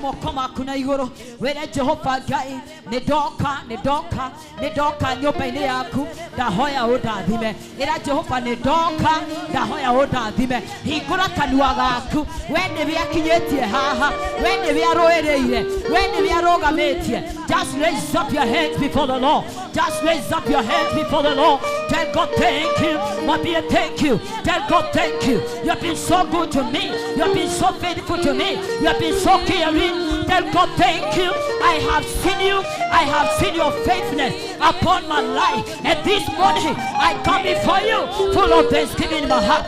Moko maku na iguru were Jehova Ngai ni ndoka ni ndoka ni ndoka nyumba-inĩ yaku ndahoya ũndathime ĩra Jehova ni ndoka ndahoya ũndathime hingũra kanua gaku we nĩwe akinyĩtie haha we nĩwe arũĩrĩire we nĩwe arũgamĩtie. Just raise up your hands before the Lord. Just raise up your hands before the Lord. Tell God thank you. Mwambie thank you. Tell God thank you. You have been so good to me. You have been so faithful to me. You have been so caring. Tell God thank you. I have seen you. I have seen your faithfulness upon my life. And this morning I come before you full of thanksgiving in my heart.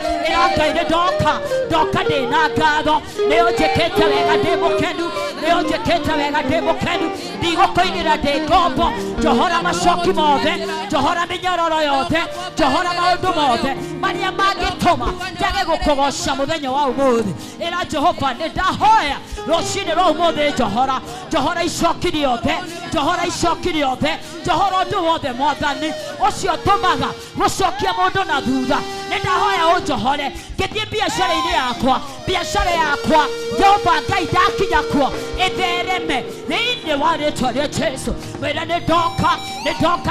Doka doka de nagado neo jekete wega de mokenu neo jekete wega de mokenu ndigũkũinĩra ndĩ ngombo njohora macoki mothe njohora mĩnyororo yothe njohora maũndũ mothe marĩa mangĩtũma njage gũkũgoca mũthenya wa ũmũthĩ. Ĩra Jehova nĩ ndahoya rũcinĩ rwa ũmũthĩ njohora njohora icoki rĩothe njohora icoki rĩothe njohora ũndũ wothe mwathani ũcio ũtũmaga gũcokia mũndũ na thutha. Nĩ ndahoya ũnjohore ngĩthiĩ biacara-inĩ yakwa biacara yakwa Jehova Ngai ndakinya kuo ĩthereme thĩinĩ wa rĩtwa rĩa Jesu. Mwĩre nĩ ndoka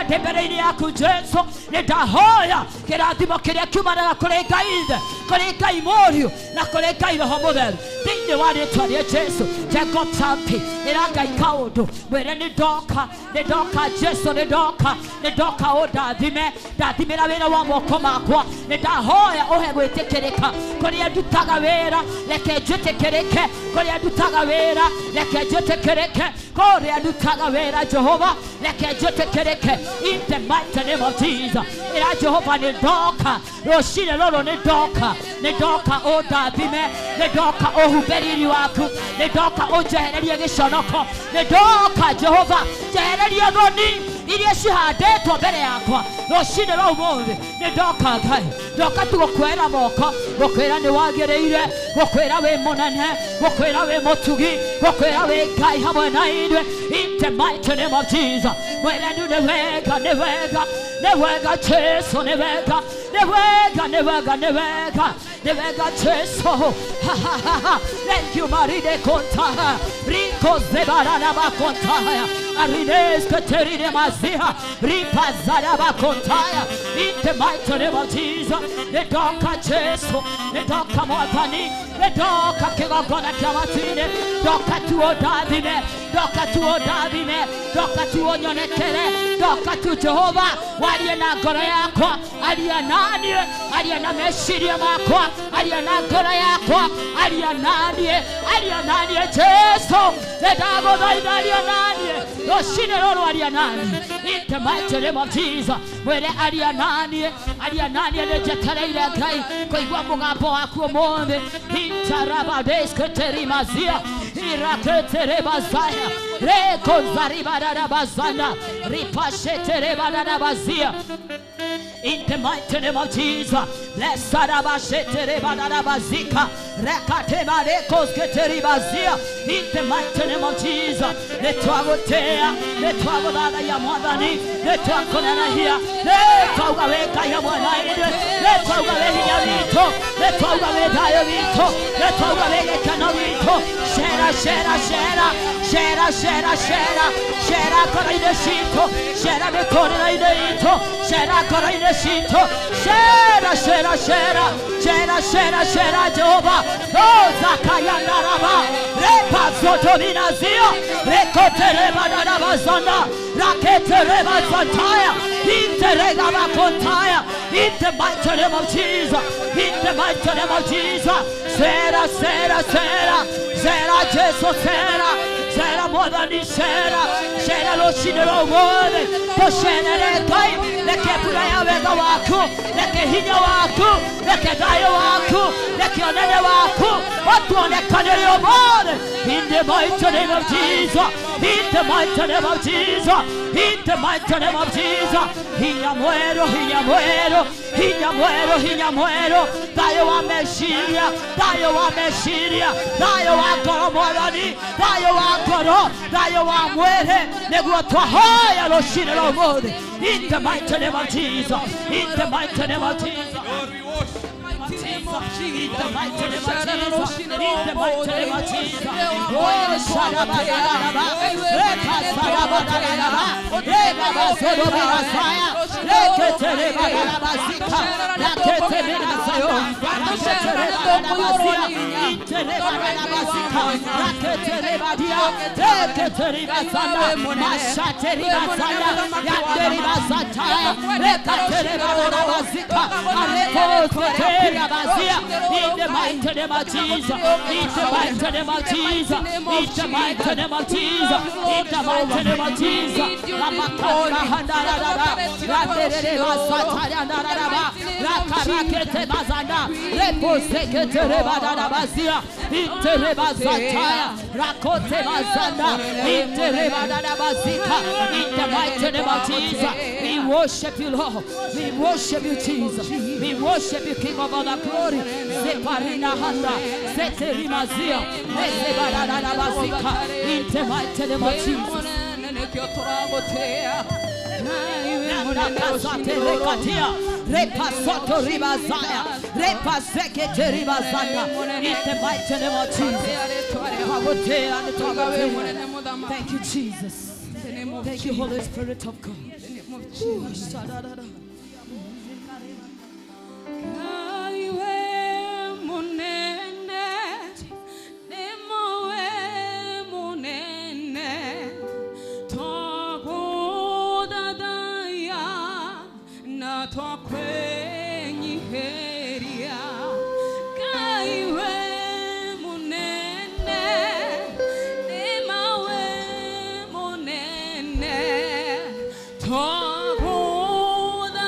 ndĩ mbere-inĩ yaku Jesu nĩ ndahoya kĩrathimo kĩrĩa kiumanaga kũrĩ Ngai Ithe kũrĩ Ngai Mũriũ na kũrĩ Ngai Roho Mũtheru thĩinĩ wa rĩtwa rĩa Jesu. Tegotampi ĩra Ngai kaũndũ mwĩre nĩ ndoka Jesu nĩ ndoka ũndathime ndathimĩra wĩra wa moko makwa nĩ ndahoya ũhe gwĩtĩkĩrĩka kũrĩa ndutaga wĩra reke njĩtĩkĩrĩke kũrĩa ndutaga wĩra reke njĩtĩkĩrĩke kũrĩa ndutaga wĩra Jehova reke njĩtĩkĩrĩke in the mighty name of Jesus. Ĩra Jehova nĩ ndoka rũcinĩ rũrũ nĩ ndoka ũndathime nĩ ndoka ũhumbe riri waku nĩ ndoka ũnjehererie gĩconoko nĩ ndoka Jehova njehererie thoni iria cihandĩtwo mbere yakwa rũcinĩ rwa ũmũthĩ nĩ ndoka Ngai ndoka tu gũkwĩra moko gũkwĩra nĩ wagĩrĩire gũkwĩra wĩ mũnene gũkwĩra wĩ mũtugi gũkwĩra wĩ Ngai hamwe na ithuĩ in the mighty name of Jesus. Mwĩre nĩ wega nĩ wega nĩ wega Jesu nĩ wega nĩ wega nĩ wega nĩ wega nĩ wega Jesu. Ha ha ha ha. Thank you Maride konta Rico zebarana bakonta Arines keterine mazia ripazara bakontaya in the mighty name of Jesus. Nĩ ndoka Jesu nĩ ndoka mwathani nĩ ndoka kĩgongona kĩa matu-inĩ ndoka tu ũndathime ndoka tu ũndathime ndoka tu ũnyonekere ndoka tu Jehova warie na ngoro yakwa aria naniĩ aria na meciria makwa aria na ngoro yakwa aria naniĩ Jesu nĩ ndagũthaitha aria naniĩ rũcinĩ rũrũ aria naniĩ in the mighty name of Jesus. Mwĩre aria naniĩ nĩ njetereire Ngai kũigua mũgambo waku ũmũthĩ intarabadesketerimazia iraketerebazaya rekonzaribararabazana ripasheterebararabazia in the mighty name of Jesus. Bless Arabasheterebarabazika Rekatebarekosketeribazia in the mighty name of Jesus. Netwagotea netwagodada ya mwathani netwakonanahia netwaugaweka ya mwanaine netwaugawehinya witũ netwaugawethayo witũ netwaugawegekeno witũ shera shera shera shera shera shera shera ngoro-inĩ citũ shera mĩtũrĩre-inĩ itũ shera ngoro-inĩ citũ shera shera shera shera shera shera Jehova ozakayandaraba repazotominazio rekoterebadarabazana raketerebazantaya interegabakontaya in the mighty name of Jesus. In the mighty name of Jesus. Sera sera sera sera Jesu sera sera mwathani sera sera rũcinĩ rwa ũmũthĩ tũcerere Ngai reke mbura ya wega waku reke hinya waku reke thayũ waku reke ũnene waku ũtuonekanĩre ũmũthĩ in the mighty name of Jesus. In the mighty name of Jesus. In the mighty name of Jesus. Hinya mwerũ hinya mwerũ hinya mwerũ hinya mwerũ thayũ wa meciria thayũ wa meciria thayũ wa ngoro mwathani thayũ wa ngoro thayũ wa mwĩrĩ nĩguo twahoya rũcinĩ rwa ũmũthĩ in the mighty name of Jesus. In the mighty name of Jesus. Lord, we worship. Jesus. In the mighty name of Jesus. In the mighty name of Jesus. Oh, Shadabadadaba. Rekasadabadadaba. Rekabasodobasaya. Reketerebadabasika. Raketerebasayo. Raketerebadabasika. Interebadabasika. Raketerebadia. Reketerebasanda. Mashateribasanda. Yanderibasataya. Rekaterebadabasika. Arekoterebazia. In the mighty name of Jesus. In the mighty name of Jesus. In the mighty name of Jesus. In the mighty name of Jesus. In the mighty name of Jesus. We worship you, Lord. We worship you, Jesus. We worship you, King of all the glory. Zeparina Handa, Zeterimazia, Nezebaranabazika. In the mighty name of Jesus. In the mighty name of Jesus. Thank you, Jesus. Thank you, Holy Spirit of God. Twakuda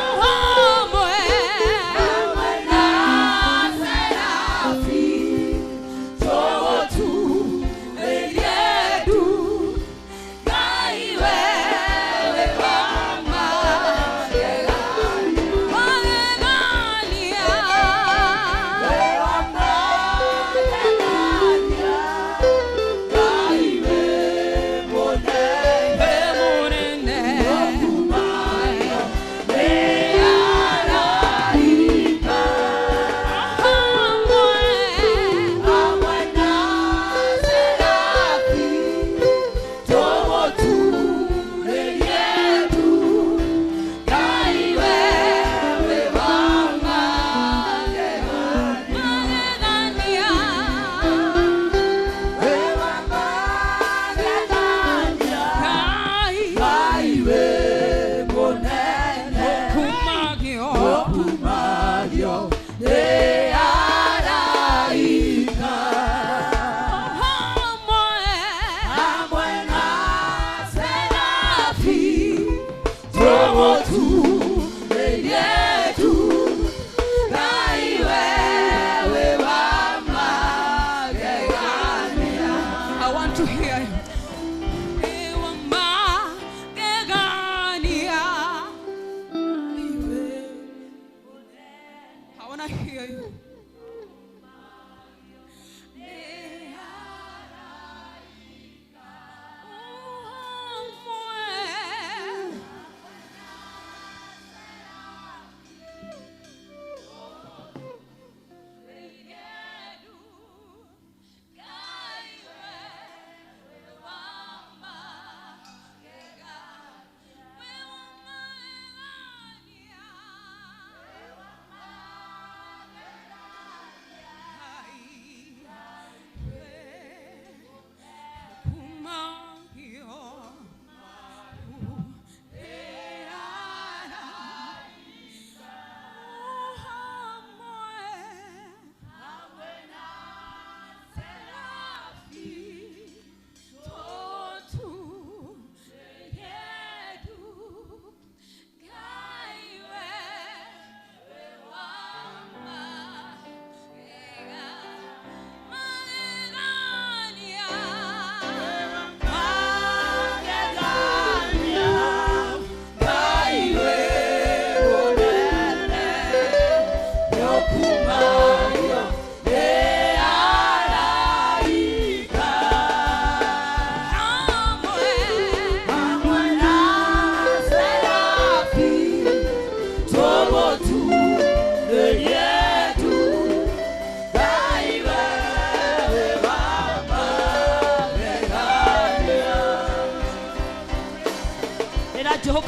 Hamwe, hamwe na Serafi.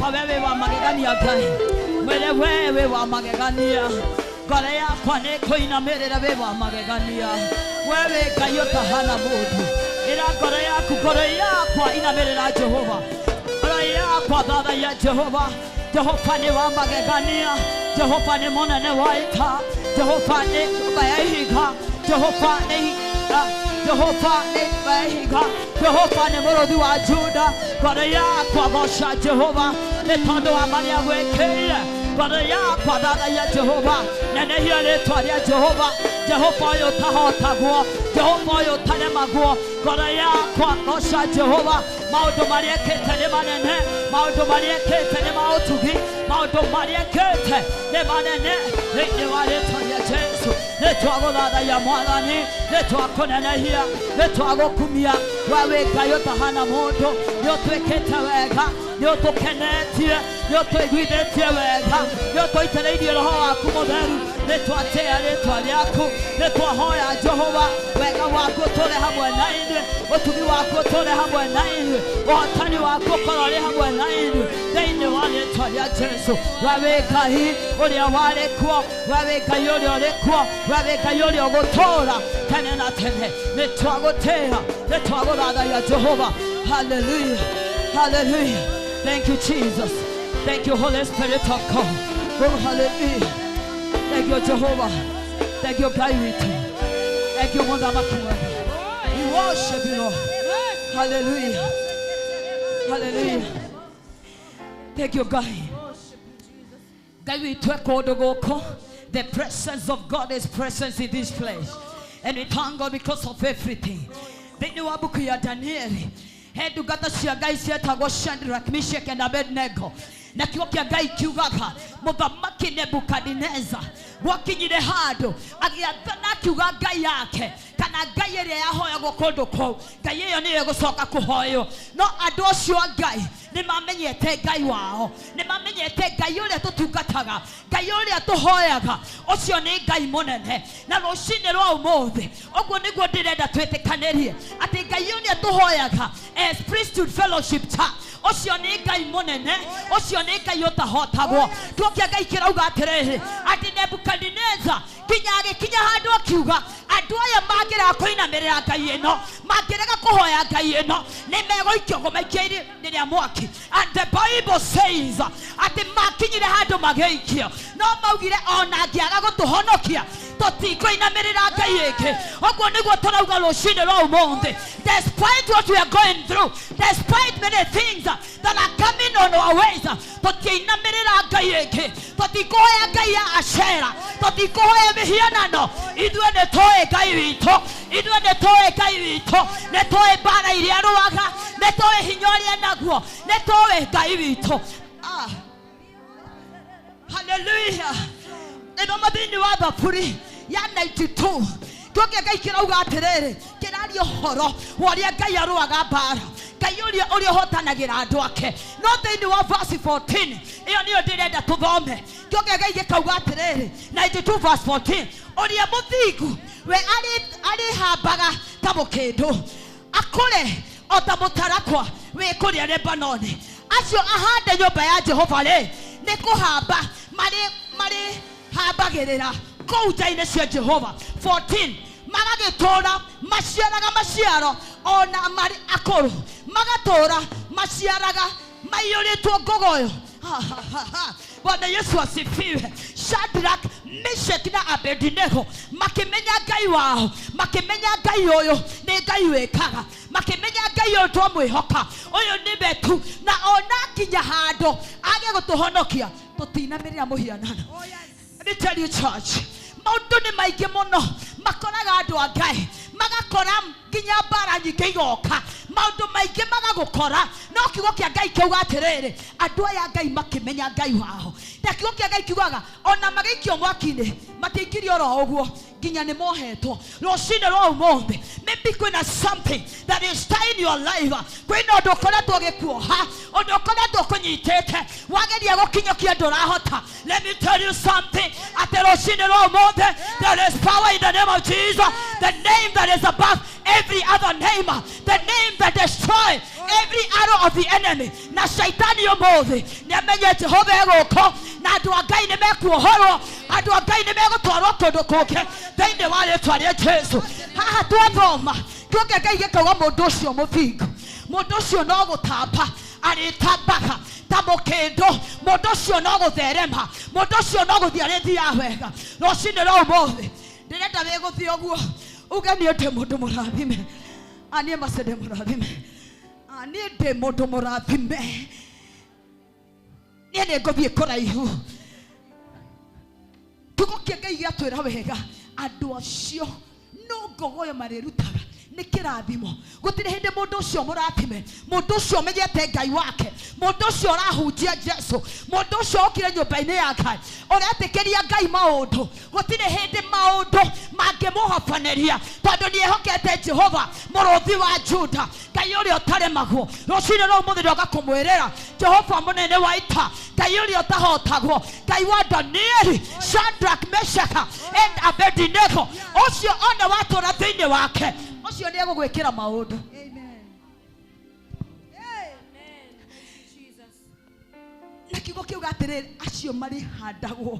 Jehova wewe wa magegania Ngai, mwĩre wewe wa magegania, ngoro yakwa nĩ kũinamĩrĩra wĩ wa magegania, wewe Ngai ũtahana mũndũ. Ĩra ngoro yaku, ngoro yakwa inamĩrĩra Jehova, ngoro yakwa thathaiya Jehova. Jehova nĩ wa magegania, Jehova nĩ mũnene wa ita, Jehova nĩ nyũmba ya ihiga, Jehova nĩ Jehova nĩ nyũmba ya ihiga, Jehova nĩ mũrũthi wa Juda. Ngoro yakwa goca Jehova nĩ tondũ wa marĩa gwĩkĩire. Ngoro yakwa thathaiya Jehova, nenehia rĩtwa rĩa Jehova. Jehova ũyũ ũtahotagwo, Jehova ũyũ ũtaremagwo. Ngoro yakwa goca Jehova, maũndũ marĩa ekĩte nĩ manene, maũndũ marĩa ekĩte nĩ ma ũtugi, maũndũ marĩa ekĩte nĩ manene. Thĩinĩ wa rĩtwa rĩa Jesu nĩ twagũthathaiya Mwathani, nĩ twakũnenehia, nĩ twagũkumia. We wĩ Ngai ũtahana mũndũ, nĩ ũtwĩkĩte wega, nĩ ũtũkenetie, nĩ ũtũiguithĩtie wega, nĩ ũtũitĩrĩirie Roho waku mũtheru. Nĩ twatĩa rĩtwa rĩaku, nĩ twahoya Jehova wega waku ũtũũre hamwe na ithuĩ, ũtugi waku ũtũũre hamwe na ithuĩ, ũhotani waku ũkorwo ũrĩ hamwe na ithuĩ thĩinĩ wa rĩtwa rĩa Jesu. We wĩ Ngai ũrĩa warĩ kuo, we wĩ Ngai ũrĩa ũrĩ kuo, we wĩ Ngai ũrĩa ũgũtũũra tene na tene. Nĩ twagũtĩĩa, nĩ twagũthathaiya Jehova. Hallelujah, hallelujah. Thank you, Jesus. Thank you, Holy Spirit of God. Oh, hallelujah. Thank you, Jehovah. Thank you, Ngai witũ. Thank you, Mũthamaki mwega. We worship you, Lord. Hallelujah. Hallelujah. Thank you, Ngai. Ngai witũ e kũndũ gũkũ. The presence of God is present in this place. And we thank God because of everything. Thĩinĩ wa mbuku ya Danieli, he ndungata cia Ngai cietagwo Shadrach, Meshach and Abednego. Na kiugo kĩa Ngai kiugaga mũthamaki Nebukadineza gwakinyire handũ agĩathana akiuga Ngai yake kana Ngai ĩrĩa yahoyagwo kũndũ kũu, Ngai ĩyo nĩyo ĩgũcoka kũhoywo. No andũ acio a Ngai nĩ mamenyete Ngai wao, nĩ mamenyete Ngai ũrĩa tũtungataga, Ngai ũrĩa tũhoyaga, ũcio nĩ Ngai mũnene. Na rũcinĩ rwa ũmũthĩ ũguo nĩguo ndĩrenda twĩtĩkanĩrie atĩ Ngai ũrĩa tũhoyaga as Priesthood Fellowship Church, ũcio nĩ Ngai mũnene, ũcio nĩ Ngai ũtahotagwo. Kiugo kĩa Ngai kĩrauga atĩrĩrĩ, atĩ Nebukadineza nginya agĩkinya handũ akiuga andũ aya mangĩrega kũinamĩrĩra Ngai ĩno, mangĩrega kũhoya Ngai ĩno, nĩ megũikio kũmaikia iria rĩa mwaki. And the Bible says atĩ makinyire handũ magĩikio, no maugire ona angĩaga gũtũhonokia tũtikũinamĩrĩra Ngai ĩngĩ. Ũguo nĩguo tũrauga rũcinĩ rwa ũmũthĩ. Despite what we are going through, despite many things that are coming on our ways, tũtiinamĩrĩra Ngai ĩngĩ, tũtikũhoya Ngai ya Ashera, tũtikũhoya mĩhianano. Ithuĩ nĩ tũĩ Ngai witũ, ithuĩ nĩ tũĩ Ngai witũ, nĩ tũĩ mbara iria arũaga, nĩ tũĩ hinya ũrĩa naguo, nĩ tũĩ Ngai witũ. Hallelujah. Ĩthoma thĩinĩ wa Thaburi ya 92, kiugo kĩa Ngai kĩrauga atĩrĩrĩ, kĩraria ũhoro wa ũrĩa Ngai arũaga mbara, Ngai ũrĩa ũhotanagĩra andũ ake. No thĩinĩ wa verse 14, ĩyo nĩyo ndĩrenda tũthome. Kiugo kĩa Ngai gĩkauga atĩrĩrĩ, 92 verse 14, ũrĩa mũthingu we arĩhambaga ta mũkĩndũ, akũre o ta mũtarakwa wĩ kũrĩa Lebanoni. Acio ahande nyũmba ya Jehova rĩ, nĩ kũhamba marĩhambagĩrĩra kũu nja-inĩ cia Jehova. 14, magagĩtũũra maciaraga maciaro ona marĩ akũrũ, magatũũra maciaraga maiyũrĩtwo ngogoyo. Bwana Yesu asifiwe. Shadrach, Meshach na Abednego makĩmenya Ngai wao, makĩmenya Ngai ũyũ nĩ Ngai wĩkaga, makĩmenya Ngai ũyũ twamwĩhoka, ũyũ nĩ wetu, na ona kinya handũ age gũtũhonokia tũtinamĩrĩra mũhianano. Let me tell you, church, maũndũ nĩ maingĩ mũno makoraga andũ a Ngai, magakora nginya mbara nyingĩ igoka, maũndũ maingĩ magagũkora, no kiugo kĩa Ngai kiuga atĩrĩrĩ, andũ aya Ngai makĩmenya Ngai wao. Na kiugo kĩa Ngai kiugaga ona magĩikio mwaki-inĩ matiaikirio oro ũguo, nginya nĩ mohetwo. Rũcinĩ rwa ũmũthĩ, maybe kwĩna something that is tying your life, kwĩna ũndũ ũkoretwo ũgĩkuoha, ũndũ ũkoretwo ũkũnyitĩte, wageria gũkinyũkia ndũrahota. Let me tell you something, atĩ rũcinĩ rwa ũmũthĩ, there is power in the name of Jesus, the name that is above every other name, the name that destroys Every arrow of the enemy na shaitani ũmũthĩ nĩamenye Jehova egũkũ na andũ a Ngai nĩmekuohorwo, andũ a Ngai nĩmegũtwarwo kũndũ kũngĩ thĩinĩ wa rĩtwa rĩa Jesu. Haha twathoma kiugo kĩa Ngai gĩkauga mũndũ ũcio mũthingu, mũndũ ũcio no gũtamba arĩtambaga ta mũkĩndũ, mũndũ ũcio no gũtherema, mũndũ ũcio no gũthiĩ arĩthiaga wega. Rũcinĩ rwa ũmũthĩ ndĩrenda wĩgũthiĩ ũguo uge niĩ ndĩ mũndũ mũrathime, niĩ Mercy ndĩ mũrathime, niĩ ndĩ mũndũ mũrathime, niĩ nĩ ngũthiĩ kũraihu. Kiugo kĩa Ngai gĩatwĩra wega andũ acio no ngogoyo marĩrutaga nĩ kĩrathimo. Gũtirĩ hĩndĩ mũndũ ũcio mũrathime, mũndũ ũcio ũmenyete Ngai wake, mũndũ ũcio ũrahunjia Jesu, mũndũ ũcio okire nyũmba-inĩ ya Ngai ũretĩkĩria Ngai maũndũ, gũtirĩ hĩndĩ maũndũ mangĩmũhobanĩria tondũ nĩehokete Jehova mũrũthi wa Juda, Ngai ũrĩa ũtaremagwo. Rũcinĩ rwa ũmũthĩ ndoka kũmwĩrĩra Jehova mũnene wa ita, Ngai ũrĩa ũtahotagwo, Ngai wa Danieli, Shadrach, Meshach and Abednego, ũcio ona watũra thĩinĩ wake, ũcio nĩ egũgwĩkĩra maũndũ. Na kiugo kiuga atĩrĩrĩ, acio marĩhandagwo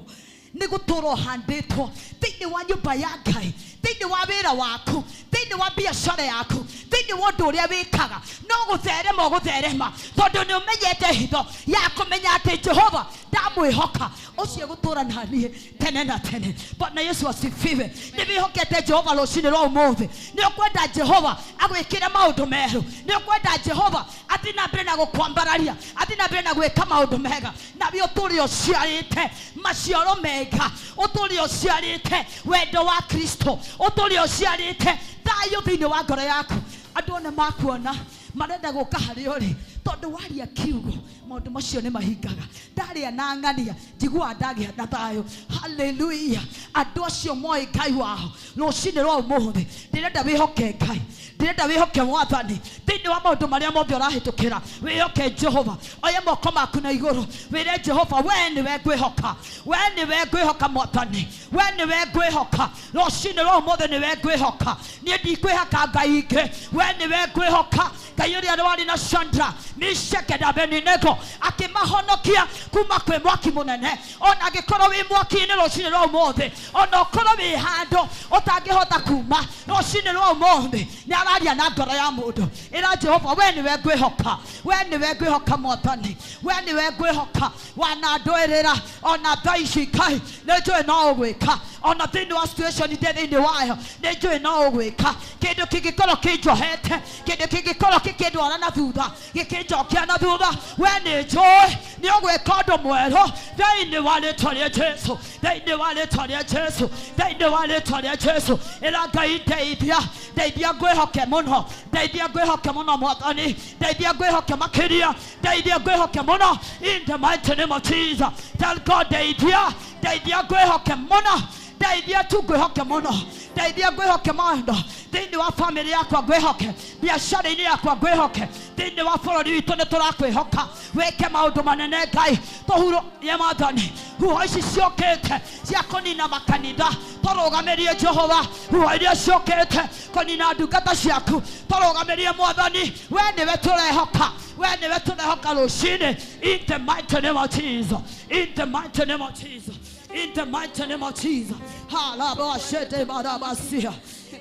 nĩ gũtũra ũhandĩtwo thĩinĩ wa nyũmba ya Ngai, thĩinĩ wa wĩra waku, thĩinĩ wa biacara yaku, thĩinĩ wa ũndũ ũrĩa wĩkaga, no gũtherema ũgũtherema tondũ nĩ ũmenyete hitho ya kũmenya atĩ Jehova ndamwĩhoka, ũcio egũtũra na niĩ tene na tene. Bwana Yesu asifiwe. Nĩ wĩhokete Jehova rũcinĩ rwa ũmũthĩ, nĩ ũkwenda Jehova agwĩkĩre maũndũ merũ, nĩ ũkwenda Jehova athiĩ na mbere na gũkwambararia, athiĩ na mbere na gwĩka maũndũ mega, nawe ũtũre ũciarĩte maciaro mega, ũtũre ũciarĩte wendo wa Kristo, ũtũre ũciarĩte thayũ thĩinĩ wa ngoro yaku. Andũ one makuona marenda gũka harĩ ũrĩ tondũ waria kiugo maũndũ macio nĩ mahingaga. Ndarĩa na ng'ania njiguaga ndagĩa na thayũ. Haleluya. Andũ acio moĩ Ngai wao rũcinĩ rwa ũmũthĩ ndĩrenda wĩhoke Ngai, ndĩrenda wĩhoke Mwathani thĩinĩ wa maũndũ marĩa mothe ũrahĩtũkĩra. Wĩhoke Jehova, oya moko maku na igũrũ wĩre Jehova, we nĩwe ngwĩhoka, we nĩwe ngwĩhoka Mwathani, we nĩwe ngwĩhoka rũcinĩ rwa ũmũthĩ, nĩwe ngwĩhoka, niĩ ndikwĩhaka Ngai ingĩ, we nĩwe ngwĩhoka. Ngai ũrĩa warĩ na Shadrach, Meshach na Abednego akĩmahonokia kuma kwĩ mwaki mũnene. Ona angĩkorwo wĩ mwaki-inĩ rũcinĩ rwa ũmũthĩ, ona ũkorwo wĩ handũ ũtangĩhota kuma rũcinĩ rwa ũmũthĩ, nĩ araria na ngoro ya mũndũ. Ĩra Jehova, we nĩwe ngwĩhoka, we nĩwe ngwĩhoka Mwathani, we nĩwe ngwĩhoka. Wanandũĩrĩra ona thaa ici Ngai nĩ njũĩ no ũgwĩka, ona thĩinĩ wa situation ndĩ thĩinĩ wayo nĩ njũĩ no ũgwĩka. Kĩndũ kĩngĩkorwo kĩnjohete, kĩndũ kĩngĩkorwo gĩkĩndwara na thutha, gĩkĩnjokia na thutha, we nĩ njũĩ nĩ ũgwĩka ũndũ mwerũ thĩinĩ wa rĩtwa rĩa Jesu, thĩinĩ wa rĩtwa rĩa Jesu, thĩinĩ wa rĩtwa rĩa Jesu. Ĩra Ngai, ndeithia, ndeithia ngwĩhoke mũno, ndeithia ngwĩhoke mũno Mwathani, ndeithia ngwĩhoke makĩria, ndeithia ngwĩhoke mũno in the mighty name of Jesus. Tell God, ndeithia, ndeithia ngwĩhoke mũno, ndeithia tu ngwĩhoke mũno, ndeithia ngwĩhoke maũndũ thĩinĩ wa famĩlĩ yakwa ngwĩhoke, biacara-inĩ yakwa ngwĩhoke, thĩinĩ wa bũrũri witũ nĩ tũrakwĩhoka wĩke maũndũ manene Ngai. Tũhuro ya Mwathani, huho ici ciokĩte cia kũnina makanitha tũrũgamĩrie Jehova, huho iria ciokĩte kũnina ndungata ciaku tũrũgamĩrie Mwathani, we nĩwe tũrehoka, we nĩwe tũrehoka rũcinĩ in the mighty name of Jesus, in the mighty name of Jesus, in the mighty name of Jesus. Halabashete barabasia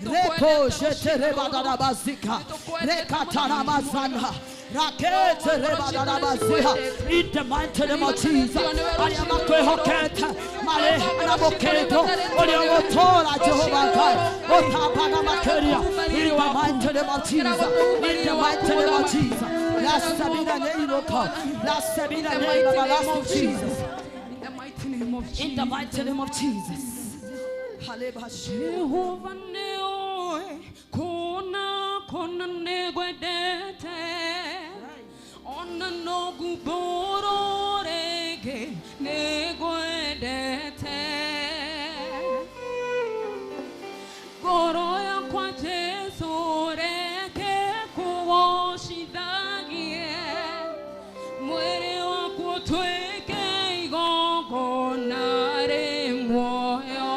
repo shete rebadarabazika rekatarabazana rakete rebadarabazia in the mighty name of Jesus. Arĩa makwĩhokete marĩ na mũkĩndũ ũrĩa ũgũtũũra Jehova Ngai ũtambaga makĩria in the mighty name of Jesus, in the mighty name of Jesus. La Sabina neiroka, la Sabina neiroka, Jesus. In the mighty name of Jesus. Jehovah neoe kona kona negwedete ona nogu bororege negwedete goro ya kwa Jesu reke kuwoshidagie mwere wako tweke igongona remwoyo.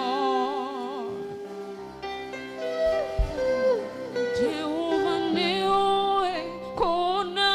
Jehovah neoe kona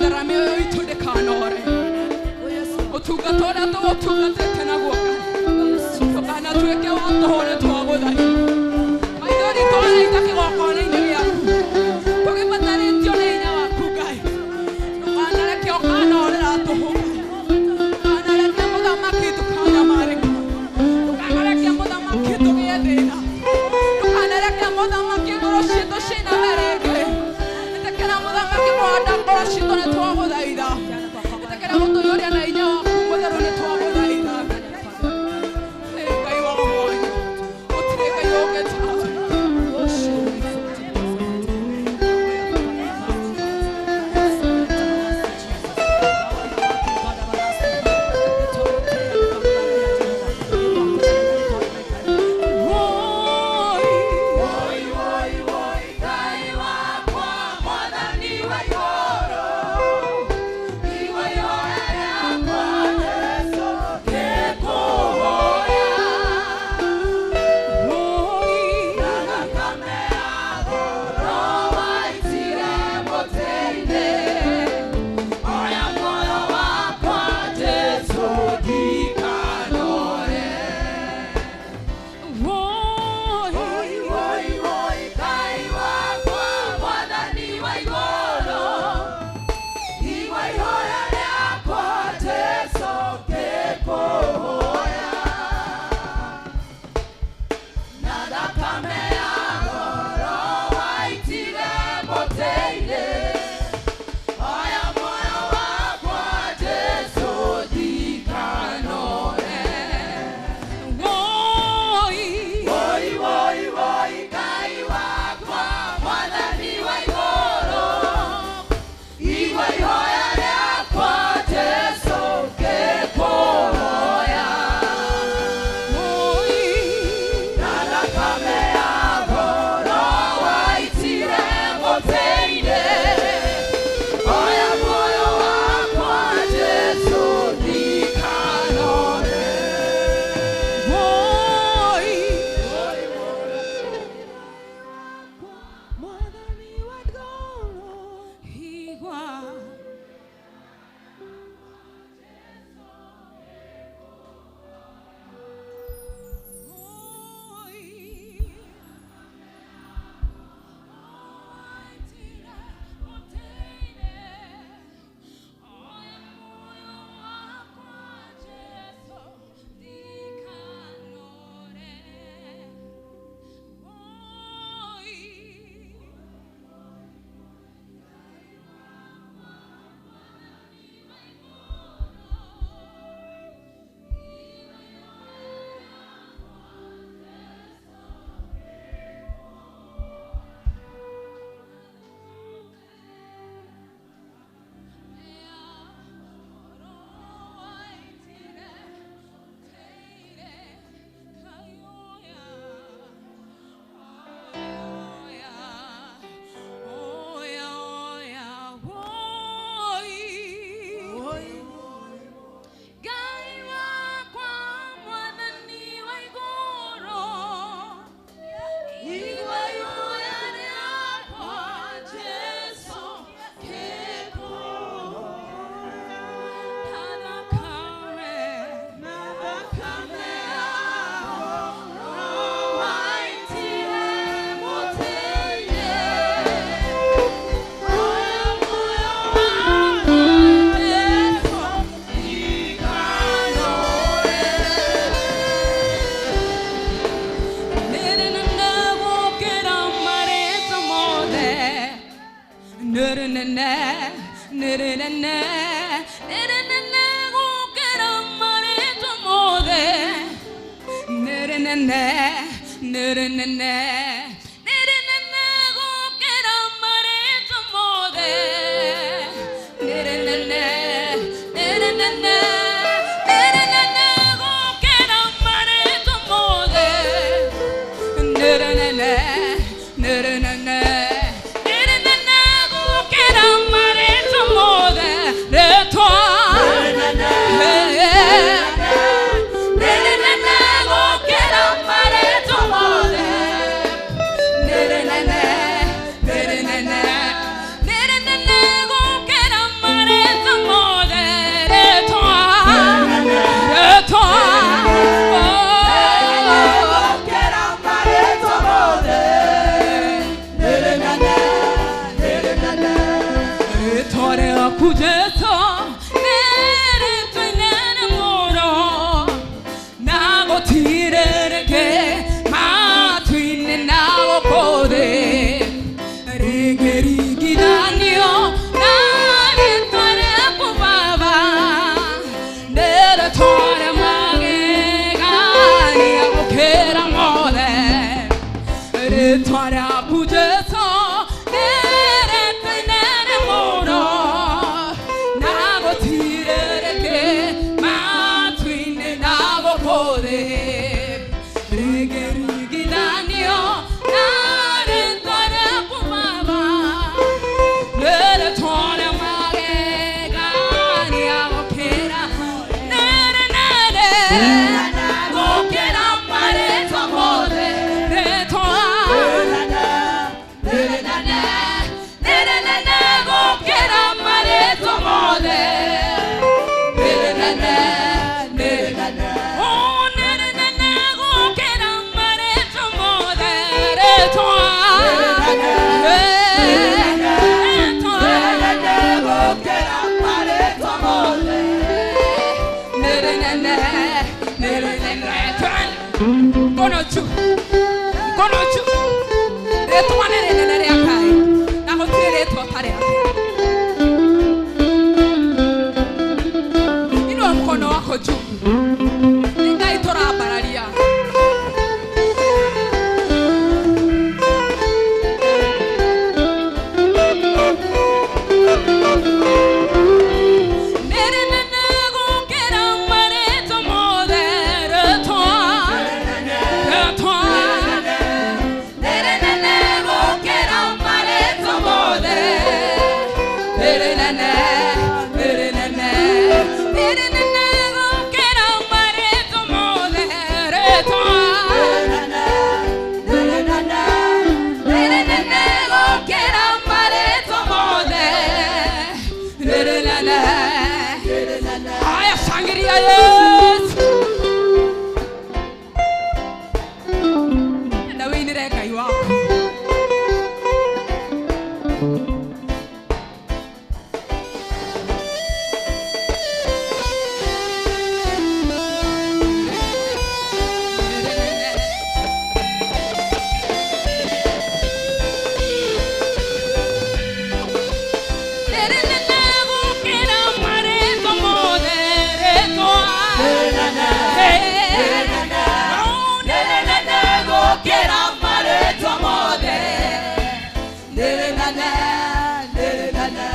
Ndagũthaitha mĩoyo itũ ndĩkanore. Ũtungata ũrĩa tũgũtungatĩte naguo Ngai. Ndũkanatuĩke wa tũhũ nĩ twagũthaitha. Maithori twaraita kĩgongona-inĩ gĩaku. Tũgĩbatarĩtio nĩ hinya waku Ngai. Ndũkanareke ũkanorera tũhũ Ngai. Ndũkanareke mũthamaki tũkanyamarĩka. Ndũkanareke mũthamaki tũgĩe thĩna. Ndũkanareke mũthamaki ngoro citũ ciname rĩngĩ. Ĩtĩkĩra mũthamaki kũhanda ngoro citũ nĩ twagũthaitha. Ĩtĩkĩra gũtũiyũria na hinya waku mũtheru nĩ twagũthaitha. Nĩ Ngai wa mwanya. Gũtirĩ Ngai ũngĩ tawe. rĩaku Jesũ nĩ rĩtwa inene mũno na gũtirĩ rĩngĩ matu-inĩ na gũkũ thĩ rĩngĩringithanio na rĩtwa rĩaku Baba nĩ rĩtwa rĩa magegania gũkĩra mothe rĩtwa rĩaku Jesũ nĩ rĩtwa inene mũno na gũtirĩ rĩngĩ matu-inĩ na gũkũ thĩ rĩngĩringithanio na rĩtwa rĩaku Baba nĩ rĩtwa rĩa magegania gũkĩra nĩ rĩnene gũkĩra marĩtwa mothe rĩtwa nĩ rĩnene gũkĩra marĩtwa mothe nĩ rĩnene nĩ rĩnene oh nĩ rĩnene gũkĩra marĩtwa mothe rĩtwa rĩtwa nĩ rĩnene nĩ rĩnene mkono juu mkono juu rĩtwa nĩ rĩnene rĩa Ngai na gũtirĩ rĩtwa ta rĩake. Inua mkono wako juu. Nĩ Ngai tũrambararia. Nĩ rĩnene gũkĩra marĩtwa mothe rĩtwa rĩtwa nĩ rĩnene gũkĩra marĩtwa mothe nĩ rĩnene nĩ rĩnene nĩ rĩnene gũkĩra marĩtwa mothe rĩtwa nĩ rĩnene gũkĩra marĩtwa mothe nĩ rĩnene. Haya, shangilia Yesu na wĩinĩre Ngai waku. Nĩ rĩnene gũkĩra marĩtwa mothe rĩtwa nĩ rĩnene gũkĩra marĩtwa mothe nĩ rĩnene nĩ rĩnene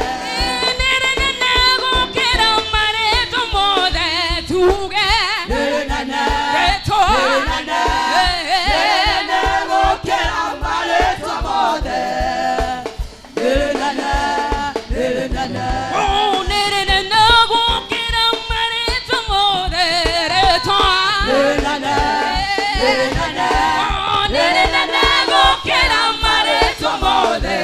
nĩ rĩnene gũkĩra marĩtwa mothe tuge rĩtwa Oh, nĩ rĩnene gũkĩra marĩtwa mothe rĩtwa Oh, nĩ rĩnene gũkĩra marĩtwa mothe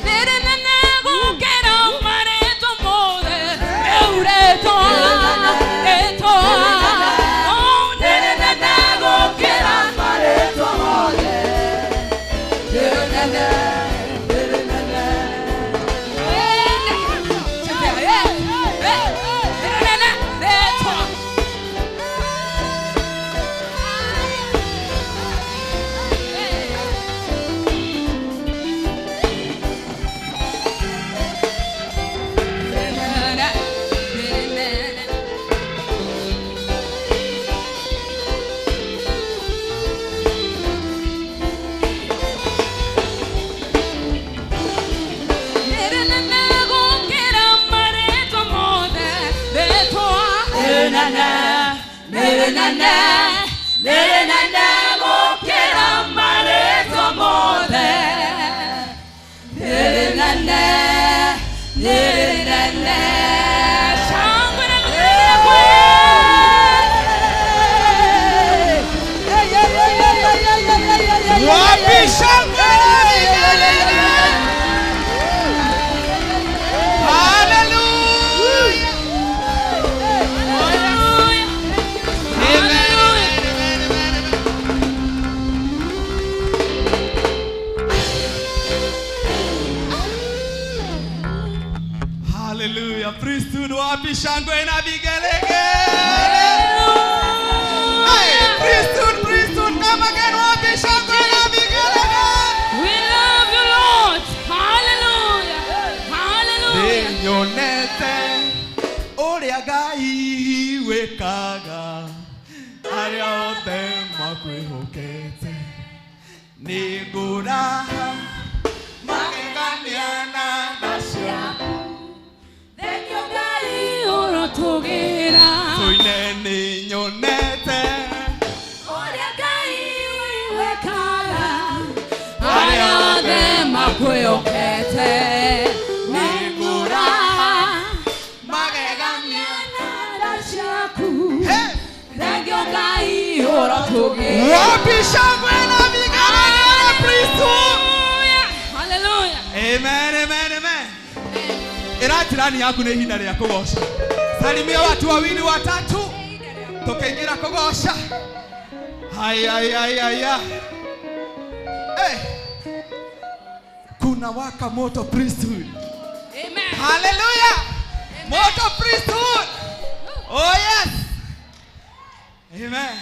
nĩ rĩnene gũkĩra marĩtwa mothe rĩu rĩtwa rĩtwa Oh, nĩ rĩnene gũkĩra marĩtwa mothe nĩ rĩnene Wapi shangwe? Hallelujah! Amen, amen, amen, amen. Hallelujah. Priesthood, wapi shangwe na vigelegele. Hey, priesthood, priesthood, come again, wapi shangwe na vigelegele. We love you, Lord. Hallelujah. Hallelujah. Nĩnyonete ũrĩa Ngai wĩkaga arĩa othe makwĩhokete nĩngũraha magegania na tha ciaku. Thengiũ Ngai ũrotũgĩra. Tũine nĩnyonete Ũrĩa Ngai wĩkaga arĩa othe makwĩhokete nĩngũraha magegania. na tha ciaku. Hey! Thengiũ Ngai ũrotũgĩra. Wapi shangwe na vigelegele priesthood. Hallelujah. Amen, amen, amen. Ĩra jirani yaku nĩ ihinda rĩa kũgoca. Salimia watu wawili watatu tukaingira kũgoca. Haya, haya, haya. Hey. Kuna waka moto priesthood. Amen. Hallelujah. Moto priesthood. Oh yes. Amen.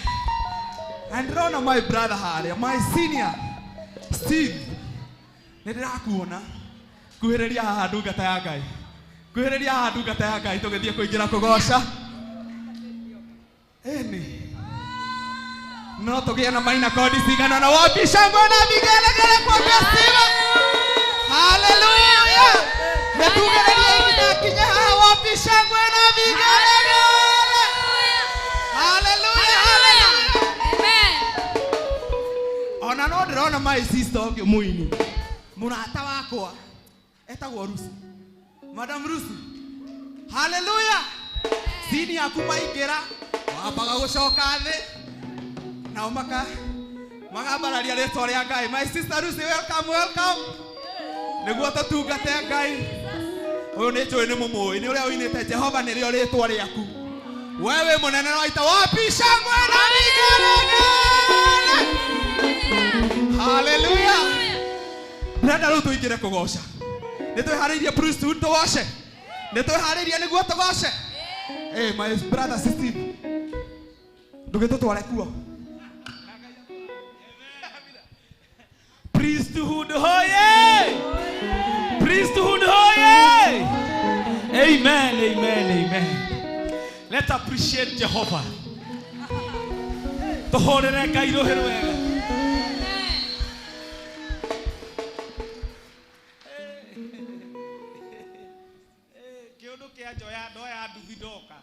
And ndĩrona my brother harĩa, my senior Steve. Nĩ ndĩrakuona kuhĩrĩria haha ndungata ya Ngai. Kuhĩrĩria haha ndungata ya Ngai tũgĩthiĩ kũingĩra kũgoca. Ĩni. No tũgĩe na maina kodi cigana na wapi shangwe na vigelegele kwa Steve. Hallelujah. Nĩtugĩrĩrie ihinda kinya haha wapi shangwe na vigelegele. Hallelujah. Hallelujah. Amen. Ona no ndĩrona my sister ũngĩ mũini mũrata wakwa etagwo Rusi, Madam Rusi. Hallelujah. Sini yaku maingĩra wambaga gũcoka thĩ nao makambararia rĩtwa rĩa Ngai. My sister Rusi, welcome, welcome. Nĩguo tũtungate Ngai. Ũyũ nĩ njũĩ nĩ mũmũĩ, nĩ ũrĩa ũinĩte Jehova nĩrĩo rĩtwa rĩaku. Wewe mũnene wa ita, wapi shangwe na vigelegele. Hallelujah. Ndĩrenda rĩu tũingĩre kũgoca. Nĩ twĩharĩirie priesthood tũgoce. Nĩ twĩharĩirie nĩguo tũgoce. Hey, my brother Steve. Ndũgĩtũtware kuo. Priesthood hoye! Priesthood hoye! Amen, amen, amen. Let's appreciate Jehovah. Tũhũrĩre Ngai rũhĩ rwega. Kĩũndũ kĩa njoya ndoya nduthi ndoka.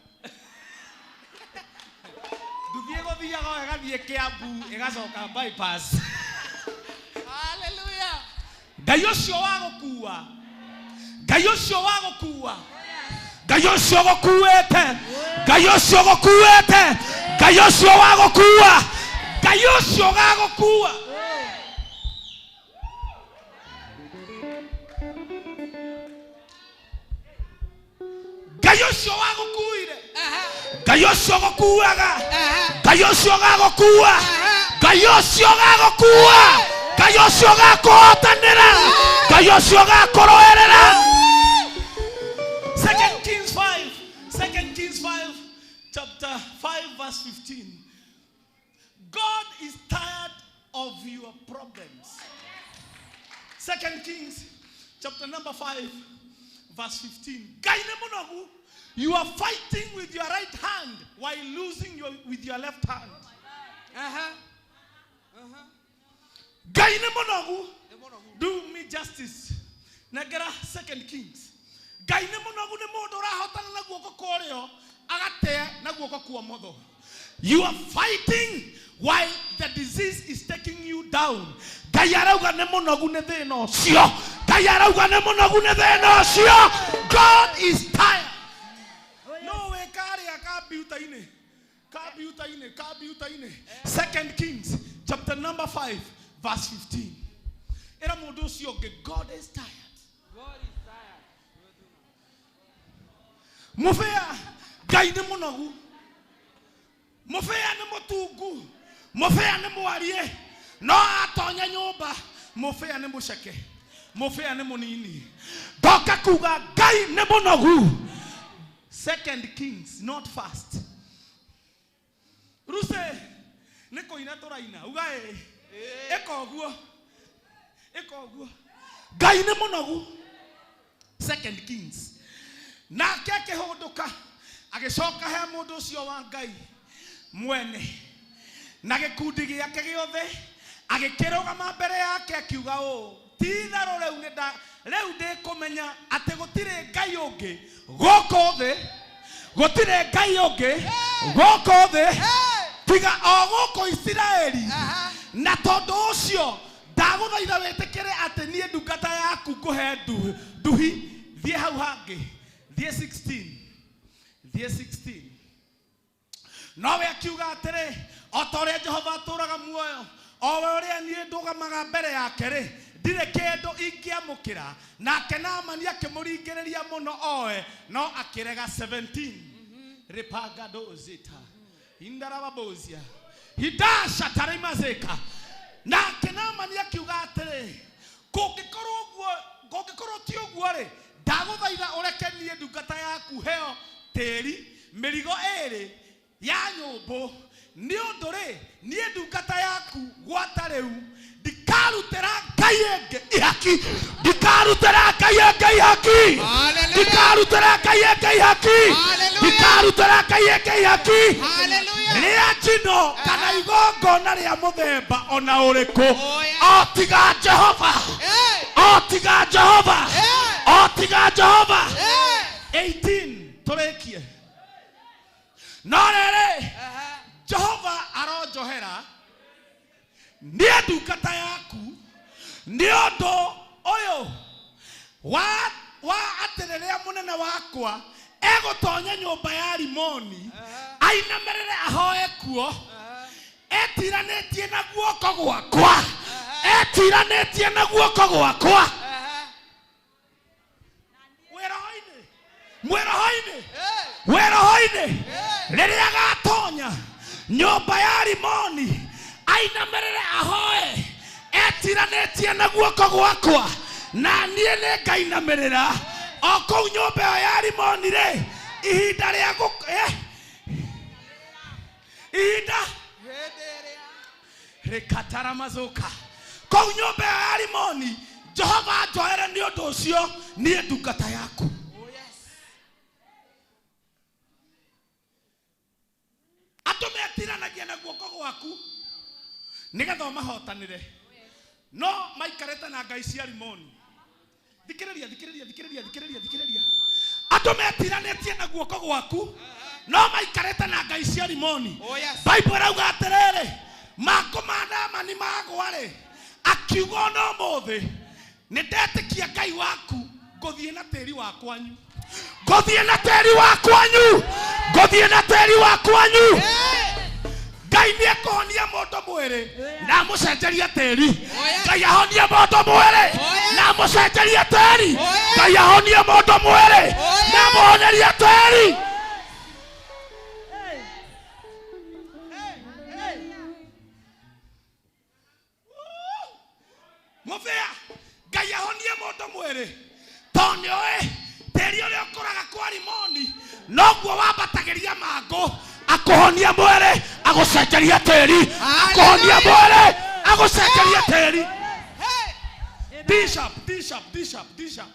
Nduthi ĩgũthiaga o ĩgathiĩ Kĩambu ĩgacoka bypass. Hallelujah. Ngai ũcio wa gũkua, Ngai ũcio wa gũkua, Ngai ũcio gũkuĩte, Ngai ũcio gũkuĩte, Ngai ũcio wa gũkua, Ngai ũcio gagũkua. Ngai ũcio wa gũkuire, Ngai ũcio gũkuaga, Ngai ũcio gagũkua, Ngai ũcio gagũkua, Ngai ũcio gakũhotanĩra, Ngai ũcio gakũrũĩrĩra. 2 Kings 5, 2 Kings 5, chapter 5, verse 15. God is tired of your problems. 2 Kings, chapter number 5, verse 15. Ngai nĩ mũnogu. You are fighting with your right hand while losing with your left hand. Ngai nĩ mũnogu. Do me justice. Nengera 2 Kings. Ngai nĩ mũnogu nĩ mũndũ ũrahotana na guoko kwa ũrĩo agate na guoko kwa ũmotho. You are fighting while the disease is taking you down. Ngai arauga nĩ mũnogu nĩ thĩna ũcio. Ngai arauga nĩ mũnogu nĩ thĩna ũcio. God is tired. No wĩ karĩa kambiuta-inĩ. Kambiuta-inĩ, kambiuta-inĩ. 2 Kings chapter number 5 verse 15. Ĩra mũndũ ũcio ũngĩ, God is tired. Mũbĩa, Ngai nĩ mũnogu. Mũbĩa nĩ mũtungu. Mũbĩa nĩ mwarie. No atonya nyũmba, mũbĩa nĩ mũceke. Mũbĩa nĩ mũnini. Ndoka kuga Ngai nĩ mũnogu. Second Kings, not first. Ruse nĩ kũina tũraina. Uga ĩ. Ĩka ũguo. Ĩka ũguo. Ngai nĩ mũnogu. Second Kings. Nake akĩhũndũka agĩcoka he mũndũ ũcio wa Ngai mwene na gĩkundi gĩake gĩothe agĩkĩrũgama mbere yake akiuga ũũ, ti itherũ rĩu rĩu ndĩkũmenya atĩ gũtirĩ Ngai ũngĩ gũkũ thĩ, gũtirĩ Ngai ũngĩ gũkũ thĩ tiga o gũkũ Isiraeli. Na tondũ ũcio ndagũthaitha wĩtĩkĩre atĩ niĩ ndungata yaku ngũhe nduhi. Thiĩ hau hangĩ, thiĩ 16, thiĩ 16. Nowe akiuga atĩrĩ, o ta ũrĩa Jehova atũũraga muoyo, o we ũrĩa niĩ ndũgamaga mbere yake rĩ, ndirĩ kĩndũ ingĩamũkĩra. Nake Naamani akĩmũringĩrĩria mũno oe, no akĩrega. 17. Ripagadozita indarababozia hidasha tarimazeka. Nake Naamani akiuga atĩrĩ, kũngĩkorwo ũguo, kũngĩkorwo ti ũguo rĩ, ndagũthaitha ũreke niĩ ndungata yaku heo tĩri mĩrigo ĩĩrĩ ya nyũmbũ, nĩ ũndũ rĩ, niĩ ndungata yaku gwata rĩu ndikarutĩra Ngai ĩngĩ ihaki, ndikarutĩra Ngai ĩngĩ ihaki, ndikarutĩra Ngai ĩngĩ ihaki, ndikarutĩra Ngai ĩngĩ ihaki rĩa njino kana igongona rĩa mũthemba ona ũrĩkũ, o tiga Jehova, o tiga Jehova, o tiga Jehova. 18 tũrĩkie. No rĩrĩ, Jehova aronjohera niĩ ndungata yaku nĩ ũndũ ũyũ wa atĩ rĩrĩa mũnene wakwa egũtonya nyũmba ya Rimoni ainamĩrĩre ahoe kuo, etiranĩtie na guoko gwakwa, etiranĩtie na guoko gwakwa. Mwĩroho-inĩ, mwĩroho-inĩ, mwĩroho-inĩ, rĩrĩa agatonya nyũmba ya Rimoni ainamĩrĩre ahoe etiranĩtie na guoko gwakwa, na niĩ nĩngainamĩrĩra o kũu nyũmba ĩyo ya Rimoni rĩ, ihinda rĩa ihinda rĩkataramazuka kũu nyũmba ĩyo ya Rimoni. Jehova anjoere nĩ ũndũ ũcio niĩ ndungata yaku. Andũ metiranagia na guoko gwaku nĩgetha ũmahotanĩre, no maikarĩte na ngai cia Rimoni. Thikĩrĩria, thikĩrĩria, thikĩrĩria, thikĩrĩria, thikĩrĩria. Andũ metiranĩtie na guoko gwaku no maikarĩte na ngai cia Rimoni. Bible ĩrauga atĩrĩrĩ, mangũ ma Naamani magwa rĩ, akiuga ona ũmũthĩ nĩ ndetĩkia Ngai waku, ngũthiĩ na tĩri wa kwanyu, ngũthiĩ na tĩri wa kwanyu, ngũthiĩ na tĩri wa kwanyu. Ngai nĩ ekũhonia mũndũ mwĩrĩ na amũcenjerie tĩri. Ngai ahonie mũndũ mwĩrĩ na amũcenjerie tĩri. Ngai ahonie mũndũ mwĩrĩ na amũhonerie tĩri. Mũbĩa, Ngai ahonie mũndũ mwĩrĩ tondũ nĩũĩ tĩri ũrĩa ũkũraga kwa Rimoni noguo wambatagĩria mangũ, akũhonia mwĩrĩ agũcenjeria tĩri, akũhonia mwĩrĩ agũcenjeria tĩri. Bishop, bishop, bishop, bishop,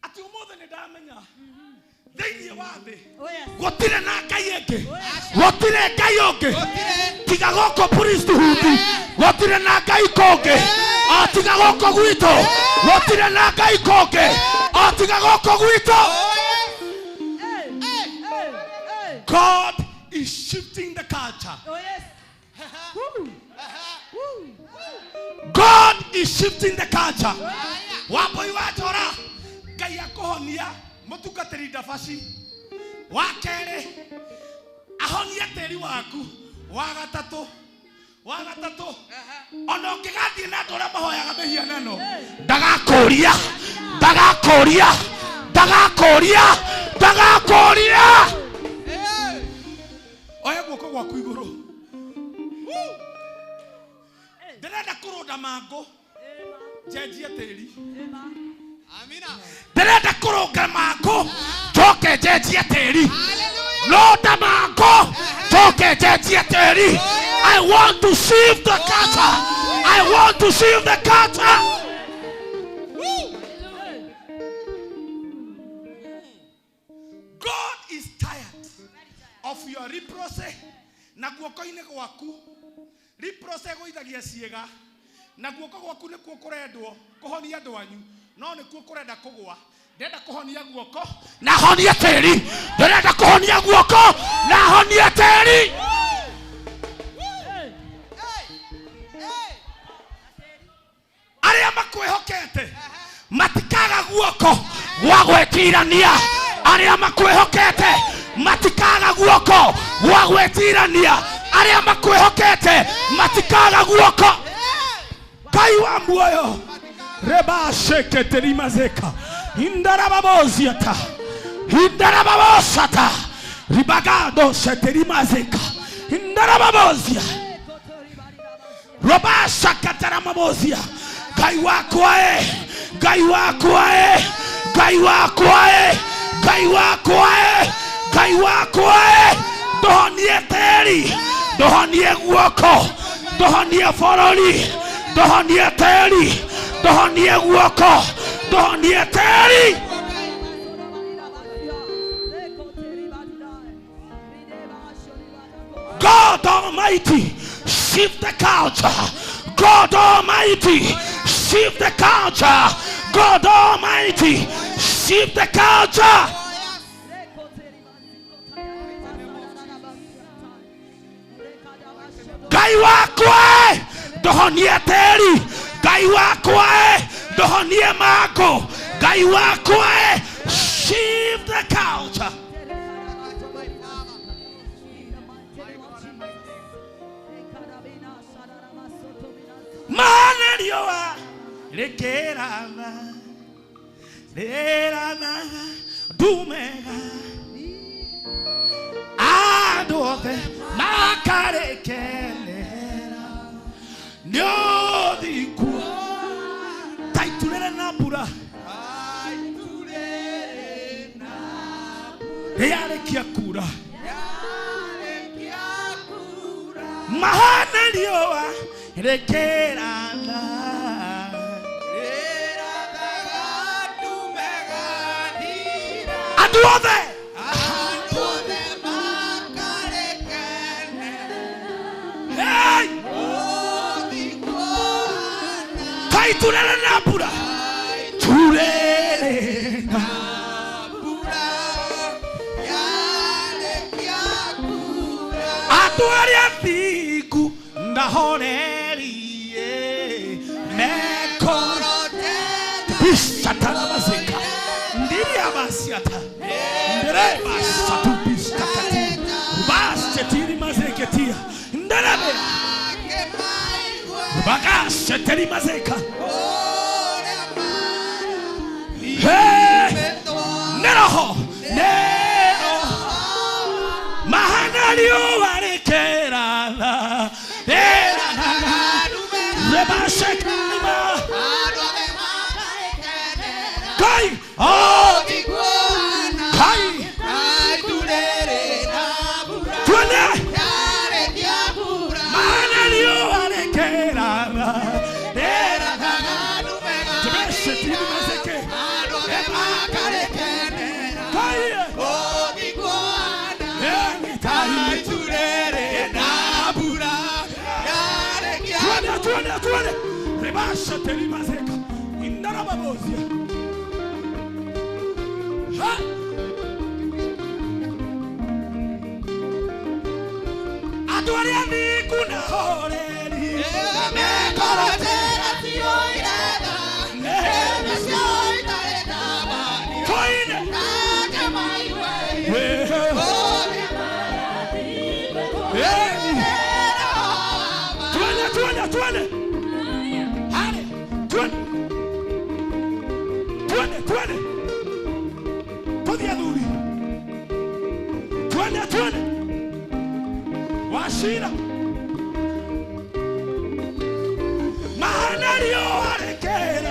atĩ ũmũthĩ nĩ ndamenya thĩinĩ wa thĩ gũtirĩ na Ngai ĩngĩ, gũtirĩ Ngai ũngĩ tiga gũkũ priesthood, gũtirĩ na Ngai kũngĩ o tiga gũkũ gwitũ, gũtirĩ na Ngai kũngĩ o tiga gũkũ gwitũ. God is shifting the culture. God is shifting the culture. Wambui wa Njora, Ngai akũhonia mũtungatĩri ndabaci. Wa kerĩ, ahonie tĩri waku. Wa gatatũ, wa gatatũ, ona ũngĩgathiĩ na andũ arĩa mahoyaga mĩhianano, ndagakũria, ndagakũria, ndagakũria, ndagakũria. Oya guoko gwaku igũrũ. Ndĩrenda kũrũnda mangũ. Njenjie tĩri. Ndĩrenda kũrũnga mangũ njoke njenjie tĩri. Lord mangũ njoke njenjie tĩri. I want to shift the culture. I want to shift the culture. God is tired of your leprosy. Na guoko-inĩ gwaku leprosy ĩgũithagia ciĩga na guoko gwaku nĩkuo kũrendwo kũhonia andũ anyu no nĩkuo kũrenda kũgũa. Ndĩrenda kũhonia guoko na honie tĩri. Ndĩrenda kũhonia guoko na honie tĩri. Arĩa makwĩhokete matikaga guoko gwa gwĩtirania. Arĩa makwĩhokete matikaga guoko gwa gwĩtirania. Arĩa makwĩhokete matikaga guoko. Ngai wa muoyo reba sheketerimazeka indarababoziata indarababosata ribagado sheterimazeka indarababozia roba shakataramabozia. Ngai wakwa e, Ngai wakwa e, Ngai wakwa e, Ngai wakwa e, Ngai wakwa e. Ndohonie tĩri, ndohonie guoko, ndohonie bũrũri, ndohonie tĩri, ndohonie guoko, ndohonie tĩri. God Almighty, shift the culture. God Almighty, shift the culture. God Almighty, shift the culture. Ngai wakwa e, ndohonie tĩri. Ngai wakwa e, ndohonie mangũ. Ngai wakwa e, shift the culture. Mana riũa rĩkĩratha rĩrathaga ndumega andũ othe makarĩkenera nĩ ũthingu ta itu rĩrĩ na mbura rĩarĩkia kura mahana riũa rĩkĩratha andũ othe Hey! Ta itu rĩrĩ na mbura turĩrĩ na andũ arĩa athingu ndahorerie mekoro bisataramazeka ndiriabasiata nderebasatupistakati basetirimazeketia nderebe bagaseterimazeka. Hey! Neroho nero mahana riũa rĩkĩratha rĩrathaga rebashekima Ngai oh Ngai tuone mahana riũa rĩkĩratha rĩrathaga tebesetirimazeke Ngai tuone tuone rebasha terimazeka indarababozia. Ha! Andũ arĩa athingu na horeri koine tuone tuone tuone hale tuone tuone tuone tuthi athuri tuone tuone wacira mahana riũa rĩkĩratha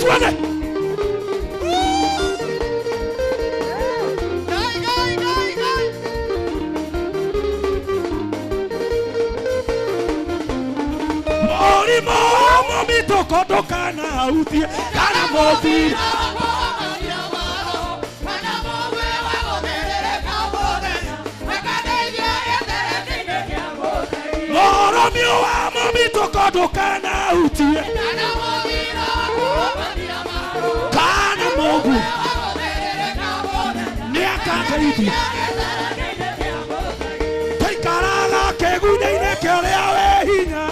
tuone. Mũrimũ mũmitũko ndũkanahutie kana mũthira. Mũrũmio wa mũmitũko ndũkanahutie kana mũgu nĩakandeithia. Tũikaraga kĩgunyĩ-inĩ kĩa ũrĩa wĩ hinya.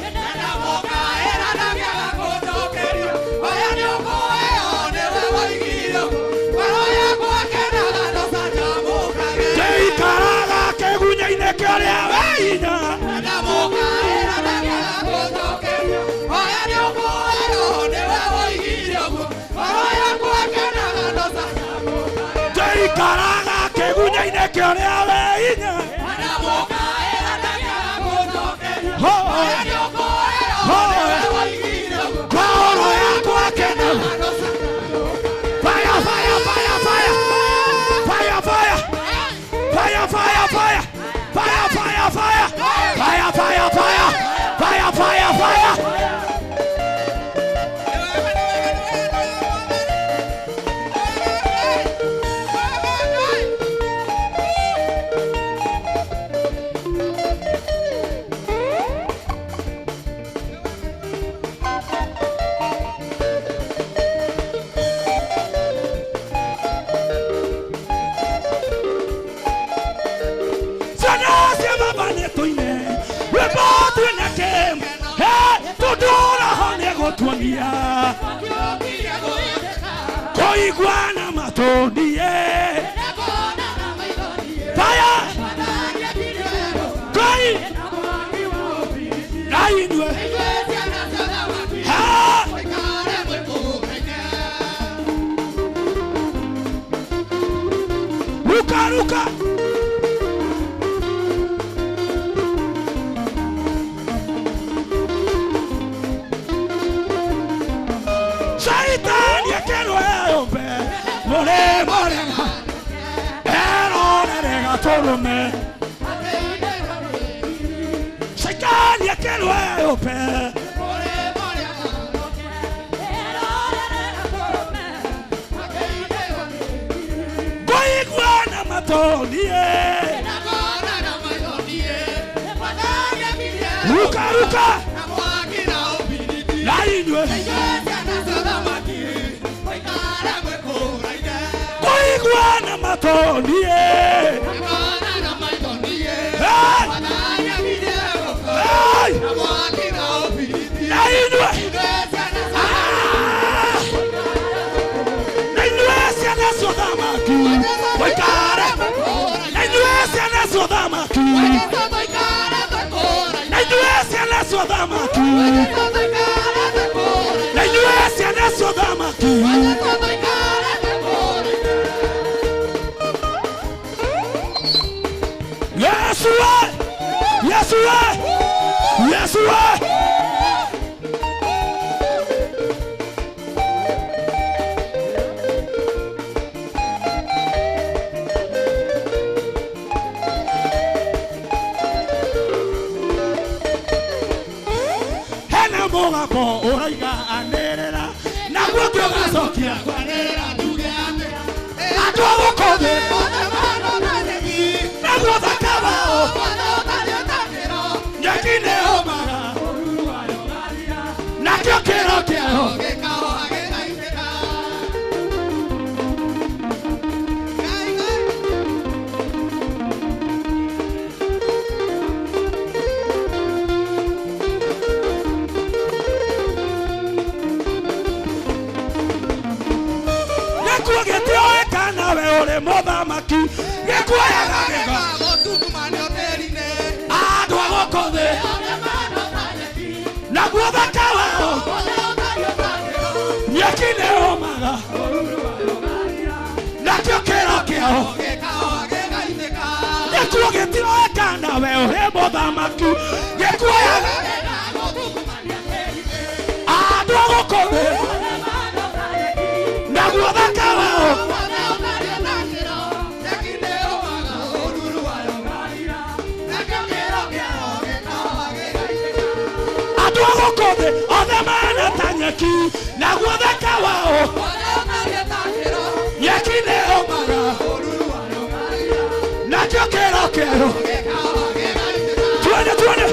Tũikaraga kĩgunyĩ-inĩ kĩa ũrĩa wĩ hinya. Tũikaraga kĩgunyĩ-inĩ kĩa ũrĩa wĩ hinya. Ngoro yakwa kenaga. Fire, fire, fire, fire. Fire, fire. Fire, fire, fire. Fire, fire, fire. Fire, fire, fire. Fire, fire, fire. Koiguana matũnie. Fire! Ngai! Ngai inyuĩ. Ha! Ruka, ruka! Shaitani akerwo eyũmbe mũrĩmo rĩga erorere gatũrũme. Shaitani akerwo eyũmbe ngũigua na matũnie. Ruka, ruka! Na inyuĩ. Koigua na matũnie. Hey! Hey! Na inyuĩ. Ah! Na inyuĩ ciana cia ũthamaki mũikare. Na inyuĩ ciana cia ũthamaki. Na inyuĩ ciana cia ũthamaki. Na inyuĩ ciana cia ũthamaki. Yeshua! Yeshua! Yeshua! Hena mũgambo ũraiga anĩrĩra naguo tũgacokia andũ a gũkũ thĩ naguo thaka wao nyeki nĩyũmaga nakĩo kĩro kĩao. Gĩkuũ gĩtiũĩkana we ũrĩ mũthamaki gĩkuoyaga gĩko andũ a gũkũ thĩ naguo thaka wao nyeki nĩyũmaga nakĩo kĩro kĩao. Gĩkuũ gĩtiũĩkana we ũrĩ mũthamaki gĩkuoyaga andũ a gũkũ thĩ. Naguo thaka wao andũ a gũkũ thĩ othe mahana ta nyeki naguo thaka wao nyeki nĩ ũmaga nakĩo kĩro kĩerũ tuone tuone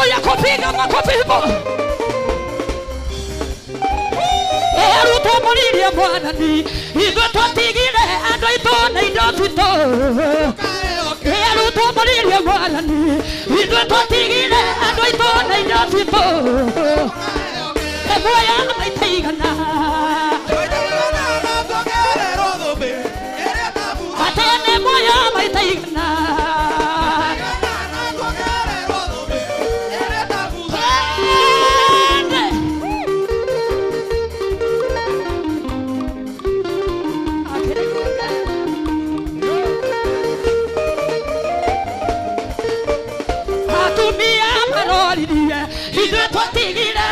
ya kupiga makofi hivyo. Arutwo moririe Mwathani, ithuĩ twatigire andũ aitũ na indo citũ. Arutwo moririe Mwathani, ithuĩ twatigire andũ aitũ na indo citũ. Muoya maita igana. Atene muoya maita igana. Atumia maroririe, ithuĩ twatigire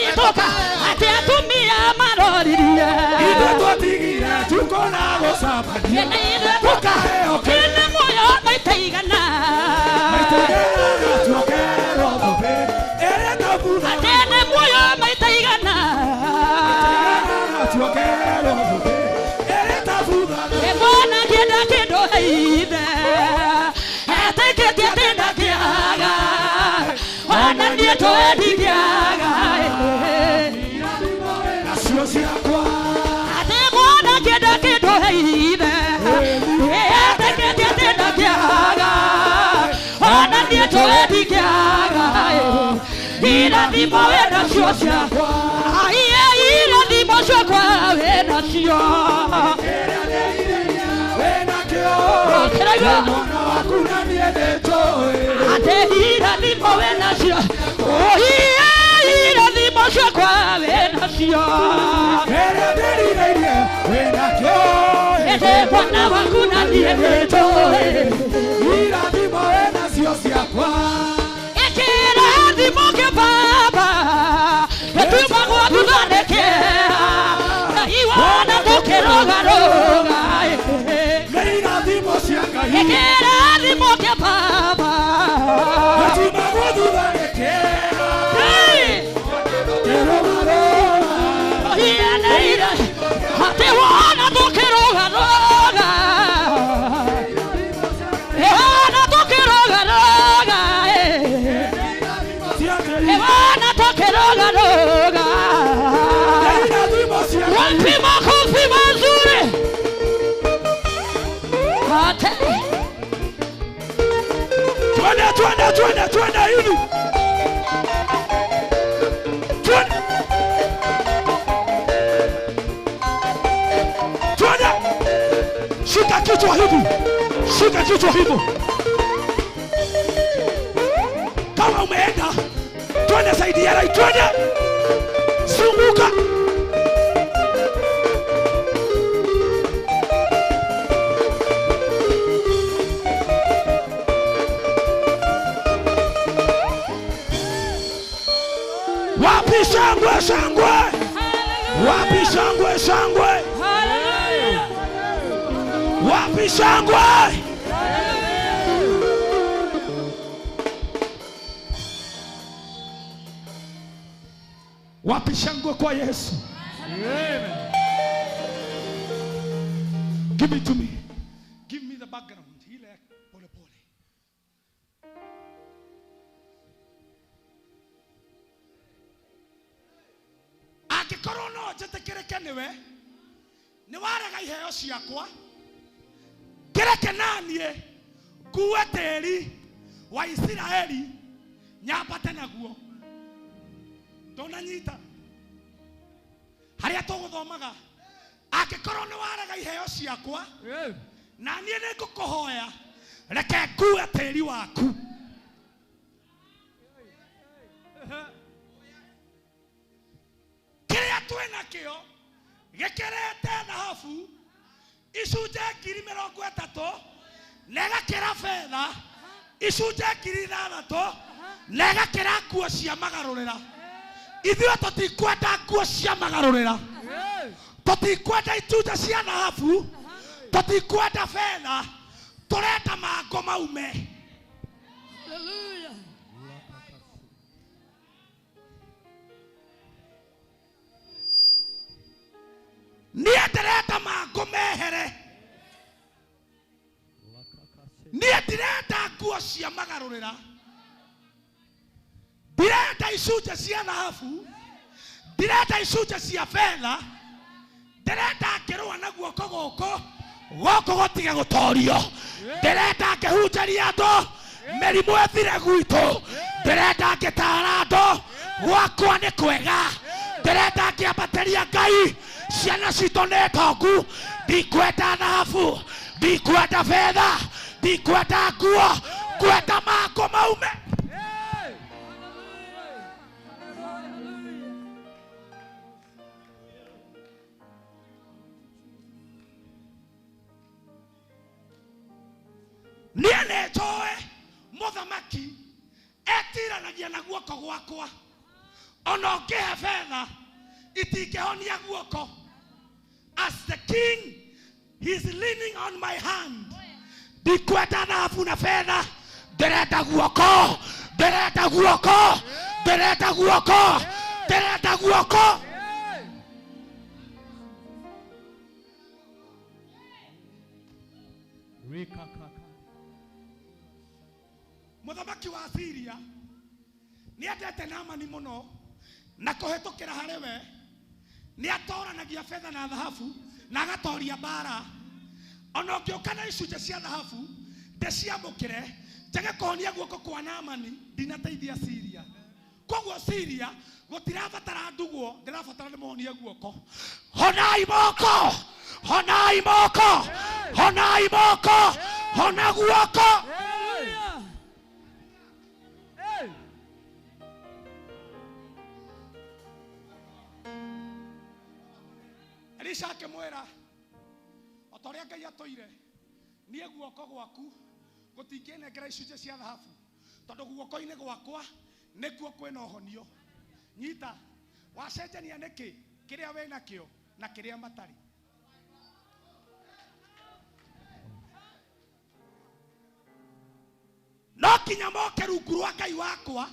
itoka. Ati atumia maroririe, ithuĩ twatigire tukona gũcambania, tũkaheo kĩne muoyo maita igana. Maita igana tuongererwo thũmbĩ ĩrĩa ĩtabuthagwo. Atene muoyo maita igana. Maita igana tuongererwo thũmbĩ ĩrĩa ĩtabuthagwo. Mwana kĩenda kĩndũ ithe etĩkĩtie atĩ ndakĩaga, ona niĩ tũĩ ndingĩaga. Nacio ciakwa. Atĩ mwana kĩenda kĩndũ ithe etĩkĩtie atĩ ndakĩaga, ona niĩ tũĩ ndingĩaga. Irathimo wĩ nacio ciakwa, irathimo ciakwa wĩ nacio. Mwana waku na niĩ nĩnjũĩ. Atĩ irathimo wĩ nacio, irathimo ciakwa wĩ nacio. Kĩrĩa ndĩrirĩirie wĩ nakĩo. Ĩndĩ mwana waku na niĩ nĩnjũĩ. Irathimo wĩ nacio ciakwa. Ĩkĩrathimo kĩa baba gĩtumagwo thutha nĩ kĩeha, na iwona tũkĩrũgarũga. Nĩ irathimo cia Ngai. Ĩkĩrathimo kĩa baba gĩtumagwo thutha nĩ kĩeha, tũkĩrũgarũga. Atĩ wona tũkĩrũgarũga, wona tũkĩrũgarũga, wona tũkĩrũgarũga. Nĩ irathimo cia Ngai. Wapi makofi mazuri? Ate. Twende, twende, twende, twende hivi. Twende. Twende. Shika kichwa hivi. Shika kichwa hivi. Kama umeenda, twende saidia right, twende. Zunguka. Wapi shangwe shangwe? Wapi shangwe shangwe? Wapi shangwe? Wapi shangwe kwa Yesu? Give it to me. Give me the background. Ile pole pole. Angĩkorwo no njĩtĩkĩrĩke nĩwe, nĩ warega iheo ciakwa, kĩreke naniĩ ngue tĩri wa Isiraeli nyambate naguo. Ndũnanyita harĩa tũgũthomaga. Angĩkorwo nĩ warega iheo ciakwa, na niĩ nĩ ngũkũhoya, reke ngue tĩri waku. Kĩrĩa twĩ nakĩo gĩkĩrĩte thahabu icunjĩ 30,000 na ĩgakĩra betha icunjĩ 6,000 na ĩgakĩra nguo cia magarũrĩra. Ithuĩ tũtikwenda nguo cia magarũrĩra, tũtikwenda icunjĩ cia thahabu, tũtikwenda betha, tũrenda mango maume. Hallelujah. Niĩ ndĩrenda mango mehere. Niĩ ndirenda nguo cia magarũrĩra. Ndirenda icunjĩ cia thahabu, ndirenda icunjĩ cia betha, ndirenda ngĩrũa na guoko gũkũ, gũkũ gũtige gũtorio. Ndirenda ngĩhunjĩria andũ mĩrimũ ĩthire gwitũ. Ndirenda ngĩtaara andũ gwakwa nĩ kwega. Ndirenda ngĩambatĩria Ngai ciana citũ nĩ tongu. Ndikwenda thahabu, ndikwenda betha, ndikwenda nguo, ngwenda mangũ maume. Niĩ nĩnjũĩ mũthamaki etiranagia na guoko gwakwa, ona ũngĩhe betha itingĩhonia guoko. As the king, he is leaning on my hand. Ndikwenda thahabu na betha, ndĩrenda guoko, ndĩrenda guoko, ndĩrenda guoko, ndĩrenda guoko. Mũthamaki wa Syria nĩendete Naamani mũno, na kũhĩtũkĩra harĩ we nĩatoranagia betha na thahabu na agatoria mbara. Ona ũngĩũka na icunjĩ cia thahabu ndĩciamũkĩre, njage kũhonia guoko kwa Naamani, ndinateithia Syria. Koguo Syria gũtirabatara nduguo, ndĩrabatara ndĩmũhonie guoko. Honai moko, honai moko, honai moko, hona guoko. Elisha akĩmwĩra, o ta ũrĩa Ngai atũire, niĩ guoko gwaku gũtingĩnengera icunjĩ cia thahabu, tondũ guoko-inĩ gwakwa nĩkuo kwĩna ũhonio. Nyita, wacenjania nĩkĩ kĩrĩa wĩ nakĩo na kĩrĩa matarĩ. No kinya moke rungu rwa Ngai wakwa,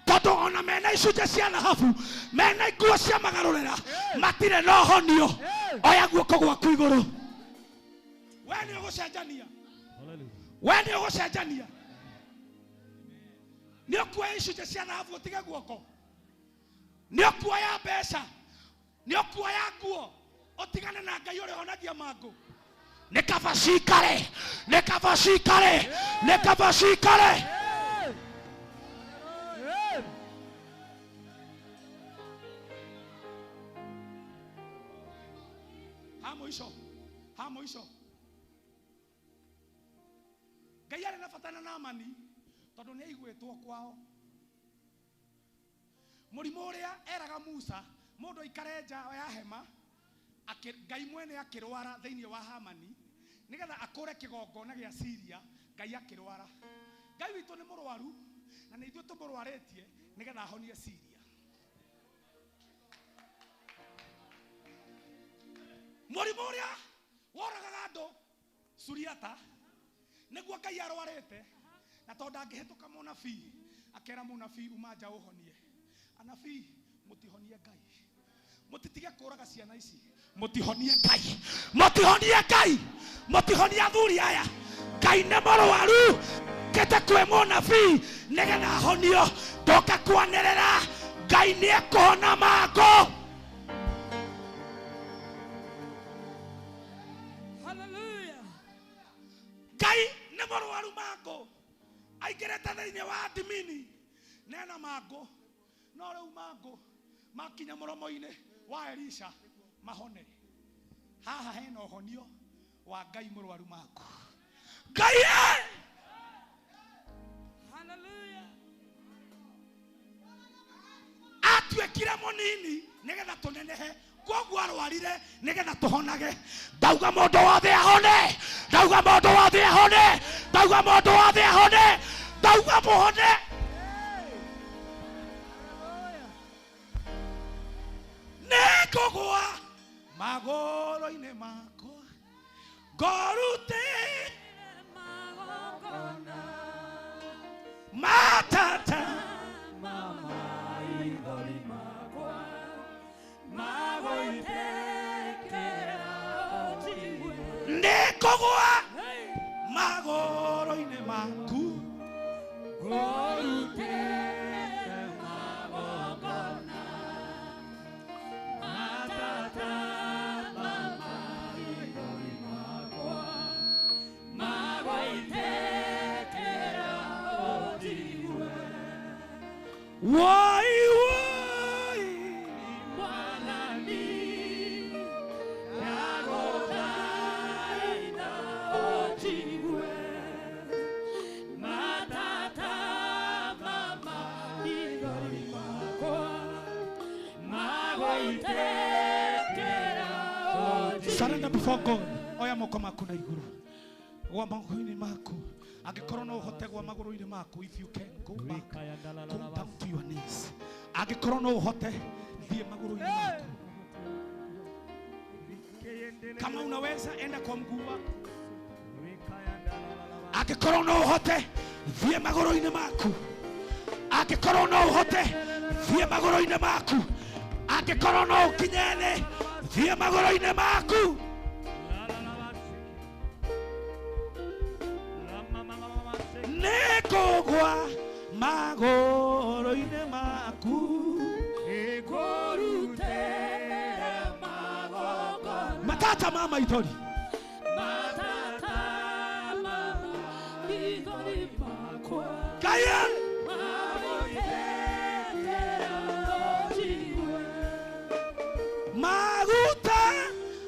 tondũ ona mena icunjĩ cia thahabu, mena nguo cia magarũrĩra, matirĩ na ũhonio. Oya guoko gwaku igũrũ. We nĩ ũgũcenjania, we nĩ ũgũcenjania. Nĩ ũkuoya icunjĩ cia thahabu ũtige guoko, nĩ ũkuoya mbeca, nĩ ũkuoya nguo ũtigane na Ngai ũrĩa ũhonagia mangũ. Nĩ kaba cikare, nĩ kaba cikare, nĩ kaba cikare. Ha mũico, ha mũico, Ngai arĩ na bata na Naamani tondũ nĩ aiguĩtwo kwao. Mũrimũ ũrĩa eraga Musa mũndũ aikare nja ya hema, Ngai mwene akĩrwara thĩinĩ wa Hamani nĩgetha akũre kĩgongona gĩa Syria. Ngai akĩrwara. Ngai witũ nĩ mũrwaru na nĩ ithuĩ tũmũrwarĩtie nĩgetha ahonie Syria. Mũrimũ ũrĩa woragaga andũ Suriata nĩguo Ngai arwarĩte, na tondũ ndangĩhĩtũka mũnabii akera mũnabii uma nja ũhonie. Anabii mũtihonie Ngai, mũtitige kũraga ciana ici, mũtihonie Ngai, mũtihonie Ngai, mũtihonie athuri aya. Ngai nĩ mũrwaru, kĩte kwĩ mũnabii nĩgetha ahonio. Ndoka kwanĩrĩra Ngai nĩ ekũhona mangũ. Hallelujah. Ngai nĩ mũrwaru mangũ, aingĩrĩte thĩinĩ wa admini nena mangũ, no rĩu mangũ makinya mũromo-inĩ wa Elisha mahone. Haha hena ũhonio wa Ngai mũrwaru mangũ. Ngai ĩ! Hallelujah. Atuĩkire mũnini nĩgetha tũnenehe, koguo arwarire nĩgetha tũhonage. Ndauga mũndũ wothe ahone, ndauga mũndũ wothe ahone, ndauga mũndũ wothe ahone, ndauga mũhone. Nĩngũgũa magũrũ-inĩ makwa ngorute matata nĩngũgũa magũrũ-inĩ maku. Njigue Matata mama Igori makwa Magoitekera. Surrender before God. Oya moko maku na iguru. Gwa magũrũ-inĩ maku. Angĩkorwo no ũhote gwa magũrũ-inĩ maku, if you can go back, go down to your knees. Angĩkorwo no ũhote thiĩ magũrũ-inĩ maku. Kama unaweza enda kwa mguu wako. Angĩkorwo no ũhote thiĩ magũrũ-inĩ maku. Angĩkorwo no ũhote thiĩ magũrũ-inĩ maku. Angĩkorwo no ũkinye thĩ thiĩ magũrũ-inĩ maku. Nĩngũgwa magũrũ-inĩ maku. Nĩngũrutĩra magongona. Matata ma maithori. Matata ma maithori makwa. Kaya. Magoitekera njigue. Maguta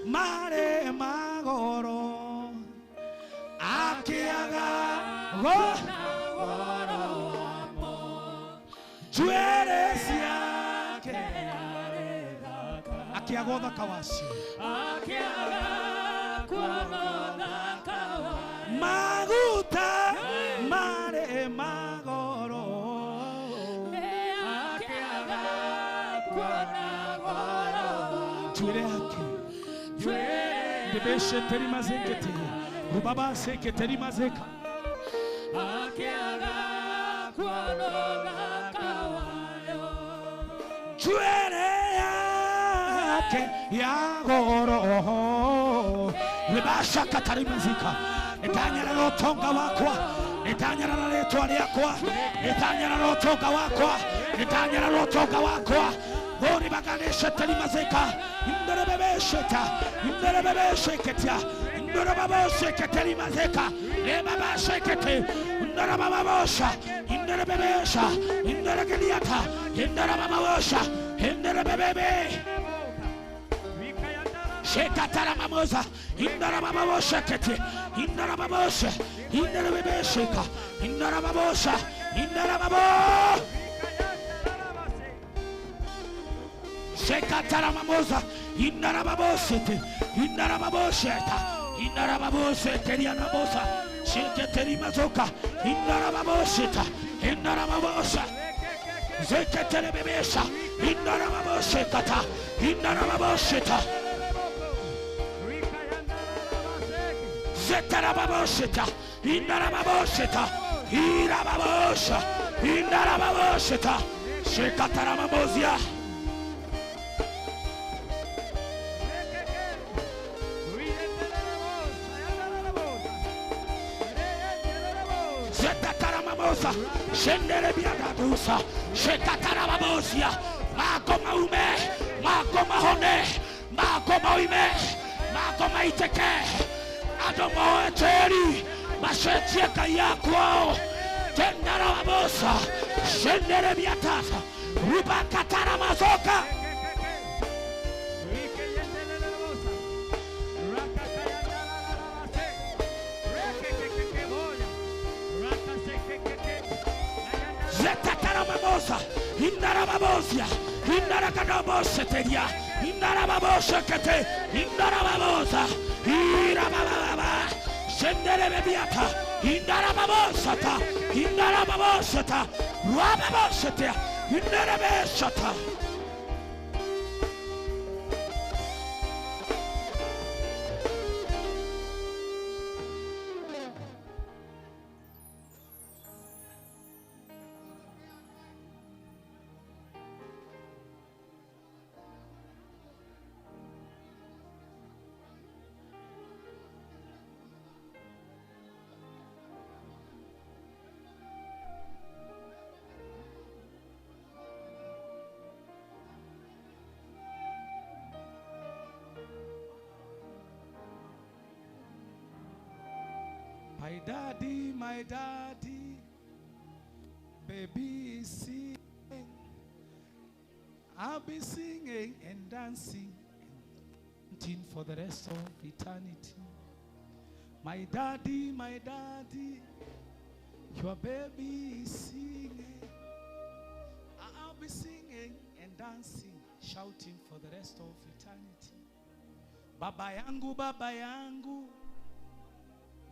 marĩ magoro akĩaga go njuĩrĩ ciake akĩaga ũthaka wacio. Maguta marĩ magoro njuĩrĩ yake ndĩbĩcĩtĩrimazĩkĩtĩ rubabacĩkĩtĩrimazĩka njuĩrĩ yake ya goro ribacakatarimazika nĩndanyarara ũtonga wakwa, nĩndanyarara rĩtwa rĩakwa, nĩndanyarara ũtonga wakwa, nĩndanyarara ũtonga wakwa. Goribaganĩcĩtĩrimazika inderebebeceta inderebebeceketia inderebaboceketerimazika rebabacekete inderebababosha inderebebesha inderegeliata inderebababosha inderebebebe Shekataramamosa inderababosha inderababosha inderebebesheka inderababosha inderababo Shekataramamosa inderababosete inderababosheta inderababoseterianabosa sheketerimazoka inderababosheta inderababosa zeketerebebesha inderababoshekata inderababosheta Zetarababosheta inderababosheta irababosha inderababosheta shekataramamozia. Zetaramamosa shenderebiagadusa shekatarababosia mako maume mako mahone mako maume mako maiteke adomoeteri masetie kayakwao tendarababosa shenderebiatasa rubakataramazoka. Zetaramamosa indarababosia indarakadoboseteria indarababosekete indarababosa irabababa senderebebiata indarababosata indarababosata ruababosetea indarebesata. My daddy, baby is singing. I'll be singing and dancing and chanting for the rest of eternity. My daddy, your baby is singing. I'll be singing and dancing, shouting for the rest of eternity. Baba yangu,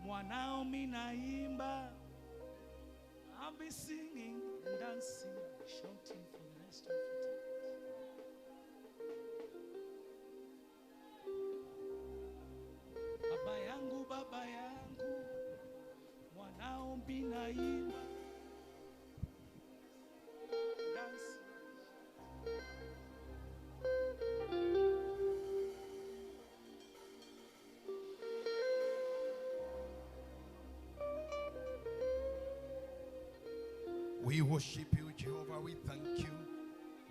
mwanao mimi naimba. I'll be singing and dancing, shouting for the rest of eternity. Baba yangu, mwanao mimi naimba. Dance. We worship you, Jehovah. We thank you.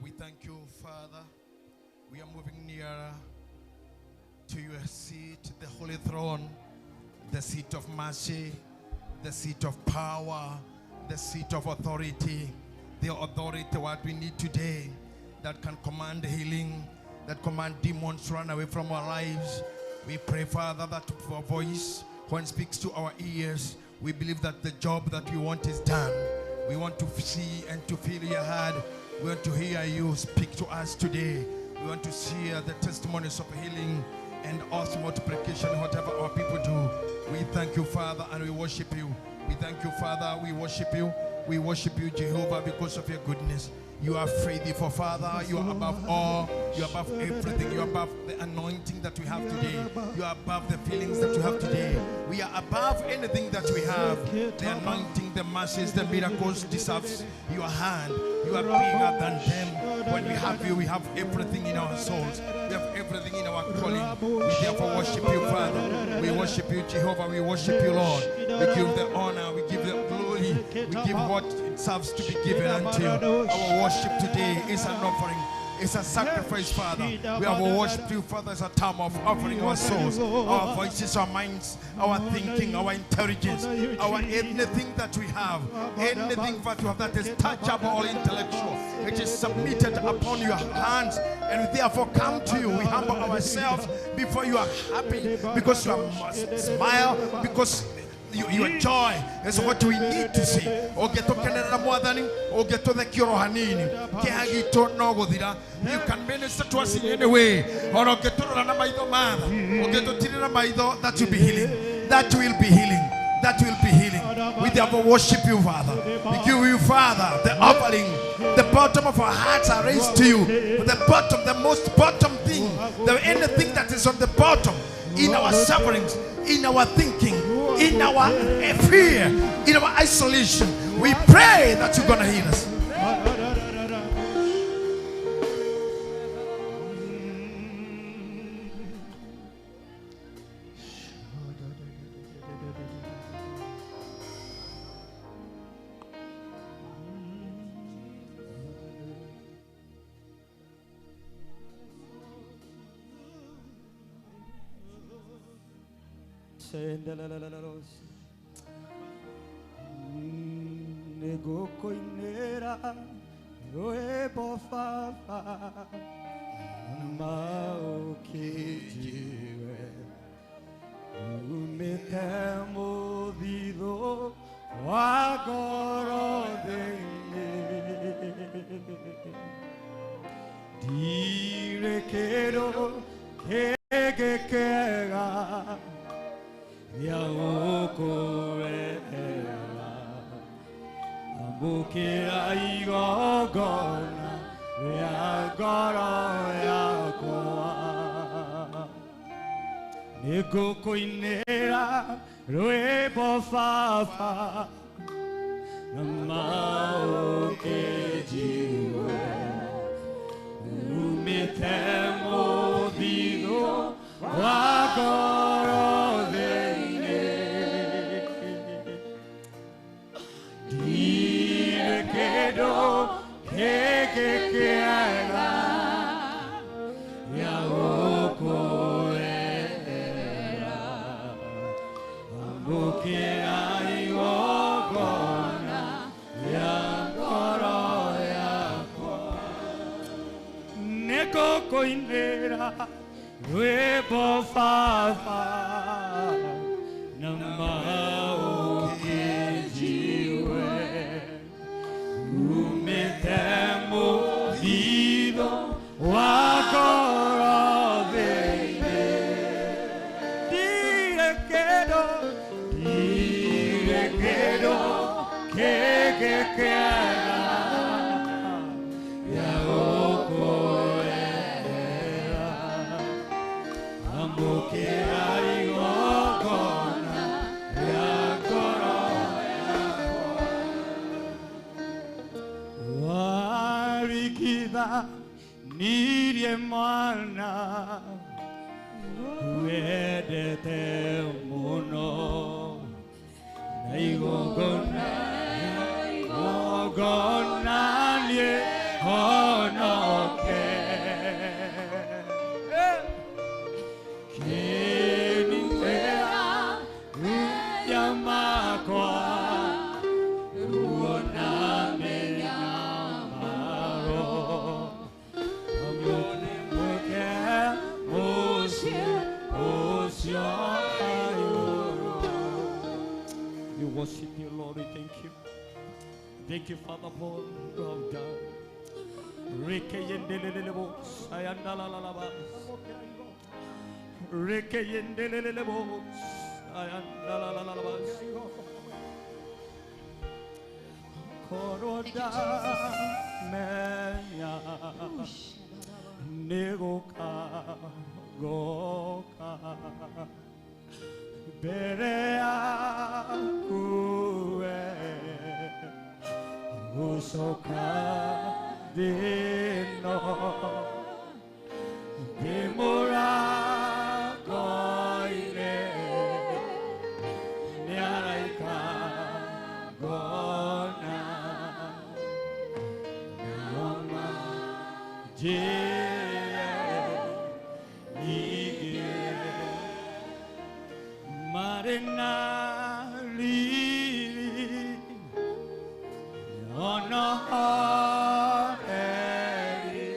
We thank you, Father. We are moving nearer to your seat, the holy throne, the seat of mercy, the seat of power, the seat of authority, the authority what we need today that can command healing, that command demons to run away from our lives. We pray, Father, that our voice, when speaks to our ears, we believe that the job that we want is done. We want to see and to feel your heart. We want to hear you speak to us today. We want to see the testimonies of healing and also multiplication, whatever our people do. We thank you, Father, and we worship you. We thank you, Father. We worship you. We worship you, Jehovah, because of your goodness. You are faithful, Father. You are above all. You are above everything. You are above the anointing that we have today. You are above the feelings that we have today. We are above anything that we have. The anointing, the mercies, the miracles deserves your hand. You are bigger than them. When we have you, we have everything in our souls. We have everything in our calling. We therefore worship you, Father. We worship you, Jehovah. We worship you, Lord. We give the honor. We give the glory. We give what it serves to be given unto you. Our worship today is an offering. It's a sacrifice, Father. We have worshipped you, Father, as a time of offering our souls, our voices, our minds, our thinking, our intelligence, our anything that we have, anything that we have that is touchable or intellectual. It is submitted upon your hands, and we therefore come to you. We humble ourselves before you are happy, because you are smile, because your joy is what we need to see. You can minister to us in any way. That will be healing. That will be healing. That will be healing. We therefore worship you, Father. We give you, Father, the offering. The bottom of our hearts are raised to you. The bottom, the most bottom thing, the anything that is on the bottom in our sufferings, in our thinking, in our fear, in our isolation, we pray that you're going to heal us. Negokoinera rwebo fafa maokijiwe umetemodhido wagoro denge direkero kegekega yaokoera ambukira igogona yagoro yakwa nigukuinera rwebo fafa namaokejiwe umetemodhido wagoro Kekekeala yaokoera ambukira igogona yangoro yakwa nekokoinera rwebo fafa Ũkĩnjigue umĩte mũthithũ wa ngoro thĩinĩ. Ndirĩ kĩndũ, ndirĩ kĩndũ kĩngĩ kĩega gĩa gũkũrehera. Amũkĩra igongona rĩa ngoro yakwa. Warigithanirie mwana wendete mũno na igongona igongona niĩ honoke. Kĩnitĩra mehia makwa ruo na mĩnyamaro. Amũke mũciĩ ũcio igũrũ. We worship you, Lord. We thank you. Thank you, Father, for all you have done. Reke yendelelelebo, sayandalalaba. Reke yendelelelebo, sayandalalalaba. Korwo ndamenya nĩgũka ngoka mbere yaku we gũcoka thĩ-ĩno ndĩ mũrango-inĩ nĩ araika ngona nao manjĩre nyingĩre marĩ na riri ona heri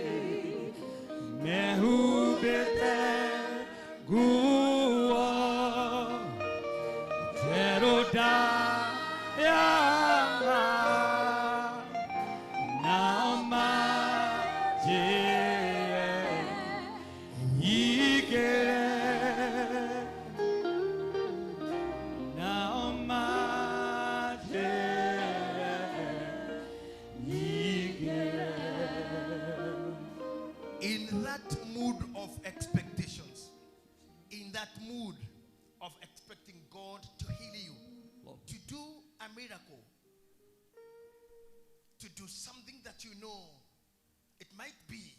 mehumbĩte nguo njerũ ndayama nao manjĩre nyingĩre nao manjĩre nyingĩre. In that mood of expectations, in that mood of expecting God to heal you, to do a miracle, to do something that you know it might be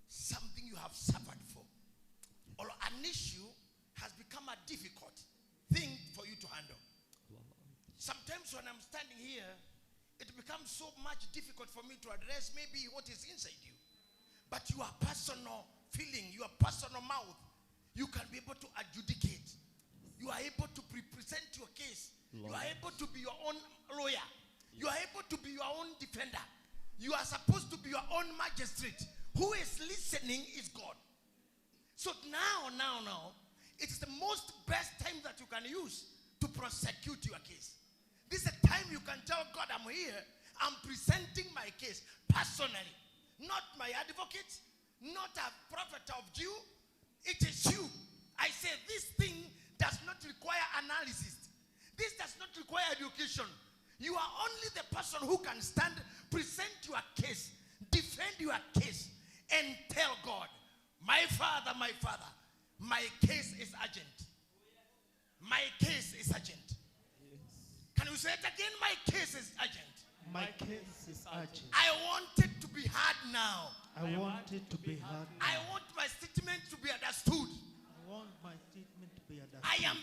something you have suffered for, or an issue has become a difficult thing for you to handle. Sometimes when I'm standing here, it becomes so much difficult for me to address maybe what is inside you. But your personal feeling, your personal mouth, you can be able to adjudicate. You are able to present your case. You are able to be your own lawyer. You are able to be your own defender. You are supposed to be your own magistrate. Who is listening is God. So now, it's the most best time that you can use to prosecute your case. This is a time you can tell God, I'm here. I'm presenting my case personally. Not my advocate, not a prophet of Jew. It is you. I say this thing does not require analysis. This does not require education. You are only the person who can stand, present your case, defend your case, and tell God, my father, my case is urgent. My case is urgent. Can you say it again? My case is urgent. My case is urgent. I want it to be heard now. I want it to be heard now. I want my statement to be understood. I want my statement to be understood. I am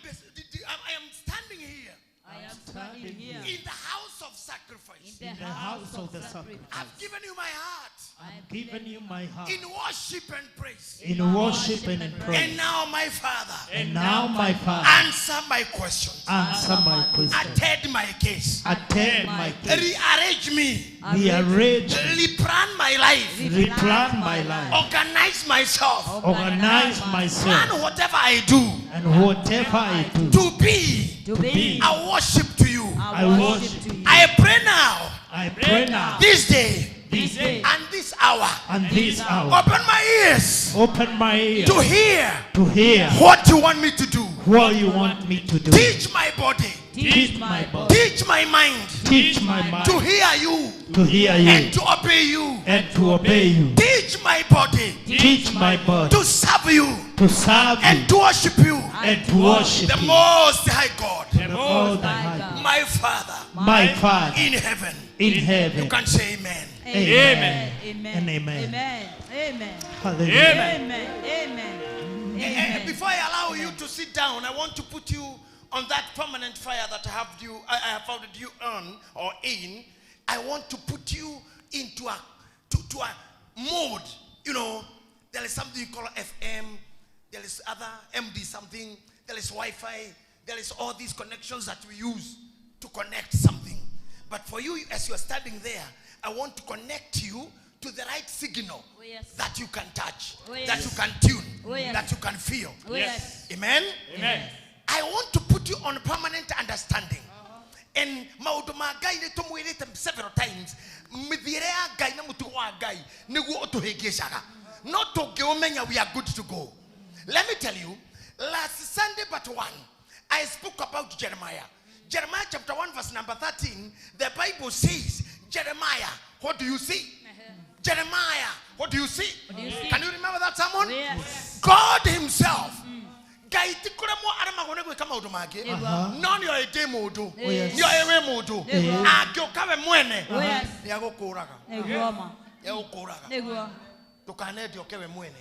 standing here. I am standing here in the house house of sacrifice. In the house of the sacrifice. I've given you my heart. I've given you my heart. In worship and praise. In worship and in praise. And now, my Father. And now, my Father. Answer my questions. Answer my questions. Attend my case. Attend my case. Rearrange me. Rearrange me. Replan my life. Replan my life. Organize myself. Organize myself. Plan whatever I do. And whatever I do. To be. To be. I worship to you. I worship to you. I pray now. I pray now. This day. This day. And this hour. And this hour. Open my ears. Open my ears. To hear. To hear. What you want me to do. What you want me to do. Teach my body. Teach my body. Teach my mind. Teach my mind. To hear you. To hear you. And to obey you. And to obey you. Teach my body. Teach my body. To serve you. To serve you. And to worship you. And to worship the you. Most High God. The Most High God. My Father. My Father. In heaven. In heaven. You can say amen. Amen. Amen. And amen. Amen. Amen. Hallelujah. Amen. Amen. Amen. Before I allow you to sit down, I want to put you on that permanent fire that I have found you on or in. I want to put you into a to a mode. You know, there is something you call FM. There is other MD something. There is Wi-Fi. There is all these connections that we use to connect something. But for you, as you are standing there, I want to connect you to the right signal. Oh, yes. That you can touch, oh, yes. That you can tune, oh, yes. That you can feel. Oh, yes. Amen? Amen. I want to put you on permanent understanding. And maundu ma Ngai nĩ tũmwĩrĩte several times, mĩthiĩre ya Ngai na mũtugo wa Ngai nĩguo ũtũhĩngĩcaga. No tũngĩũmenya, we are good to go. Let me tell you, last Sunday but one, I spoke about Jeremiah. Jeremiah chapter 1 verse number 13, the Bible says, Jeremiah, what do you see? Jeremiah, what do you see? What do you see? Can you remember that sermon? Yes. God himself. Ngai ti kũremwo aremagwo nĩ gwĩka maũndũ mangĩ no nĩoĩ ndĩ mũndũ nĩoĩ wĩ mũndũ angĩũka we mwene nĩagũkũraga nĩagũkũraga ndũkanende oke we mwene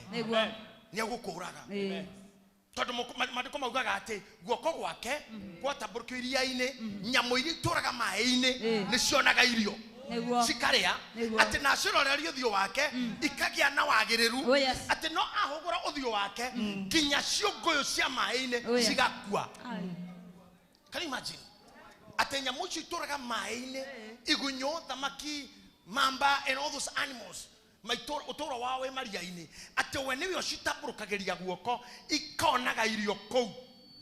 nĩagũkũraga tondũ maandĩko maugaga atĩ guoko gwake gwatambũrũkio iria-inĩ nyamũ iria itũraga maĩ-inĩ nĩcionaga irio cikarĩa atĩ na ciroreria ũthiũ wake ikagĩa na wagĩrĩru atĩ no ahũgũra ũthiũ wake nginya ciũngũyũ cia maĩ-inĩ cigakua. Can you imagine? Atĩ nyamũ icio itũraga maĩ-inĩ, igunyũ, thamaki, mamba and all those animals ũtũũro wao wĩ maria-inĩ atĩ we nĩwe ũcitambũrũkagĩria guoko ikonaga irio kũu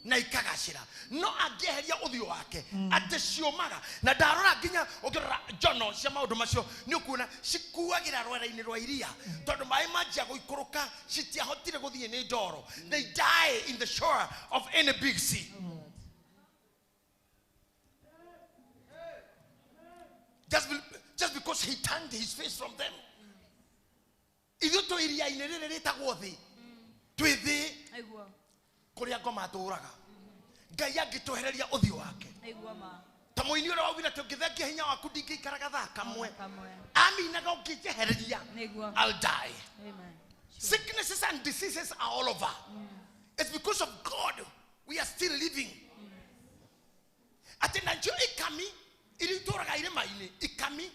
na ikagacĩra no angĩeheria ũthiũ wake atĩ ciũmaga na ndarora nginya ũngĩrora njono cia maũndũ macio nĩ ũkuona cikuagĩra rwere-inĩ rwa iria tondũ maĩ manjia gũikũrũka citiahotire gũthiĩ nĩ ndoro. They die in the shore of any big sea. Just because he turned his face from them. Ithuĩ twĩ iria-inĩ rĩrĩ rĩtagwo thĩ twĩ thĩ kũrĩa ngoma atũraga Ngai angĩtwehereria ũthiũ wake ta mũini ũrĩa waugire atĩ ũngĩthengia hinya waku ndingĩikara gathaa kamwe aminaga ũngĩnjehereria I'll die. Sicknesses and diseases are all over. It's because of God we are still living. Atĩ nacio ikami iria itũraga irĩma-inĩ ikami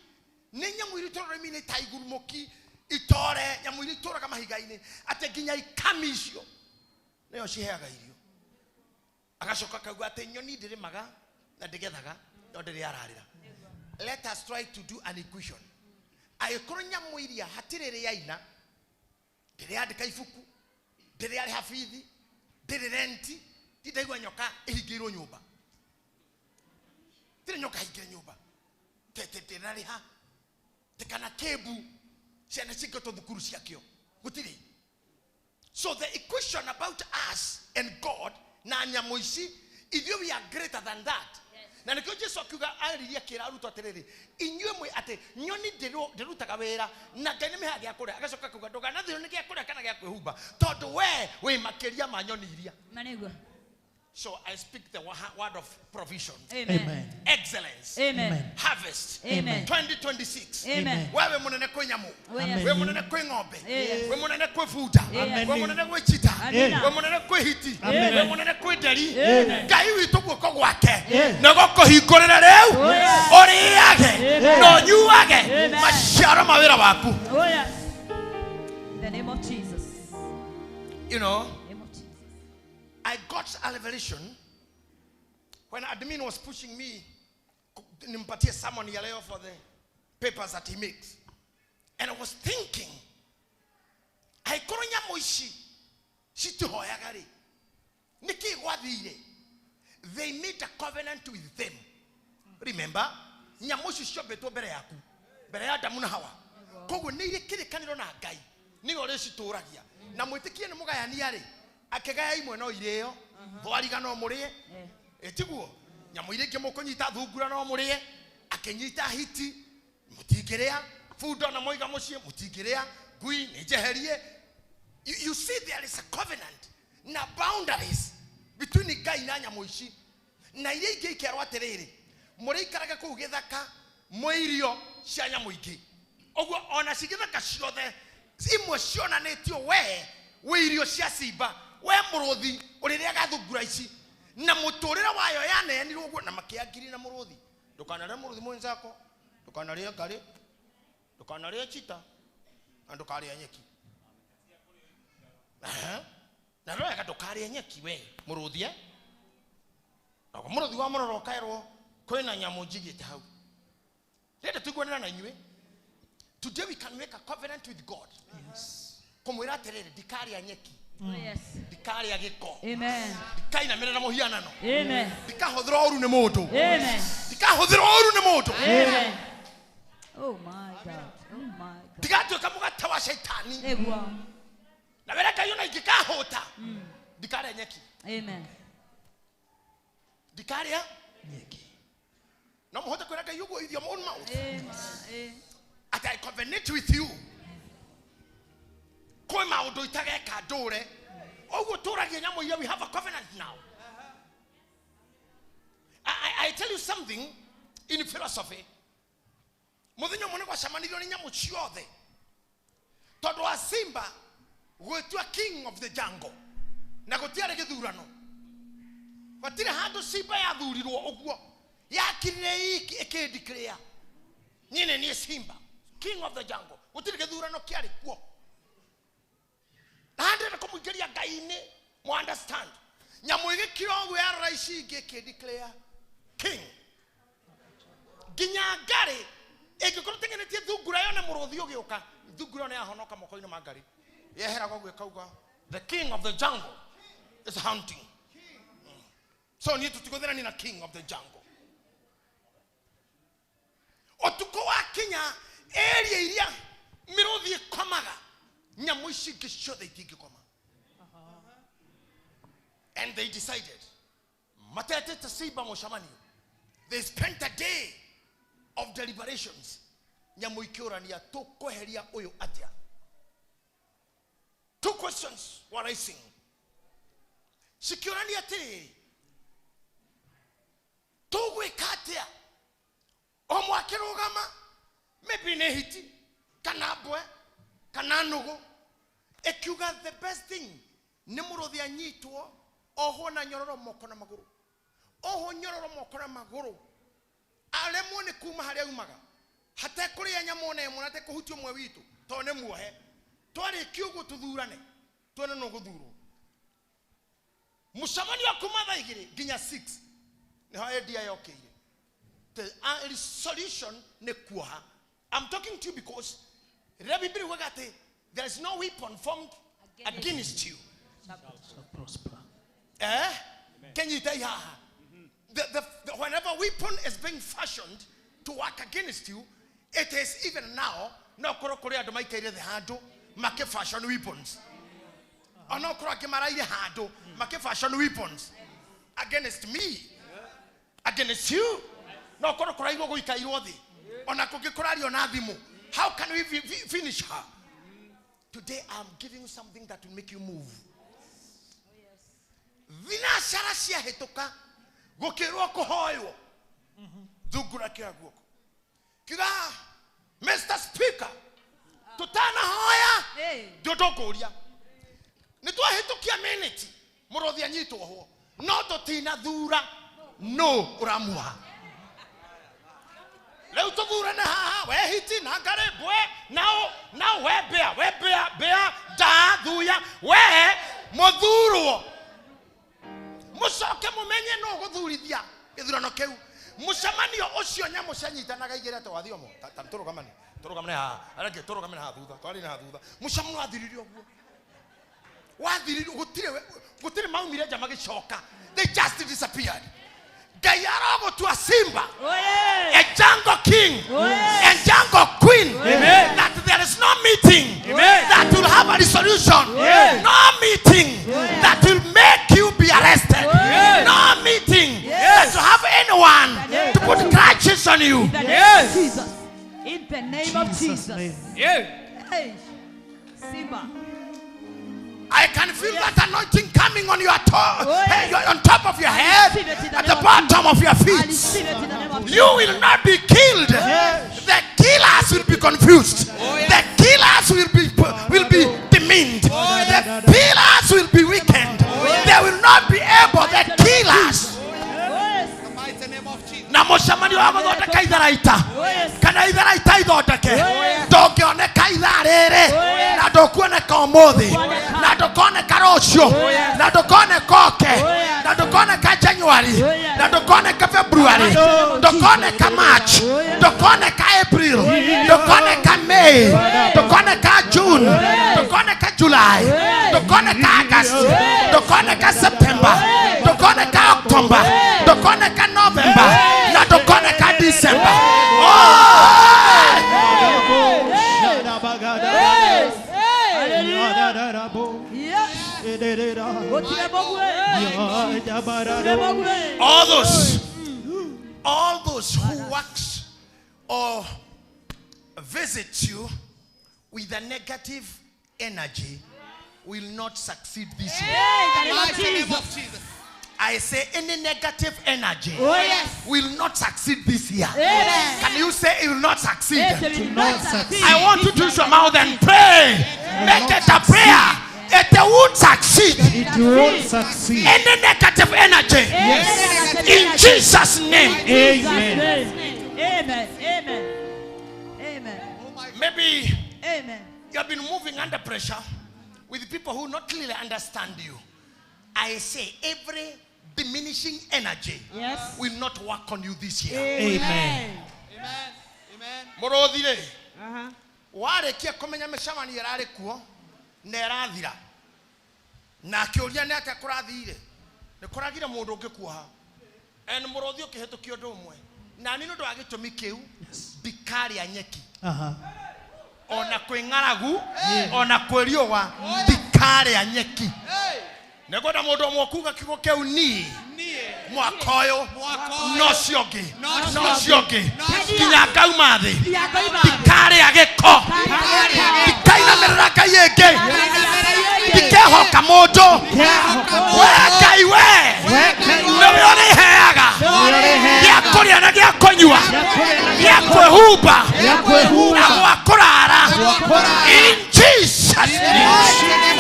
nĩ nyamũ iria itũraga irĩma-inĩ ta igurumũki itore nyamũ iria itũraga mahiga-inĩ atĩ nginya ikami icio nĩyo ciheaga irio. Agacoka akauga atĩ nyoni ndĩrĩmaga na ndĩgethaga no ndĩrĩ yararĩra. Let us try to do an equation. Angĩkorwo nyamũ iria hatirĩ ĩrĩ yaina ndĩrĩ yandĩka ibuku ndĩrĩ yarĩha bithi ndĩrĩ renti ndindaigua nyoka ĩhingĩirwo nyũmba tirĩ nyoka hingĩre nyũmba ndĩrarĩha kana kĩmbu ciana cingĩtwo thukuru ciakĩo gũtirĩ. So the equation about us and God na nyamũ ici ithuĩ we are greater than that. Na nĩkĩo Jesu akiuga aririe akĩra arutwo atĩrĩrĩ inyuĩ mwĩ atĩ nyoni ndĩrutaga wĩra na Ngai nĩmĩheaga gĩa kũrĩa agacoka akauga ndũkanathĩrwo nĩ gĩa kũrĩa kana gĩa kwĩhumba tondũ we wĩ makĩria ma nyoni iria. So I speak the word of provision. Amen. Amen. Excellence. Amen. Harvest. Amen. 2026. Amen. Wewe munene kwĩ nyamũ. Amen. We munene kwĩ ng'ombe. Yes. We munene kwĩ bunda. Amen. We munene kwĩ chita. Amen. We munene kwĩ hiti. Amen. We munene kwĩ nderi. Amen. Ngai witũ guoko gwake Yes. nĩ gũkũhingũrĩra rĩu Yes. ũrĩage Wĩra waku. Oh yes. In the name of Jesus. You know, Name of Jesus. I got a revelation when admin was pushing me nimpatie sermon ya leo for the papers that he makes. And I was thinking, aikorwo nyamũ ici citihoyaga rĩ, nĩkĩ gwathire? They made a covenant with them. Remember, nyamũ ici ciombĩtwo mbere yaku, mbere ya Adamu na Hawa. Koguo nĩ irĩ kĩrĩkanĩro na Ngai, nĩwe ũrĩcitũragia. Na mwĩtĩkie nĩ mũgayania rĩ, akĩgaya imwe no irĩo, thwariga no mũrĩe, ĩtiguo nyamũ iria ingĩ mũkũnyita thungura no mũrĩe, akĩnyita hiti mũtingĩrĩa, bunda na moiga mũciĩ mũtingĩrĩa, ngui nĩ njeherie. You see there is a covenant na boundaries between Ngai na nyamũ ici. Na iria ingĩ ikerwo atĩrĩrĩ, mũrĩikaraga kũu gĩthaka mwĩ irio cia nyamũ ingĩ. Ũguo ona ci gĩthaka ciothe imwe cionanĩtio we wĩ irio cia simba, we mũrũthi ũrĩrĩaga thungura ici. Na mũtũrĩre wayo yaneanirwo ũguo na makĩangiri na mũrũthi. Ndũkanarĩe mũrũthi mwenzako, ndũkanarĩe ngarĩ, ndũkanarĩe chita, na ndũkarĩe nyeki. Na royaga ndũkarĩe nyeki we mũrũthi, eh? Naguo mũrũthi wa mũrora ũkerwo kwĩna nyamũ njigĩte hau. Rĩrĩa tũiguanĩra na inyuĩ, today we can make a covenant with God. Yes. Kũmwĩra atĩrĩrĩ, ndikarĩa nyeki. Oh yes. Ndikarĩa gĩko. Amen. Ndikainamĩrĩra mũhianano. Amen. Ndikahũthĩra ũru nĩ mũndũ. Amen. Ndikahũthĩra ũru nĩ mũndũ. Amen. Oh my God. Oh my God. Ndigatuĩka mũgate wa shaitani. Nĩguo. Na wĩra Ngai ona ingĩkahũta, ndikarĩa nyeki. Amen. Ndikarĩa nyeki. No mũhote kwĩra Ngai ũguo with your own mouth. Amen. At I covenant with you. Kwĩ maũndũ itageka ndũre. Ũguo tũragia nyamũ iria, we have a covenant now. I tell you something in philosophy. Mũthenya ũmwe nĩ gwacemanirio nĩ nyamũ ciothe. Tondũ wa simba gwĩtua king of the jungle. Na gũtiarĩ gĩthurano. Gũtirĩ handũ simba yathurirwo ũguo. Yakirire iki ĩkĩndeclare. Niĩ nĩ niĩ simba, king of the jungle. Gũtirĩ gĩthurano kĩarĩ kuo. Na ndĩrenda kũmũingĩria Ngai-inĩ, mu understand. Nyamũ ĩgĩkira ũguo yarora ici ingĩ ĩkĩndeclare king. Nginya ngarĩ ĩngĩkorwo ĩteng'eretie thungura yone mũrũthi ũgĩũka, thungura ĩyo nĩyahonoka moko-inĩ ma ngarĩ. Yeheraga ũguo ĩkauga, the king of the jungle is hunting. So niĩ tũtigũthĩrani na king of the jungle. Ũtukũ wakinya area iria mĩrũthi ĩkomaga, nyamũ ici ingĩ ciothe itingĩkoma. And they decided, matetete simba mũcemanio. They spent a day of deliberations. Nyamũ ikĩũrania, tũkweheria ũyũ atĩa? Two questions were rising. Cikĩũrania atĩrĩrĩ, tũgwĩka atĩa? O mwakĩrũgama, maybe nĩ hiti, kana mbwe, kana nũgũ. Ĩkiuga the best thing nĩ mũrũthi anyitwo, ohwo na nyororo moko na magũrũ. Ohwo nyororo moko na magũrũ. Aremwo nĩ kuma harĩa aumaga. Hatekũrĩa nyamũ ona ĩmwe na hatekũhutia ũmwe witũ, tondũ nĩ muohe. Twarĩkia ũguo tũthurane, tuone nũ ũgũthurwo. Mũcemanio wa kuma thaa igĩrĩ nginya 6 nĩho idea yokĩire. The solution nĩ kuoha. I'm talking to you because rĩrĩa Bibilia yugaga atĩ there is no weapon formed against you. Shall prosper. Eh? Kenyitei haha. Whenever weapon is being fashioned to work against you, it is even now, no korwo kũrĩ andũ maikaire thĩ handũ makĩ fashion weapons. Ona korwo angĩ maraire handũ makĩ fashion weapons against me, against you. No korwo kũrairwo gũikairwo thĩ. Ona kũngĩ kũrario na thimũ. How can we finish her? Today I'm giving you something that will make you move. Thinacara ciahĩtũka gũkĩrwo kũhoywo, thungura kĩoya guoko kiuga, Mr. Speaker, tũtanahoya ndio tũkũria nĩ twahĩtũkia minute mũrũthi anyitwo ho, no tũtinathura no ũramuoha. Rĩu tũthurane haha we hiti na ngarĩ mbwe nao nao we mbĩa we mbĩa mbĩa ndaa thuya we mũthurwo mũcoke mũmenye nũ ũgũthurithia gĩthurano kĩu mũcemanio ũcio nyamũ cianyitanaga igĩrĩ atĩ wathiomo tũrũgamane tũrũgamane haha arĩa angĩ tũrũgamane haha thutha twarĩre haha thutha mũcemanio wathirire ũguo wathirire gũtirĩ gũtirĩ maumire nja magĩcoka. They just disappeared. Ngai arogũtua simba, a jungle king, a jungle queen. Amen. That there is no meeting Amen. that will have a resolution. Yes. No meeting that will make you be arrested. Yes. No meeting Yes. that will have anyone Yes. to put crutches on you. In the name Yes. of Jesus. In the name of Jesus' Jesus. name. Yeah. Hey. Simba. I can feel that anointing coming on your top, Oh, yes. hey, you're on top of your head, receive it in the at name the of bottom of your I feet. receive it in the name of You will not be killed. The killers will be confused. The killers will be demeaned. The killers will be weakened. They will not be able. The killers. Yes. Mighty name of Jesus. Na mũcemanio wa gũthondeka itharaita Yes. kana itharaita ithondeke Yes. ndũngĩoneka ithaa rĩrĩ Yes. na ndũkuoneka ũmũthĩ Ndũkuoneka. na ndũkoneka rũciũ Yes. na ndũkoneka oke Yes. na ndũkoneka January Yes. na ndũkoneka February Yes. ndũkoneka March Yes. ndũkoneka April ndũkoneka May ndũkoneka June ndũkoneka July ndũkoneka August ndũkoneka September ndũkoneka October ndũkoneka November na ndũkoneka December. Oh! Yes. Hallelujah. Yes. Gũtirĩ mũguĩ. Gũtirĩ mũguĩ. All those who works or visit you with a negative energy will not succeed this year. In the name of Mighty name Jesus. of Jesus. I say any negative energy Oh, yes. will not succeed this year. Amen. Can you say it will not succeed? It will not succeed. I want you to use your mouth and pray. Make it a prayer. It won't succeed. It won't succeed. Any negative energy. Yes. In Jesus' name. Amen. Amen. Amen. Amen. Maybe Amen. you have been moving under pressure with people who not clearly understand you. I say every diminishing energy Yes. will not work on you this year. Amen. Amen. Amen. Mũrũthi rĩ warĩkia kũmenya mĩcemanio ĩrarĩ kuo na ĩrathira na akĩũria nĩ atĩa kũrathire nĩ kũragire mũndũ ũngĩ kuoha and mũrũthi ũkĩhĩtũkia ũndũ ũmwe na niĩ nĩ ũndũ wa gĩtũmi kĩu ndikarĩa nyeki Uh-huh. ona kwĩ ng'aragu ona kwĩ riũa ndikarĩa nyeki nĩngwenda mũndũ ũmwe kuga kiugo kĩu niĩ Niĩ. mwaka ũyũ Mwaka ũyũ. no ũcio ũngĩ No ũcio no ũcio ũngĩ No ũcio nginya ngauma thĩ Nginya ngauma thĩ. ndikarĩa gĩko ndikainamĩrĩra ngai ĩngĩ ndikehoka mũndũ we ngai we nĩwe ũrĩheaga gĩa kũrĩa na gĩa kũnyua gĩa kwĩhumba na gwa kũrara. In Jesus' name.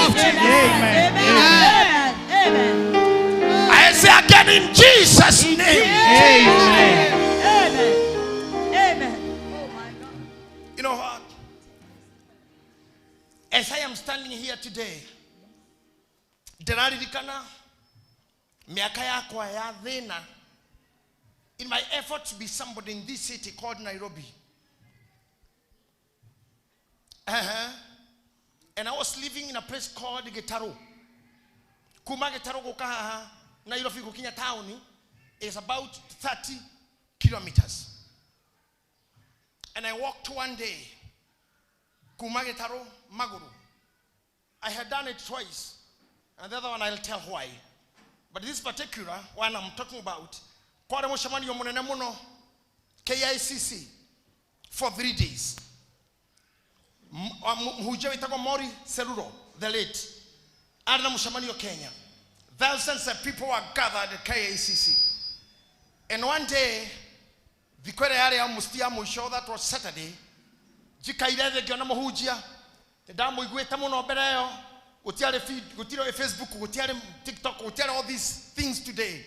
Amen. Amen. Amen. I say again, in Jesus' name. Amen. Amen. Amen. Oh my God. You know what? As I am standing here today, ndĩraririkana mĩaka yakwa ya thĩna in my effort to be somebody in this city called Nairobi. And I was living in a place called Gitaru. Kuma Gitaru gũka haha Nairobi gũkinya town is about 30 kilometers. And I walked one day kuma Gitaru Maguru. I had done it twice, and the other one I'll tell why. But this particular one I'm talking about, kwarĩ mũcemanio mũnene mũno KICC for 3 days. Mũhunjia wĩtagwo Mori Seruro, the late, arĩ na mũcemanio Kenya. Thousands of people were gathered at KICC. And one day, thikũ ĩrĩa yarĩ ya mũciĩ ya mũico, that was Saturday, njikaire thĩ ngĩona mũhunjia nĩ ndamũiguĩte mũno mbere ĩyo gũtiarĩ feed, gũtirĩ Facebook, gũtiarĩ TikTok, gũtiarĩ all these things today.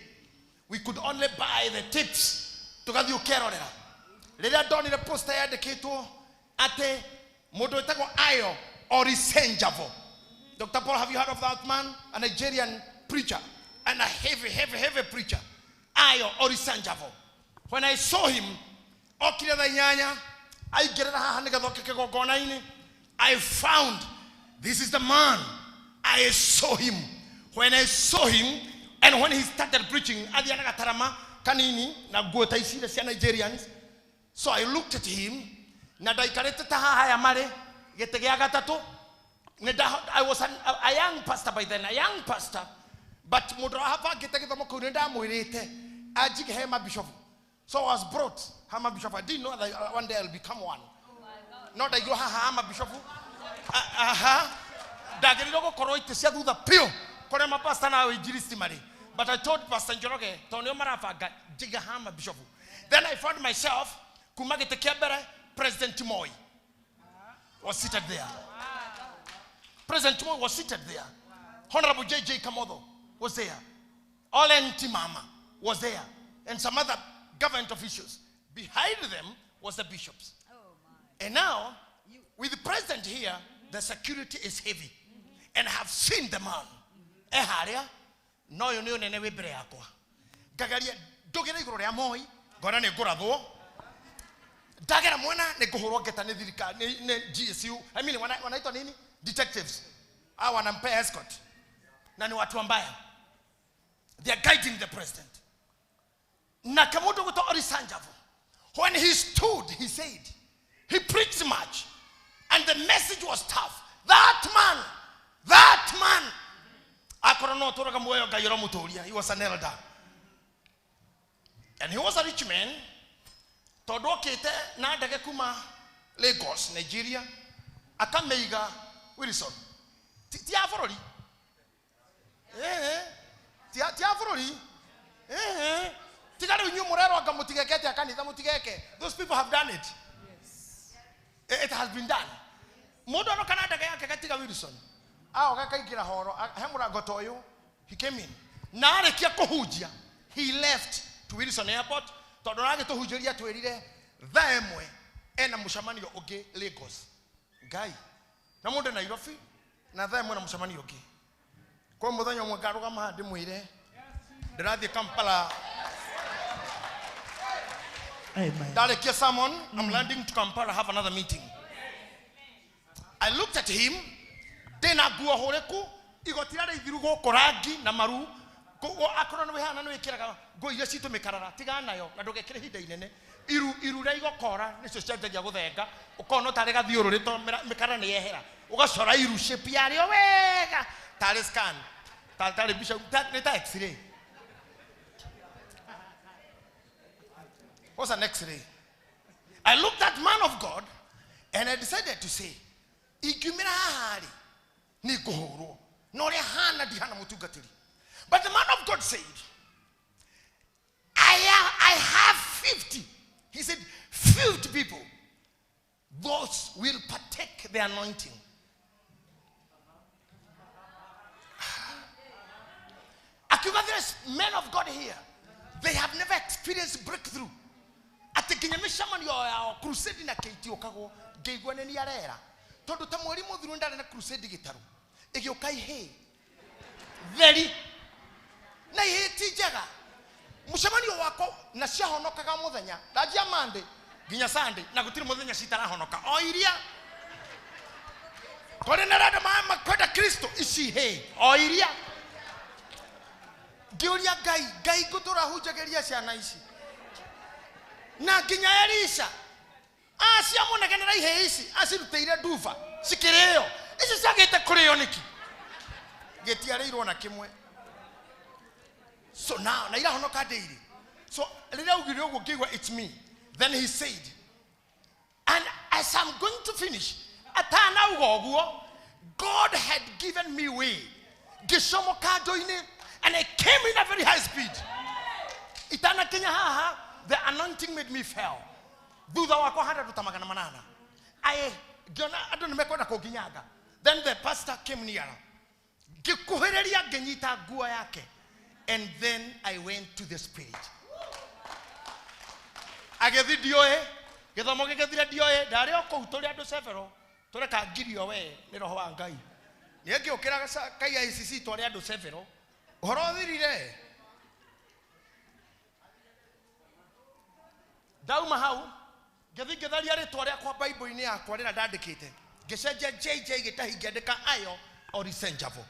We could only buy the tips tũgathiĩ ũkerorera. Rĩrĩa ndonire poster yandĩkĩtwo atĩ mũndũ wĩtagwo Ayo Orisenjavo. Dr. Paul, have you heard of that man? A Nigerian preacher and a heavy, heavy, heavy preacher. Ayo Orisenjavo. When I saw him, okire thaa inyanya, aingĩrĩra haha nĩgetha oke kĩgongona-inĩ, I found this is the man. I saw him. When I saw him, and when he started preaching, athiaga gatarama kanini na nguo ta ici cia Nigerians. So I looked at him, na ndaikarĩte ta haha ya marĩ gĩtĩ gĩa gatatũ. I was a young pastor by then, a young pastor. But mũndũ ũrabangĩte gĩthomo kĩu nĩ ndamwĩrĩte anjige he mabishofu. So I was brought hama bishop. I didn't know that one day I'll become one. No ndaigua haha hama bishop. Aha. Ndagĩrĩirwo gũkorwo itĩ cia thutha piũ kũrĩa mapasta na wainjilisti marĩ. But I told Pastor Njoroge tondũ nĩo marabanga njiga hama bishop. Then I found myself kuma gĩtĩ kĩa mbere President Moi was seated there. President Moi was seated there. Honorable JJ Kamotho was there. Olen Timama was there. And some other government officials. Behind them was the bishops. And now, with the president here, the security is heavy. And I have seen the man. Eharia, no ũyũ nĩ ũnene wĩ mbere yakwa. Ngagaria ndũgĩre igũrũ rĩa Moi, ngona nĩ ngũrathwo. Ndagera mwena nĩ ngũhũrwo ngeta nĩ thirikari, nĩ GSU. I mean, wanaitwa nini? Detectives. Hawa wanampea escort. Na ni watu ambaya. They are guiding the president. Na kamundu gwĩtwo Orisanjavo, when he stood, he said, he preached much, and the message was tough. That man, akorwo no atũraga muoyo Ngai ũramũtũria. He was an elder. And he was a rich man, tondũ okĩte na ndege kuma Lagos, Nigeria, akamĩiga Wilson. Ti ya bũrũri. Ti ya bũrũri. Tiga rĩu inyuĩ mũrerwo mũtigeke atĩa kanitha mũtigeke. Those people have done it. Yes. It has been done. Mũndũ aroka na ndege yake gatiga Wilson. Aoka akaingĩra horo, he mũrango ta ũyũ. He came in. Na arĩkia kũhunjia, he left to Wilson Airport tondũ aragĩtũhunjĩria twĩrire thaa ĩmwe ena mũcemanio ũngĩ Lagos. Ngai. Na mũndũ Nairobi na thaa ĩmwe na mũcemanio ũngĩ. Kwa mũthenya ũmwe ngarũgama haha ndĩmwĩre ndĩrathiĩ Kampala. Amen. Ndarekia sermon, I'm landing to Kampala, have another meeting. I looked at him, ndĩna nguo hũrĩku, igoti rĩarĩ ithiru gũkũ rangi na maru, akorwo nĩ wĩhana nĩ wĩkĩraga nguo iria citũ mĩkarara, tigana nayo na ndũgekĩre ihinda inene. Iru rĩa igokora nĩcio cianjagia gũthenga, ũkona tarĩ gathiũrũrĩ tondũ mĩkara nĩ yehera. Ũgacora iru shape yarĩo wega, tarĩ scan, tarĩ mbica, nĩ ta x-ray. What's an x-ray? I looked at man of God and I decided to say, ingiumĩra haha rĩ, nĩ ngũhũrwo. Na ũrĩa hana ndihana mũtungatĩri. But the man of God said, I have 50. He said, 50 people. Those will partake the anointing. Akiuga, there's men of God here. They have never experienced breakthrough. Atĩ nginya mĩcemanio yao crusade na KT ũkagwo ngĩigua nĩ niĩ arera tondũ ta mweri mũthiru ndarĩ na crusade gĩtarũ ĩgĩũka ihĩĩ theri na ihĩĩ ti njega mũcemanio wakwa na ciahonokaga mũthenya ndanjia Monday nginya Sunday na gũtirĩ mũthenya citarahonoka o iria kũrĩ na renda makwenda Kristo ici ihĩĩ o iria ngĩũria Ngai Ngai ngũtũra hunjagĩria ciana ici na nginya Elisha aciamũnegenera ihĩĩ ici acirutĩire nduba cikĩrĩo ici ciagĩte kũrĩo nĩkĩ gĩtiarĩirwo na kĩmwe. So now na irahonoka daily. So rĩrĩa augire ũguo ngĩigua it's me. Then he said, and as I'm going to finish, atanauga ũguo, God had given me way ngĩcomoka andũ-inĩ and I came in a very high speed. Itanakinya haha, the anointing made me fell. Thutha wakwa handa andũ ta 800. I ngĩona andũ nĩ mekwenda kũnginyanga. Then the pastor came nearer. Ngĩkuhĩrĩria ngĩnyita nguo yake. And then I went to the spirit. Agĩthiĩ ndiũĩ Gĩthomo gĩgĩthira ndioĩ, ndarĩ o kũu tũrĩ andũ several, tũreka ngirio we nĩ roho wa Ngai. Niĩ ngĩũkĩra KICC twarĩ andũ several. Ũhoro ũthirire. Ndauma hau, ngĩthiĩ ngĩtharia rĩtwa rĩakwa Bible-inĩ yakwa rĩrĩa ndandĩkĩte. Ngĩcenjia JJ Gĩtahi ngĩandĩka Ayo Orisenjavo.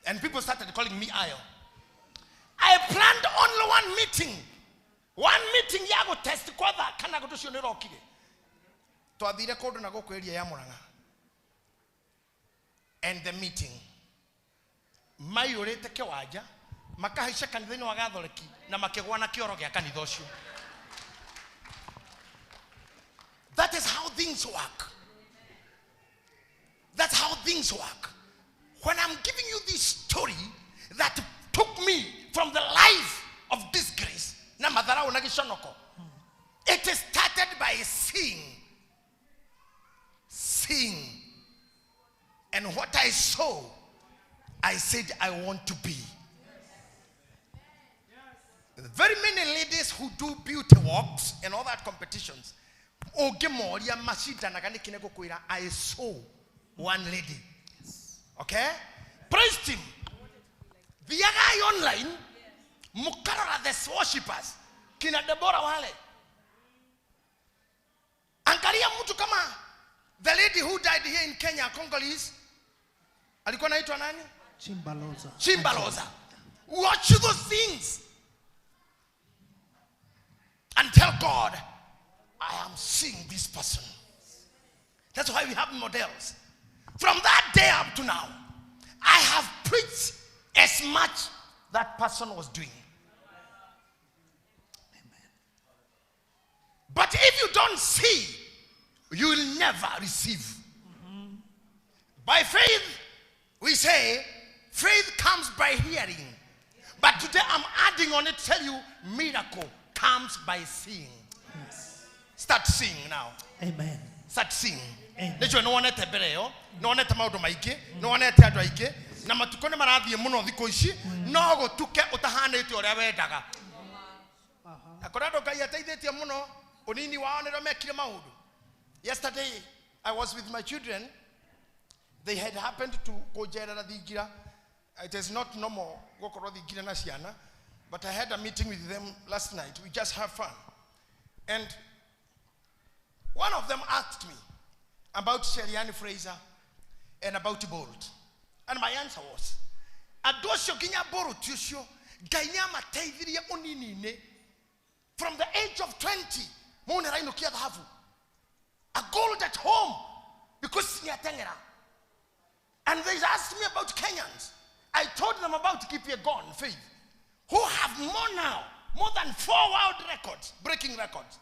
And people started calling me Ayo. I planned only one meeting. One meeting ya gũtest kwatha kana gũtũ ũcio nĩũrokire. Twathire kũndũ na gũkũ area ya Murang'a. And the meeting. Maiyũrĩte kĩwanja, makahaica kanitha-inĩ wa Gatholeki na makĩgwa na kĩoro gĩa kanitha ũcio. That is how things work. That's how things work. When I'm giving you this story that took me from the life of disgrace, na madharau na gĩconoko, it is started by seeing. Seeing. And what I saw, I said I want to be. Very many ladies who do beauty walks and all that competitions, ũngĩmoria macindanaga nĩkĩ nĩ gũkwĩra I saw one lady. Okay? Praise team. Thiagai online, mukarora the worshippers. Kina Deborah wale. Angalia mtu kama the lady who died here in Kenya, Congolese. Alikuwa anaitwa nani? Chimbaloza. Chimbaloza. Watch those things. And tell God, I am seeing this person. That's why we have models. From that day up to now, I have preached as much that person was doing. Amen. But if you don't see, you will never receive. Mm-hmm. By faith, we say, faith comes by hearing. But today I'm adding on it to tell you, miracle comes by seeing. Yes. Start seeing now. Amen. Start seeing. Amen. Nĩnjũĩ nĩwonete mbere ĩyo, nĩwonete maũndũ maingĩ, nĩwonete andũ aingĩ, na matukũ nĩ marathiĩ mũno thikũ ici, no gũtuke ũtahanĩte ũrĩa wendaga. Na kũrĩ andũ Ngai ateithĩtie mũno, ũnini wao nĩrĩo mekire maũndũ. Yesterday, I was with my children. They had happened to kũnjerera thingira. It is not normal gũkorwo thingira na ciana, but I had a meeting with them last night. We just have fun. And one of them asked me about Sherianne Fraser and about Bolt. And my answer was, andũ acio nginya Bolt ũcio, Ngai nĩamateithirie ũnini-inĩ. From the age of 20, mũndũ nĩarainũkia thahabu. A gold at home, because nĩateng'era. And they asked me about Kenyans. I told them about Kipyegon Faith, who have more now, more than 4 world records, breaking records.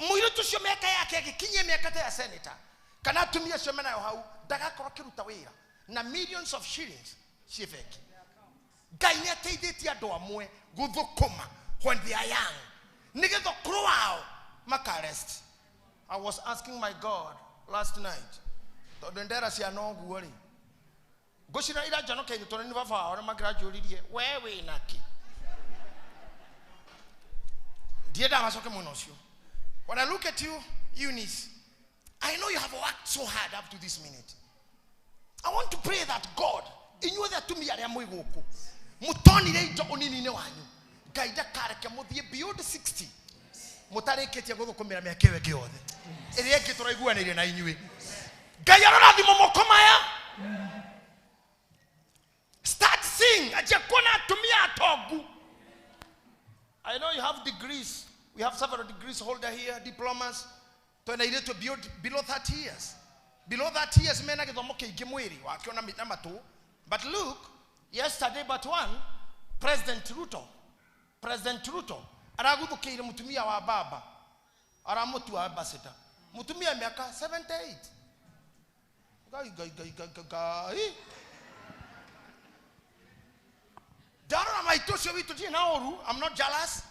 Mũirĩtu ũcio mĩaka yake agĩkinyia mĩaka ta ya senator, kana atumia acio menayo hau, ndagakorwo akĩruta wĩra na millions of shillings ciĩ bengi. Ngai nĩateithĩtie andũ amwe gũthũkũma when they are young, nĩgetha ũkũrũ wao makarest. I was asking my God last night, tondũ ndera ciana ũguo rĩ, ngũcira ira njonokeire tondũ nĩ baba wao nĩ mangĩranjũririe, we wĩna kĩ? Ndiendaga macoke mwena ũcio. When I look at you, Eunice, I know you have worked so hard up to this minute. I want to pray that God, inyuothe atumia arĩa mwĩ gũkũ, mũtonire indo ũnini-inĩ wanyu, Ngai ndakareke mũthiĩ beyond 60, mũtarĩkĩtie gũthũkũmĩra mĩaka ĩyo ĩngĩ yothe. Ĩrĩa ĩngĩ tũraiguanĩire na inyuĩ. Ngai arorathimo moko maya. Start seeing, anjia kuona atumia atongu. I know you have degrees. We have several degrees holder here, diplomas. Twena irĩtu below 30 years. Below 30 years mena gĩthomo kĩingĩ mwĩrĩ wakĩona na matũ. But look, yesterday but one, President Ruto araguthũkĩire mũtumia wa baba, aramũtua ambassador. Mũtumia mĩaka 78. Ngai ngai ngai ngai ngai. Ndarora maitũ ũcio witũ ndirĩ na ũru, I'm not jealous.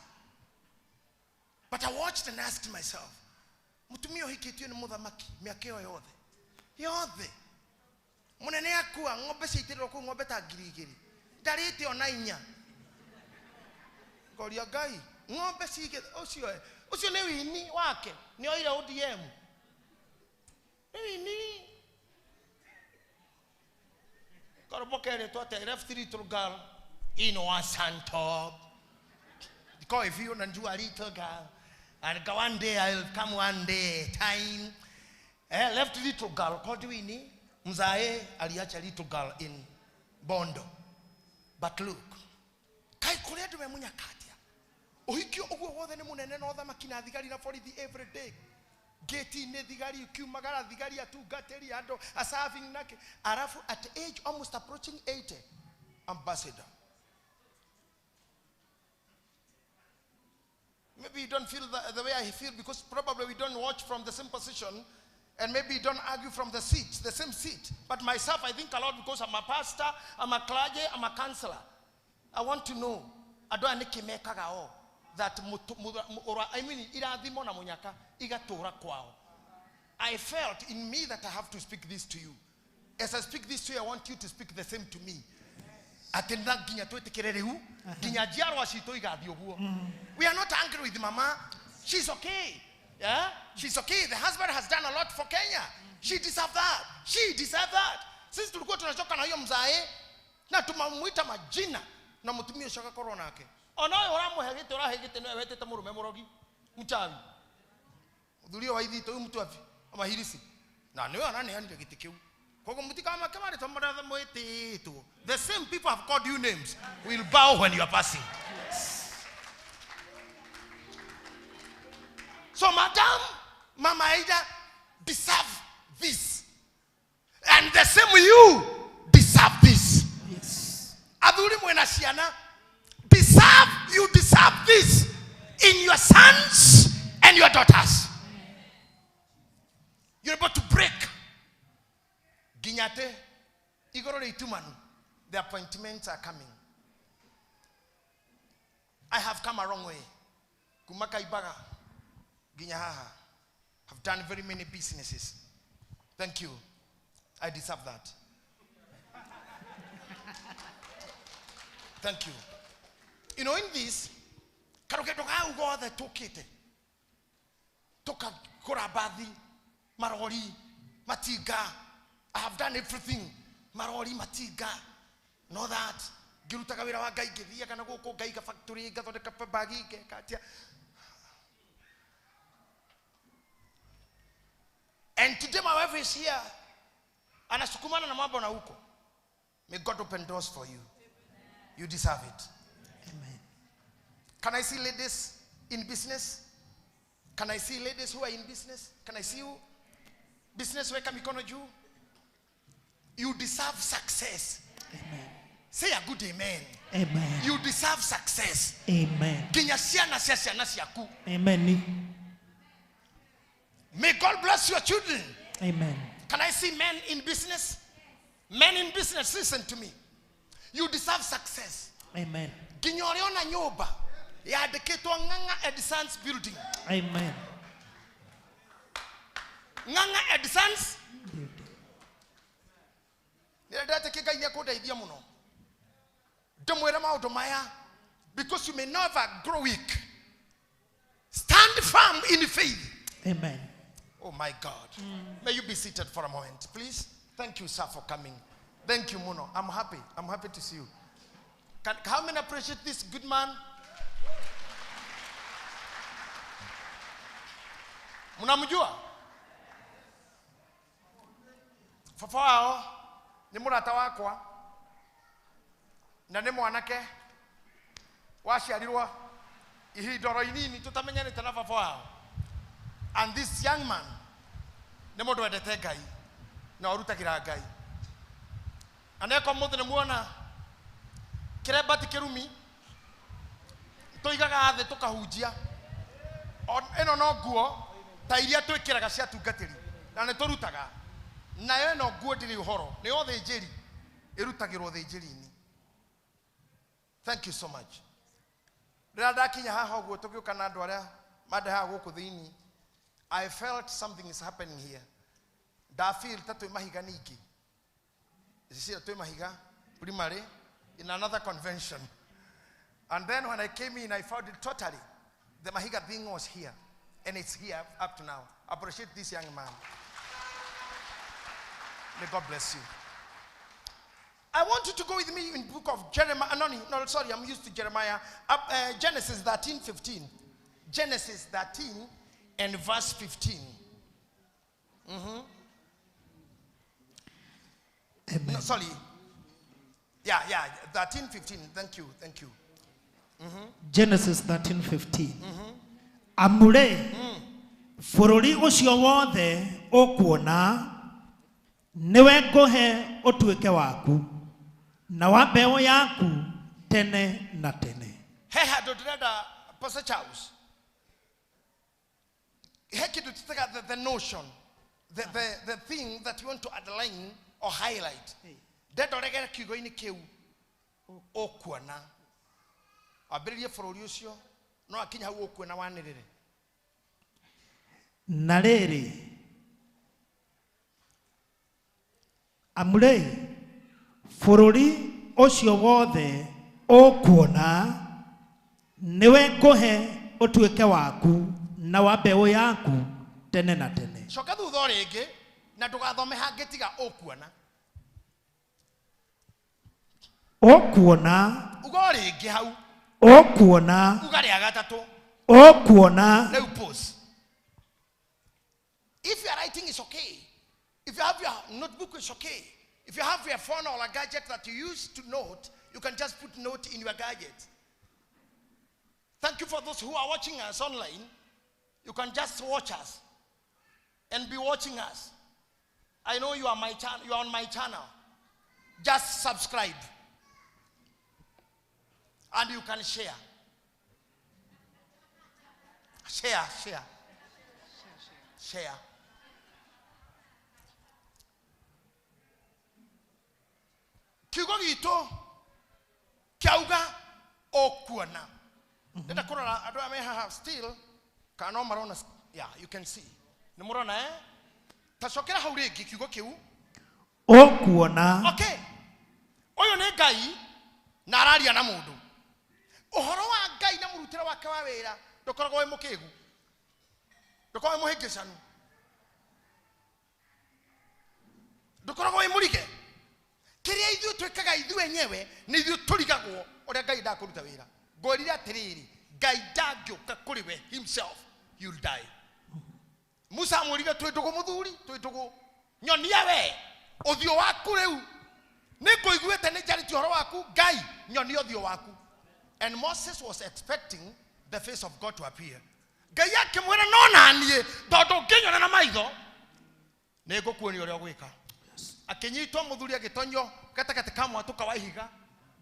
But I watched and asked myself, mũtumia ũhikĩtio nĩ mũthamaki mĩaka ĩyo yothe yothe, mũnene akua ng'ombe ciaitĩrĩrwo kũu ng'ombe ta 2,000 ndarĩte ona 4. Ngoria Ngai, ng'ombe cige ũcio Ucio nĩ wini wake nĩ oire ODM. Nĩ wini. Karũmbo keretwo atĩa? Left little girl in Wasanto. Because if you unajua little girl and one day I'll come one day time. Left little girl called Winnie. Mzae aliacha little girl in Bondo. But look, kai kũrĩa andũ me mũnyakatia. Ũhiki ũguo wothe nĩ mũnene na ũthamaki na thigari na borithi every day. Gate-inĩ thigari ukiumagara thigari atungatĩri andũ a serving nake. Alafu at age almost approaching 80, ambassador. Maybe you don't feel the way I feel because probably we don't watch from the same position and maybe you don't argue from the seat, the same seat. But myself, I think a lot because I'm a pastor, I'm a clergy, I'm a counselor. I want to know, andũ aya nĩkĩ mekaga o that I mean, irathimo na munyaka igatũra kwao. I felt in me that I have to speak this to you. As I speak this to you, I want you to speak the same to me. Atĩ na nginya twĩtĩkĩre rĩu nginya njiarwa citũ igathiĩ ũguo. We are not angry with mama. She's okay. Yeah? She's okay. The husband has done a lot for Kenya. She deserves that. She deserves that. Sisi tulikuwa tunachoka na hiyo mzae na tumamuita majina na mutumia ũcio agakorwo nake. Ona ũyũ ũramũhe gĩtĩ ũrahe gĩtĩ nĩwe wetĩte mũrũme mũrogi mchawi. Mũthuri ũyũ wa ithitũ ũyũ mũtu amahirisi. Na nĩwe araneanire gĩtĩ kĩu. Koguo mũtikamake marĩtwa marĩa mwĩtĩtwo. The same people have called you names will bow when you are passing. So madam, Mama Aida deserve this. And the same you deserve this. Yes. Athuri mwena ciana deserve, you deserve this in your sons and your daughters. You're about to break. Ginyate, igoro rĩitumanu, the appointments are coming. I have come a wrong way. Kuma Kaibaga, ginya haha. I've done very many businesses. Thank you. I deserve that. Thank you. You know, in this, karũgendo gau gothe tũkĩte tũkagũra mbathi, marori, matinga. I have done everything. Marori, matinga. Know that. Ngĩrutaga wĩra wa Ngai ngĩthiaga na gũkũ ngaiga factory ngathondeka bagi ngeka atĩa. And today my wife is here. Anasukumana na mambo na huko. May God open doors for you. You deserve it. Amen. Can I see ladies in business? Can I see ladies who are in business? Can I see you? Business weka mikono juu. You deserve success. Amen. Say a good amen. Amen. You deserve success. Amen. Nginya ciana cia ciana ciaku. Amen. May God bless your children. Amen. Can I see men in business? Men in business, listen to me. You deserve success. Amen. Nginya ũrĩa ona nyũmba yandĩkĩtwo Ng'ang'a Edison's building. Amen. Ng'ang'a Edison's nĩndetĩkia Ngai nĩekũndeithia mũno ndĩmwĩre maũndũ maya because you may never grow weak. Stand firm in faith. Amen. Oh my God. May you be seated for a moment, please. Thank you, sir, for coming. Thank you, Muno. I'm happy. I'm happy to see you. How many appreciate this good man? Mnamjua? Baba wao nĩ mũrata wakwa na nĩ mwanake waciarirwo ihinda oro inini tũtamenyanĩte na baba wao. And this young man nĩ mũndũ wendete Ngai na ũrutagĩra Ngai. Aneko mũthĩ nĩ muona kĩremba ti kĩrumi tũigaga thĩ tũkahunjia. Ĩno no nguo ta iria twĩkĩraga cia tungatĩri na nĩ tũrutaga nayo ĩno nguo ndĩrĩ ũhoro nĩ ũthĩnjĩri ĩrutagĩrwo ũthĩnjĩri-inĩ. Thank you so much. Rĩrĩa ndakinya haha ũguo tũgĩũka na andũ arĩa mandehaga gũkũ thĩinĩ, I felt something is happening here. Ndafeel ta twĩ mahiga ningĩ. Ici twĩ mahiga primary in another convention. And then when I came in, I found it totally. The Mahiga thing was here. And it's here up to now. Appreciate this young man. May God bless you. I want you to go with me in book of Jeremiah. No, sorry, I'm used to Jeremiah. Genesis 13:15. Genesis 13 and verse 15. Mm-hmm. Amen. No, sorry. Yeah, 13:15. Thank you. Mm-hmm. Genesis 13:15. Mm-hmm. Amure, bũrũri ũcio wothe ũkuona nĩwe ngũhe ũtuĩke waku na wa mbeũ yaku tene na tene. He handũ ndĩrenda Pastor Charles. He kĩndũ tũtega the notion, the thing that you want to underline or highlight. Ndenda ũregere kiugo-inĩ kĩu ũkuona. Ambĩrĩrie bũrũri ũcio no akinya hau ũkuona wanĩrĩre. Na rĩrĩ, amure bũrũri ũcio wothe ũkuona nĩwe ngũhe ũtuĩke waku na wa mbeũ yaku tene na tene. Coka thutha o rĩngĩ na ndũgathome hangĩ tiga ũkuona. Ũkuona. Uga o rĩngĩ hau. Ũkuona. Uga rĩa gatatũ. Ũkuona. Rĩu pause. If you are writing, it's okay. If you have your notebook, it's okay. If you have your phone or a gadget that you use to note, you can just put note in your gadget. Thank you for those who are watching us online. You can just watch us and be watching us. I know you are you are on my channel. Just subscribe. And you can share. Share. Share. Kiugo gitũ kĩauga ũkuona. Ndĩrenda kũrora andũ aya me haha still kana no marona. Yeah, you can see. Nĩ mũrona eh? Ta cokera hau rĩngĩ kiugo kĩu. Ũkuona. Okay. Ũyũ nĩ Ngai na araria na mũndũ. Ũhoro wa Ngai na mũrutĩre wake wa wĩra ndũkoragwo wĩ mũkĩgu. Ndũkoragwo wĩ mũhĩngĩcanu. Ndũkoragwo wĩ mũrige. Kĩrĩa ithuĩ twĩkaga ithuĩ enyewe nĩ ithuĩ tũrigagwo ũrĩa Ngai ndakũruta wĩra. Ngwĩrire atĩrĩrĩ, Ngai ndangĩũka kũrĩ we himself, you'll die. Musa amwĩrire twĩ ndũgũ mũthuri, twĩ ndũgũ. Nyonia we ũthiũ waku rĩu. Nĩngũiguĩte nĩ njarĩtie ũhoro waku, Ngai nyonia ũthiũ waku. And Moses was expecting the face of God to appear. Ngai akĩmwĩra no naniĩ tondũ ũngĩnyona na maitho nĩngũkuonia ũrĩa ũgwĩka. Akĩnyitwo mũthuri agĩtonyio gatagatĩ ka mwatũka wa ihiga,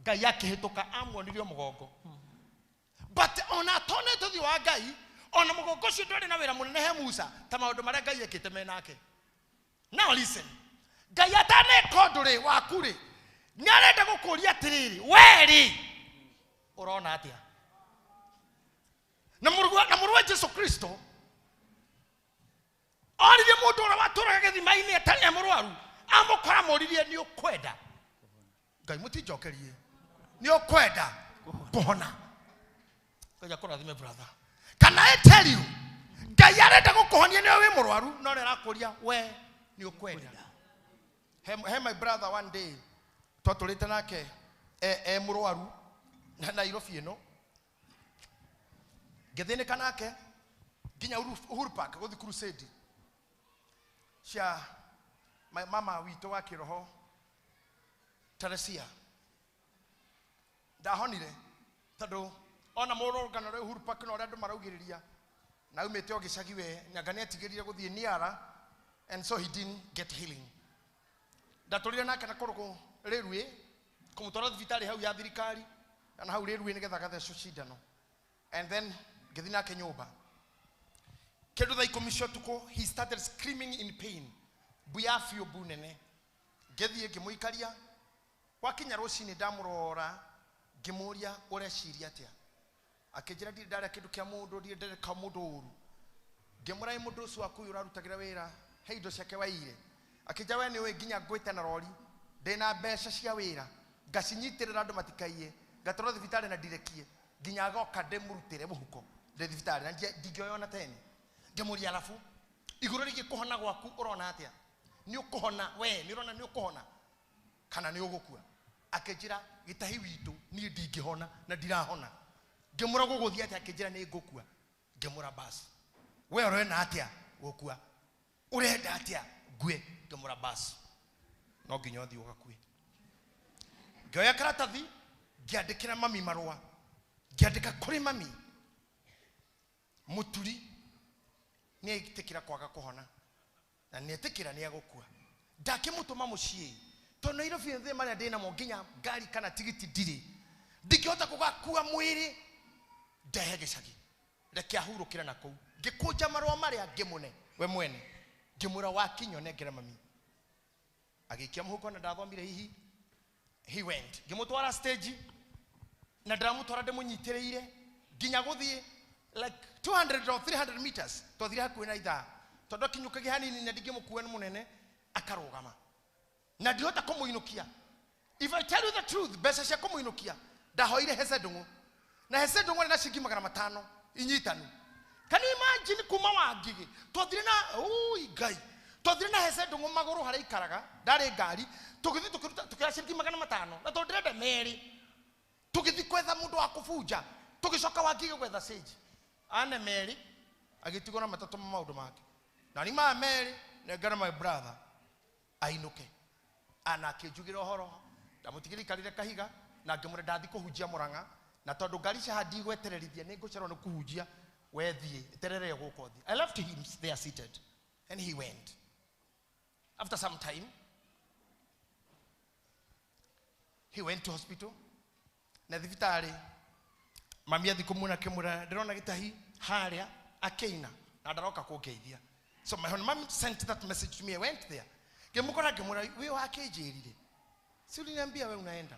Ngai akĩhĩtũka amuonirie mũgongo. But ona atonete ũthiũ wa Ngai, ona mũgongo ũcio ndwarĩ na wĩra mũnene he Musa ta maũndũ marĩa Ngai ekĩte me nake. Now listen. Ngai ataneka ũndũ rĩ waku rĩ, nĩ arenda gũkũria atĩrĩrĩ, we rĩ ũrona atĩa? Na mũrũ wa Jesu Kristo oririe mũndũ ũrĩa watũraga gĩthima-inĩ atarĩ e mũrwaru, amũkora amũririe nĩ ũkwenda. Ngai mũtinjokerie. Nĩ ũkwenda kũhona. Ngai akũrathime brother. Can I tell you, Ngai arenda gũkũhonia nĩwe wĩ mũrwaru, no nĩ arakũria we nĩ ũkwenda. He my brother one day twatũrĩte nake e mũrwaru na Nairobi ĩno, ngĩthĩnĩka nake nginya Uhuru Park gũthiĩ crusade cia mama witũ wa kĩroho Teresia. Ndahonire tondũ ona mũrũrũngano rĩa Uhuru Park na ũrĩa andũ maraugĩrĩria na aumĩte o gĩcagi we nyanga nĩetigĩrire gũthiĩ niara, and so he didn't get healing. Ndatũrire nake na kũrũgũ rĩruĩ kũmũtwara thibitarĩ hau ya thirikari na hau rĩruĩ nĩgetha agathecwo cindano, and then ngĩthiĩ nake nyũmba kĩndũ thaa ikũmi cia ũtukũ. He started screaming in pain, mbu ya biũ, mbu nene. Ngĩthiĩ ngĩmũikaria, gwakinya rũcinĩ ndamũrora ngĩmũria ũreciria atĩa. Akĩnjĩra ndirĩ ndarĩa kĩndũ kĩa mũndũ, ndirĩ ndareka mũndũ ũru. Ngĩmũra ĩ mũndũ ũcio waku ũyũ ũrarutagĩra wĩra he indo ciake waiyire. Akĩnjĩra we nĩũĩ nginya ngwĩte na rori, ndĩna mbeca cia wĩra ngacinyitĩrĩra andũ matikaiye, ngatwarwo thibitarĩ na ndirekie nginya agoka ndĩmũrutĩre mũhuko ndĩ thibitarĩ na ndingĩoya ona tene. Ngĩmũria arabu igũrũ rĩgiĩ kũhona gwaku ũrona atĩa? Nĩ ũkũhona we, nĩ ũrona nĩ ũkũhona kana nĩ ũgũkua? Akĩnjĩra gĩtahi witũ niĩ ndingĩhona na ndirahona. Ngĩmũra gũgũthiĩ atĩa? Akĩnjĩra nĩ ngũkua. Ngĩmũra basi, we ũrenda atĩa gũkua? Ũrenda atĩa ngue? Ngĩmũra basi, no nginya ũthiĩ ũgakue. Ngĩoya karatathi ngĩandĩkĩra mami marũa, ngĩandĩka kũrĩ mami mũturi nĩ etĩkĩra kwaga kũhona na nĩ etĩkĩra nĩ egũkua. Ndakĩmũtũma mũciĩ tondũ Nairobi thĩ marĩa ndĩnamo nginya ngari kana tigiti ndirĩ, ndingĩhota gũgakua mwĩrĩ ndehe gĩcagi, reke ahurũkĩre na kũu. Ngĩkũnja marũa marĩa ngĩmũne we mwene, ngĩmwĩra wakinya nengere mami. Agĩikia mũhuko na ndathomire hihi. He went. Ngĩmũtwara stage na ndĩramũtwara ndĩmũnyitĩrĩire nginya gũthiĩ like 200 or 300 meters, twathire hakuhĩ na ithaa tondũ akinyũkagia hanini na ndingĩmũkua nĩ mũnene, akarũgama na ndihota kũmũinũkia. If I tell you the truth, mbeca cia kũmũinũkia ndahoire Hese Ndung'u, na Hese Ndung'u arĩ na ciringi 500 inyitanu. Can you imagine kuma Wangigĩ twathire na ui Ngai, twathire na Hese Ndung'u magũrũ harĩa aikaraga, ndarĩ ngari, tũgĩthiĩ tũkĩruta tũkĩoya ciringi 500 na tondũ ndĩrenda merĩ, tũgĩthiĩ kwetha mũndũ wa kũbunja, tũgĩcoka Wangigĩ gwetha sage ane merĩ, agĩtigwo na matatũ ma maũndũ make na ni maya merĩ nengera my brother ainũke. Ana akĩnjugĩra ũhoro, ndamũtigĩra ikarire kahiga na ngĩmwĩra ndathiĩ kũhunjia Mũrang'a, na tondũ ngari cia haha ndigwetererithia nĩ ngũcererwo nĩ kũhunjia, we thiĩ eterere gũkũ thiĩ. I left him there seated and he went. After some time he went to hospital na thibitarĩ mami athi kũmuona akĩmwĩra ndĩrona gĩtahi harĩa akĩina na ndaroka kũngeithia. So my mom sent that message to me. I went there, ngĩmũkora ngĩmwĩra wĩ wakĩnjĩrire, si uliniambia we unaenda,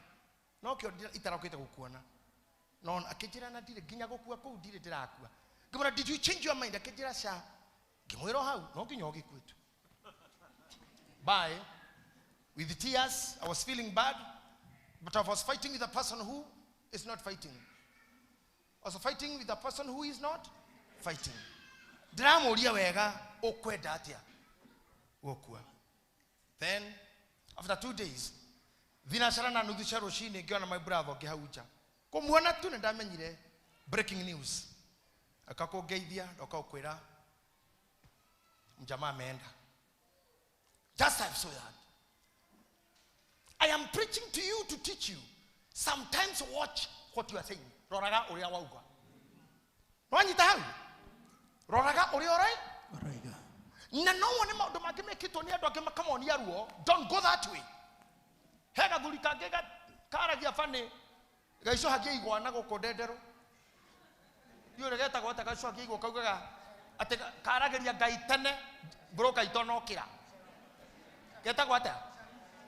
no kĩo itarokĩte gũkuona. No akĩnjĩra na ndirĩ nginya gũkua kũu ndirĩ ndĩrakua. Ngĩmwĩra did you change your mind? Akĩnjĩra ca. Ngĩmwĩra o hau no nginya ũgĩkue tu. Bye. With tears, I was feeling bad, but I was fighting with a person who is not fighting. I was fighting with a person who is not fighting. Ndĩramũria wega ũkwenda atĩa gũkua. Then after 2 days, thinacara na nuthu cia rũcinĩ ngĩona my brother ũngĩ hau nja. Kũmuona tu nĩ ndamenyire breaking news. Akakũngeithia ndoka gũkwĩra mjamaa ameenda. Just I saw that. I am preaching to you to teach you. Sometimes watch what you are saying. Roraga ũrĩa wauga. Nwanyita hau? Roraga ũrĩa ũrai? Ũroiga. Na no wone maũndũ mangĩ mekĩtwo nĩ andũ angĩ makamonia ruo. Don't go that way. He gathuri kangĩ karagia bani gaicũhagia igwa na gũkũ ndenderũ. Ndiũĩ ũrĩa getagwo atĩa gaicũhagia igwa kaugaga atĩ karagĩria Ngai tene broka itonokĩra. Getagwo atĩa?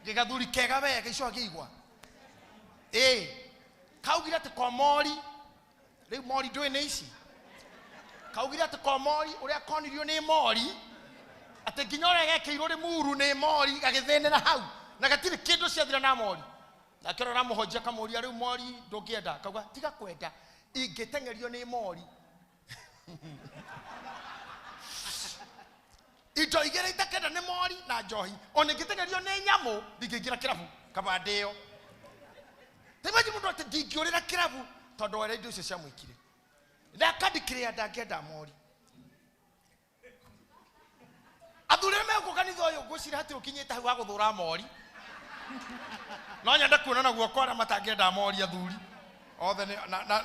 Gĩgathuri kega we gaicũhagia igwa. Ĩĩ kaugire atĩ ko mori, rĩu mori ndũĩ nĩ ici. Kaugire atĩ ko mori ũrĩa konirio nĩ mori, atĩ nginya ũrĩa gekĩirwo nĩ muru nĩ mori gagĩthĩnĩra hau na gatirĩ kĩndũ ciathira na mori. Nake ũrĩa ũramũhonjia akamũria rĩu mori ndũngĩenda, akauga tiga kwenda ingĩteng'erio nĩ mori. Indo igĩrĩ itakenda nĩ mori na njohi, ona ingĩteng'erio nĩ nyamũ ndingĩingĩra kĩrabu kaba ndĩo. Ta imagine mũndũ atĩ ndingĩũrĩra kĩrabu tondũ wa indo icio ciamwĩkire. Na akandikĩrĩa ndangĩenda mori. Athuri arĩa megũka kanitha ũyũ ngwĩciria hatirĩ ũkinyĩte hau wa gũthũra mori. No nyende kuona na guoko arĩa matangĩenda mori athuri othe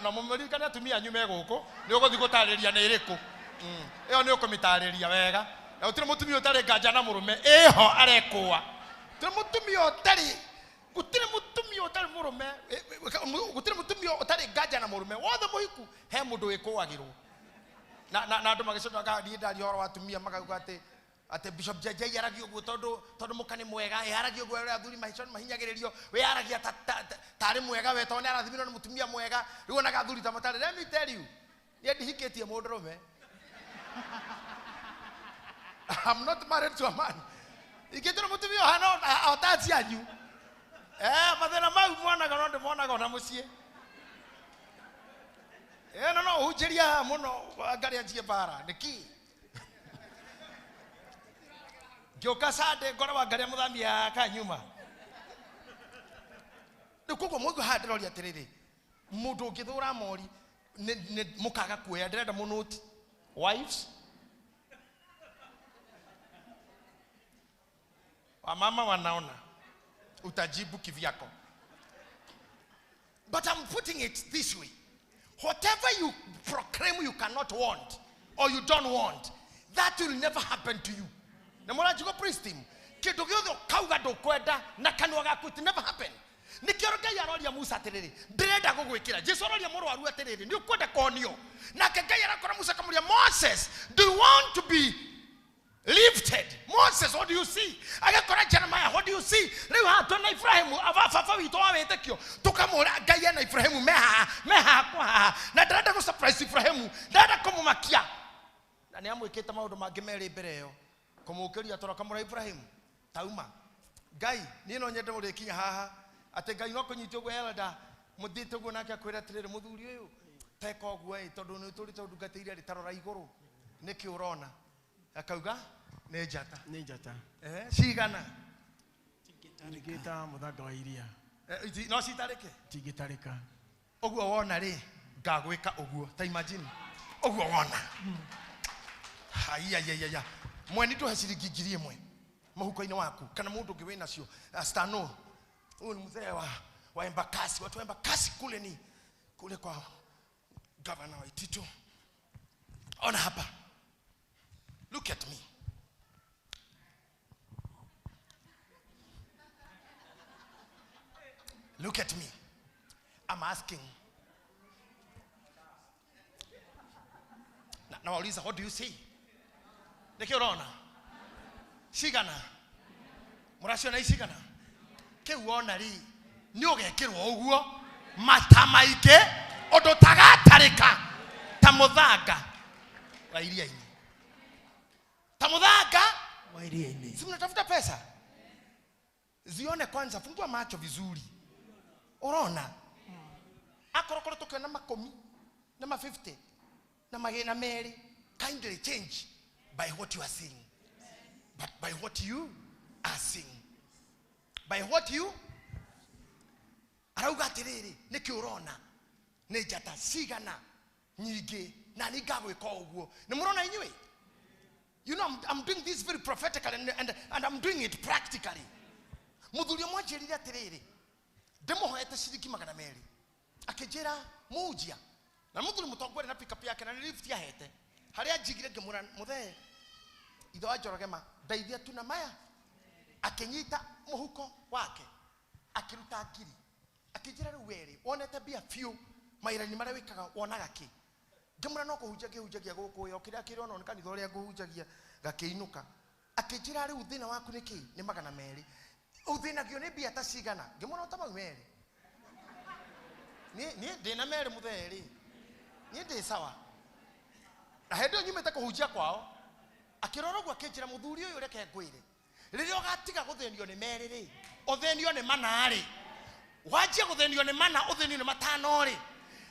na mũririkane atumia anyu me gũkũ nĩ ũgũthiĩ gũtarĩria nĩ ĩrĩkũ. Ĩyo nĩ ũkũmĩtarĩria wega. Na gũtirĩ mũtumia ũtarĩ nganja na mũrũme ĩho arekũa. Gũtirĩ mũtumia ũtarĩ, gũtirĩ mũtumia ũtarĩ mũrũme, gũtirĩ mũtumia ũtarĩ nganja na mũrũme wothe mũhiku he mũndũ wĩkũagĩrwo. Na andũ magĩcoka niĩ ndaria ũhoro wa atumia makauga atĩ Bishop JJ aragia ũguo tondũ mũka nĩ mwega, aragia ũguo ũrĩa athuri mahinyagĩrĩrio, we aragia tarĩ mwega we tondũ nĩ arathimirwo nĩ mũtumia mwega, rĩu onaga athuri ta matarĩ. Let me tell you, niĩ ndihikĩtie mũndũrũme. I'm not married to a man. Ingĩtũra mũtumia ũhana o ta cianyu. Mathĩna mau mwonaga no ndĩmonaga ona mũciĩ. No no ũhunjĩria haha mũno ngarĩa anjie mbara nĩkĩ? Ngĩũka Sunday ngore wa ngaria mũthamia kanyuma. Rĩu koguo mũigua haha ndĩroria atĩrĩrĩ, mũndũ ũngĩthũra mori mũkaga kuoya, ndĩrenda mũnũti. Wives, wamama wanaona, utajibu kivyako. But I'm putting it this way. Whatever you proclaim you cannot want or you don't want, that will never happen to you. Na mũranjigua praise team. Kĩndũ gĩothe ũkauga ndũkwenda na kanua gaku, it never happen. Nĩkĩo Ngai aroria Musa atĩrĩrĩ, ndĩrenda gũgwĩkĩra. Jesu aroria mũrwaru atĩrĩrĩ, nĩ ũkwenda kũhonio. Nake Ngai arakora Musa akamũria, Moses, do you want to be lifted? Moses, what do you see? Agakora Jeremiah, what do you see? Rĩu haha twĩna Ibrahimu, baba witũ wa wĩtĩkio, tũkamũra Ngai ena Ibrahimu me haha kwa haha. Na ndĩrenda gũ surprise Ibrahimu, ndĩrenda kũmũmakia. Na nĩ amwĩkĩte maũndũ mangĩ merĩ mbere ĩyo, kũmũũkĩria toro akamũra Ibrahimu, tauma. Ngai, niĩ no nyende mũrĩkinya haha, atĩ Ngai no kũnyita ũguo elder, mũthiĩte ũguo nake akwĩra atĩrĩrĩ, mũthuri ũyũ, teka ũguo ĩ, tondũ nĩ ũtũrĩte ũndungatĩire rĩ, ta rora igũrũ, nĩkĩ ũrona? Akauga nĩ njata. Nĩ njata. Cigana? Ningĩta mũthanga wa iria. No citarĩke? Cingĩtarĩka. Ũguo wona rĩ, ngagwĩka ũguo. Ta imagine. Ũguo wona. Haiya. Mweni ndũhe ciringi 1,000 mũhuko-inĩ waku kana mũndũ ũngĩ wĩnacio. Stano. Huyu ni mzee wa Embakasi. Watu wa Embakasi kule ni kule kwa governor wa Itito. Ona hapa. Look at me. Look at me. I'm asking. Nawauliza, what do you see? Nĩkĩ ũrona? Cigana? Mũraciona icigana? Kĩu wona rĩ, nĩ ũgekĩrwo ũguo mata maingĩ ũndũ tagatarĩka ta mũthanga wa iria-inĩ. Ta mũthanga wa iria-inĩ. Si mnatafuta pesa? Zione kwanza, fungua macho vizuri. Urona? Akorokoro tukiona makumi na ma 50 na magena merĩ, kindly change by what you are seeing. But by what you are seeing. By what you arauga atĩrĩrĩ, nĩkĩ ũrona? Nĩ njata cigana nyingĩ na nĩ ngagwĩka ũguo. Nĩ mũrona inyuĩ? You know, I'm doing this very prophetically and I'm doing it practically. Mũthuri ũmwe anjĩrire atĩrĩrĩ, ndĩmũhoete ciringi 200. Akĩnjĩra mũnjia. Na mũthuri mũtongoria na pickup yake na nĩ lift ahete. Harĩa njigire ngĩmũra, mũthee, ithe wa Njoroge ma, ndeithia tu na maya. Akĩnyita mũhuko wake, akĩruta ngiri. Akĩnjĩra rĩu werĩ, wonete mbia biũ mawĩra-inĩ marĩa wĩkaga wonaga kĩ? Ngĩmũra no kũhunjagia hunjagia gũkũ ĩ, o kĩrĩa kĩronwo nĩ kanitha ũrĩa ngũhunjagia gakĩinũka. Akĩnjĩra rĩu thĩna waku nĩ kĩ? Nĩ 200. Ũthĩnagio nĩ mbia ta cigana? Ngĩmũra ta mau merĩ. Niĩ ndĩna merĩ mũthee rĩ. Niĩ ndĩ sawa. Na hĩndĩ ĩyo nyumĩte kũhunjia kwao, akĩrora ũguo akĩnjĩra mũthuri ũyũ reke ngwĩre. Rĩrĩa ũgatiga gũthĩnio nĩ merĩ rĩ, ũthĩnio nĩ mana rĩ. Wanjie gũthĩnio nĩ mana, ũthĩnio nĩ matano rĩ.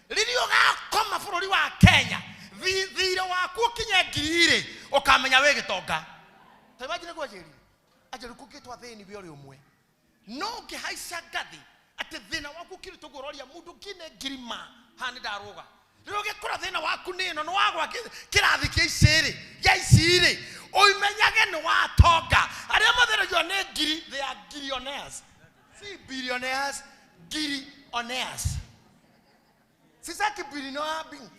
Rĩrĩa ũgakoma bũrũri wa Kenya, thirĩ waku ũkinye ngiri rĩ, ũkamenya wĩ gĩtonga. Ta imagine nĩguo anjĩrire. Anjĩrire kũngĩtwa thĩni wĩ ũrĩ ũmwe. No ũngĩhaica ngathĩ atĩ thĩna waku ũkirĩte ũguo ũroria mũndũ ngine ngiri ma, haha nĩ ndarũga. Rĩrĩa ũgĩkora thĩna waku nĩ ĩno, nĩ wagwa kĩrathi kĩa ici rĩ, gĩa ici rĩ, ũimenyage nĩ watonga. Arĩa mathĩnagio nĩ ngiri, they are gillionaires. Si billionaires, gillionaires. Sisaki billionaire,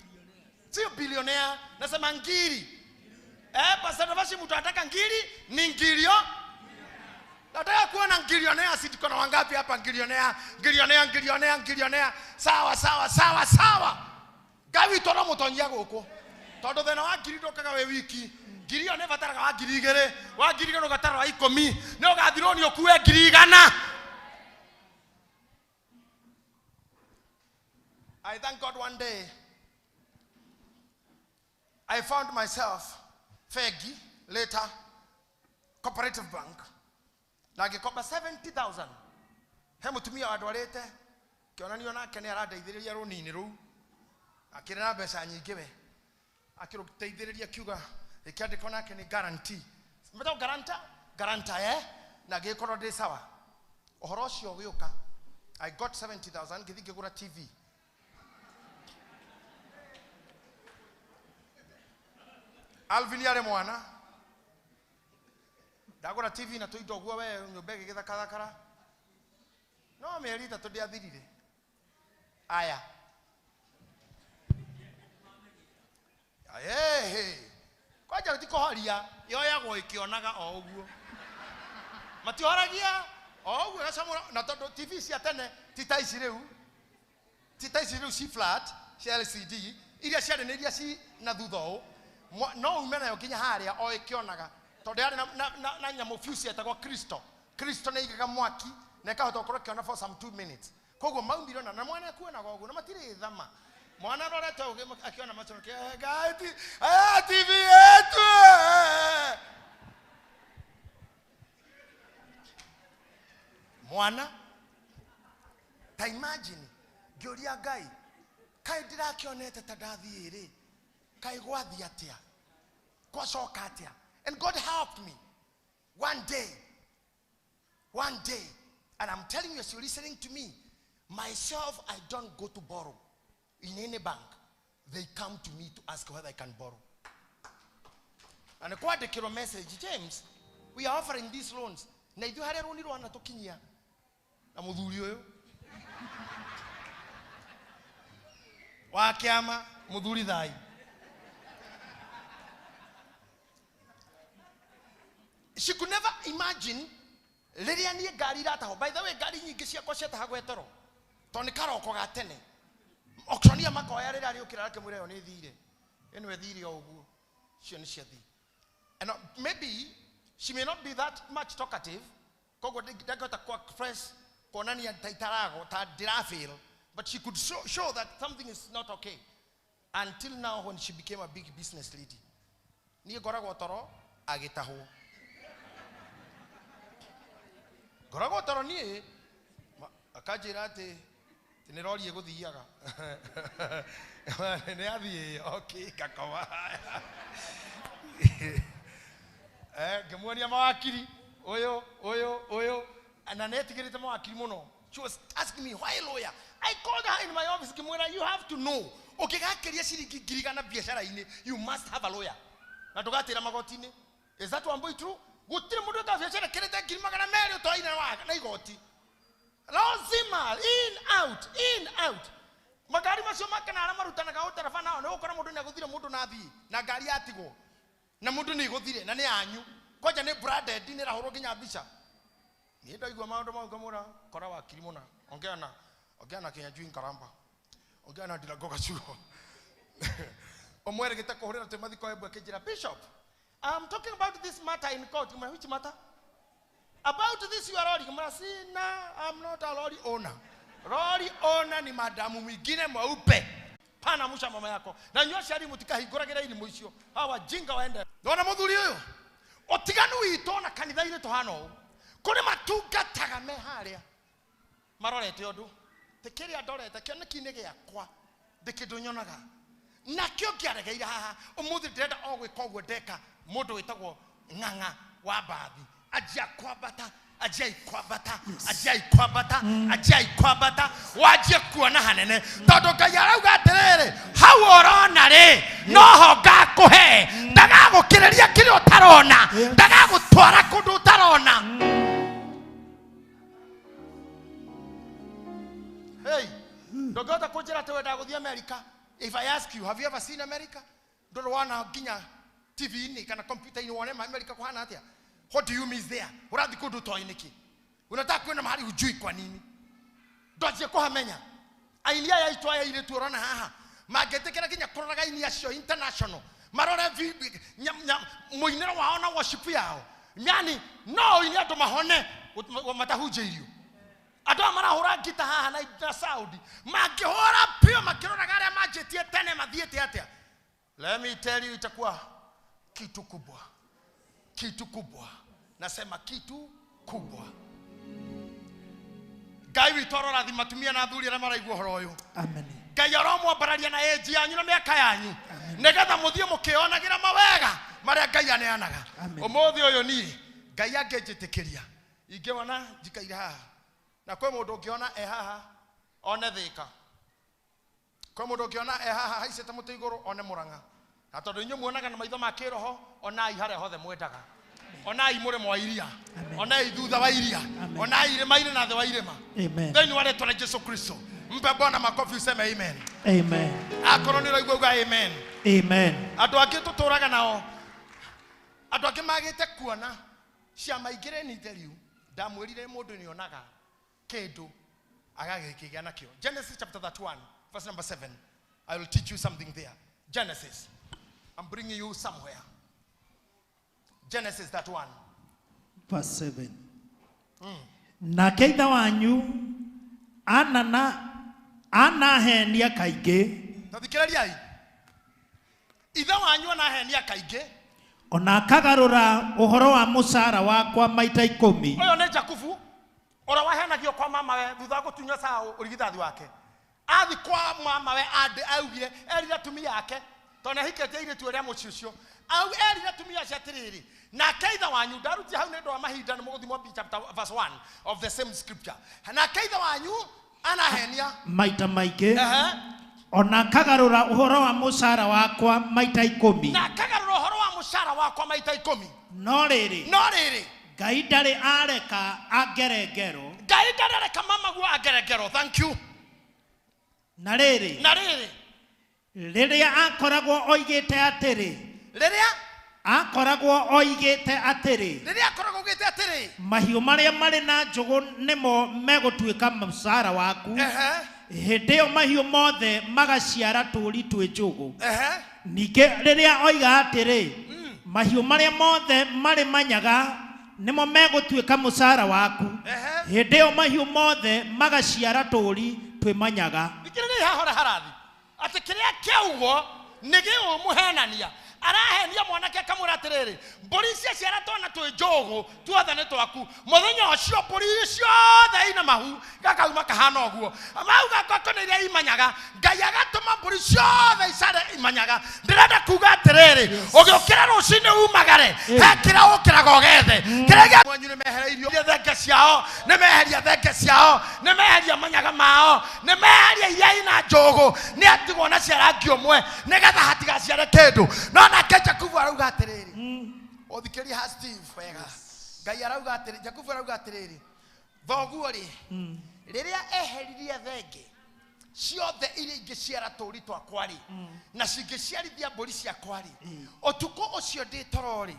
sio billionaire, nasema ngiri. Pastor Navashi mtu anataka ngiri, ni ngirio. Nataka kuona ngilionea, si tuko na wangapi hapa ngilionea, ngilionea, ngilionea, ngilionea. Sawa, sawa, sawa, sawa. Ngai witũ no mũtonyia gũkũ. Tondũ thĩna wa ngiri ndũkaga wĩ wiki. Ngiri ĩyo nĩ ĩbataraga wa ngiri igĩrĩ, wa ngiri igĩrĩ ũgatara wa ikũmi, nĩ ũgathirwo nĩ ũkue ngiri igana. I thank God one day I found myself Fegi, later Cooperative Bank, na ngĩkomba 70,000. He mũtumia wandwarĩte, kĩonanio nake nĩ arandeithĩrĩria rũni-inĩ rũu. Akĩrĩ na mbeca nyingĩ we. Akĩrũteithĩrĩria kiuga gĩkĩandĩkwo nake nĩ guarantee. Mmetagwo guarantor? guarantor na ngĩkorwo ndĩ sawa. Ũhoro ũcio ũgĩũka, I got 70,000 ngĩthiĩ ngĩgũra TV. Alvin arĩ mwana. Ndagũra TV na tũindo ũguo we nyũmba ĩgĩgĩthakathakara. No mĩeri 3 ndĩathirire. Aya. Hey. Kwanja ti kũhoria, yoyagwo ĩkĩonaga o ũguo. Matihoragia o ũguo gacamũra, na tondũ TV cia tene ti ta ici rĩu. Ti ta ici rĩu ci flat, cia LCD, iria ciarĩ nĩ iria ci na thutha ũũ. No ume nayo nginya harĩa o ĩkĩonaga. Tondũ yarĩ na nyamũ fuse yetagwo Kristo. Kristo nĩ aigaga mwaki na ĩkahota gũkorwo ĩkĩona for some 2 minutes. Koguo maumire na mwana ekuonaga ũguo na matirĩ thama. Mwana arorete ũguo akĩona macho Ngai TV yetu. Mwana ta imagine ngĩũria Ngai kaĩ ndĩrakĩonete ta ndathiĩ rĩ, kaĩ gwathiĩ atĩa, gwacoka atĩa? And God helped me one day. One day. And I'm telling you, as you're listening to me, myself, I don't go to borrow in any bank. They come to me to ask whether I can borrow. And I message, James, we are offering these loans. Na ithuĩ harĩa rũni rwana tũkinyia na mũthuri ũyũ wa kĩama, mũthuri thai. She could never imagine rĩrĩa niĩ ngari iratahwo. By the way, ngari nyingĩ ciakwa ciatahagwo etoro tondũ nĩ karoko ga tene. Auctioneer makoya rĩrĩa arĩũkĩra akĩmwĩra ĩyo nĩ thire, ĩno ĩthire o ũguo, cio nĩ ciathire. And maybe she may not be that much talkative, koguo ndangĩhota express kuonania ta itarago ta ndĩrafail, but she could show that something is not okay. Until now when she became a big business lady. Niĩ ngoragwo toro agĩtahwo. Ngoragwo toro niĩ akanjĩra atĩ nĩ rori ĩgũthiaga. Nĩ athiĩ, okay, ngakoma. Ngĩmuonia mawakiri ũyũ ũyũ ũyũ, na nĩetigĩrĩte mawakiri mũno. She was asking me, why lawyer? I called her in my office, ngĩmwĩra, you have to know, ũngĩgakĩria ciringi 1,000 biacara-inĩ, you must have a lawyer. Na ndũgatĩra magoti-inĩ. Is that one boy true? Gũtirĩ mũndũ wĩkaga biacara ĩkĩrĩte 200,000 ũtoine na igoti. Lazima, in out, in out. Magari macio makana arĩa marutanaga ũtereba nao nĩ ũgũkora mũndũ nĩ agũthire mũndũ na athiĩ na ngari yatigwo na mũndũ nĩ ĩgũthire na nĩ yanyu, kwanja nĩ branded, nĩ ĩrahũrwo nginya mbica. Niĩ ndaigua maũndũ mau ngamwĩra kora wakiri mũna, ongea na Kinyanjui Nkaramba, ongea na Ndirango Gacuho. Ũmwe kũhũrĩra twĩ mathiko Embu akĩnjĩra, Bishop, I'm talking about this matter in court. Which matter? About this you are lorry. Sina, I'm not a lorry owner. Lorry owner ni madamu mwingine mweupe. Pana musha mama yako. Na nyua shari mutikahingũragĩra irimũ icio. Hawa jinga waende. Ndona mũthuri ũyũ. Ũtiganu witũ na kanitha-inĩ tũhana ũũ. Kũrĩ matungataga me harĩa. Marorete ũndũ. Ti kĩrĩa ndorete kĩoneki-inĩ gĩakwa. Ndĩ kĩndũ nyonaga. Nakĩo ngĩaregeire haha. Ũmũthĩ ndĩrenda o gwĩka ũguo ndeka. Mũndũ wĩtagwo Ng'ang'a wa Mbathi. Ajia kwambata, ajia kwambata, ajia kwambata, ajia kwambata, wajie kuona hanene. Tondũ Ngai arauga atĩrĩrĩ, hau ũrona rĩ, noho ngakũhe. Ndagagũkĩrĩria kĩrĩa ũtarona, ndagagũtwara kũndũ ũtarona. Hey, ndũngĩhota kũnjĩra atĩ wendaga gũthiĩ America. If I ask you, have you ever seen America? Ndũrĩ wona nginya TV-inĩ kana computer-inĩ wone America kũhana atĩa? What do you miss there? Ũrathiĩ kũndũ ũtoĩ nĩkĩ? Unataka kwenda mahali hujui kwa nini? Ndwanjie kũhamenya. Aini aya aitũ aya airĩtu ũrona haha mangĩtĩkĩra nginya kũroraga aini acio international, marore mũinĩro wao na worship yao, yani no ũine andũ mahone matahunjĩirio. Andũ aya marahũra ngita haha na sound mangĩhũra pio makĩroraga arĩa manjĩtie tene mathiĩte atĩa. Let me tell you, itakuwa kitu kubwa, kitu kubwa. Nasema kitu kubwa. Ngai witũ arorathima atumia na athuri arĩa maraigua ũhoro ũyũ. Amen. Ngai aromwambararia na age yanyu na mĩaka yanyu nĩgetha mũthiĩ mũkĩonagĩra mawega marĩa Ngai aneanaga. Ũmũthĩ ũyũ niĩ Ngai angĩnjĩtĩkĩria ingĩona njikaire haha na kwĩ mũndũ ũngĩona e haha one Thĩka, kwĩ mũndũ ũngĩona e haha haicĩte mũtĩ igũrũ one Mũrang'a, na tondũ inyuĩ muonaga na maitho ma kĩroho, onai harĩa hothe mwendaga, onai mũrĩmo wa iria, onai thutha wa iria, onai irĩma-inĩ na thĩ wa irĩma. Amen. Thĩinĩ wa rĩtwa rĩa Jesu Kristo, mpe Bwana makofi useme amen. Amen. Akorwo nĩ ũraigua uga amen. Amen. Andũ angĩ tũtũraga nao, andũ angĩ magĩte kuona ciama igĩrĩ nĩ theriu. Ndamwĩrire mũndũ nĩ onaga kĩndũ agagĩkĩgĩa nakĩo. Genesis chapter 31 verse number 7. I will teach you something there. Genesis, I'm bringing you somewhere. Genesis 31 Verse 7. Nake ithe wanyu anana anahenia kaingĩ, tathikĩrĩriai, ithe wanyu anahenia kaingĩ, ona akagarũra ũhoro wa mũcara wakwa maita 10. Ũyũ nĩ Jakubu ũrĩa wahenagio kwa mamawe thutha wa gũtunywo Saũ ũrigithathi wake. Athi kwa mamawe ande augire erire atumia ake, tondũ nĩahikĩtie airĩtu arĩa mũciĩ ũcio, au erire atumia acio atĩrĩrĩ, nake ithe wanyu ndarutie hau nĩ ũndũ wa mahinda, nĩ mũgũthimwo chapter verse 1 of the same scripture. Nake ithe wanyu anahenia maita maingĩ, ona akagarũra ũhoro wa mũcara wakwa maita 10. Na akagarũra ũhoro wa mũcara wakwa maita 10. No rĩrĩ, no rĩrĩ, Ngai ndarĩ areka angere ngero. Ngai ndarĩ areka mamaguo angere ngero. Thank you. Na rĩrĩ, na rĩrĩ, rĩrĩa akoragwo oigĩte atĩrĩ, rĩrĩa akoragwo oigĩte atĩrĩ, rĩrĩa akoragwo oigĩte atĩrĩ, mahiũ marĩa marĩ na njũgũ nĩmo megũtuĩka mũcara waku. Hĩndĩ ĩyo mahiũ mothe magaciara tũũri twĩ njũgũ. Ningĩ rĩrĩa oiga atĩrĩ, mahiũ marĩa mothe marĩ manyaga nĩmo megũtuĩka mũcara waku. Hĩndĩ ĩyo mahiũ mothe magaciara tũũri twĩ manyaga. Thikĩrĩria haha ũrĩa harathi atĩ kĩrĩa kĩaugwo nĩ gĩũmũhenania. Arahenia mwanake akamwĩra atĩrĩrĩ, mbũri ciaciara twana twĩ njũgũ tuothe nĩ twaku. Mũthenya ũcio mbũri ciothe ina mahu gakauma kahana ũguo, mau gakwa nĩ iria imanyaga. Ngai agatũma mbũri ciothe icare imanyaga. Ndĩrenda kuga atĩrĩrĩ, ũgĩũkĩra rũcinĩ umagare, he kĩrĩa ũkĩraga ũgethe. Kĩrĩa gĩa mwanyu nĩ mehereirio thenge ciao, nĩ meheria thenge ciao, nĩ meheria manyaga mao, nĩ meheria iria ina njũgũ, nĩ atigwo na cia rangi ũmwe nĩgetha hatigaciare kĩndũ. No nake Jakubu arauga atĩrĩrĩ, ũthikĩrie ha Steve wega. Ngai arauga atĩrĩ, Jakubu arauga atĩrĩrĩ, thoguo rĩ, rĩrĩa eheririe thenge ciothe iria ingĩciara tũũri twakwa rĩ, na cingĩciarithia mbũri ciakwa rĩ, ũtukũ ũcio ndĩ toro rĩ,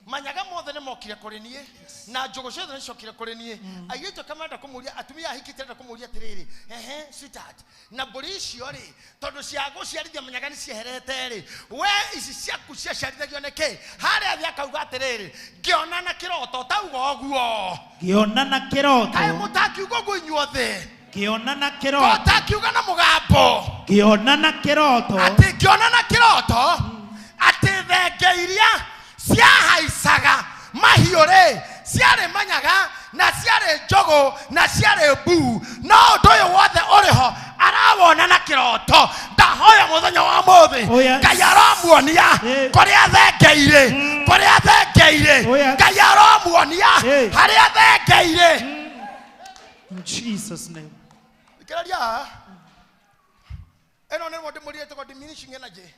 manyaga mothe nĩ mokire kũrĩ niĩ, na njũgũ ciothe nĩ ciokire kũrĩ niĩ. Airĩtu ake marenda kũmũria, atumia ahikĩte arenda kũmũria atĩrĩrĩ, ehe sweetheart, na mbũri icio rĩ, tondũ cia gũciarithia manyaga nĩ cieherete rĩ, we ici ciaku ciaciarithagio nĩ kĩ? Harĩa thĩ akauga atĩrĩrĩ, ngĩona na kĩroto, tauga ũguo. Ngĩona na kĩroto. Kaĩ mũtangiuga ũguo inyuothe? Ngĩona na kĩroto. Ũtangiuga na mũgambo. Ngĩona na kĩroto. Atĩ ngĩona na kĩroto, atĩ thenge iria ciahaicaga mahiũ rĩ, ciarĩ manyaga, na ciarĩ njũgũ, na ciarĩ mbuu. No ũndũ ũyũ wothe ũrĩ ho, arawona na kĩroto. Ndahoya mũthenya wa ũmũthĩ, Ngai aromuonia kũrĩa thenge irĩ, kũrĩa thenge irĩ. Ngai aromuonia harĩa thenge irĩ. In Jesus' name. Thikĩrĩria, ĩno nĩ rwĩmbo ndĩmũrire ĩtagwo diminishing energy,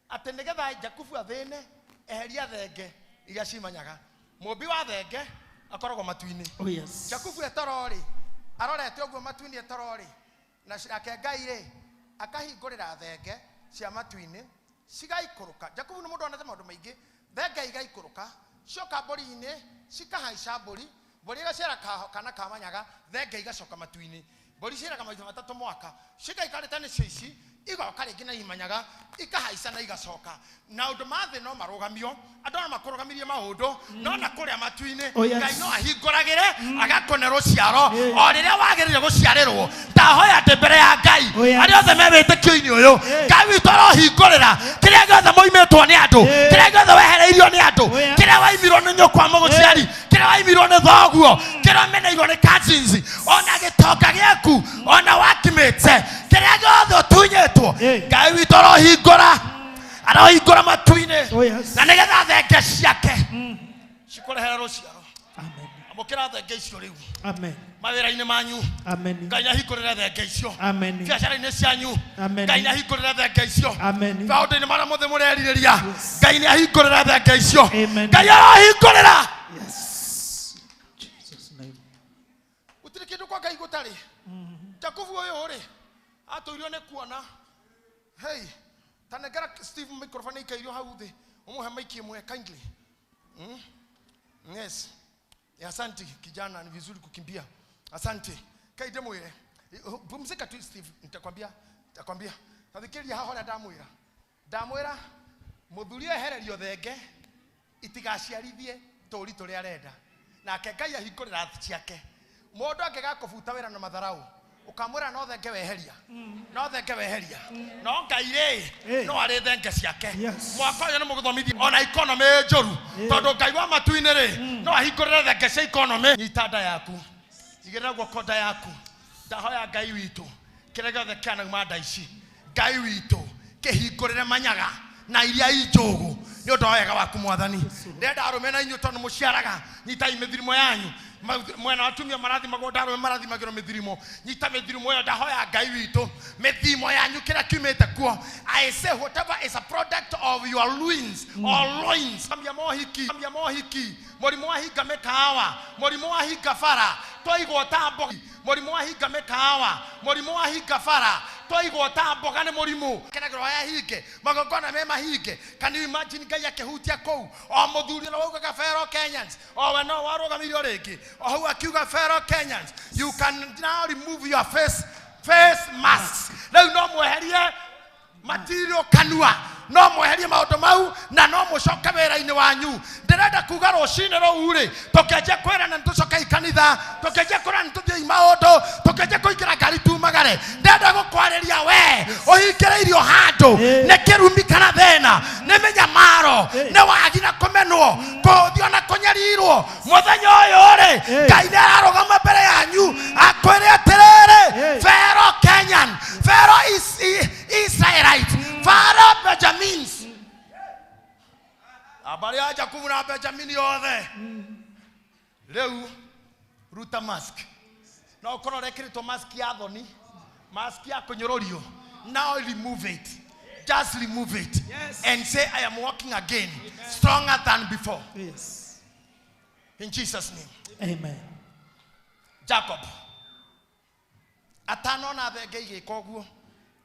atĩ nĩgetha Jakubu athĩne, eheria thenge iria cimanyaga. Mũmbi wa thenge akoragwo matu-inĩ. Oh, yes. Jakubu etoro rĩ, arorete ũguo matu-inĩ etoro rĩ, na nake Ngai rĩ, akahingũrĩra thenge cia matu-inĩ cigaikũrũka. Jakubu nĩ mũndũ wonete maũndũ maingĩ. Thenge igaikũrũka, cioka mbũri-inĩ, cikahaica mbũri, mbũri igaciara kana ka manyaga, thenge igacoka matu-inĩ. Mbũri ciaraga maita matatũ mwaka, cigaikarĩte nĩcio ici, igoka rĩngĩ na imanyaga, ikahaica na igacoka. Na ũndũ ma thĩ no marũgamio, andũ no makũrũgamirie maũndũ, no na kũrĩa matu-inĩ, Oh, yes. Ngai no ahingũragĩre, agakũne rũciaro, o rĩrĩa wagĩrĩire gũciarĩrwo. Ndahoya ndĩ mbere ya Ngai, Oh, yes. arĩa othe me wĩtĩkio-inĩ ũyũ, Ngai witũ arohingũrĩra kĩrĩa gĩothe mũimĩtwo nĩ andũ, kĩrĩa gĩothe wehereirio nĩ andũ, kĩrĩa waimirwo nĩ nyũkwa mũgũciari, kĩrĩa waimirwo nĩ thoguo, kĩrĩa ũmeneirwo nĩ cousins, ona gĩtonga gĩaku, ona wakimĩte, kĩrĩa gĩothe ũtunyĩtwo, Ngai witũ arohingũra, arohingũra matu-inĩ, Oh, yes. na nĩgetha thenge ciake cikũrehere rũciaro. Amen. Amũkĩra thenge icio rĩu. Amen. Mawĩra-inĩ manyu. Amen. Ngai nĩahingũrĩre thenge icio. Amen. Biacara-inĩ cianyu. Amen. Ngai nĩahingũrĩre thenge icio. Amen. Maũndũ-inĩ marĩa mothe mũrerirĩria. Ngai nĩahingũrĩre thenge icio. Amen. Ngai arahingũrĩra. Yes. Jesus name. Gũtirĩ kĩndũ kwa Ngai gũtarĩ. Jakubu ũyũ rĩ atũirio nĩ kuona. Hey, tanengera Steve microphone ikairio hau thĩ. Ũmũhe maiki ĩmwe kindly. Yes. Asante kijana, ni vizuri kukimbia. Asante. Kaide mwire. Pumzika tu Steve, nitakwambia, nitakwambia. Tathikĩrĩria haha ũrĩa ndamwĩra. Ndamwĩra mũthuri ehererio thenge itigaciarithie tũũri tũrĩa arenda. Nake Ngai ahingũrĩra ciake. Mũndũ angĩgakũbuta wĩra na matharau, ũkamwĩra no thenge weheria. No thenge weheria. No Ngai rĩ, no arĩ thenge ciake. Mwaka ũyũ nĩ mũgũthomithia ona economy njũru. Tondũ Ngai wa matu-inĩ rĩ, no ahingũrĩre thenge cia economy. Nyita nda yaku. Igĩrĩra guoko nda yaku. Ndahoya Ngai witũ kĩrĩa gĩothe kĩanauma nda ici. Ngai witũ kĩhingũrĩre manyaga na iria i njũgũ nĩ ũndũ wa wega waku mwathani. Ndĩrenda arũme na inyuĩ tondũ mũciaraga, nyitai mĩthirimo yanyu. Mwena wa atumia marathimagwo, ndarũme marathimagĩrwo mĩthirimo. Nyita mĩthirimo ĩyo, ndahoya Ngai witũ mĩthimo yanyu kĩrĩa kiumĩte kuo. I say whatever is a product of your loins or loins. Ambia mohiki, ambia mohiki. Mũrimũ wa hinga mĩkawa, mũrimũ wa hinga bara, twaigwo ta mboga. Mũrimũ wa hinga mĩkawa, mũrimũ wa hinga bara, twaigwo ta mboga nĩ mũrimũ. Kenagĩrwo ya hinge, magongona me mahinge. Can you imagine Ngai akĩhutia kũu? O mũthuri ũrĩa waugaga fellow Kenyans, o we no warũgamirio rĩngĩ. O hau akiuga fellow Kenyans, you can now remove your face masks. Rĩu no mweherie material kanua, no mweherie maũndũ mau na no mũcoke wĩra-inĩ wanyu. Ndĩrenda kuga rũcinĩ rũu rĩ, tũkĩanjia kwĩrana nĩ tũcoke kanitha, tũkĩanjia kwĩrana nĩ tũthiĩ maũndũ, tũkĩanjia kũingĩra ngari tumagare. Ndĩrenda gũkwarĩria we ũhingĩrĩirio handũ nĩ kĩrumi kana thĩna, nĩ mĩnyamaro, nĩ wagi na kũmenwo, kũhũthio na kũnyarirwo. Mũthenya ũyũ rĩ, Ngai nĩ ararũgama mbere yanyu akwĩre atĩrĩrĩ, Pharaoh Kenyan, Pharaoh Israelite, Pharaoh Benjamins. Habari ya Jakubu na Benjamini yothe. Rĩu ruta mask. No ũkorwo ũrekĩrĩtwo mask ya thoni, mask ya kũnyũrũrio. Now remove it. Just remove it. Yes. And say I am walking again, stronger than before. Yes. In Jesus name. Amen. Jacob atanona thenge igĩka ũguo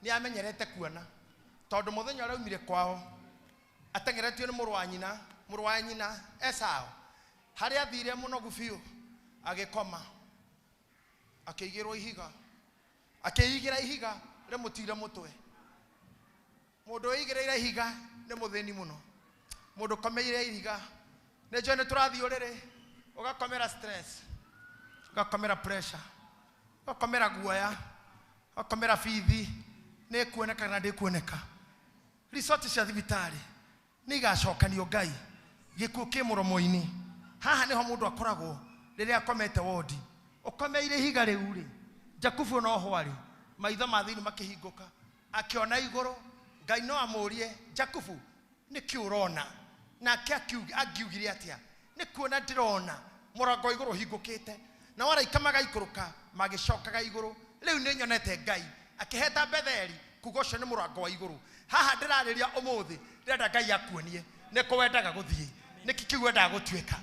nĩ amenyerete kuona tondũ mũthenya ũrĩa aumire kwao ateng'eretio nĩ mũrũ wa nyina Esau, harĩa athire mũnogu biũ agĩkoma, akĩigĩrwo ihiga, akĩigĩra ihiga rĩmũtire mũtwe. Mũndũ wĩigĩrĩire ihiga nĩ mũthĩni mũno. Mũndũ ũkomeire ihiga, nĩ njũĩ nĩ tũrathiĩ ũrĩrĩ, ũgakomera stress, ũgakomera pressure, ũgakomera guoya, ũgakomera bithi, nĩ ĩkuoneka kana ndĩkuoneka. Resort cia thibitarĩ nĩ igacokanio Ngai, gĩkuũ kĩ mũromo-inĩ. Haha nĩho mũndũ akoragwo rĩrĩa akomete wodi. Ũkomeire ihiga rĩu rĩ, Jakubu no ho arĩ, maitho ma thĩinĩ makĩhingũka, akĩona igũrũ. Ngai no amũrie, Jakubu, nĩkĩ ũrona? Nake angiugire atĩa? Nĩ kuona ndĩrona mũrango wa igũrũ ũhingũkĩte, na araika magaikũrũka magĩcokaga igũrũ. Rĩu nĩ nyonete Ngai akĩheta Betheli, kuga ũcio nĩ mũrango wa igũrũ. Haha ndĩrarĩria ũmũthĩ, ndĩrenda Ngai akuonie nĩ kũ wendaga gũthiĩ, nĩkĩ kĩu wendaga gũtuĩka.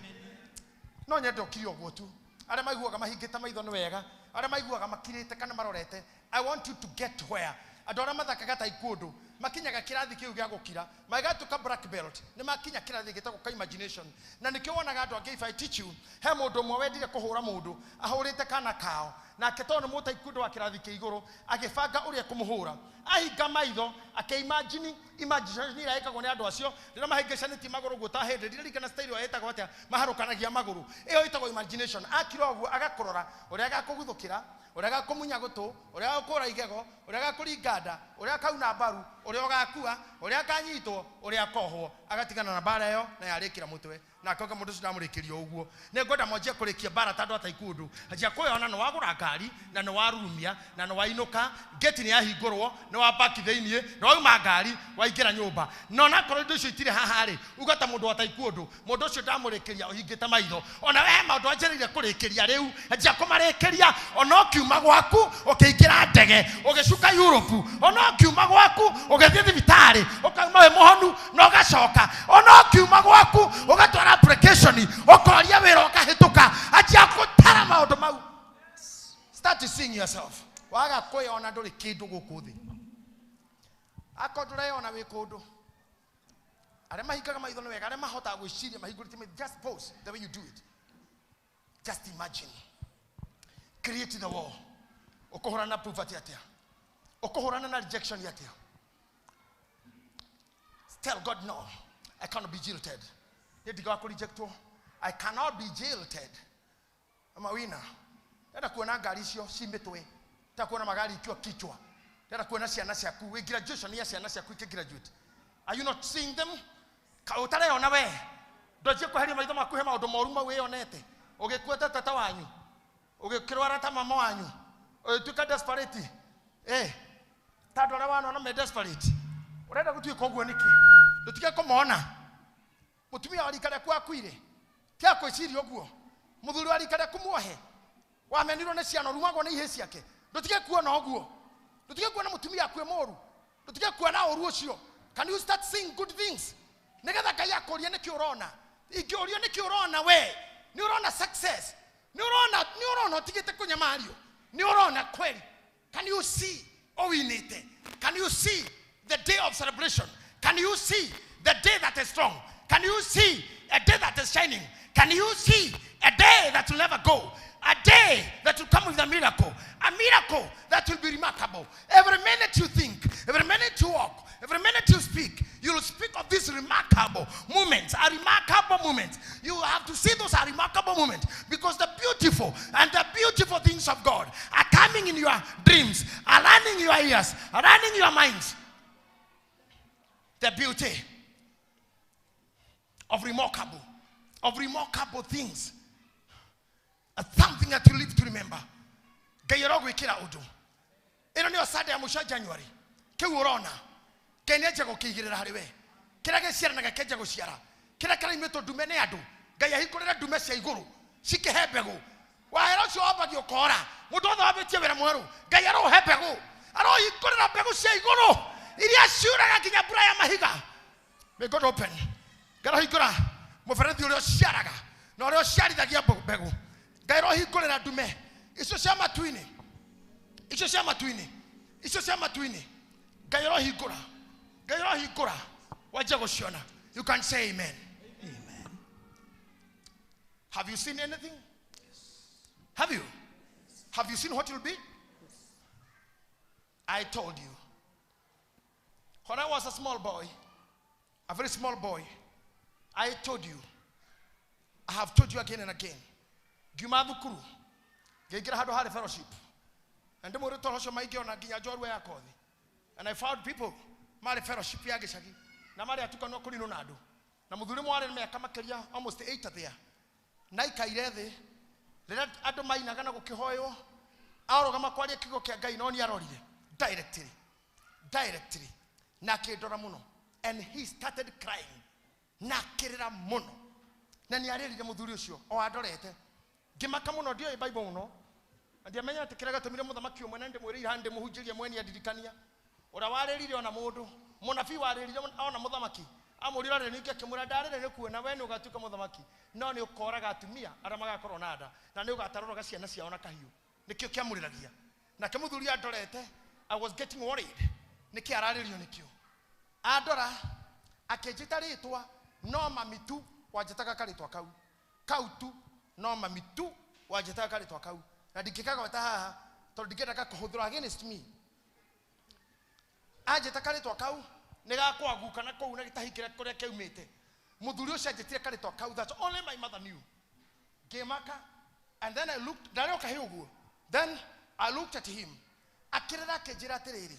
No nyende ũkire ũguo tu. Arĩa maiguaga mahingĩte maitho nĩ wega, arĩa maiguaga makirĩte kana marorete, I want you to get where andũ arĩa mathakaga taekwondo makinyaga kĩrathi kĩu gĩa gũkira, magatuĩka black belt, nĩ makinya kĩrathi gĩtagwo ka imagination. Na nĩkĩo wonaga andũ angĩ, if I teach you, he mũndũ ũmwe wendire kũhũra mũndũ ahũrĩte kana kao, nake tondũ nĩ mũtaekwondo wa kĩrathi kĩa igũrũ, agĩbanga ũrĩa ekũmũhũra. Ahinga maitho, akĩimagine, imagination ĩrĩa ĩkagwo nĩ andũ acio, rĩrĩa mahĩngĩcanĩtie magũrũ ũguo ta hĩndĩ, ndirikana style ĩyo ĩtagwo atĩa, maharũkanagia magũrũ. Ĩyo ĩtagwo imagination. Akira ũguo agakũrora ũrĩa agakũguthũkĩra, ũrĩa agakũmunya gũtũ, ũrĩa agakũra igego, ũrĩa agakũringa nda, ũrĩa akauna mbaru, ũrĩa ũgakua, ũrĩa akanyitwo, ũrĩa akohwo. Agatigana na mbara ĩyo na yarĩkĩra mũtwe. Na akoga mũndũ ũcio ndamũrĩkĩria ũguo. Nĩ ngwenda mwanjie kũrĩkia mbara ta andũ a taekwondo. Anjia kwĩyona nĩ wagũra ngari na nĩ warumia na nĩ wainũka, gate nĩ yahingũrwo, nĩ wapaki thĩiniĩ, nĩ wauma ngari, waingĩra nyũmba. Na onakorwo indo icio itirĩ haha rĩ, uga ta mũndũ wa taekwondo, mũndũ ũcio ndamũrĩkĩria ũhingĩte maitho. Ona we he maũndũ wanjĩrĩire kũrĩkĩria rĩu, anjia kũmarĩkĩria, ona ũkiuma gwaku ũkĩingĩra ndege, ũgĩcuka Europe, ona ũkiuma gwaku ũgĩthiĩ thibitarĩ, ũkauma wĩ mũhonu na ũgacoka, ona ũkiuma gwaku ũgatwara application, ũkoria wĩra ũkahĩtũka, anjia gũtara maũndũ mau. Start seeing yourself. Waga kwĩyona ndũrĩ kĩndũ gũkũ thĩ. Akorwo ndũreyona wĩ kũndũ, arĩa mahingaga maitho nĩ wega, arĩa mahotaga gwĩciria mahingũrĩte maitho, just pause the way you do it. Just imagine. Create the wall. Ũkũhũrana na poverty atĩa? Ũkũhũrana na rejection atĩa? Tell God no, I cannot be jilted. Niĩ ndigaga kũrejectwo. I cannot be jilted. I'm a winner. Ndĩrenda kuona ngari icio ci mĩtwe. Ndĩrenda kuona magari ikiwa kichwa. Ndĩrenda kuona ciana ciaku wĩ graduation ya ciana ciaku ikĩ-graduate. Are you not seeing them? Ka ũtareyona we. Ndwanjie kweheria maitho maku he maũndũ moru mau wĩyonete. Ũgĩkua ta tata wanyu. Ũgĩkĩrwara ta mama wanyu. Ũgĩtuĩka desperate. Ta andũ arĩa wanona me desperate. Ũrenda gũtuĩka ũguo nĩkĩ? Ndũtige kũmona. Mũtumia wa rika rĩaku akuire. Tiga kwĩciria ũguo. Mũthuri wa rika rĩaku muohe. Wamenirwo nĩ ciana, ũrumagwo nĩ ihĩĩ ciake. Ndũtige kuona ũguo. Ndũtige kuona mũtumia akue mũru. Ndũtige kuona ũru ũcio. Can you start seeing good things? Nĩgetha Ngai akũrie nĩkĩ ũrona. Ingĩũrio nĩkĩ ũrona we. Nĩ ũrona success. Nĩ ũrona ũtigĩte kũnyamario. Nĩ ũrona kweli. Can you see ũwinĩte? Can you see the day of celebration? Can you see the day that is strong? Can you see a day that is shining? Can you see a day that will never go? A day that will come with a miracle. A miracle that will be remarkable. Every minute you think, every minute you walk, every minute you speak, you will speak of these remarkable moments, a remarkable moment. You have to see those are remarkable moments because the beautiful and the beautiful things of God are coming in your dreams, are running your ears, are running your minds. The beauty of remarkable things. Something that you live to remember. Ngai arogwĩkĩra ũndũ. Ĩno nĩyo Sunday ya mũico January. Kĩu ũrona. Ngai nĩanjia gũkĩigĩrĩra harĩ we. Kĩrĩa gĩciaranaga kĩanjia gũciara. Kĩrĩa kĩraimĩtwo ndume nĩ andũ. Ngai ahingũrĩre ndume cia igũrũ. Cikĩhe mbegũ. Wahera ũcio wambagia ũkora. Mũndũ wothe wambĩtie wĩra mwerũ. Ngai arohe mbegũ. Arohingũrĩra mbegũ cia igũrũ. Iria ciuraga nginya mbura ya mahiga. May God open. Ngai arohingũra mũberethi ũrĩa ũciaraga na ũrĩa ũciarithagia mbegũ. Ngai arohingũrĩra ndume icio cia matu-inĩ, icio cia matu-inĩ, icio cia matu-inĩ. Ngai arohingũra, Ngai arohingũra wanjia gũciona. You can say amen. Amen. Have you seen anything? Have you? Have you seen what you'll be? I told you. When I was a small boy, a very small boy, I told you, I have told you again and again. Ngiuma thukuru, ngĩingĩra handũ harĩ fellowship. Na ndĩmwĩre toro ũcio maingĩ ona nginya njorua ya kothi. And I found people marĩ fellowship ya gĩcagi na marĩ atukanwo kũninwo na andũ. Na mũthuri ũmwe warĩ na mĩaka makĩria almost 8 there. Na aikaire thĩ rĩrĩa andũ mainaga na gũkĩhoywo, arũgama kwaria kiugo kĩa Ngai no nĩ arorire directly, directly, na akĩndora mũno. And he started crying. Na akĩrĩra mũno. Na nĩ arĩrire mũthuri ũcio o andorete. Ngĩmaka mũno, ndioĩ Bible mũno. Na ndiamenya atĩ kĩrĩa gĩatũmire mũthamaki ũmwe na ndĩmwĩrĩire haha ndĩmũhunjĩrie mweni andirikania. Ũrĩa warĩrire ona mũndũ, mũnabii warĩrire ona mũthamaki. Amũrire arĩrire ningĩ akĩmwĩra ndarĩrĩ nĩ kuona we nĩ ũgatuĩka mũthamaki. No nĩ ũkoraga atumia arĩa magakorwo na nda na nĩ ũgatarũraga ciana ciao na kahiũ. Nĩkĩo kĩamũrĩragia. Nake mũthuri andorete, I was getting worried. Nĩkĩ ararĩrio nĩkĩo? Andora akĩnjĩta rĩtwa no mami tu wanjĩtaga karĩtwa kau. Kau tu no mami tu wanjĩtaga karĩtwa kau. Na ndingĩkagweta haha tondũ ndingĩenda gakũhũthĩrwo against me. Anjĩta karĩtwa kau nĩ gakwaguka na kũu na gĩtahingĩra kũrĩa kĩaumĩte. Mũthuri ũcio anjĩtire karĩtwa kau that only my mother knew. Ngĩmaka and then I looked, ndarĩ o kahĩĩ ũguo. Then I looked at him. Akĩrĩra akĩnjĩra atĩrĩrĩ,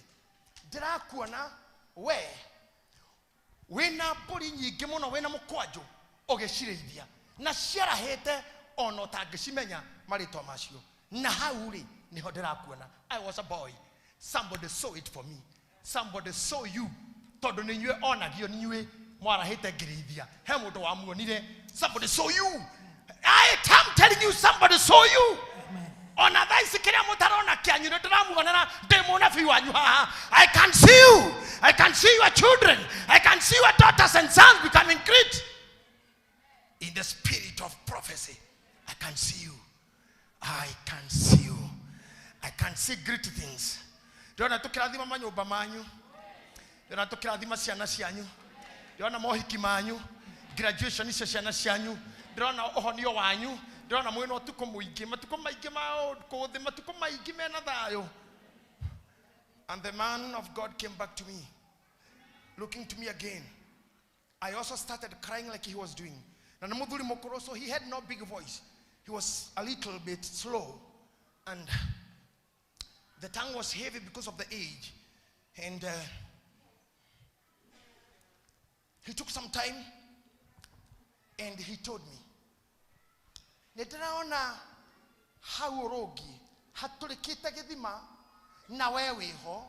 ndĩrakuona we Wĩna mbũri nyingĩ mũno, wĩna mũkwanjũ ũgĩcirĩithia na ciarahĩte ona ũtangĩcimenya marĩtwa macio. Na hau rĩ nĩho ndĩrakuona. I was a boy. Somebody saw it for me. Somebody saw you. Tondũ nĩ inyuĩ onagio nĩ inyuĩ mwarahĩte ngĩrĩithia. He mũndũ wamuonire. Somebody saw you. I am telling you, somebody saw you. Ona thaa ici kĩrĩa mũtarona kĩanyu nĩ ndĩramuonera ndĩ mũnabii wanyu haha. I can see you. I can see your children. I can see your daughters and sons becoming great. In the spirit of prophecy, I can see you. I can see you. I can see great things. Ndĩrona tũkĩrathima manyũmba manyu. Ndĩrona tũkĩrathima ciana cianyu. Ndĩrona mohiki manyu, graduation cia ciana cianyu. Ndĩrona ũhonio wanyu. Ndĩrona mwĩna ũtukũ mũingĩ, matukũ maingĩ ma kũthĩ, matukũ maingĩ mena thayũ. And the man of God came back to me, looking to me again. I also started crying like he was doing. Na nĩ mũthuri mũkũrũ, so he had no big voice. He was a little bit slow. And the tongue was heavy because of the age. And he took some time and he told me, nĩ ndĩraona hau ũrũngi hatũrĩkĩte gĩthima na we wĩho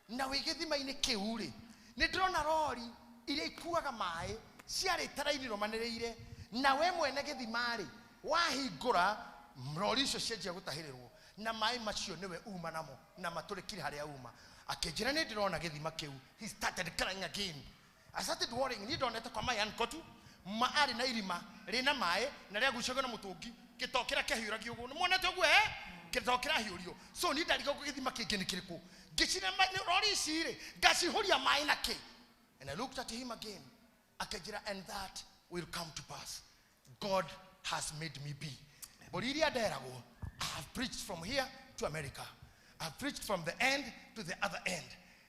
na wĩ gĩthima-inĩ kĩu rĩ, nĩ ndĩrona rori iria ikuaga maĩ ciarĩte raini rũmanĩrĩire na we mwene gĩthima rĩ wahingũra rori icio cianjia gũtahĩrĩrwo na maĩ macio nĩwe uma namo na matũrĩkire harĩa uma. Akĩnjĩra nĩ ndĩrona gĩthima kĩu. He started crying again. I started worrying. Niĩ ndonete kwa my uncle tu ma arĩ na irima rĩna maĩ na rĩagucagio na mũtũngi gĩtoo kĩrĩa kĩahiũragio ũguo. Nĩmuonete ũguo, eh? Gĩtoo kĩrahiũrio. So niĩ ndarigagwo gĩthima kĩngĩ nĩ kĩrĩkũ. Ngĩciria rori ici rĩ ngacihũria maĩ na kĩ. And I looked at him again. Akĩnjĩra, and that will come to pass. God has made me be. Mbũri iria nderagwo, I have preached from here to America. I have preached from the end to the other end.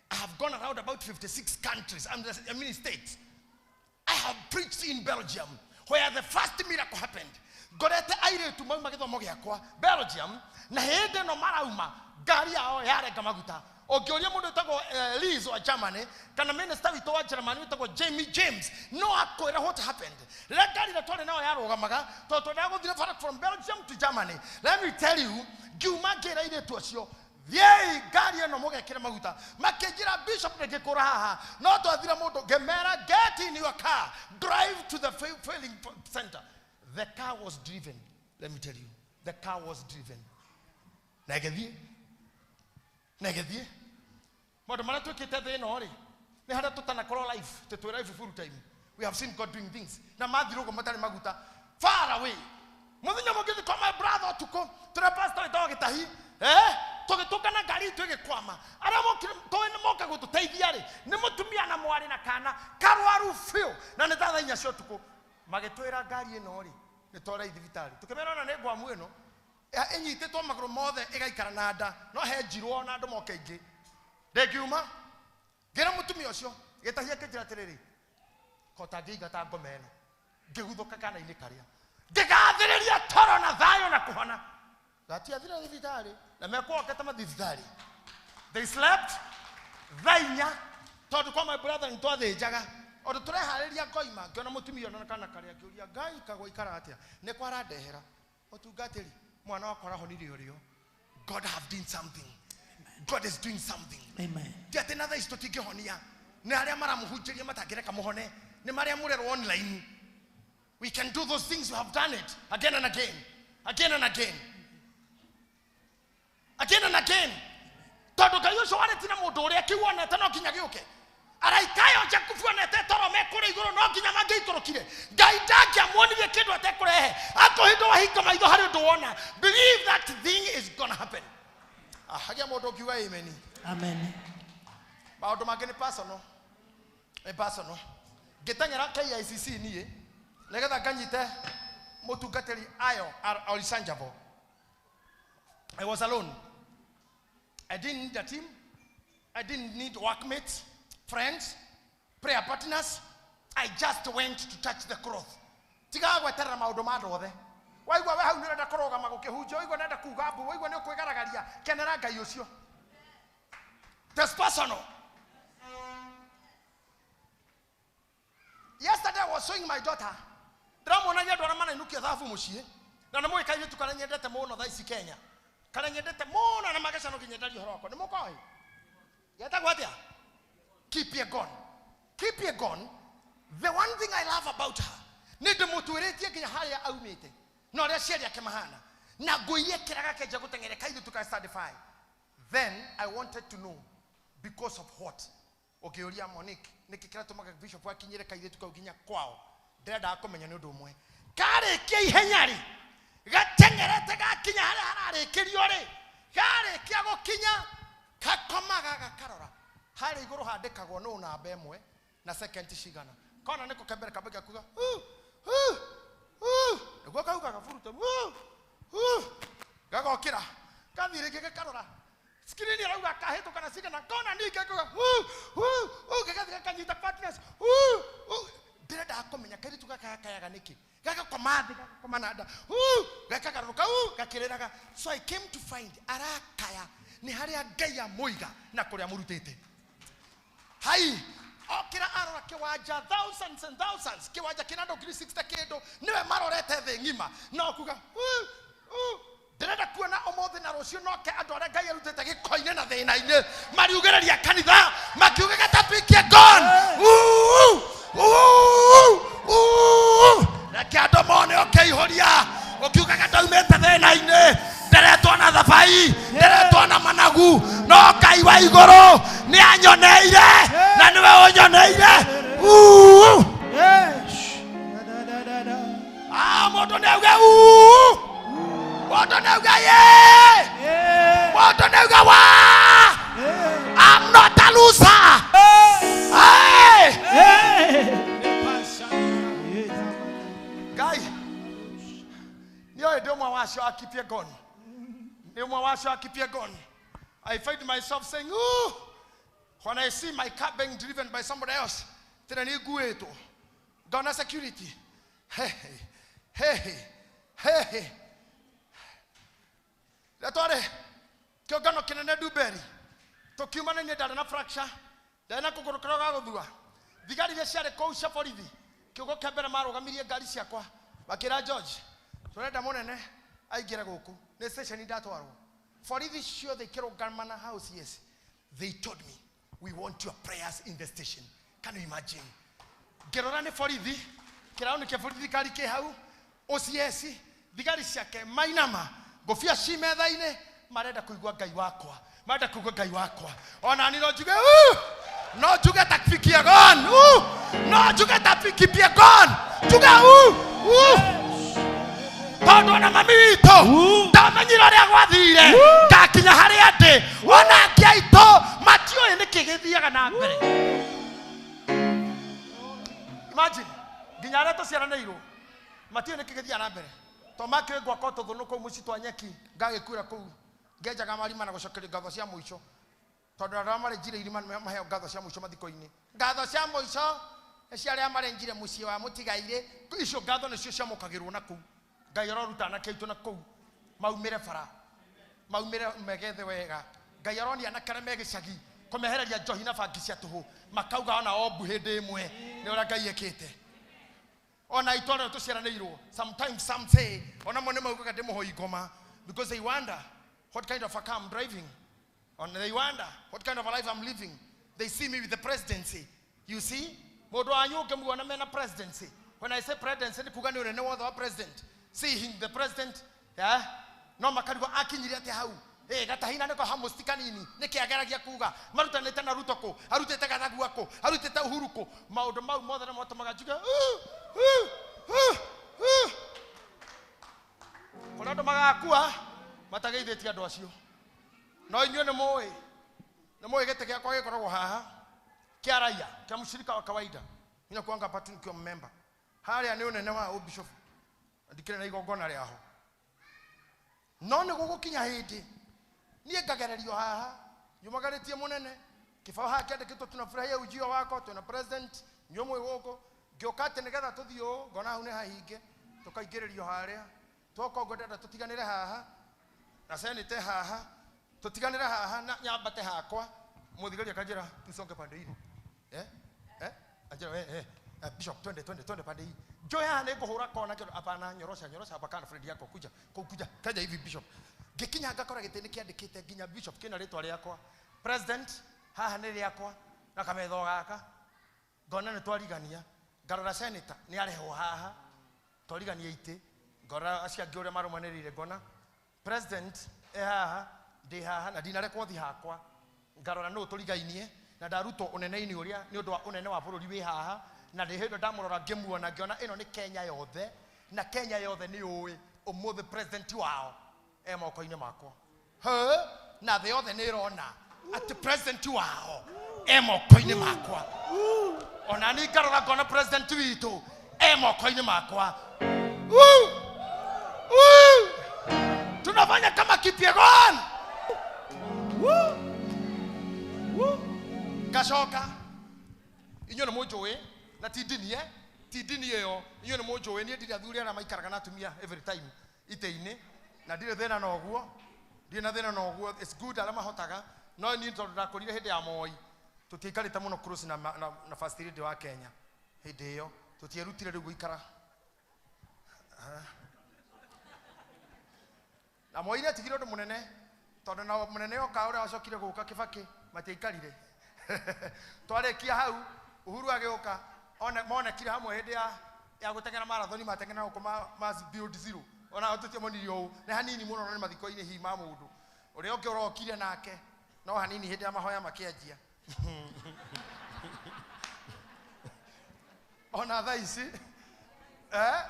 I have gone around about 56 countries, I mean states. I have preached in Belgium, where the first miracle happened. Ngorete airĩtu mauma gĩthomo gĩakwa Belgium, na hĩndĩ ĩno marauma ngari yao yarenga maguta. Ũngĩũria mũndũ wĩtagwo Liz wa Germany kana minister witũ wa Germany wĩtagwo Jamie James, no akwĩra what happened. Rĩrĩa ngari ĩrĩa twarĩ nayo yarũgamaga, tondũ twendaga gũthiĩ bara from Belgium to Germany. Let me tell you, ngiuma ngĩra airĩtu acio, thiĩi ngari ĩno mũgekĩre maguta. Makĩnjĩra bishop ndĩngĩkũra haha, no twathire mũndũ ngĩmera get in your car, drive to the filling center. The car was driven. Let me tell you, the car was driven. Na ĩgĩthiĩ, na ĩgĩthiĩ. Maũndũ marĩa twĩkĩte thĩ ĩno rĩ, nĩ harĩa tũtanakorwo life, tũtwĩ life full time. We have seen God doing things. Na mathire ũguo matarĩ maguta, far away. Mũthenya ũmwe ngĩthiĩ kwa my brother ũtukũ, tũrĩa pastor wĩtagwo Gĩtahi, tũgĩtũngana ngari itũ ĩgĩkwama. Arĩa mokire, tũĩ nĩ moka gũtũteithia rĩ, nĩ mũtumia na mwarĩ na kana karwaru biũ, na nĩ thaa 4 cia ũtukũ. Magĩtwĩra ngari ĩno rĩ, nĩ twarai thibitarĩ. Tũkĩmera ona nĩ ngwamu ĩno, ĩnyitĩtwo magũrũ mothe ĩgaikara na nda, no he njirwo na andũ moke aingĩ. Ndĩngiuma, ngĩra mũtumia ũcio, Gĩtahi akĩnjĩra atĩrĩrĩ, kota ngĩingata ngoma ĩno, ngĩguthũka kana-inĩ karĩa. Ngĩgathĩrĩria toro na thayũ na kũhona. Gatiathire thibitarĩ, na mekwokete mathiĩ thibitarĩ. They slept thaa 4, tondũ kwa my brother nĩ twathĩnjaga. Ũndũ tũreharĩria ngoima, ngĩona mũtumia ũyũ na kana karĩa, ngĩũria, Ngai kagwaikara atĩa? Nĩ kwarandehera. Mũtungatĩri, mwana wakwa arahonire ũrĩo. God have done something. God is doing something. Amen. Ti atĩ na thaa ici tũtingĩhonia. Nĩ arĩa maramũhunjĩria matangĩreka mũhone. Nĩ marĩa mũrerwo online. We can do those things. We have done it again and again. Again and again. Again and again. Tondũ Ngai ũcio warĩtie na mũndũ ũrĩa kĩu onete no nginya gĩũke. Araika ayo Jakubu onete toro me kũrĩa igũrũ no nginya mangĩikũrũkire. Ngai ndangĩamuonirie kĩndũ atekũrehe. Akũhĩndwo wahinga maitho harĩ ũndũ wona. Believe that thing is gonna happen. Hagĩa mũndũ ũngiuga amen. Amen. Maũndũ mangĩ nĩ personal. Nĩ personal. Ngĩteng'era KICC niĩ nĩgetha nganyite mũtungatĩri Ayo Orisanjabo. I was alone. I didn't need a team. I didn't need workmates, friends, prayer partners. I just went to touch the cloth. Tiga gweterera maũndũ ma andũ othe. Waigua we hau nĩ ũrenda kũrũgama gũkĩhunjia, waigua nĩ ũrenda kuuga mbu, waigua nĩ ũkwĩgaragaria, kenera Ngai ũcio. That's personal. Yesterday I was showing my daughter. Ndĩramuonagia andũ arĩa manainũkia thabu mũciĩ. Na nĩ mũĩ kairĩtu karĩa nyendete mũno thaa ici Kenya. Karĩa nyendete mũno na mageca no nginya ndarie ũhoro wakwa. Nĩ mũkoĩ? Getagwo atĩa? Kipyegon. Kipyegon, the one thing I love about her, nĩ ndĩmũtuĩrĩtie nginya harĩa aumĩte na ũrĩa aciari ake mahana. Na nguo iria ekĩraga akĩanjia gũteng'eria kairĩtu ka standard 5. Then I wanted to know because of what. Ũngĩũria Monique, nĩkĩ kĩratũmaga bishop akinyĩre kairĩtu kau nginya kwao? Ndĩrendaga kũmenya nĩ ũndũ ũmwe. Karĩkia ihenya rĩ, gateng'erete gakinya harĩa hararĩkĩrio rĩ, karĩkia gũkinya, gakomaga gakarora. Harĩa igũrũ handĩkagwo nũ namba ĩmwe na second cigana. Kona nĩko kambere kambagia kuga, nĩguo kauga gaburuta, gagokĩra, gathiĩ rĩngĩ gakarora. Screen irauga kahĩtũka na cigana, kona ningĩ kuga, gĩgathiĩ gakanyita partners, ndĩrendaga kũmenya kairĩtu gaka gakayaga nĩkĩ. Gagakoma thĩ, gagakoma na nda, gakagarũrũka, gakĩrĩraga. So I came to find arakaya nĩ harĩa Ngai amũiga na kũrĩa amũrutĩte. Hai, okĩra arora kĩwanja thousands and thousands, kĩwanja kĩna andũ 60,000 kĩndũ, nĩwe marorete thĩ ng'ima. No kuga, ndĩrenda kuona ũmũthĩ na rũciũ noke andũ arĩa Ngai arutĩte gĩko-inĩ na thĩna-inĩ mariugĩrĩria kanitha makiugaga ta Kipyegon. Reke andũ mone ũkĩihũria ũkiugaga ndaumĩte thĩna-inĩ, nderetwo na thabai, nderetwo na managu, no Ngai wa igũrũ nĩ anyoneire na nĩwe ũnyoneire. Mũndũ nĩ auge mũndũ nĩ auge ye, mũndũ nĩ auge wa. I'm not a loser. Hey! Guy, nĩ ndĩ ũmwe wacio a Kipyegon. Nĩ ũmwe wacio a Kipyegon. I find myself saying, ooh, when I see my car being driven by somebody else, tena nĩ nguĩtwo. Ngona security. Hey, hey, hey. Rĩtwarĩ kĩũngano kĩnene Nduberi. Tũkiuma nĩ niĩ ndarĩ na fracture, ndarĩ na kũgũrũ kũrĩa gwa gũthua. Thigari iria ciarĩ kũu cia borithi, kĩũgo kĩa mbere marũgamirie ngari ciakwa, makĩra George, tũrenda mũnene aingĩre gũkũ. Nĩ station ndatwarwo. Borithi ciothe ikĩrũgamana house, yes. They told me, we want your prayers in the station. Can you imagine? Ngĩrora nĩ borithi, kĩraũni kĩa borithi thigari kĩ hau, OCS, thigari ciake mainama, ngũbia ci metha-inĩ, marenda kũigua Ngai wakwa, marenda kũigua Ngai wakwa. Ona niĩ no njuge, no njuge ta Kipyegon, no njuge ta Kipyegon, njuge tondũ ona mami witũ ndamenyire ũrĩa gwathire, ngakinya harĩa ndĩ, ona angĩ aitũ matiũĩ nĩkĩ gĩthiaga na mbere. Imagine, nginya arĩa tũciaranĩirwo matiũĩ nĩkĩ gĩthiaga na mbere. To makĩũĩ ngwaka tũthũnũ kũu mũciĩ twa nyeki, ngagĩkuĩra kũu, ngenjaga marima na gũcokeria ngatho cia mũico. Tondũ andũ arĩa marenjire irima maheo ngatho cia mũico mathiko-inĩ. Ngatho cia mũico nĩ cia arĩa marenjire mũciĩ wa mũtigairĩ. Icio ngatho nĩcio ciamũkagĩrwo na kũu. Ngai aroruta anake aitũ na kũu maumĩre bara, maumĩre megethe wega. Ngai aronia anake arĩa me gĩcagi kũmehereria njohi na bangi cia tũhũ, makauga ona ombu hĩndĩ ĩmwe nĩ ũrĩa Ngai ekĩte. Ona itũ arĩa tũciaranĩirwo, sometimes some say, ona mo nĩ maugaga ndĩ mũhoi ngoma, because they wonder what kind of a car I'm driving. And they wonder what kind of a life I'm living. They see me with the presidency. You see? Mũndũ wanyu ũngĩmuona mena presidency. When I say presidency, nĩ kuga nĩ ũnene wothe wa president. See him, the president, yeah? No makarigwo akinyire atĩa hau. Gatahina nĩko hamusti kanini. Nĩkĩ ageragia kuga? Marutanĩte na Ruto kũ? Arutĩte Gachagua kũ? Arutĩte Uhuru kũ? Maũndũ mau mothe nĩ matũmaga njuge, Kũrĩ andũ magakua matageithĩtie andũ acio. No inyuĩ nĩ mũĩ. Nĩ mũĩ gĩtĩ gĩakwa gĩkoragwo haha kĩa raia, kĩa mũshirika wa kawaida. Mimi nakuanga hapa tu nikiwa member. Harĩa nĩ ũnene wa ũbishop. Ndikĩrĩ na igongona rĩaho. No nĩ gũgũkinya hĩndĩ niĩ ngagererio haha, nyumagarĩtie mũnene, kĩbao haha kĩandĩkĩtwo tunafurahia ujio wako, twĩna president, inyuĩ mwĩ gũkũ. Ngĩũka atĩ nĩgetha tũthiĩ ũũ, ngona hau nĩ hahinge, tũkaingĩrĩrio harĩa. Twoka ũguo ndĩrenda tũtiganĩre haha, na senate haha, tũtiganĩre haha na nyambate hakwa. Mũthigari akanjĩra tusonge pande ile. Anjĩra Bishop, twende twende twende pande hii. Njoo haha nĩngũhũra kona kĩndũ. Hapana, nyorosha nyorosha hapa kana friend yako kuja. Kuja. Kaja hivi bishop. Ngĩkinya ngakora gĩtĩ nĩ kĩandĩkĩte nginya bishop kĩna rĩtwa rĩakwa. President haha nĩ rĩakwa na kametho gaka. Ngona nĩ twarigania. Ngarora senator nĩ arehwo haha. Twarigania itĩ. Ngora acio angĩ ũrĩa marũmanĩrĩire ngona president e haha ndĩ haha na ndinarekwo thi hakwa. Ngarora nũ tũrigainie na ndarutwo ũnene-inĩ ũrĩa nĩ ũndũ wa ũnene wa bũrũri wĩ haha na ndĩ hĩndĩ ndamũrora ngĩmuona ngĩona ĩno nĩ Kenya yothe na Kenya yothe nĩ ũĩ ũmũthĩ president wao e moko-inĩ makwa. He, na thĩ yothe nĩ ĩrona atĩ president wao e moko-inĩ makwa. Ona niĩ ngarora ngona president witũ e moko-inĩ makwa. Woo! Woo! Tunafanya kama Kipyegon. Woo! Woo! Ngacoka inyuĩ nĩ mũnjũĩ na ti ndini ti ndini ĩyo inyuĩ nĩ mũnjũĩ niĩ ndirĩ athuri arĩa maikaraga na atumia every time itĩ-inĩ na ndirĩ thĩna na ũguo ndirĩ na thĩna na ũguo it's good arĩa mahotaga no niĩ tondũ ndakũrire hĩndĩ ya Moi tũtiaikarĩte mũno close na first lady wa Kenya hĩndĩ ĩyo tũtierutire rĩu gũikara na Moi nĩ atigire ũndũ mũnene tondũ na mũnene oka ũrĩa wacokire gũka Kibaki matiaikarire twarĩkia hau Uhuru agĩũka monekire hamwe hĩndĩ ya gũteng'era marathoni mateng'era gũkũ ma Build Zero ona tũtiamonirie ũũ nĩ hanini mũno no nĩ mathiko-inĩ hihi ma mũndũ ũrĩa ũngĩ ũrokire nake no hanini hĩndĩ ya mahoya makĩanjia ona thaa ici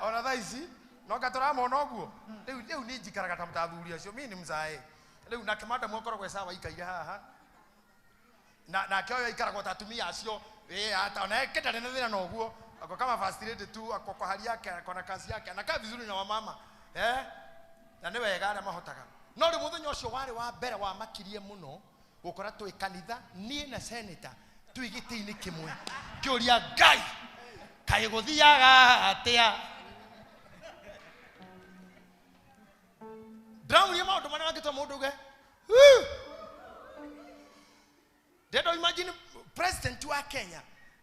ona thaa ici no nga tũramona ũguo rĩu niĩ njikaraga ta athuri acio mimi ni mzae rĩu nake madamu akoragwo e sawa aikaire haha na nake ũyũ aikaragwo ta atumia acio hata ona yake ndarĩ na thĩna na ũguo ako kama first lady tu ako kwa hali yake ako na kazi yake anakaa vizuri na wamama na nĩ wega arĩa mahotaga no rĩu mũthenya ũcio warĩ wa mbere wa makirie mũno gũkora twĩ kanitha niĩ na senator twĩ gĩtĩ-inĩ kĩmwe ngĩũria Ngai kaĩ gũthiaga atĩa ndĩramuria maũndũ marĩa mangĩtũma mũndũ uge ndĩrenda imagine president wa Kenya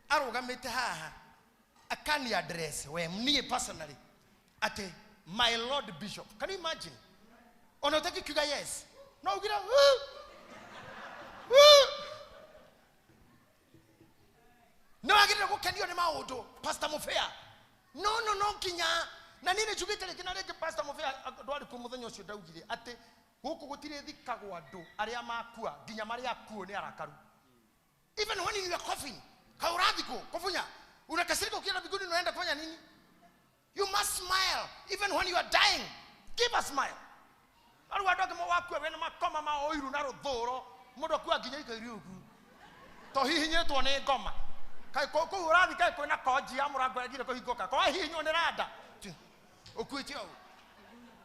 arũgamĩte haha akani address we niĩ personally atĩ my lord bishop. Can you imagine? Ona ũtaki kuga yes no ugira nĩ wagĩrĩire gũkenio nĩ maũndũ Pastor Mufea no no no nginya na niĩ nĩnjugĩte rĩngĩ na rĩngĩ Pastor Mufea ndwarĩ kuo mũthenya ũcio ndaugire atĩ gũkũ gũtirĩ thikagwo andũ arĩa makua nginya marĩa akuo nĩ arakaru. Even when in your coffin haurathiko kufunya unakasirika ukienda mbinguni unaenda kufanya nini? You must smile even when you are dying. Give a smile. Aru andũ angĩ wakua wena makoma ma oiru na rũthũro mũndũ akua nginya ikaire ũguo to hihinyĩtwo nĩ ngoma kaĩ kũu ũrathi kaĩ kwĩna konji ya mũrango yagire kũhingũka kwahihinywo nĩ randa ũkuĩte ũũ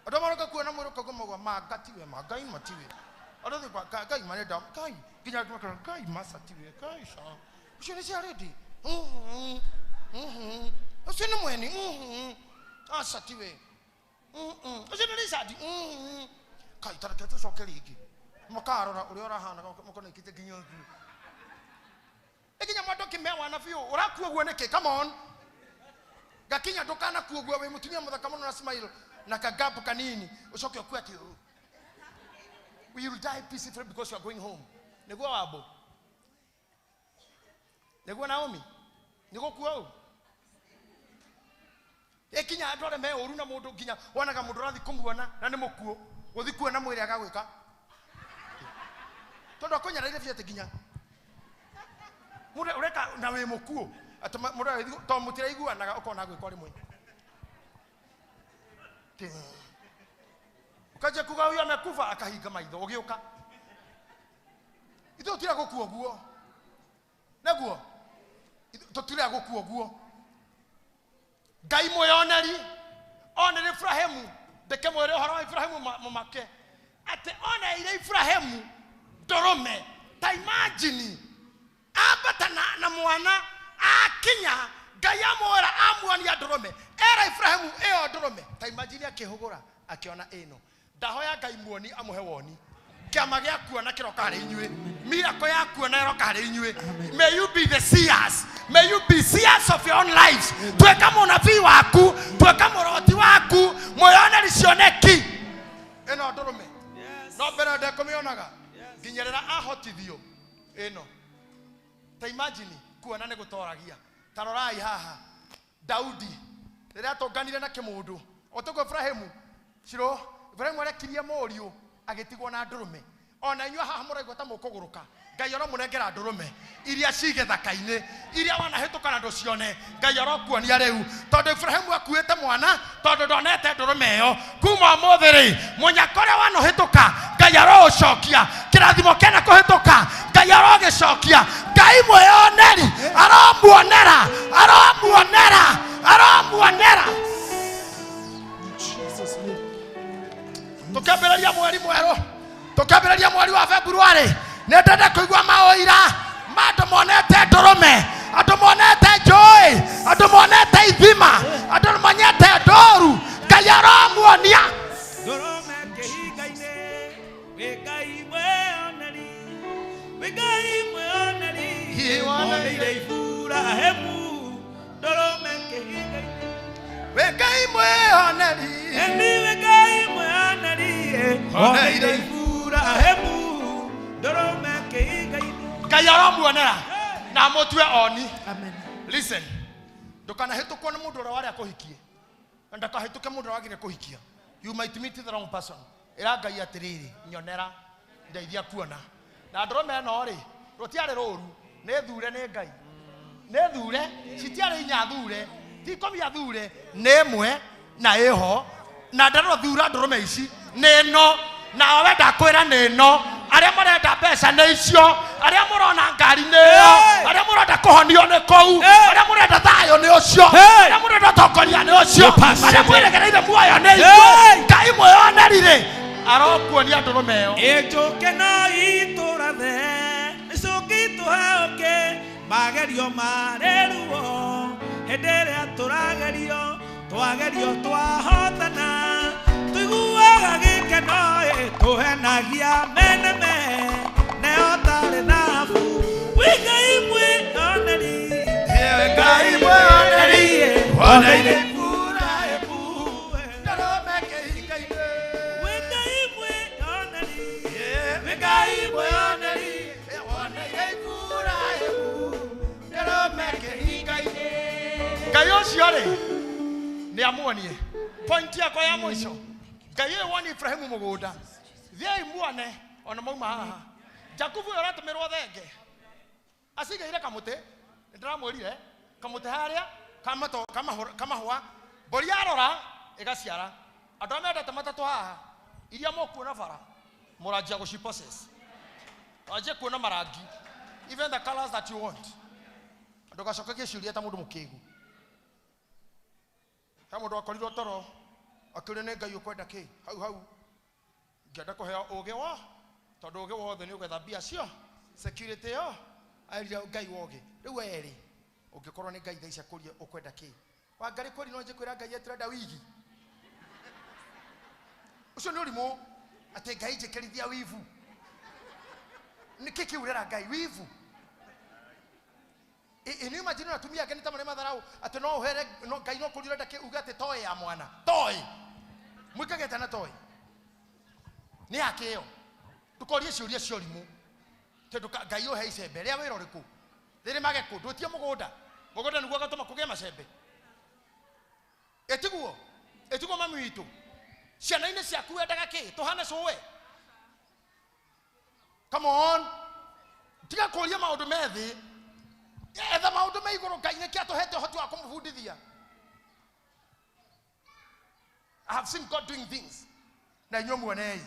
andũ maroka kuona mwĩrĩ ũkauga mauga manga tiwe mangai matiwe andũ thĩ ngai marenda ngai nginya angĩ makauga ngai maca tiwe ngai ca ũcio nĩ ciarĩndi ũcio nĩ mweni aca tiwe ũcio nĩ Richard kai tareke tũcoke rĩngĩ makarora ũrĩa ũrahana makona ikĩte nginya ũguo nginya mwandũ kĩmewana biũ ũrakua ũguo nĩkĩ come on gakinya ndũkanakua ũguo wĩ mũtumia mũthaka mũno na smile na kagapu kanini ucoke ũkue atĩ we will die peacefully because you are going home. Nĩguo wambo nĩguo Naomi nĩguo kua ũũ ĩkinya andũ arĩa me ũru na mũndũ nginya wonaga mũndũ ũrathiĩ kũmuona na nĩ mũkuũ gũthiĩ kuona mwĩrĩ agagwĩka tondũ akũnyaraire biũ atĩ nginya mũndũ ũreka na wĩ mũkuũ atĩ mũndũ agĩthiĩ tondũ mũtiraiguanaga ũkona agwĩka o rĩmwe ukaja kuga huyu amekufa akahinga maitho ũgĩũka ithuĩ tũtira gũkua ũguo naguo tũtira gũkua ũguo Ngai mwĩoneri onere Ibrahimu ndeke mwĩre ũhoro wa Ibrahimu mũmake atĩ oneire Ibrahimu ndũrũme ta imagine ambata na mwana akinya Ngai amwĩra amuonia ndũrũme era Ibrahimu ĩyo ndũrũme ta imagine akĩhũgũra akĩona ĩno ndahoya Ngai muoni amũhe woni Kĩama gĩa kuona kĩroka harĩ inyuĩ. Miracle ya kuona ĩroka harĩ inyuĩ. May you be the seers. May you be seers of your own lives. Tuĩka mũnabii waku, tuĩka mũroti waku, mwĩyoneri cioneki. Ĩno ndũrũme. No mbere ndekũmĩonaga. Nginya rĩrĩa ahotithio ĩno. Ta imagine kuona nĩ gũtoragia. Ta rorai haha. Daudi rĩrĩa atũnganire na kĩmũndũ otoguo Ibrahimu ciro Ibrahimu arekirie mũriũ agĩtigwo na ndũrũme. Ona inyuĩ haha mũraigua ta mũkũgũrũka, Ngai aromũnengera ndũrũme iria ci gĩthaka-inĩ, iria wanahĩtũka na ndũcione, Ngai arokuonia rĩu. Tondũ Ibrahimu akuĩte mwana, tondũ ndonete ndũrũme ĩyo. Kuma ũmũthĩ rĩ, mũnyaka ũrĩa wanahĩtũka, Ngai aroũcokia. Kĩrathimo kĩana kũhĩtũka, Ngai arogĩcokia. Ngai mwĩyoneri aromuonera, aromuonera, aromuonera. Tũkĩambĩrĩria mweri mwerũ, tũkĩambĩrĩria mweri wa February, nĩ ndenda kũigua maũira ma andũ monete ndũrũme, andũ monete njũĩ, andũ monete ithima, andũ monete ndũru. Ngai aromuonia. Ndũrũme kĩhinga-inĩ, wĩ Ngai mwĩoneri, wĩ Ngai mwĩoneri, woneire Iburahĩmu. Ndũrũme kĩhinga-inĩ, wĩ Ngai mwĩoneri, ĩni wĩ Ngai mwĩoneri, woneire Iburahĩmu. Ndũrũme kĩhinga-inĩ. Ngai aromuonera na amũtue oni. Listen, ndũkanahĩtũkwo nĩ mũndũ ũrĩa warĩa kũhikie, na ndakahĩtũke mũndũ ũrĩa wagire kũhikia. You might meet the wrong person. Ĩra Ngai atĩrĩrĩ, nyonera, ndeithia kuona. Na ndũrũme ĩno rĩ, rũtiarĩ rũru, nĩ thure nĩ Ngai. Nĩ thure, citiarĩ inya thure, ti ikũmi athure, nĩ ĩmwe na ĩho. Na ndarũthura ndũrũme ici, nĩ ĩno. Na we ndakwĩra nĩ ĩno. Arĩa marenda mbeca nĩ icio, arĩa mũrona ngari nĩ ĩyo, arĩa mũrenda kũhonio nĩ kũu, arĩa mũrenda thayũ nĩ ũcio, arĩa mũrenda ũtongoria nĩ ũcio, arĩa mwĩregereire muoyo nĩ ithuĩ. Ngai mwĩyoneri rĩ, arokuonia ndũrũme ĩyo. Ĩnjũke no itũrathe, mĩcũkĩ itũheũke, magerio marĩ ruo, hĩndĩ ĩrĩa tũragerio, twagerio twahotana, tũiguaga gĩkeno ĩ, tũhenagia meneme, neo tarĩ thahabu. Wĩ Ngai mwĩoneri, wĩ Ngai mwĩoneri, woneire Iburahĩmu. Ndũrũme kĩhinga-inĩ. Wĩ Ngai mwĩoneri, wĩ Ngai mwĩoneri, woneire Iburahĩmu. Ndũrũme kĩhinga-inĩ. Ngai ũcio rĩ, nĩ amuonie. Point yakwa ya mũico, Ngai ũyũ woni Ibrahimu mũgũnda, thiĩi muone ona mauma haha. Jakubu ũyũ ũratũmĩrwo thenge, acigĩire kamũtĩ, nĩ ndĩramwĩrire, kamũtĩ harĩa, kamahũa, mbũri yarora ĩgaciara. Andũ arĩa mendete matatũ haha, iria mũkuona bara, mũranjia gũci possess. Wanjie kuona marangi, even the colors that you want. Ndũgacokagie ciũria ta mũndũ mũkĩgu. He mũndũ akorirwo toro, akĩũria nĩ Ngai ũkwenda kĩ? Hau hau. Ngĩenda kũheo ũgĩ wa, tondũ ũgĩ wothe nĩ ũgetha mbia cio, security ĩyo, erire Ngai wa ũgĩ. Rĩu werĩ, ũngĩkorwo nĩ Ngai thaa ici akũrie ũkwenda kĩ? Wangarĩ kweri no nje kwĩra Ngai atĩrenda wigi. Ũcio nĩ ũrimũ, atĩ Ngai njĩkĩrithia wivu. Nĩkĩ kĩu ũrera Ngai wivu? Ĩ nĩ imagine atumia ake nĩ ta marĩ matharau, atĩ no ũhere, no Ngai no kũria ũrenda kĩ, uge atĩ toy ya mwana. Toy. Mwĩkagĩte na toy. Nĩ yake ĩyo. Ndũkorie ciũria cia ũrimũ. Tondũ Ngai ũhe icembe, rĩa wĩra ũrĩkũ? Rĩrĩmage kũ? Ndũtie mũgũnda. Mũgũnda nĩguo ũgatũma kũgĩe macembe. Ĩtiguo? Ĩtiguo mami witũ? Ciana-inĩ ciaku wendaga kĩ? Tũhane cũwe? Come on. Tiga kũria maũndũ me thĩ. Etha maũndũ me igũrũ. Ngai nĩkĩ atũhete ũhoti wa kũmũbundithia? I have seen God doing things. Na inyuĩ muonei.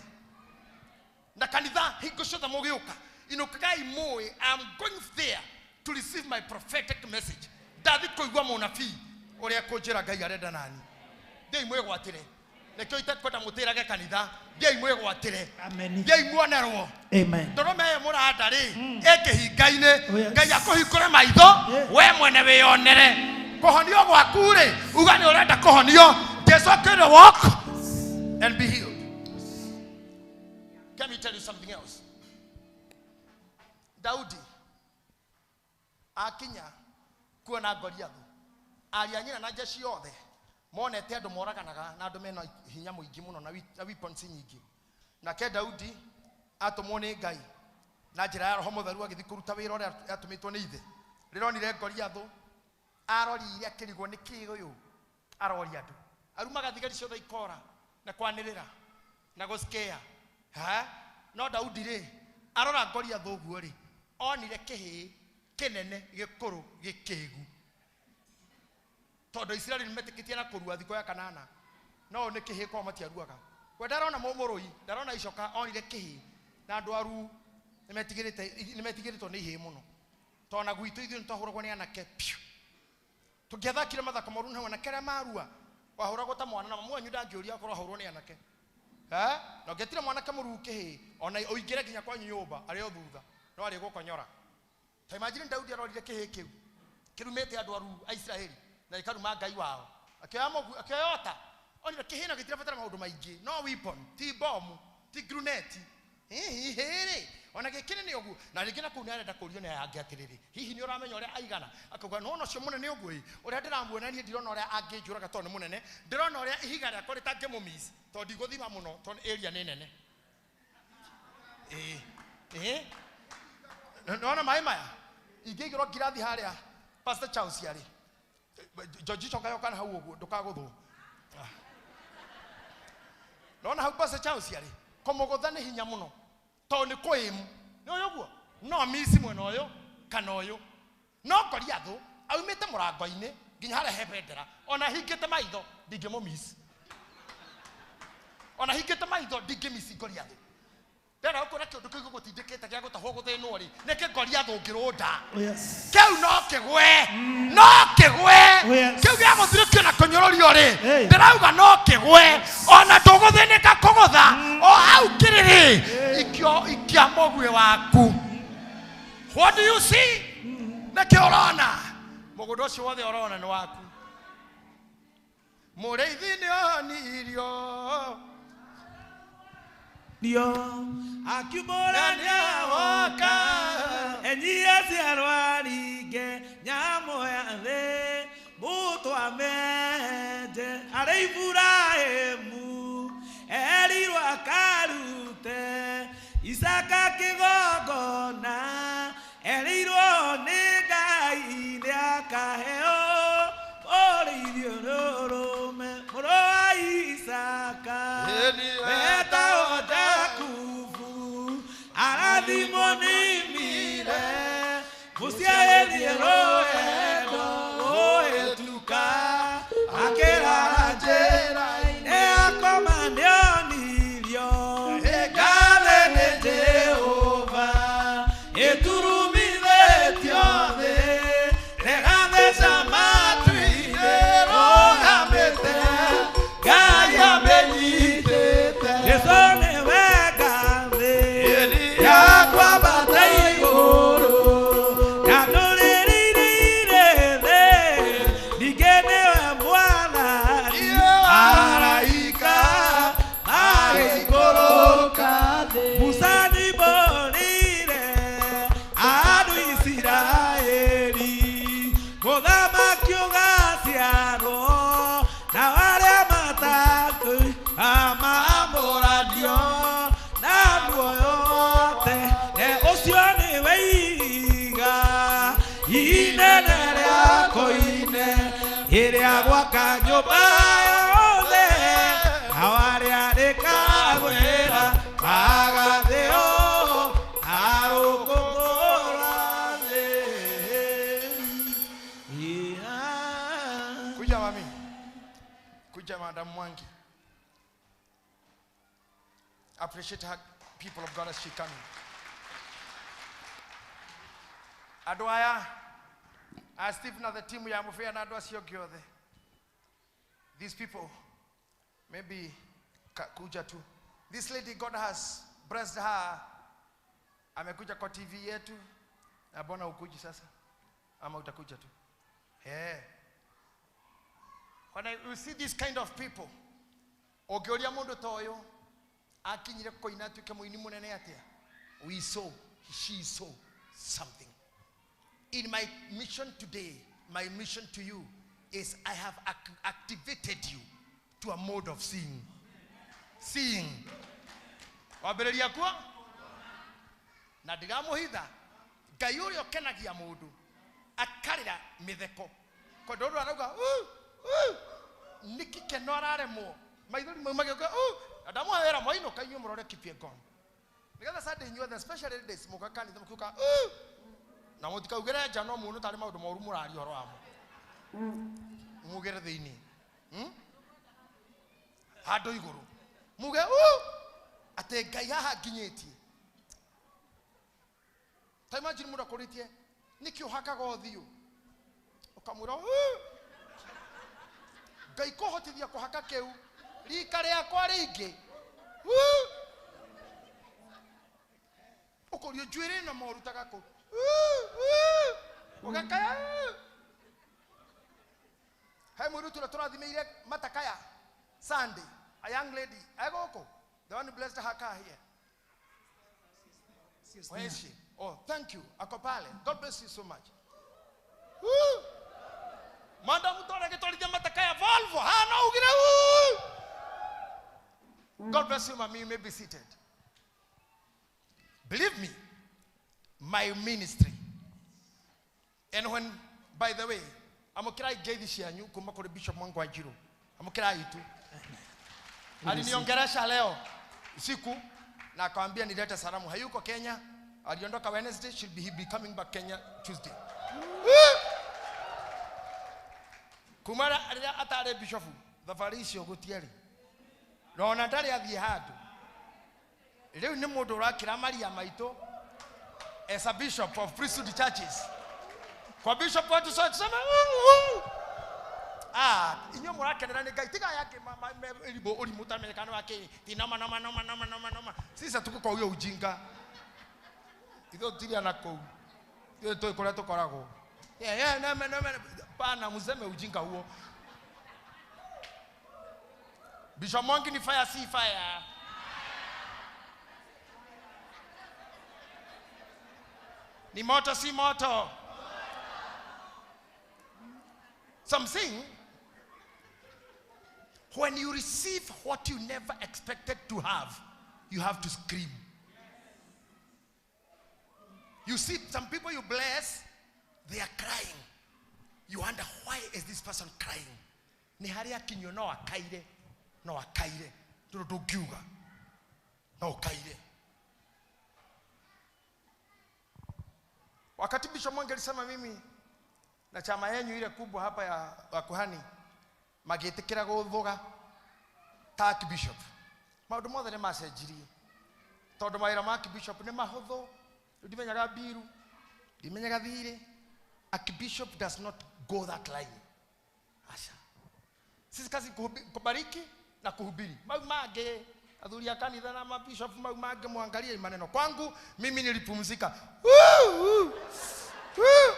Na kanitha hingo ciothe mũgĩũka, inũkagai mũĩ, I am going there to receive my prophetic message. Ndathi kũigua mũnabii ũrĩa ekũnjĩra Ngai arenda nani. Thiĩi mwĩgwatĩre. Nĩkĩo itekwenda mũtĩrage kanitha. Thiĩi mwĩgwatĩre. Amen. Thiĩi muonerwo. Amen. Ndũrũme ĩyo mũranda rĩ, ĩ kĩhinga-inĩ. Oh, yes. Ngai akũhingũre maitho, we mwene wĩyonere. Kũhonio gwaku rĩ, uga nĩ ũrenda kũhonio. Jesu akĩrĩ walk and be healed. Let me tell you something. something else. Daudi akinya kuona Goliathu, aria nyina na jeshi yothe monete andu moraganaga na andu mena hinya muingi muno na weapons nyingi. Nake Daudi atumwo ni Ngai na njira ya Roho Mutheru agithi kuruta wira uria atumitwo ni ithe. Rironire Goliathu arorire akirigwo ni ki uyu aroria andu arumaga thigari ciothe ikora na kwanirira na guskea ha. No Daudi ri arora Goliathu uguo ri onire kihii kinene gikuru gikigu, tondu Isiraeli nimetikitie na kurua thiko ya kanana, no ni kihii kwa matiaruaga. We ndarona mumurui, ndarona icoka, onire kihii na andu aru nimetigirite ni ihii muno, tona gwitu ithuĩ nĩtwahũragwo nĩ anake piu. Tũngĩathakire mathako moru na anake arĩa marua wahũragwo ta mwana, na mamu wanyu ndangĩũria akorwo ahũrwo nĩ anake. Na ũngĩetire mwanake mũruu kĩhĩ ona ũingĩre nginya kwanyu nyũmba arĩ o thutha no arĩ gũkonyora. Ta imagine Daudi arorire kĩhĩ kĩu kĩrumĩte andũ aru a Isiraeli na gĩkaruma Ngai wao, akĩoya mũgu, akĩoya ũta, onire kĩhĩ na gĩtirabatara maũndũ maingĩ, no weapon, ti bomu, ti gruneti, hihi hĩrĩ ona gĩkĩ nĩ ũguo. Na rĩngĩ na kũu nĩ arenda kũũrio nĩ aya angĩ atĩrĩrĩ, hihi nĩ ũramenya ũrĩa aigana? Akauga no ũcio mũnene ũguo ĩ, ũrĩa ndĩramuona niĩ ndirona ũrĩa angĩnjũraga tondũ nĩ mũnene, ndĩrona ũrĩa ihiga rĩakwa rĩtangĩmũmiss tondũ ndigũthima mũno tondũ area nĩ nene. Ĩĩ nĩwona maĩ maya ingĩigĩrwo ngirathi harĩa Pastor Charles arĩ George coka yoka hau ũguo ndũkagũthwo. Nĩwona hau Pastor Charles arĩ kũmũgũtha nĩ hinya mũno tondũ nĩ kũĩmu, nĩ ũyũ ũguo no misi mwena ũyũ kana ũyũ. No Goliathu aumĩte mũrango-inĩ nginya harĩa he bendera, ona hingĩte maitho ndingĩmũmiss, ona hingĩte maitho ndingĩmiss Goliathu. Ndĩrenda gũkwĩra kĩũndũ kĩu gĩgũtindĩkĩte gĩa gũtahwo gũthĩnwo rĩ, nĩkĩ Goliathu ũngĩrũnda kĩu no kĩgwe, no kĩgwe kĩu gĩa gũthirĩkio na kũnyũrũrio rĩ, ndĩrauga no kĩgwe, ona ndũgũthĩnĩka kũgũtha o hau kĩrĩrĩ ikia mũguĩ waku. What do you see? Nĩkĩ ũrona? Mũgũnda ũcio wothe ũrona nĩ waku. Mũrĩithi nĩ onirio Dio akiumbũra nĩagoka enyia ciarwaringe nyamũ ya thĩ mũtwamenje arĩ Iburahĩmu erirwo akarute Isaka kĩgongona erirwo nĩ Ngai nĩakaheo ũrĩithio rũrũme mũrũ wa Isaka wetagwo Jakubu arathimwo nĩ mire mũciarĩrie rũendo ũhĩtũka akĩrara njĩra-inĩ akoma nĩonirio ngathe nĩ Jehova ĩturumithĩtio thĩ rĩgatheca matu-inĩ rũgamĩte Ngai amenyitĩte Jesũ nĩwe ngathĩ ya kwambata igũrũ ndandũrĩrĩire thĩ ningĩ nĩwe Mwathani araika agĩikũrũka Musa nĩmbũrire andũ Isiraeli mũthamaki ũgaciarwo na arĩa matakũ amamũranio na muoyo wothe ũcio nĩwe ihiga inene rĩa koine ĩrĩa gwaka nyũmba yothe nao arĩa rĩkagwĩra magathĩo arũkũngũ rwa thĩ. Kuja mami, kuja Madam Mwangi. Appreciate her, people of God, as she coming. Andũ aya a Steve na the team ya Mufea na andũ acio angĩ othe. These people, maybe kuja tu. This lady, God has blessed her. Amekuja kwa TV yetu. Na mbona ukuji sasa? Ama utakuja tu? Yeah. When you see this kind of people, ũngĩũria mũndũ ta ũyũ, Akinyire koina atuike muini munene atia. We saw, she saw something. In my mission today, my mission to you is I have activated you to a mode of seeing. Seeing. Wambĩrĩria kuo na ndiramũhitha Ngai ũrĩa ũkenagia mũndũ akarĩra mĩtheko tondũ ũndũ arauga nĩ kĩkeno araremwo maithori mau magĩũka na ndamũhe wĩra mwainũka inyuĩ mũrore Kipyegon nĩgetha Sunday inyuothe especially days mũka kanitha mũkiuga na mũtikaugĩre nja no muone tarĩ maũndũ moru mũraria ũhoro wamo mugĩre thĩinĩ handũ igũrũ muge atĩ Ngai haha nginyĩtie. Ta imagine mũndũ akũrĩtie nĩkĩ ũhakaga ũthiũ ũkamwĩra Ngai kũhotithia kũhaka kĩu rika rĩakwa rĩingĩ ũkũrio njuĩrĩ ĩno morutaga kũ ũgakaya. He mũirĩtu ũrĩa tũrathimĩire matakaya Sunday, a young lady egũkũ, the one who blessed her car here. Where is she? Oh, thank you. Ako pale. God bless you so much. Woo! Manda mutore gitwarithia matakaya Volvo. Ha no ugire. Woo! God bless you, mommy. You may be seated. Believe me, my ministry. And when, by the way, amukira ngeithi cianyu kuma kuri Bishop Mwangi Wanjiru. Amukira itu. Aliniongeresha leo usiku na akamwambia nilete salamu. Hayuko Kenya. Aliondoka Wednesday, she'll be coming back Kenya Tuesday. Kumara rĩrĩa atarĩ bishop thabarĩ icio gũtiarĩ na ona ndarĩ athiĩ handũ. Rĩu nĩ mũndũ ũrakĩra maria maitũ as a bishop of priesthood churches. Kwa bishop watu sote tuseme inyuĩ mũrakenera nĩ Ngai tiga yake ũrimũ ũtamenyekana wa kĩ ti noma noma noma noma noma noma. Sisi hatuko kwa huyo ujinga. Ithuĩ tũtirĩ na kũu. Ithuĩ tũĩ kũrĩa tũkoragwo. Yeah, no, no, no, pana mseme ujinga huo. Bishop Mwangi ni fire, si fire. Ni moto, si moto. Something, when you receive what you never expected to have, you have to scream. You see some people you bless, they are crying. You wonder, why is this person crying? Ni haria akinywo no akaire, no akaire. Tondũ ndũngiuga, no ukaire. Wakati Bishop Mwangi alisema mimi na chama yenyu ile kubwa hapa ya wakuhani magĩtĩkĩra gũthũga ta Archbishop, maũndũ mothe nĩ macenjirie tondũ mawĩra ma Archbishop nĩ mahũthũ. Ndimenyaga mbiru, ndimenyaga thirĩ. Archbishop does not go that line. Asha. Sisi kazi kubariki na kuhubiri. Mau mangĩ athuri a kanitha na mabishop mau mangĩ muangalie maneno kwangu mimi nilipumzika. Woo! Woo!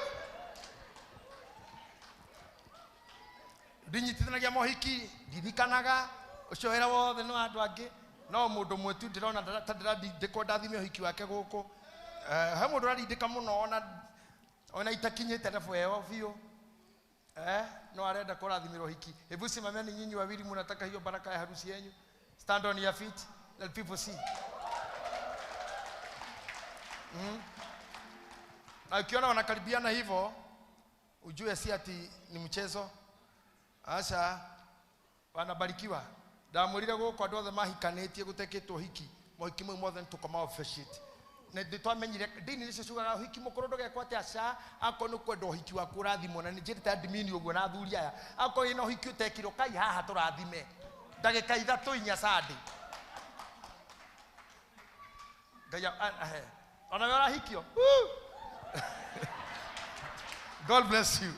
Ndinyitithanagia mohiki, ndirikanaga ucio wĩra wothe nĩ wa andũ angĩ no mũndũ ũmwe tu ndĩrona ta ndĩrandindĩkwo ndathime ũhiki wake gũkũ. He mũndũ ũrarindĩka mũno ona itakinyĩte level ĩyo biũ. No arenda kũrathimĩrwo ũhiki. Hebu simameni nyinyi wawili mnataka hiyo baraka ya harusi yenyu. Stand on your feet, let people see. Na ukiona wanakaribiana hivyo ujue si ati ni mchezo. Aca wanabarikiwa. Ndamwĩrire gũkũ andũ othe mahikanĩtie gũtekĩtwo hiki mohiki mau mothe nĩtũkoma officiate. Na nĩtwamenyire ndini nĩcio ciugaga ũhiki mũkũrũ ndũgekwo atĩa aca akorwo nĩ kwenda ũhiki waku ũrathimwo na nĩnjĩrĩte admin ũguo na athuri aya akorwo wĩna ũhiki ũtekirwo kai haha tũrathime ndagĩka ithatũ inya Sunday. Ngai ahe ona we ũrahikio. God bless you.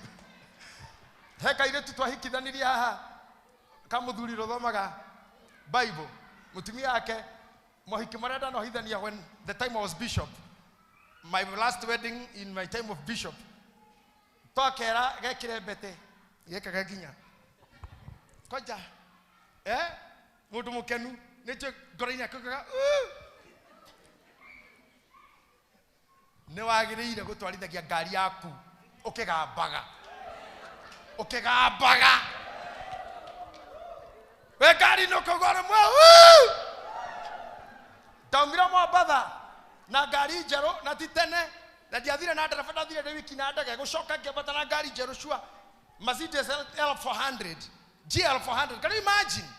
He kairĩtu twahikithanirie haha kamuthuri rũthomaga Bible mutumia wake mohiki marĩa ndanohithania when the time I was bishop, my last wedding in my time of bishop, twakera gekire mbete gekaga nginya kwanja mundu mukenu Nĩ ngoro-inĩ yaku ũkauga, nĩ wagĩrĩire gũtwarithagia ngari yaku ũkĩgambaga. Ũkĩgambaga. We ngari-inĩ ũkaigua rĩmwe, ndaumire Mombatha na ngari njerũ na ti tene na ndiathire na ndereba ndathire ndĩ wiki na ndege gũcoka ngĩambata na ngari njerũ cua Mercedes L400 GL400. Can you imagine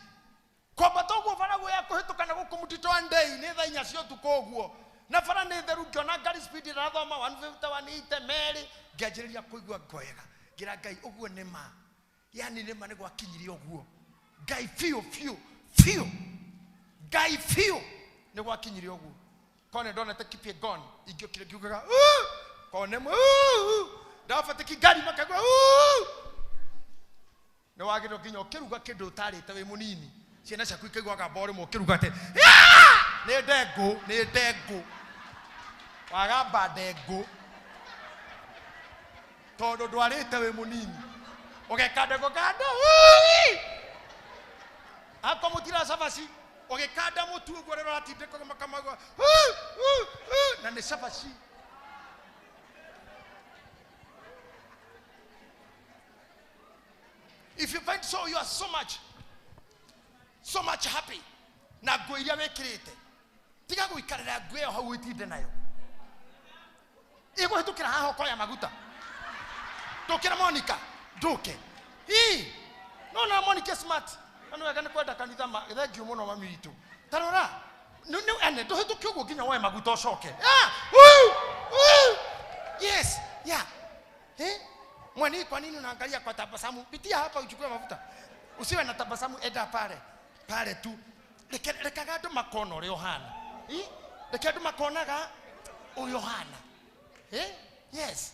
kwambata ũguo bara guo ya kũhĩtũka na gũkũ mũtitũ wa Ndei nĩ thaa inya cia ũtukũ ũguo na bara nĩ theru ngĩona ngari speed ĩrathoma 150 180 merĩ ngĩanjĩrĩria kũigua ngwega ngĩra Ngai ũguo nĩ ma yani nĩ ma nĩ gwakinyirie ũguo Ngai biũ biũ biũ Ngai biũ nĩ gwakinyirie ũguo kone ndonete Kipyegon ingĩokire ngiugaga kone ndabatĩki ngari makaigua nĩ wagĩrĩirwo nginya ũkĩruga kĩndũ ũtarĩte wĩ mũnini ciana ciaku ikaiguaga mbo rĩmwe ũkĩruga atĩ nĩ ndengũ nĩ ndengũ wagamba ndengũ tondũ ndwarĩte wĩ mũnini ũgeka ndengũ kanda akorwo mũtira cabaci ũgĩkanda mũtu ũguo rĩrĩa ũratindĩka makamagua na nĩ cabaci. If you find so, you are so much happy. Na nguo iria wĩkĩrĩte tiga gũikarĩra nguo ĩyo hau ũtinde nayo ĩgũhĩtũkĩra haha ũkoya maguta ndũkĩra Monica ndũke ii no na Monica smart na nĩ wega nĩ kwenda kanitha ma thank you mũno mami witũ ta rora nĩ ene ndũhĩtũke ũguo nginya woe maguta ũcoke yes yeah eh Mwani, kwa nini unaangalia kwa tabasamu? Pitia hapa uchukue mafuta. Usiwe na tabasamu, enda pale. Pale tu. Rekaga andũ makona ũrĩa ũhana. Reke andũ makonaga ũrĩa ũhana. Yes.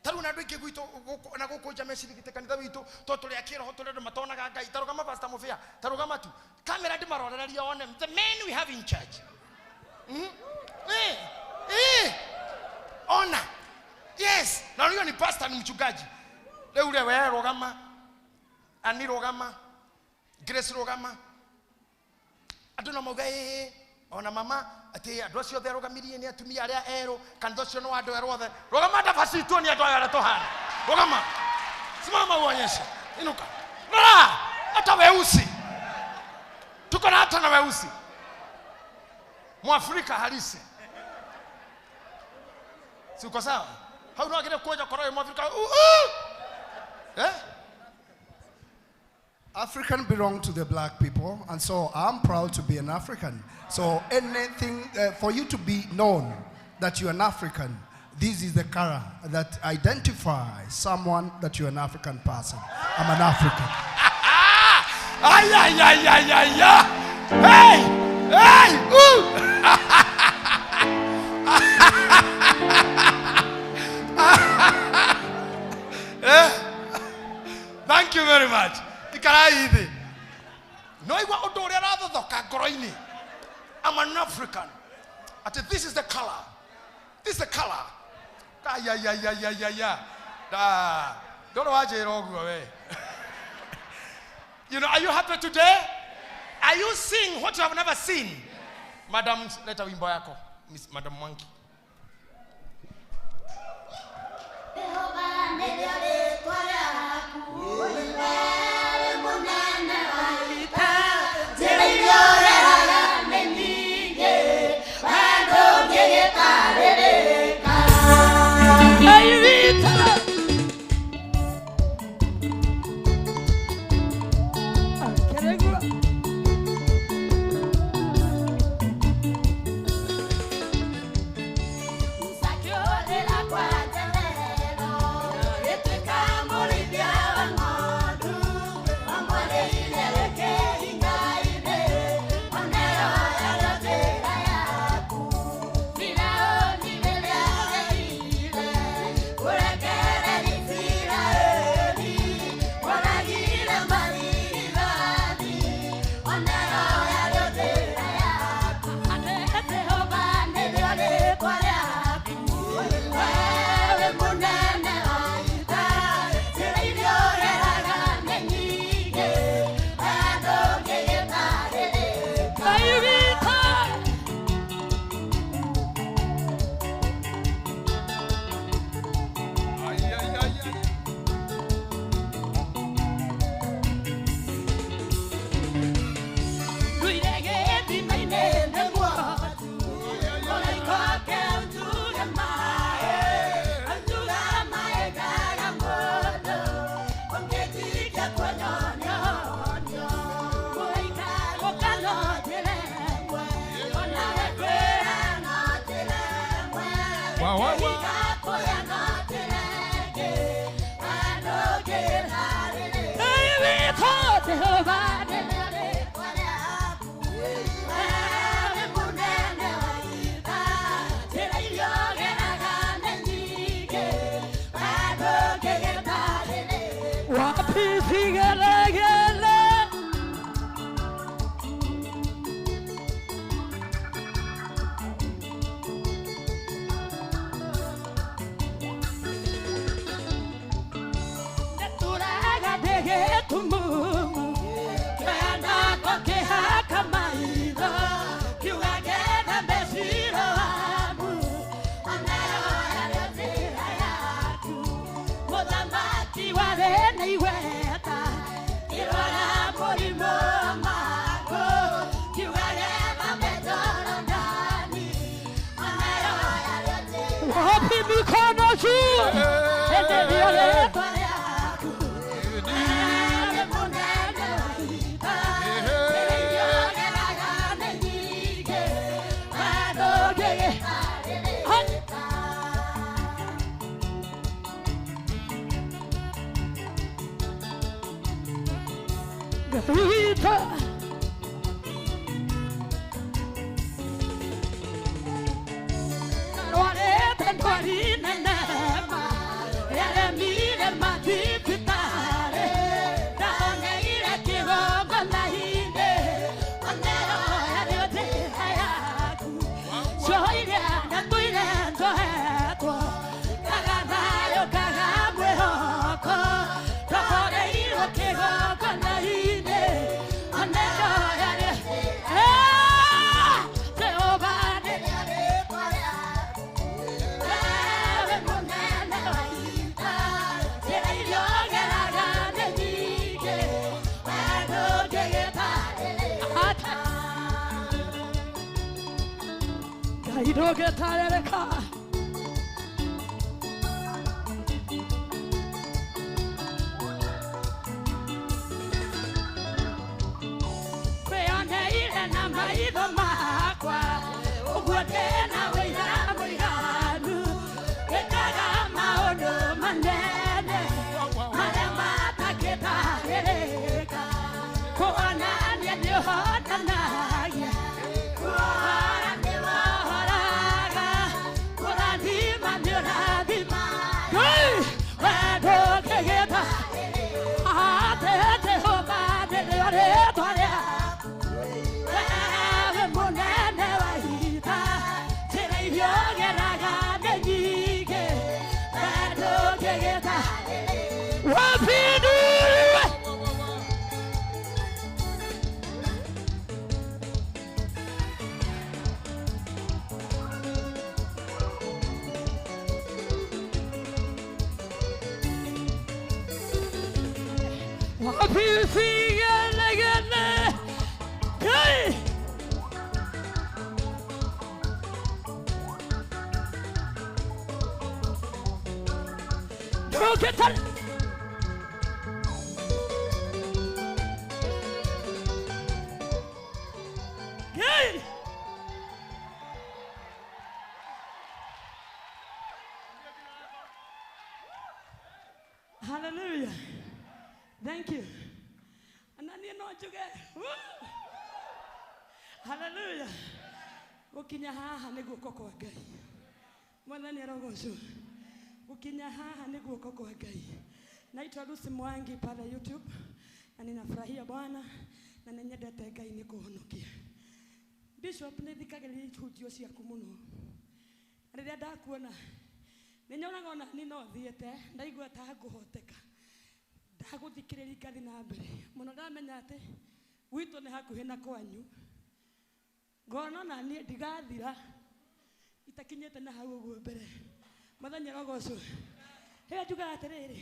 Ta rĩu na andũ aingĩ gwitũ na gũkũ nja mecirigĩte kanitha witũ tondũ tũrĩ a kĩroho tũrĩ andũ matonaga Ngai. Ta rũgama Pastor Mũbĩa, ta rũgama tu. Kamera ndĩmarorereria one the men we have in church. Ona. Yes, na huyo ni pastor, ni mchungaji. Leo ule wewe rogama, ani rogama, Grace rogama. Andũ no mauga ona mama atĩ andũ acio othe arũgamirie nĩ atumia arĩa erũ kanitha ũcio nĩ wa andũ erũ othe. Rũgama ndabaci tu ni andũ aya arĩa tũhana. Rũgama. Simama uonyeshe. Inuka. Rora, hata weusi. Tuko na hata na weusi. Mwafrika halisi. Si uko sawa? Hauna kile kuja kwa Mwafrika. African belong to the black people, and so I'm proud to be an African. So anything for you to be known that you're an African, this is the color that identifies someone that you're an African person. I'm an African. Ay, ay, ay, ay, ay, ay. Hey, hey, ooh. Thank you very much. Ikara no igwa undu uria rathothoka ngoro-ini. I'm an African. Ati this is the color. This is the color. Ya ya ya ya ya ya. Da. Don't wanjira uguo we. You know, are you happy today? Are you seeing what you have never seen? Madam, leta wimbo yako. Miss Madam Mwangi. Wow, wow, wow. Hallelujah. Thank you. Hallelujah. Gukinya haha nĩ guoko kwa Ngai. Mwathani arogocwo. Gukinya haha nĩ guoko kwa Ngai. Naitwa Lucy Mwangi pale YouTube na ninafurahia Bwana na nĩnyendete Ngai nĩ kũhonokia. Bishop nĩ thikagĩrĩria ihunjio ciaku mũno. Rĩrĩa ndakuona nĩ nyonaga ona niĩ no thiĩte ndaigua ta ngũhoteka. Ndagũthikĩrĩria ngathi na mbere mũno ndamenya atĩ gwitũ nĩ hakuhĩ na kwanyu. Ngona na niĩ ndigathira itakinyĩte na hau ũguo mbere. Mwathani arogocwo. Rĩrĩa njugaga atĩrĩrĩ,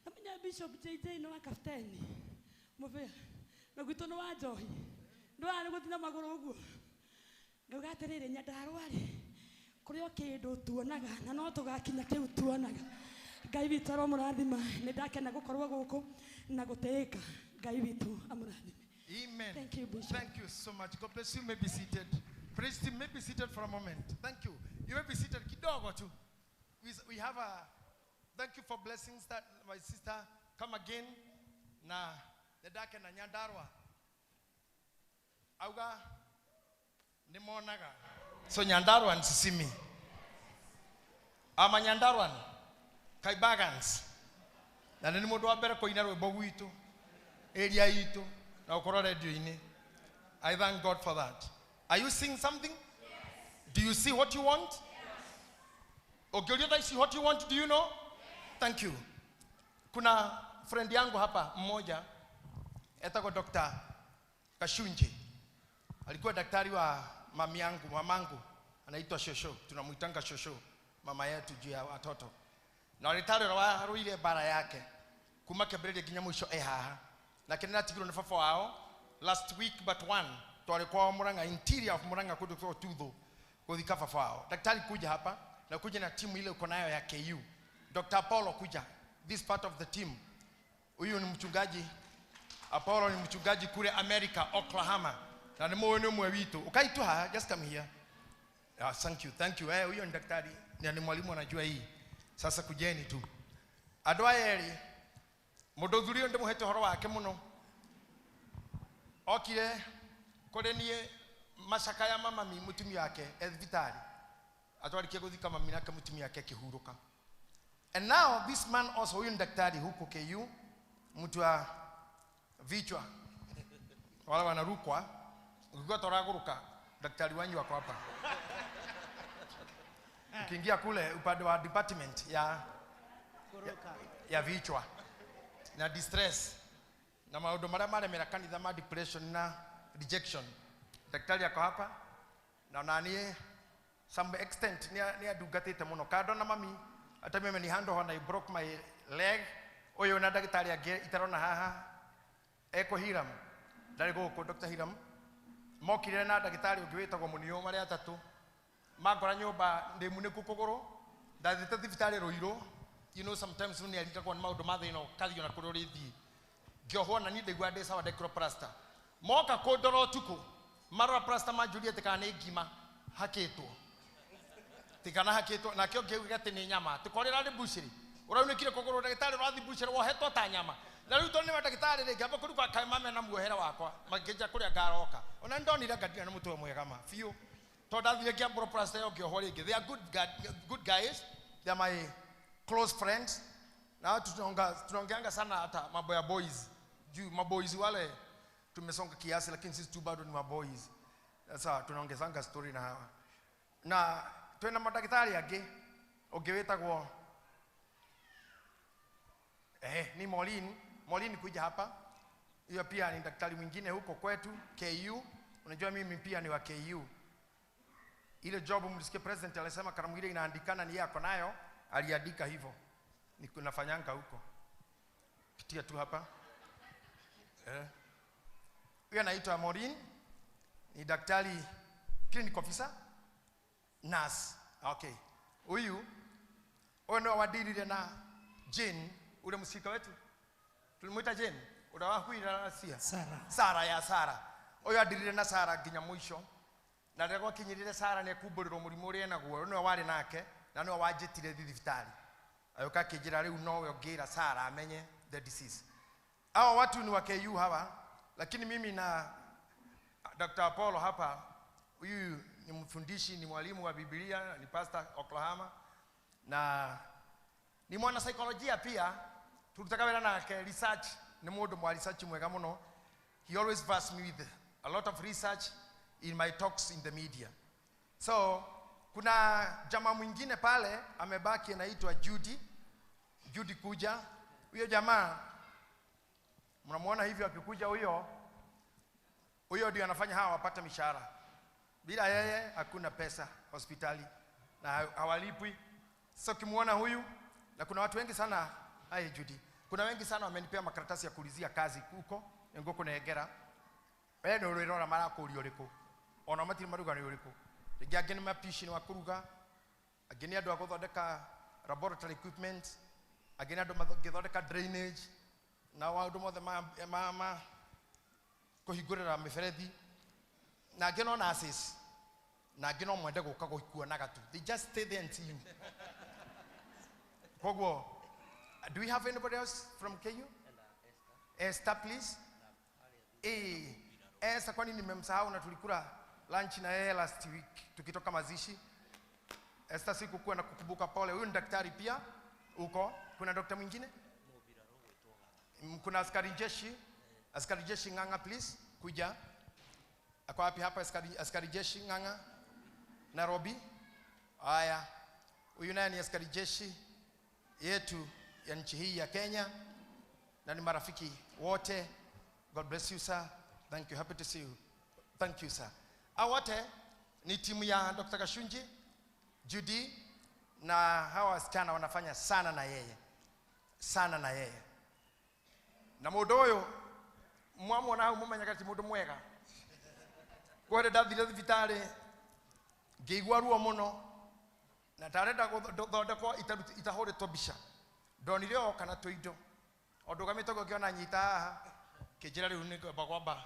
namenya Bishop JJ nĩ wa kapteni mũbĩa na gwitũ nĩ wa njohi ndwara nĩ gũthiĩ na magũrũ ũguo. Ngauga atĩrĩrĩ, Nyandarũa rĩ kũrĩ o kĩndũ tuonaga na no tũgakinya kĩu tuonaga. Ngai witũ aromũrathima. Nĩ ndakena gũkorwo gũkũ na gũtĩĩka. Ngai witũ amũrathime. Amen. Thank you, Bishop. Thank you so much. God bless you. You may be seated. Praise team, may be seated for a moment. Thank you. You may be seated kidogo tu. We have a thank you for blessings that my sister come again na dadake na Nyandarua. Auga nimonaga. So Nyandarua nsisimi. Ama Nyandarua Kaibagans. Na nĩ mũndũ wa mbere kũina rwĩmbo gwitũ area itũ na ũkorwo radio-inĩ. I thank God for that. Are you seeing something? Yes. Do you see what you want? Yes. Okay, I see what you want. Do you know? Yes. Thank you. Kuna friend yangu hapa mmoja etagwo Dr. Kashunji. Alikuwa daktari wa mami yangu, mamangu anaitwa Shosho. Tunamuitanga Shosho, mama yetu juu ya watoto. Na daktari waruire bara yake kuma kĩambĩrĩria nginya mũico e haha. Nake nĩratigirwo nĩ baba wao last week but one twalikuwa Murang'a, interior of Murang'a kũndũ kwa Tuthu kuthika baba wao. Daktari kuja hapa na kuja na timu ile uko nayo ya KU. Dr. Apollo kuja, this part of the team. Huyu ni mchungaji. Apollo ni mchungaji kule America, Oklahoma. Na ni mwe ni mwe witu. Ukai tu haha, just come here. Ah, thank you, thank you. Huyu ni daktari, ni mwalimu anajua hii. Sasa kujeni tu. Andũ aya erĩ, mũndũ ũthuri ũyũ ndĩmũhete ũhoro wake mũno. Okire kũrĩ niĩ macakaya ma mami mũtumia wake e thibitarĩ. Atwarĩkia gũthika mami nake mũtumia wake akĩhurũka. And now this man also, huyu ni daktari huko KU, mtu wa vichwa. Wale wanarukwa, ukikuwa toragũrũka, daktari wanyu wako hapa. Ukiingia kule upande wa department ya vichwa na distress na maũndũ marĩa maremera kanitha ma depression na rejection, daktari ako hapa na naniĩ some extent ni andungatĩte mũno kando na mami ata mimi ni handle when I broke my leg. Ũyũ na ndagĩtarĩ angĩ itarona haha eko Hiram ndarĩ gũkũ. Dr. Hiram mokire na ndagĩtarĩ ũngĩ wĩtagwo Mũnio marĩ atatũ mangora nyũmba ndĩ munĩku kũgũrũ ndathiĩte thibitarĩ Rũirũ. You know sometimes nĩ arigagwo nĩ maũndũ ma thĩna ũkathiĩ ona kũrĩa ũrĩthiĩ ngĩohwo na niĩ ndaigua ndĩ sawa ndekĩrwo plaster. Moka kũndora ũtukũ marora plaster manjũria atĩ kana nĩ ngima hakĩtwo tikana hakĩtwo nakĩo ngĩuga atĩ nĩ nyama tũkorĩra nĩ mbucĩrĩ ũraunĩkire kũgũrũ ndagĩtarĩ ũrathiĩ mbucĩrĩ wohetwo ta nyama na rĩu tondũ nĩ wa ndagĩtarĩ rĩ ngĩamba kũruga kaĩ mame na muohere wakwa makĩnja kũrĩa ngaroka ona nĩndonire ngadira nĩ mũtwe mwega ma biũ tondũ ndathire ngĩambũrwo plaster ĩyo ngĩohwo rĩngĩ. They are good guys, they are my close friends. Na tunaongeanga sana hata mambo ya boys juu maboys wale tumesonga kiasi lakini sisi tu bado ni maboys. Sasa tunaongezanga story na hawa na twina madagitari angĩ ũngĩ wĩtagwo ni Maureen. Maureen kuja hapa, hiyo pia ni daktari mwingine huko kwetu KU. Unajua mimi pia ni wa KU. Ile job mlisikia president alisema karamu ile inaandikana ni yako nayo, aliandika hivyo. Nikunafanyanga huko. Pitia tu hapa. Huyo anaitwa Maureen, ni daktari clinic officer, nurse. Okay. Huyu ono wadilire na Jane, ule msika wetu. Tulimuita Jane, ule wa huira sia. Sara. Sara ya Sara. Huyo adilire na Sara nginya mwisho. Na rĩrĩa gwakinyirire Sara nĩ kumbũrĩrwo mũrimũ ũrĩa enaguo, nĩwe warĩ nake na nĩwe wanjĩtire thibitarĩ. Agĩũka akĩnjĩra rĩu nowe ũngĩra Sara amenye the disease. Hawa watu ni wa KU hawa, lakini mimi na Dr. Apollo hapa, huyu ni mfundishi, ni mwalimu wa Biblia, ni pastor Oklahoma na ni mwana saikolojia pia. Tulitaka wera nake research, ni mũndũ mwa research mwega mũno. He always versed me with a lot of research in my talks in the media. So kuna jamaa mwingine pale amebaki anaitwa Judy. Judy kuja. Huyo jamaa mnamuona hivyo akikuja huyo. Huyo ndio anafanya hawa wapate mishahara. Bila yeye hakuna pesa hospitali na hawalipwi. So kimuona huyu, na kuna watu wengi sana, hai Judy. Kuna wengi sana wamenipea makaratasi ya kuulizia kazi huko ngoko na egera. Wewe ndio urora mara kũũria ũrĩkũ. Ona matirĩ maruga nĩ ũrĩkũ. Rĩngĩ angĩ nĩ mapishi nĩ wa kũruga, angĩ nĩ andũ a gũthondeka laboratory equipment, angĩ nĩ andũ mangĩthondeka drainage na maũndũ mothe ma kũhingũrĩra mĩberethi, na angĩ no nurses. Na angĩ no mwende gũka gũkuonaga tu. They just stay there and see you. Koguo, do we have anybody else from KU? Esther, please. Esther, kwani nimemsahau na tulikula lunch na yeye last week tukitoka mazishi. Esther, sikukuwa na kukumbuka, pole. Huyu ni daktari pia uko. Kuna daktari mwingine? Kuna askari jeshi. Askari jeshi Ng'ang'a, please. Kuja. Ako wapi hapa askari jeshi Ng'ang'a? Nairobi. Haya. Huyu naye ni askari jeshi yetu ya nchi hii ya Kenya na ni marafiki wote. God bless you, sir. Thank you. Happy to see you. Thank you, sir. Hao wote ni timu ya Dr. Kashunji, Judy, na hawa wasichana wanafanya sana na yeye. Sana na yeye. Na mũndũ ũyũ mwamwona hau mũmenyaga ti mũndũ mwega. Kwere ndathire thibitarĩ ngĩigua ruo mũno na ndarenda gũthondekwo itahũrĩtwo mbica. Ndonire o kana tũindo. O ndũgamĩte ũguo ngĩona nyita haha kĩnjĩra rĩu nĩ ngwamba kwamba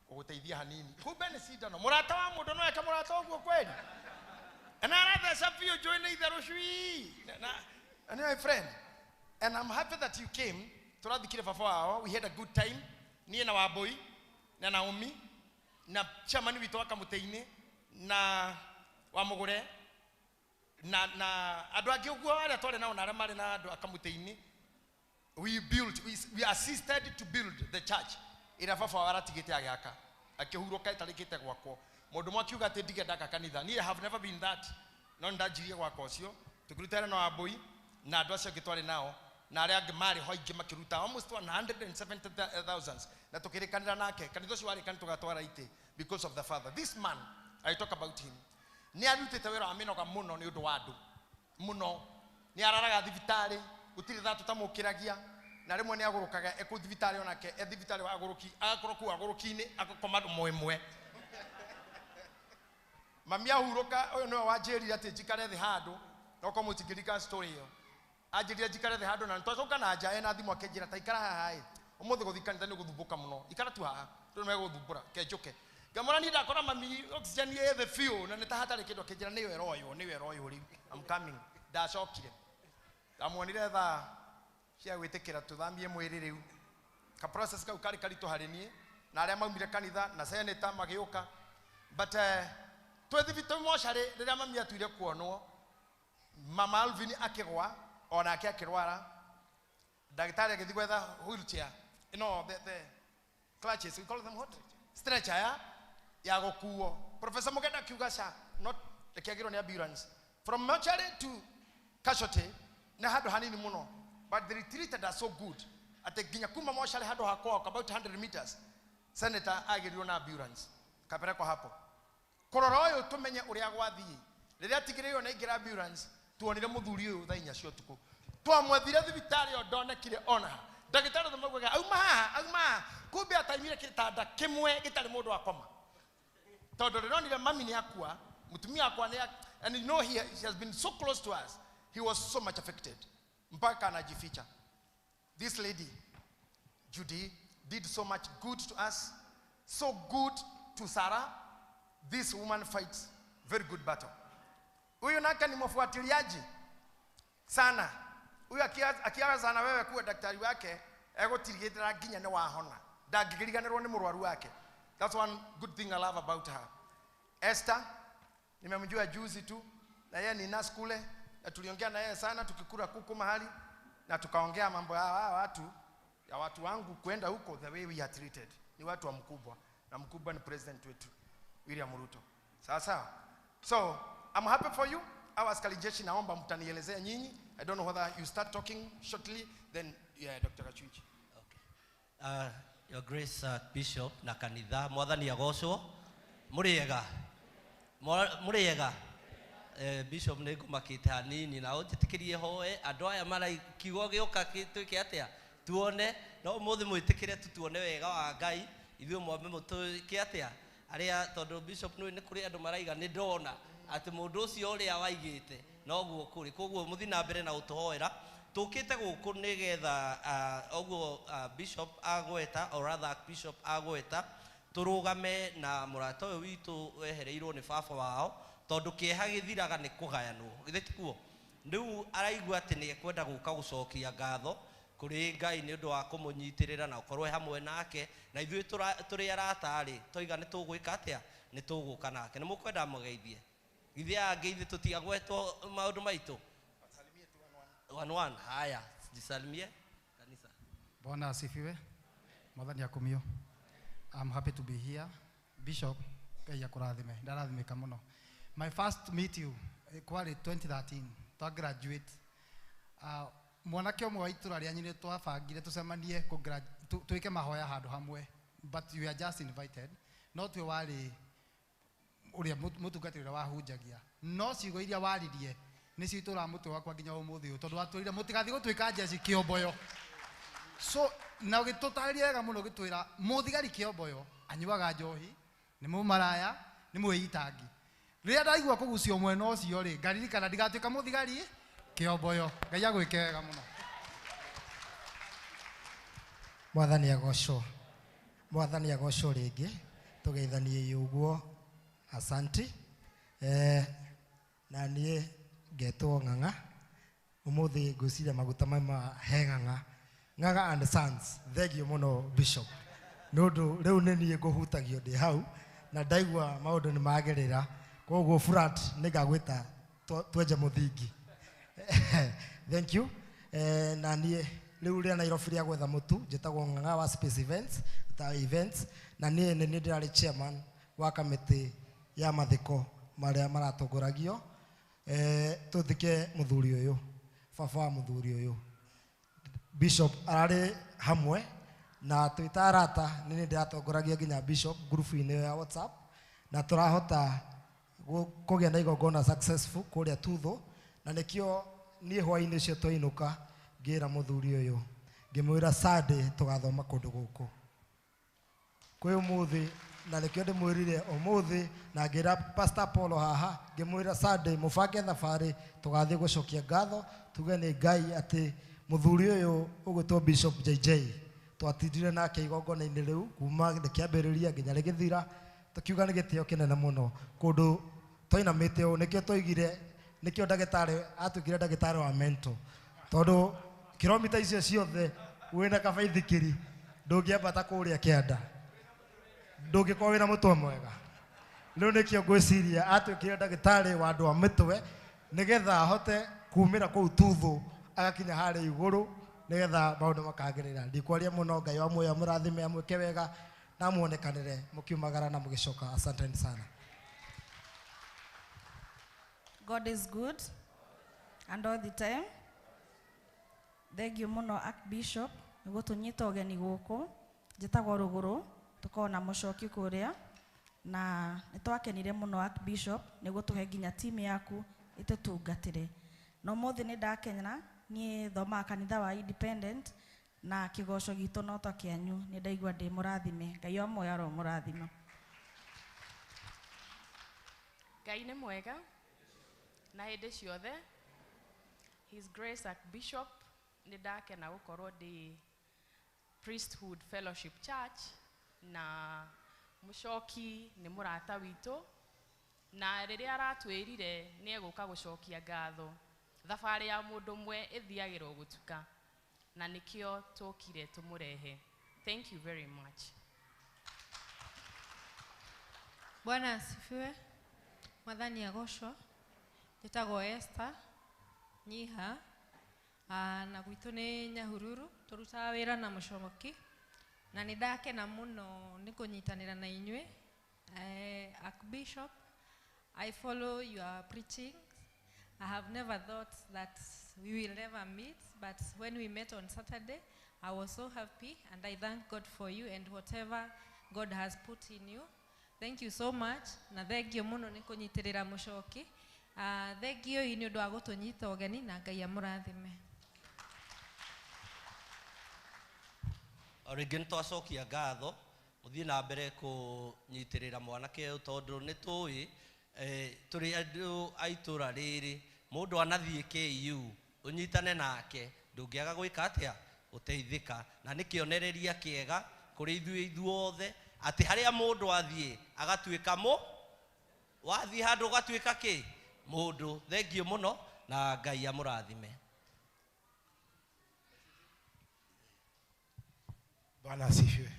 gũgũteithia hanini. Kumbe nĩ cindano. Mũrata wa mũndũ no eke mũrata ũguo kweli? Na aratheca biũ njũĩ nĩ itherũ cui. And my friend, and I'm happy that you came. Tũrathikire baba wao. We had a good time. Niĩ na Wambui na Naomi na chairman witũ wa kamũtĩ-inĩ na wa Mũgũre na andũ angĩ ũguo arĩa twarĩ nao na arĩa marĩ na andũ a kamũtĩ-inĩ. We built, we assisted to build the church. Ĩrĩa baba wao aratigĩte agĩaka akĩhurũka ĩtarĩkĩte gwakwo. Mũndũ ũmwe akiuga atĩ ndige ndaka kanitha. Niĩ have never been that. No nĩndanjirie gwaka ũcio. Tũkĩruta na Wambui na andũ acio angĩ twarĩ nao na arĩa angĩ marĩ ho aingĩ makĩruta almost 170,000 na tũkĩrĩkanĩra nake kanitha ũcio warĩkana tũgatwara itĩ because of the father. This man, I talk about him, nĩ arutĩte wĩra wa mĩnoga mũno nĩ ũndũ wa andũ mũno. Nĩ araraga thibitarĩ gũtirĩ thaa tũtamũkĩragia na rĩmwe nĩ agũrũkaga ekũu thibitarĩ onake e thibitarĩ wa agũrũki agakorwo kũu agũrũki-inĩ agakoma ũmwe ĩmwe. Mami ahurũka ũyũ nĩwe wanjĩrire atĩ njikare thĩ handũ no korwo mũtingĩririkana story ĩyo. Anjĩrire njikare thĩ handũ na nĩtwacoka na nja ena thimũ akĩnjĩra ta ikara haha ĩ ũmũthĩ gũthiĩ kanitha nĩ gũthumbũka mũno ikara tu haha tondũ nĩmegũthumbũra ke njũke. Ngamwĩra niĩ ndakora mami oxygen ĩ thĩ biũ na nĩ ta hatarĩ kĩndũ akĩnjĩra nĩyo ĩroywo nĩyo ĩroywo rĩu I'm coming. Ndacokire ndamuonire thaa cia gwĩtĩkĩra tũthamie mwĩrĩ rĩu. Ka process kau karĩ karitũ harĩ niĩ na arĩa maumire kanitha na senator magĩũka but twĩ thibitarĩ mocarĩ rĩrĩa mami atuire kuonwo mama Alvin akĩgwa onake akĩrwara ndagĩtarĩ agĩthiĩ gwetha wheelchair no the clutches we call them what stretcher ya gũkuo. Professor Mugenda akiuga ca not reke nĩ ambulance from mortuary to casualty na handũ hanini mũno but they treated us so good atĩ nginya kuma mortuary handũ hakwa about 100 meters senator agĩrirwo na ambulance kapelekwa hapo kũrora ũyũ tũmenye ũrĩa gwathiĩ. Rĩrĩa atigĩrĩirwo na aingĩra ambulance tuonire mũthuri ũyũ thaa inya cia ũtukũ twamwethire thibitarĩ o ndonekire ona ha. Ndagĩtarĩ othe maugaga auma haha auma haha kumbe ataimire gĩtanda kĩmwe gĩtarĩ mũndũ akoma tondũ ndĩronire mami nĩ akua mũtumia wakwa nĩ and you know he has been so close to us. He was so much affected mpaka anajificha. This lady Judy did so much good to us, so good to Sarah. This woman fights very good battle. Huyu naka ni mfuatiliaji sana. Huyu akianza na wewe kuwa daktari wake egũtirigĩtĩra nginya nĩ wahona. Ndangĩkĩriganĩrwo nĩ mũrwaru wake. That's one good thing I love about her. Esther nimemjua juzi tu na yeye ni nurse kule na tuliongea na yeye sana tukikula kuku mahali na tukaongea mambo ya watu ya watu wangu kwenda huko the way we are treated. Ni watu wa mkubwa na mkubwa ni president wetu William Ruto. Sawa sawa. So I'm happy for you. Our askari jeshi naomba mtanielezea nyinyi. I don't know whether you start talking shortly then yeah Dr. Kachunji. Okay. Your Grace Bishop na kanitha mwathani agocwo muriega muriega Bishop nĩ ngũmakĩte hanini na ũnjĩtĩkĩrie hoe andũ aya mara kiugo gĩũka twĩke atĩa tuone no ũmũthĩ mwĩtĩkĩre tu tuone wega wa Ngai ithuĩ mwambe mũtwĩke atĩa arĩa tondũ Bishop nĩ kũrĩ andũ maraiga nĩ ndona atĩ mũndũ ũcio ũrĩa waigĩte noguo kũrĩ koguo mũthiĩ na mbere na gũtũhoera tũkĩte gũkũ nĩgetha ũguo Bishop agweta or rather Bishop agweta tũrũgame na mũrata ũyũ witũ wehereirwo nĩ baba wao Tondu kieha githiraga ni kugayanwo. Githĩ tikuo? Riu araigua ati ni ekwenda guka gucokia ngatho kuri Ngai ni undu wa kumunyitirira na ukorwo hamwe nake na ithuĩ tũrĩ arata rĩ toiga nĩ tũgwĩka atĩa nĩ tũgũka nake nĩ mũkwenda mũgeithie githĩ angĩ ithuĩ tũtiagwetwo maũndũ maitũ one one haya jisalimie kanisa. Bwana asifiwe. Mwathani akumio. I'm happy to be here. Bishop Ngai akũrathime. Ndarathimĩka mũno. My first meet you kwari 2013 twa graduate. Mwanake ũmwe wa itũra rĩanyu nĩ twabangire tũcemanie twĩke mahoya handũ hamwe, but you are just invited. No twe warĩ ũrĩa mũtungatĩri ũrĩa wahunjagia, no ciugo iria waririe nĩcio itũraga mũtwe wakwa nginya ũmũthĩ ũyũ, tondũ watwĩrire mũtigathiĩ gũtuĩka njeci kĩomboyo. So na ũgĩtũtarĩria wega mũno ũgĩtwĩra mũthigari kĩomboyo anyuaga njohi, nĩ mũmaraya, nĩ mwĩitangi. Rĩrĩa ndaigua kũgucio mwena ũcio rĩ, ngaririkana ndigatuĩka mũthigari kĩomboyo. Ngai agwĩke wega mũno. Mwathani agocwo. Mwathani agocwo rĩngĩ. Tũgeithanie ũguo. Asanti. Na niĩ ngetwo Ng'ang'a. Ũmũthĩ ngwĩciria maguta maima he Ng'ang'a. Ng'ang'a and Sons. Thengio mũno Bishop. Nĩ ũndũ rĩu nĩ niĩ ngũhutagio ndĩ hau na ndaigua maũndũ nĩ magĩrĩra. Koguo frat nĩ ngagwĩta twenje mũthingi. Thank you. Na niĩ rĩu rĩa Nairobi rĩa gwetha mũtu njĩtagwo Ng'ang'a wa Space Events, ta events, na niĩ nĩ niĩ ndĩrarĩ chairman wa kamĩtĩ ya mathiko marĩa maratongoragio. Tũthike mũthuri ũyũ, baba wa mũthuri ũyũ Bishop ararĩ hamwe na twĩ ta arata, nĩ niĩ ndĩratongoragia nginya Bishop ngurubu-inĩ ya WhatsApp, na tũrahota kũgĩa na igongona successful kũrĩa Tutho, na nĩkĩo niĩ hwaĩ-inĩ ũcio twainũka ngĩra mũthuri ũyũ ngĩmwĩra Sunday tũgathoma kũndũ gũkũ kwĩ ũmũthĩ, na nĩkĩo ndĩmwĩrire ũmũthĩ, na ngĩra Pastor Paulo haha ngĩmwĩra Sunday mũbange thabarĩ tũgathiĩ gũcokia ngatho tuge nĩ Ngai atĩ mũthuri ũyũ ũgwĩtwo Bishop JJ twatindire nake igongona-inĩ rĩu kuma rĩkĩambĩrĩria nginya rĩgĩthira, tũkiuga nĩ gĩtĩo kĩnene mũno kũndũ twainamĩte ũũ. Nĩkĩo twaigire, nĩkĩo ndagĩtarĩ atuĩkire ndagĩtarĩ wa mental, tondũ kilomita icio ciothe wĩna kabaithikiri ndũngĩambata kũrĩa kĩanda, ndũngĩkorwo wĩna mũtwe mwega. Rĩu nĩkĩo ngwĩciria atuĩkire ndagĩtarĩ wa andũ a mĩtwe nĩgetha ahote kumĩra kũu Tuthu agakinya harĩa igũrũ nĩgetha maũndũ makagĩrĩra. Ndikwaria mũno, Ngai wa muoyo amũrathime, amwĩke wega na muonekanĩre mũkiumagara na mũgĩcoka. Asanteni sana. God is good and all the time. Thank you mũno Archbishop nĩ gũtũnyita ũgeni gũkũ. Njĩtagwo Rũgũrũ, tũkoragwo na mũcoki kũrĩa, na nĩ twakenire mũno Archbishop nĩ gũtũhe nginya timu yaku ĩtũtungatĩre. Na ũmũthĩ nĩ ndakena, niĩ thomaga kanitha wa Independent na kĩgoco gitũ no ta kĩanyu, nĩ ndaigua ndĩ mũrathime. Ngai wa muoyo aromũrathima. Ngai nĩ mwega na hĩndĩ ciothe. His Grace Archbishop, nĩ ndakena gũkorwo ndĩ Priesthood Fellowship Church, na mũcoki nĩ mũrata witũ, na rĩrĩa aratwĩrire nĩ egũka gũcokia ngatho, thabarĩ ya mũndũ ũmwe ĩthiagĩrwo gũtuka, na nĩkĩo tũkire tũmũrehe. Thank you very much. Bwana asifiwe. Mwathani agocwo. Njĩtagwo Esther Nyiha, na gwitũ nĩ Nyahururu, tũrutaga wĩra na mũcoki, na nĩ ndakena mũno nĩ kũnyitanĩra na inyuĩ. Archbishop, I follow your preachings. I have never thought that we will ever meet, but when we met on Saturday, I was so happy, and I thank God for you and whatever God has put in you. Thank you so much. Na thank you mũno nĩ kũnyitĩrĩra mũcoki. Thank you nĩ ũndũ wa gũtũnyita ũgeni, na Ngai amũrathime. O rĩngĩ nĩ twacokia ngatho, mũthiĩ na mbere kũnyitĩrĩra mwanake ũyũ, tondũ nĩ tũĩ tũrĩ andũ a itũra rĩrĩ, mũndũ anathiĩ KU ũnyitane nake ndũngĩaga gwĩka atĩa, gũteithĩka. Na nĩ kĩonereria kĩega kũrĩ ithuĩ ithuothe atĩ harĩa mũndũ athiĩ agatuĩka Wathiĩ handũ ũgatuĩka kĩ? Mũndũ. Thengiũ mũno na Ngai amũrathime. Bwana asifiwe.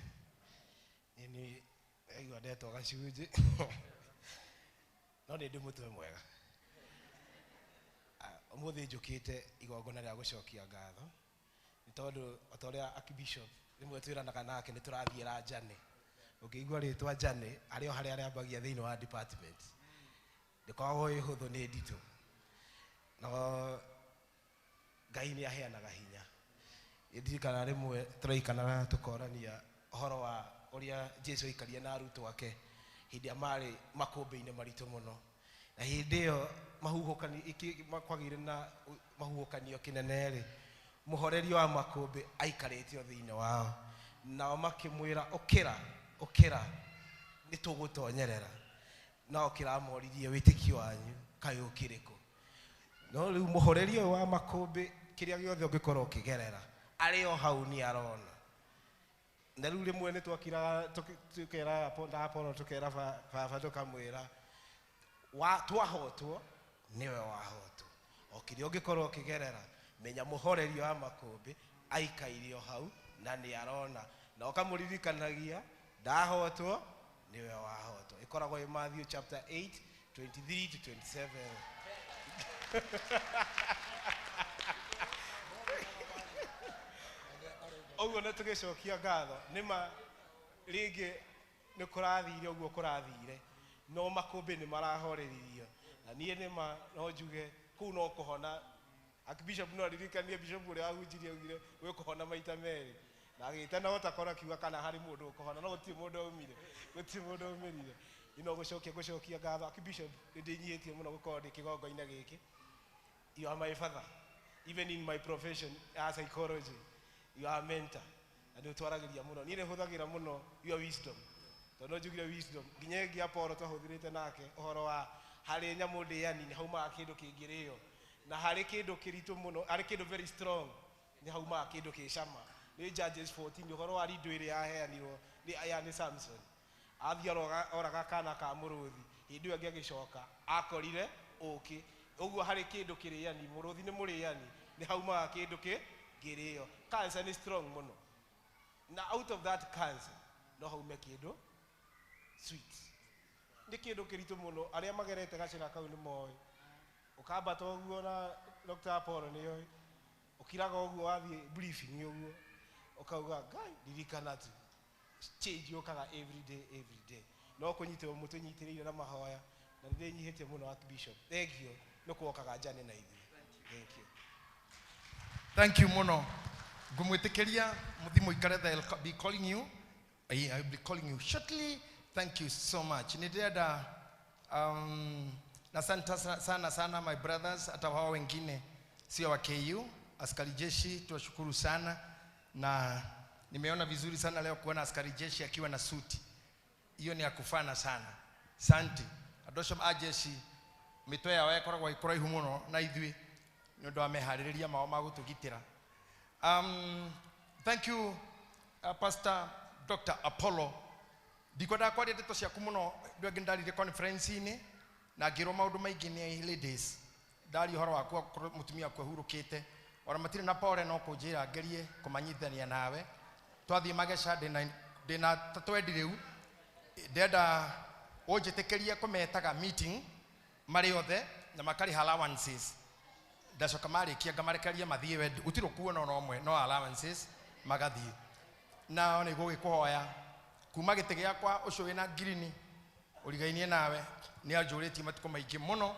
Nini aigua ndetwo gacunjĩ no nĩ ndĩ mũtwe mwega. Ũmũthĩ njũkĩte igongona rĩa gũcokia ngatho nĩ tondũ o ta ũrĩa Archbishop rĩmwe twĩranaga nake nĩ tũrathiĩra njane. Ũngĩigua rĩtwa njane arĩ o harĩa arĩambagia thĩinĩ wa department ndĩkoragwo ĩ hũthũ, nĩ nditũ, no Ngai nĩ aheanaga hinya. Ndirikana rĩmwe tũraikanaga tũkorania ũhoro wa ũrĩa Jesu aikarie na arutwo ake hĩndĩ ĩrĩa marĩ makũmbĩ-inĩ maritũ mũno, na hĩndĩ ĩyo mahuhũkanio kwagĩire na mahuhũkanio kĩnene rĩ, mũhorerio wa makũmbĩ aikarĩte o thĩinĩ wao, nao makĩmwĩra ũkĩra ũkĩra nĩ tũgũtonyerera. No kĩramoririe wĩtĩkio wanyu kaĩ ũkĩrĩ kũ? No rĩu mũhorerio ũyũ wa makũmbĩ kĩrĩa gĩothe ũngĩkorwo ũkĩgerera arĩ o hau nĩ arona. Na rĩu rĩmwe nĩ twakiraga tũkera Apollo tũkera baba tũkamwĩra twahotwo nĩwe wahotwo. O kĩrĩa ũngĩkorwo ũkĩgerera menya mũhorerio wa makũmbĩ aikaire o hau na nĩ arona, na ũkamũririkanagia ndahotwo nĩwe wahotwo. Ĩkoragwo ĩ Matthew chapter 8 23 to 27. Ũguo nĩ tũgĩcokia ngatho nĩma rĩngĩ nĩ kũrathire ũguo kũrathire, no makũmbĩ nĩ marahoreririo, na niĩ nĩma no njuge kũu no kũhona. Archbishop no aririkanie bishop ũrĩa wahunjirie augire gwĩ kũhona maita merĩ, na agĩtana otakora akiuga kana harĩ mũndũ ũkũhona, no gũtirĩ mũndũ aumire, gũtirĩ mũndũ aumĩrire. Ino gũcokia ngatho Archbishop, nĩ ndĩnyihĩtie mũno gũkorwo ndĩ kĩgongo-inĩ gĩkĩ. You are my father even in my profession as psychology. You are a mentor na nĩ ũtwaragĩria mũno. Niĩ nĩ hũthagĩra mũno your wisdom, tondũ no njugire wisdom nginya ĩngĩ Apollo twahũthĩrĩte nake ũhoro wa harĩ nyamũ ndĩani nĩ haumaga kĩndũ kĩngĩrĩo, na harĩ kĩndũ kĩritũ mũno, harĩ kĩndũ very strong nĩ haumaga kĩndũ kĩ cama. Nĩ Judges 14 ũhoro wa rindo ĩrĩa yaheanirwo nĩ aya nĩ Samson, athiĩ oraga kana ka mũrũthi, hĩndĩ ĩyo ĩngĩ agĩcoka akorire ũkĩ. Ũguo harĩ kĩndũ kĩrĩani, mũrũthi nĩ mũrĩani, nĩ haumaga kĩndũ kĩngĩrĩo. Cancer nĩ strong mũno, na out of that cancer no haume kĩndũ sweet. Nĩ kĩndũ kĩritũ mũno, arĩa magerete gacĩra kau nĩ moĩ. Ũkambata ũguo na Dr. Apollo nĩ oĩ, ũkiraga ũguo wathiĩ briefing ũguo ũkauga Ngai ririkana tu change yũkaga every day every day. No kũnyitĩrwo mũtũnyitĩrĩire na mahoya, na nĩ ndĩnyihĩtie mũno Archbishop, thank you nĩ kuokaga njane na ithuĩ. Thank you. Thank you mũno. Ngũmwĩtĩkĩria mũthi mũikare, they'll be calling you. I'll be calling you shortly. Thank you so much. Nĩ ndĩrenda na asante sana sana my brothers, hata wao wengine sio wa KU, askari jeshi tuwashukuru sana, na nimeona vizuri sana leo kuona askari jeshi akiwa na suti. Hiyo ni ya kufana sana. Santi. Andũ acio a jeshi mĩtwe yao ĩkoragwo ĩ kũraihu mũno na ithuĩ nĩ ũndũ wa meharĩrĩria mao ma gũtũgitĩra. Thank you Pastor Dr. Apollo. Ndikwendaga kwaria ndeto ciaku mũno, ndũ angĩ ndarire conference-inĩ na ngĩrwo maũndũ maingĩ nĩ ladies. Ndaria ũhoro waku akorwo mũtumia waku ahurũkĩte, ona matirĩ na pore no kũnjĩra ngerie kũmanyithania nawe. Twathiĩ mageca ndĩna ta twendi rĩu, ndĩrenda ũnjĩtĩkĩrie kũmetaga meeting marĩ othe na makarĩha allowances. Ndacoka marĩkia ngamarekereria mathiĩ, we gũtirĩ kuona ona ũmwe, no allowances magathiĩ. Nao nĩ gũgĩkũhoya kuma gĩtĩ gĩakwa ũcio wĩna ngirini ũrigainie nawe nĩ anjũrĩtie matukũ maingĩ mũno,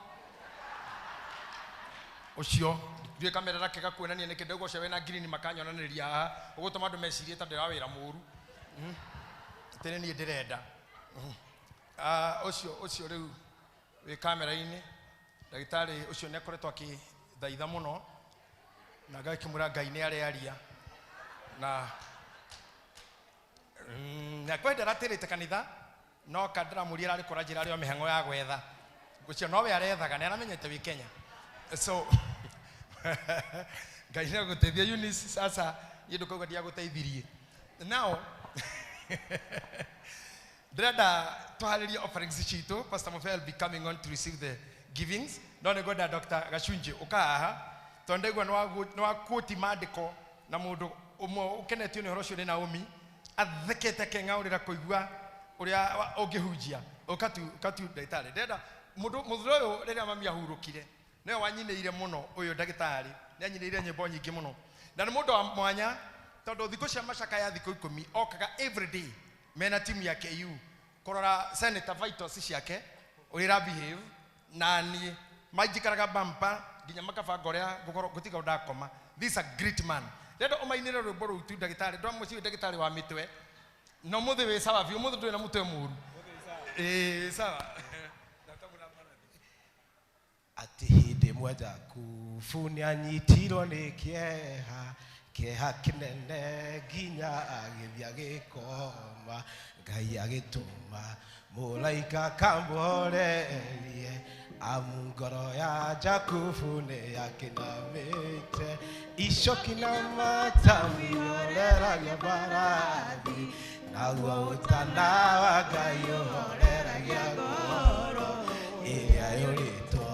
ũcio ndiũĩ kamera gake gakuonania nĩkĩ ndauga ũcio wĩna ngirini makanyonanĩria haha ũgũtũma andũ mecirie ta ndĩra wĩra mũru. Atĩ nĩ niĩ ndĩrenda. Ũcio ũcio rĩu wĩ kamera-inĩ ndagĩtarĩ ũcio nĩ akoretwo akĩthaitha mũno na ngakĩmwĩra Ngai nĩ arearia na na kwenda aratĩrĩte kanitha no kandĩramũria ararĩ kũra njĩra arĩ o mĩhang'o ya gwetha ũcio nowe arethaga nĩ aramenyete wĩ Kenya, so Ngai nĩ agũteithia Eunice. Sasa niĩ ndũkauga ndiagũteithirie. Now Ndĩrenda tũharĩrie offerings citũ. Pastor Mofea will be coming on to receive the givings. No nĩ ngwenda Dr. Gacunjĩ ũka haha tondũ ndaigua nĩ waquote maandĩko na mũndũ ũmwe ũkenetio nĩ ũhoro ũcio nĩ Naomi athekete akeng'aũrĩra kũigua ũrĩa ũngĩhunjia. Ũka tu ndagĩtarĩ. Ndĩrenda mũndũ mũthuri ũyũ rĩrĩa mami ahurũkire nĩwe wanyinĩire mũno ũyũ ndagĩtarĩ, nĩ anyinĩire nyĩmbo nyingĩ mũno na nĩ mũndũ wa mwanya tondũ thikũ cia macakaya thikũ 10 okaga every day mena timu ya KU kũrora Senator Vitals ciake ũrĩa ĩra behave na niĩ manjikaraga bampa nginya makabanga ũrĩa ngũtiga ndakoma. This is a great man. Ndĩrenda ũmainĩre rwĩmbo rũu tu ndagĩtarĩ, ndwamũciĩ ndagĩtarĩ wa mĩtwe na ũmũthĩ wĩ sawa biũ, ũmũthĩ ndũrĩ na mũtwe mũru. Ĩĩ sawa. Atĩ hĩndĩ ĩmwe Jakubu nĩanyitirwo nĩ kĩeha, kĩeha kĩnene nginya agĩthiĩ agĩkoma. Ngai agĩtũma mũraika kamũhorerie, amu ngoro ya Jakubu nĩyakinamĩte. Icoki na matamu ihoreragia mbarathi, naguo ũtana wa Ngai ũhoreragia ngoro ĩrĩa yũrĩtwo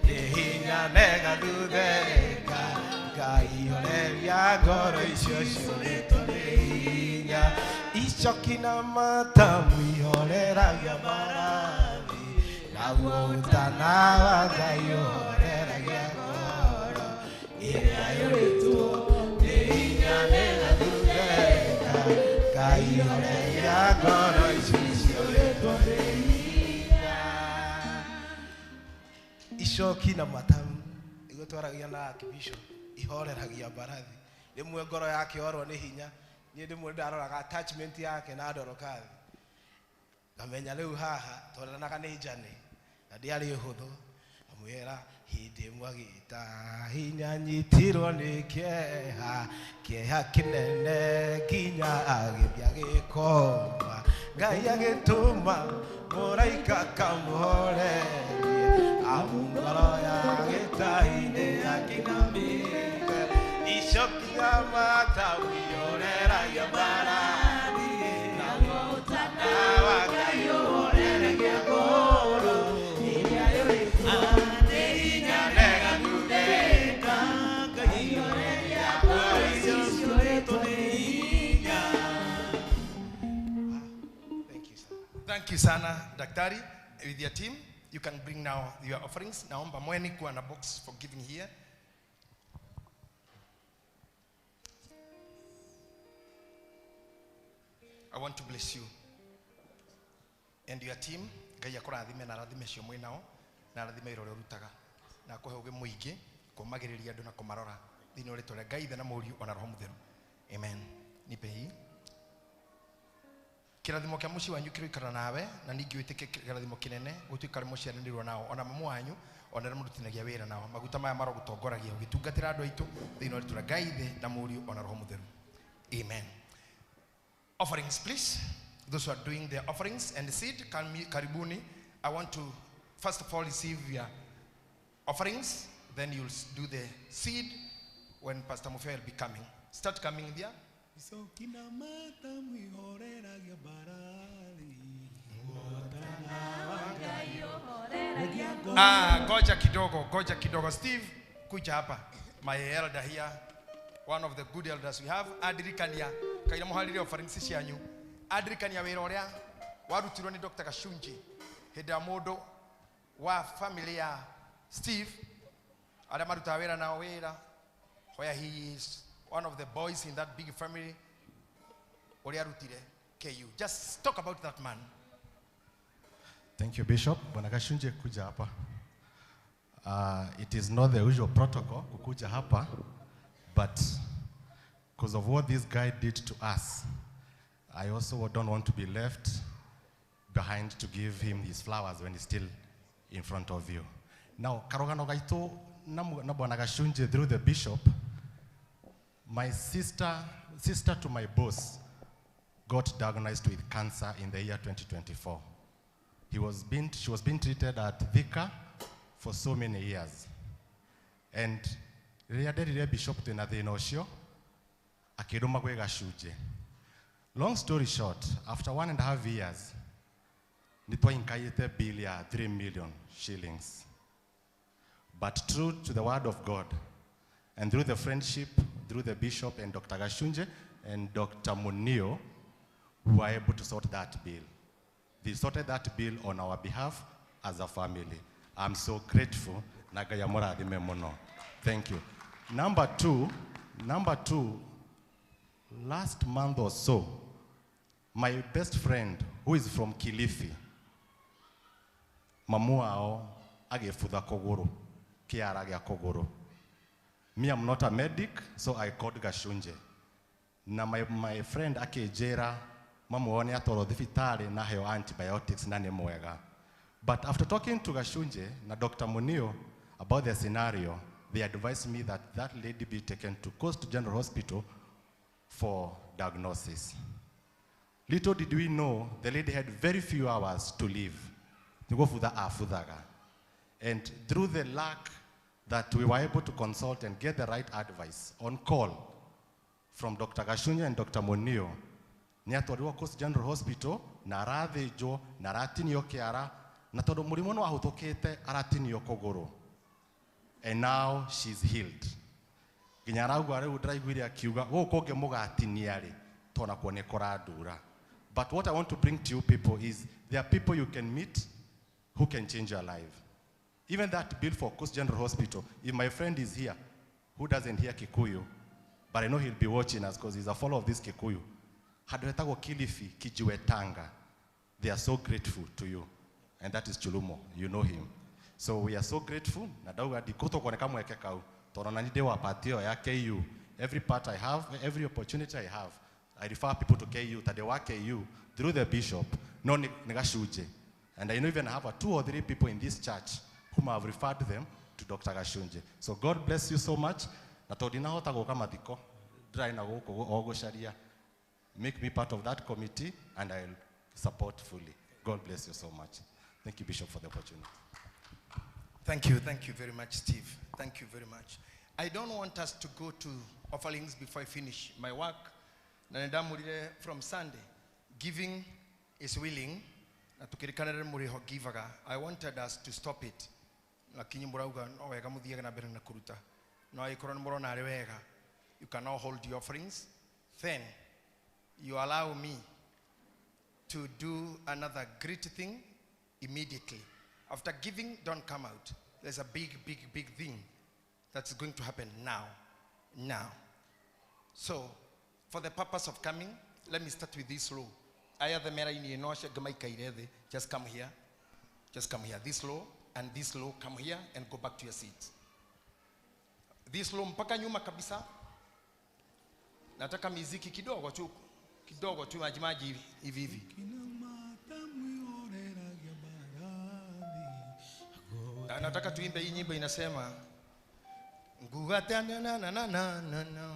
nĩ hinya na ĩgathuthĩka. Ngai horeria ngoro icio ciũrĩtwo nĩ hinya. Icoki na matamu ihoreragia mbarathi, naguo ũtana wa Ngai ũhoreragia ngoro ĩrĩa yũrĩtwo nĩ hinya na ĩgathuthĩka. Ngai horeria ngoro icio ciũrĩtwo nĩ hinya. Icoki na matamu nĩguo twaragia na Archbishop ihoreragia mbarathi. Rĩmwe ngoro yake yorwo nĩ hinya, niĩ rĩmwe ndaroraga attachment yake na Ndorokathi ngamenya rĩu haha tweranaga nĩ njane na ndĩarĩ ũhũthũ. Amwĩra hĩndĩ ĩmwe agĩta hinya nyitirwo nĩ kĩeha, kĩeha kĩnene nginya agĩthiĩ agĩkoma. Ngai agĩtũma mũraika kamũhorerie, amu ngoro ya gĩtainĩ yakinamĩte. Icoki na matamu ihoreragia mbarathi, naguo ũtana wa Ngai ũhoreragia ngoro ĩrĩa yũrĩtwo nĩ hinya na ĩgathuthĩka. Ngai horeria ngoro icio ciũrĩtwo nĩ hinya. Thank you, sir. Thank you sana daktari. With your team you can bring now your offerings. Naomba mweni kuwa na box for giving here. I want to bless you and your team. Ngai akũrathime na arathime cio mwĩ nao na arathime wĩra ũrĩa ũrutaga na akũhe ũũgĩ mũingĩ kũmagĩrĩria andũ na kũmarora thĩinĩ wa rĩtwa rĩa Ngai Ithe na Mũriũ ona Roho Mũtheru. Amen. Nipe hii kĩrathimo kĩa mũciĩ wanyu kĩroikara nawe na ningĩ wĩtĩke kĩrathimo kĩnene gũtuĩka arĩa mũciaranĩirwo nao ona mamu wanyu ona arĩa mũrutithanagia wĩra nao. Maguta maya marogũtongoragia ũgĩtungatĩra andũ aitũ thĩinĩ wa rĩtwa rĩa Ngai Ithe na Mũriũ ona Roho Mũtheru. Amen. Offerings, please. Those who are doing their offerings and seed, karibuni. I want to first of all receive your offerings, then you'll do the seed when Pastor Mufia will be coming. Start coming there. Goja kidogo, goja kidogo. Steve, kuja hapa. My elder here, one of the good elders we have. Adirikania, kaira muharire offerings cianyu. Adirikania wĩra ũrĩa warutirwo nĩ Dr. Gacunjĩ hĩndĩ ya mũndũ wa family ya Steve arĩa marutaga wĩra nao wĩra, where he is one of the boys in that big family ũrĩa arutire KU. Just talk about that man. Thank you, Bishop. Bwana Gacunjĩ kuja hapa. It is not the usual protocol kukuja hapa, but because of what this guy did to us, I also don't want to be left behind to give him his flowers when he's still in front of you. Now, karogano gaitu na Bwana Gacunjĩ through the bishop, my sister to my boss got diagnosed with cancer in the year 2024. She was being treated at Thika for so many years. And rĩrĩa nderire bishop twĩna thĩna ũcio, akĩndũma gwĩ Gacunjĩ. Long story short, after 1.5 years, Nĩ twainkaĩte bill ya 3 million shillings. But true to the word of God, and through the friendship, through the bishop and Dr. Gashunje and Dr. Munio, we were able to sort that bill. They sorted that bill on our behalf as a family. I'm so grateful. Na Ngai amũrathime mũno. Thank you. Number two, last month or so, my best friend, who is from Kilifi, mamu wao agĩbutha kũgũrũ, kĩara gĩa kũgũrũ. Me, I'm not a medic, so I called Gashunje. Na my friend akĩnjĩra mamu wao nĩ atwarwo thibitarĩ na aheo antibiotics na nĩ mwega. But after talking to Gashunje na Dr. Munio about the scenario, they advised me that that lady be taken to Coast General Hospital for diagnosis. Little did we know, the lady had very few hours to live. Nĩgũbutha abuthaga. And through the luck that we were able to consult and get the right advice on call from Dr. Gashunye and Dr. Munio, nĩ atwarirwo Coast General Hospital na arathĩnjwo na aratinio kĩara na tondũ mũrimũ nĩ wahũthũkĩte aratinio kũgũrũ, and now she's healed. Nginya arauga rĩu ndĩraiguire akiuga gũkũ kũngĩ mũgatinia rĩ tonakuo nĩ kũrandura. But what I want to bring to you people is there are people you can meet who can change your life. Even that bill for Coast General Hospital, if my friend is here who doesn't hear Kikuyu, but I know he'll be watching us because he's a follower of this Kikuyu, handũ hetagwo Kilifi, Kijiwe Tanga. They are so grateful to you. And that is Chulumo, you know him. So we are so grateful. Na ndauga ndikũtũkwo nĩ kamweke kau tondũ na ndĩ wa part ĩyo ya KU. Every part I have, every opportunity I have, I refer people to KU, ta ndĩ wa KU through the bishop, no nĩ Gashunje. And I know even I have a two or three people in this church whom I have referred them to Dr. Gashunje. So God bless you so much. Na tondũ ndinahota gũka mathiko, ndĩrarĩ na gũkũ o gũcaria. Make me part of that committee and I'll support fully. God bless you so much. Thank you, Bishop, for the opportunity. Thank you very much, Steve. Thank you very much. I don't want us to go to offerings before I finish my work. Na nĩndamũrire from Sunday, giving is willing. Na tukirikanĩre mũrĩho givaga. I wanted us to stop it. Lakini mũrauga no wega mũthiage na mbere na kũruta. No angĩkorwo nĩ mũrona arĩ wega, you can now hold your offerings. Then you allow me to do another great thing immediately. After giving, don't come out. There's a big, big, big thing that's going to happen now. Now. So, for the purpose of coming, let me start with this row. Aya the mera ini enosha gamaika irethe. Just come here. Just come here. This row and this row, come here and go back to your seats. This row mpaka nyuma kabisa. Nataka miziki kidogo tu. Kidogo tu maji maji hivi hivi hivi. Na nataka tuimbe hii nyimbo inasema ngugate na na na na na na na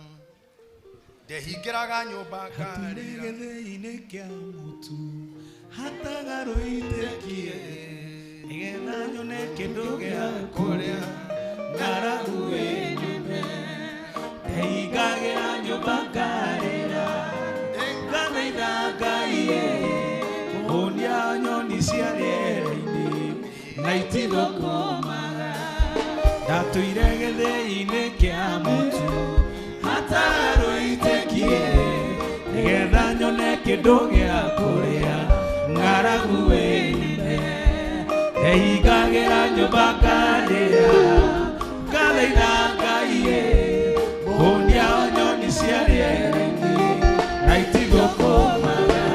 ndehingĩraga nyũmba Hatirĩ gĩthĩi-inĩ kĩa mũtu hatagarũitĩkie nĩgetha nyone kĩndũ gĩa kũrĩa ng'aragu ĩnyume ndehingagĩra nyũmba ngarĩra ngathaitha Ngai kũhũnia nyoni cia rĩera-inĩ na itithũkũmaga ndatũire gĩthĩi-inĩ kĩa mũtu hatarũitĩkie nĩgetha nyone kĩndũ gĩa kũrĩa ng'aragu ĩnene ndehingagĩra nyũmba ngarĩra ngathaitha Ngai kũhũnia nyoni cia rĩera-inĩ na itithũkũmaga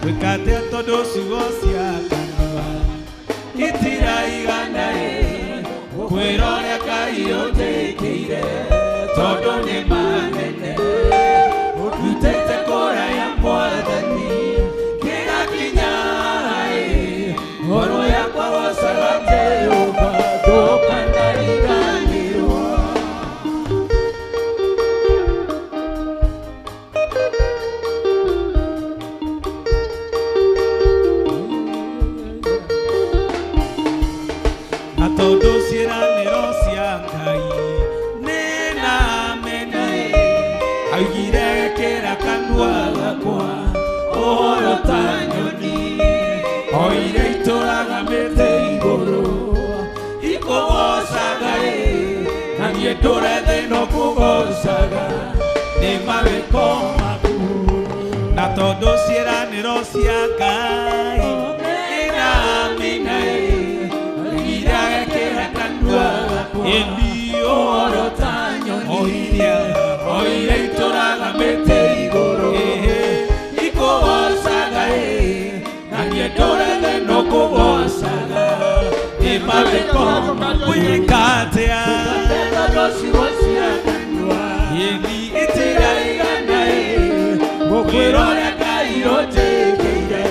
gwĩka atĩa tondũ ciugo cia kanua itiraigana kwĩra ũrĩa Ngai ũnjĩkĩire tondũ nĩ manene ũndutĩte kũraya Mwathani kĩgakinya ngoro yakwa wocaga Jehova ndũkanariganĩrwo. Na tondũ ciĩranĩro cia Ngai nĩ na mene augire kĩra kanua gakwa ũhoro ta nyoni o. igũrũ ikũgocaga ĩ na niĩ ndũre thĩ no kũgocaga nĩ mawĩko maku na tondũ ciĩranĩro cia Ngai nĩramina ĩ oigire kanua gakwa ĩni ũhoro ta nyoni oiria itũraga mĩtĩ igũrũ ikũgocaga ĩ na niĩ ndũre thĩ no kũgocaga nĩ mawĩko gwĩka atĩa ĩni itiraigana ĩ gũkwĩra ũrĩa Ngai ũnjĩkĩire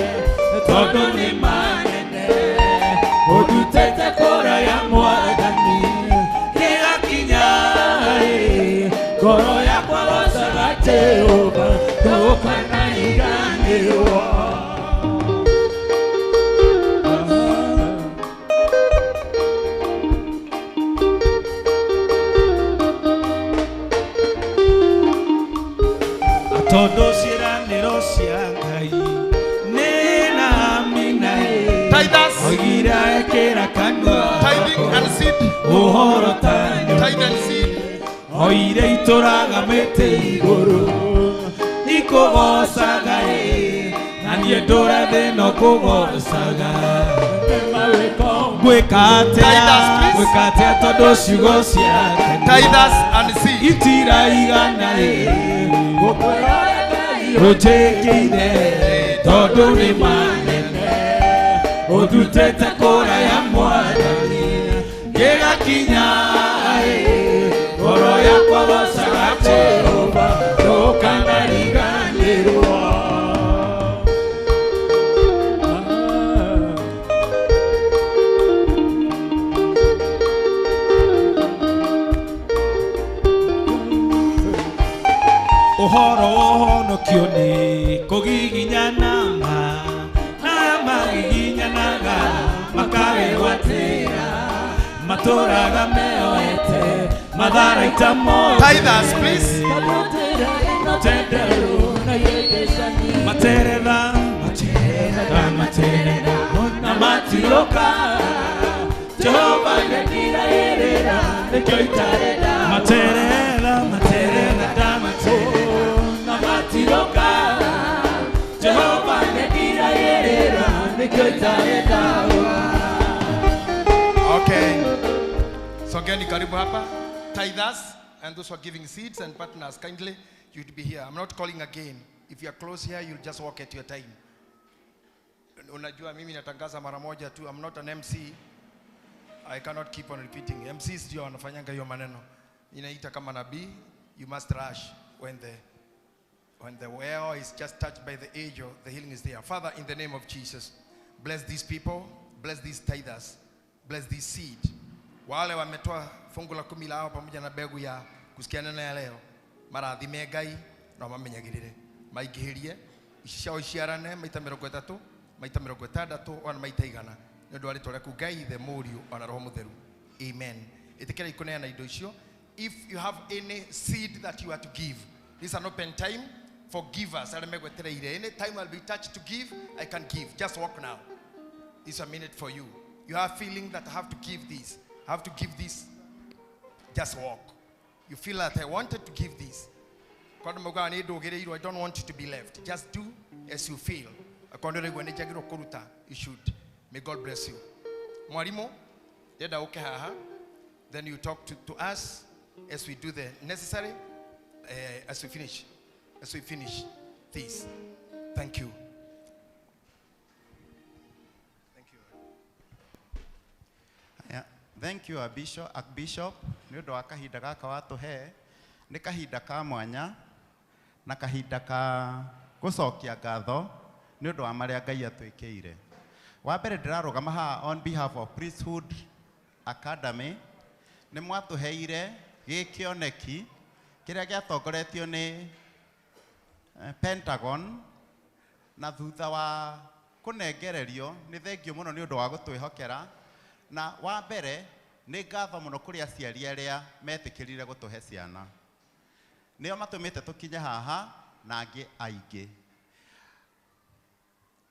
tondũ nĩ manene ũndutĩte kũraya Mwathani gĩgakinya ĩ ngoro yakwa gocaga Jehova ndũkanariganĩrwo. Tondũ ciĩranĩro cia Ngai nĩ namina ĩ oigire ekĩra kanua ũhoro ta nyoni oire itũraga mĩtĩ igũrũ ikũgocaga ĩ na niĩ ndũre thĩ no kũgocaga gwĩka atĩa tondũ ciugo cia itiraigana ĩ ũnjĩkĩire tondũ nĩ manene ũndutĩte kũraya Mwathani gĩgakinya ĩ ngoro yakwa gocaga Jehova ndũkanariganĩrwo. Ũhoro wa ũhonokio nĩ kũgiginyana ma na magiginyanaga makawĩgwatĩra matũraga meoete matharaita mothe. Tithers, please. Materetha materetha materetha na matiroka Jehova nĩndiragĩrĩra nĩkĩo itarenda materetha materetha materetha na matiroka Jehova nĩndiragĩrĩra nĩkĩo itarenda. Okay. Songeni karibu hapa. Tithers and those who are giving seeds and partners, kindly you'd be here. I'm not calling again. If you are close here, you'll just walk at your time. Unajua mimi natangaza mara moja tu. I'm not an MC. I cannot keep on repeating. MCs ndio wanafanyanga hiyo maneno. Inaita kama nabii, you must rush when the well is just touched by the angel, the healing is there. Father, in the name of Jesus, bless these people, bless these tithers, bless this seed. Wale wametoa fungu la 10 lao pamoja na mbegu ya kusikia neno ya leo, marathime Ngai na mamenyagirire maingĩhĩrie ici ciao iciarane maita 30 maita 60 ona maita 100 nĩ ũndũ wa rĩtwa rĩaku Ngai the Mũriũ ona Roho Mũtheru. Amen. Ĩtĩkĩra ikũneana indo icio. If you have any seed that you are to give, this is an open time for givers. Arĩa megwetereire, any time I'll be touched to give, I can give. Just walk now. It's a minute for you. You have feeling that I have to give this, I have to give this, just walk. You feel that I wanted to give this. I don't want you to be left. Just do as you feel. You should. May God bless you. Mwalimu, then you talk to us as we do the necessary, as we finish. As we finish this. Thank you. Yeah. Thank you, Archbishop. Nĩ ũndũ wa kahinda gaka watũhe. Nĩ kahinda ka mwanya na kahinda ka gũcokia ngatho nĩ ũndũ wa marĩa Ngai atwĩkĩire. Wa mbere ndĩrarũgama haha on behalf of Priesthood Academy. Nĩ mwatũheire gĩkĩoneki kĩrĩa gĩatongoretio nĩ Pentagon, na thutha wa kũnengererio nĩ thengio mũno nĩ ũndũ wa gũtwĩhokera. Na wa mbere nĩ ngatho mũno kũrĩ aciari arĩa metĩkĩrire gũtũhe ciana, nĩo matũmĩte tũkinye haha na angĩ aingĩ.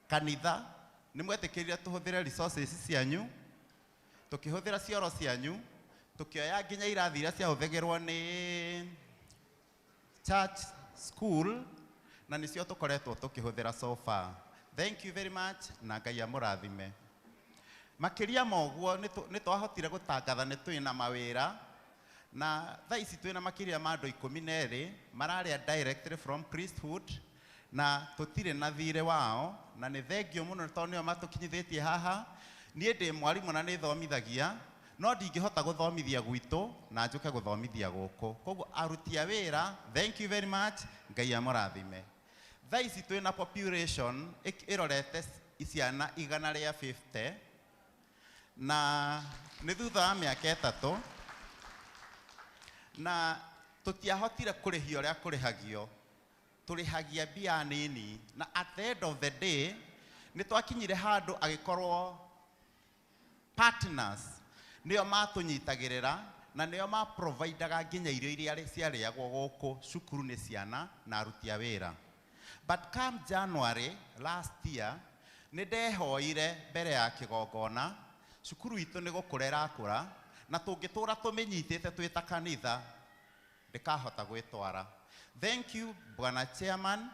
Kanitha nĩ mwetĩkĩrire tũhũthĩre resources cianyu Tukĩhũthĩra cioro cianyu, tukĩoya nginya irathi iria ciahũthagĩrwo nĩ church school, na nĩcio tũkoretwo tũkĩhũthĩra so far. Thank you very much, na Ngai amũrathime. Makĩria ma ũguo nĩ twahotire gũtangatha nĩ twĩna mawĩra, na thaa ici twĩna makĩria ma andũ 12 mararĩa directly from priesthood, na tũtirĩ na thirĩ wao, na nĩ thengio mũno tondũ nĩo matũkinyithĩtie haha. Niĩ ndĩ mwarimũ na nĩ thomithagia, no ndingĩhota gũthomithia gwitũ na njũke gũthomithia gũkũ. Koguo aruti a wĩra, thank you very much, Ngai amũrathime. Thaa ici twĩna population ĩrorete ciana 150, na nĩ thutha wa mĩaka 3, na tũtiahotire kũrĩhia ũrĩa kũrĩhagio. Tũrĩhagia mbia nini, na at the end of the day nĩ twakinyire handũ agĩkorwo partners nĩo matũnyitagĩrĩra na nĩo maprovidaga nginya irio iria ciarĩagwo gũkũ cukuru nĩ ciana na aruti a wĩra. But come January last year, nĩ ndehoire mbere ya kĩgongona, cukuru itũ nĩ gũkũra ĩrakũra, na tũngĩtũra tũmĩnyitĩte twĩ ta kanitha ndĩkahota gwĩtwara. Thank you Bwana Chairman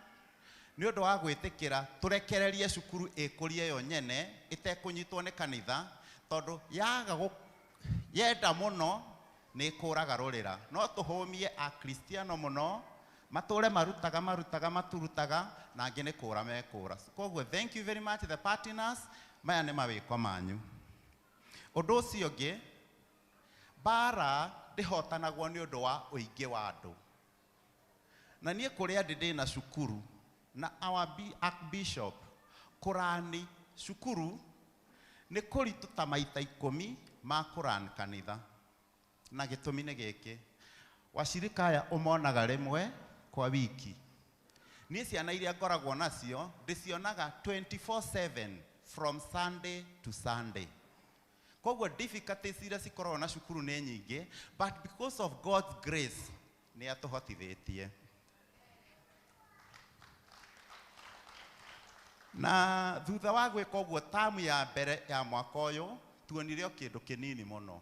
nĩ ũndũ wa gwĩtĩkĩra tũrekererie cukuru ĩkũrie yo nyene ĩtekũnyitwo nĩ kanitha, tondũ yaga yenda mũno nĩ ĩkũraga rũrĩra. No tũhũmie akristiano mũno, matũre marutaga marutaga maturutaga, na angĩ nĩ kũra mekũra. Koguo thank you very much the partners, maya nĩ mawĩko manyu. Ũndũ ũcio ũngĩ, mbara ndĩhotanagwo nĩ ũndũ wa ũingĩ wa andũ. Na niĩ kũrĩa ndĩ ndĩna cukuru na our Archbishop kũrani cukuru nĩ kũritũ ta maita 10 ma kũrani kanitha. Na gĩtũmi nĩ gĩkĩ, wacirika aya ũmonaga rĩmwe kwa wiki. Niĩ ciana iria ngoragwo nacio ndĩcionaga 24/7 from Sunday to Sunday. Koguo difficulties iria cikoragwo na cukuru nĩ nyingĩ, but because of God's grace nĩ atũhotithĩtie. Na thutha wa gwĩka ũguo tamu ya mbere ya mwaka ũyũ tuonire o kĩndũ kĩnini mũno,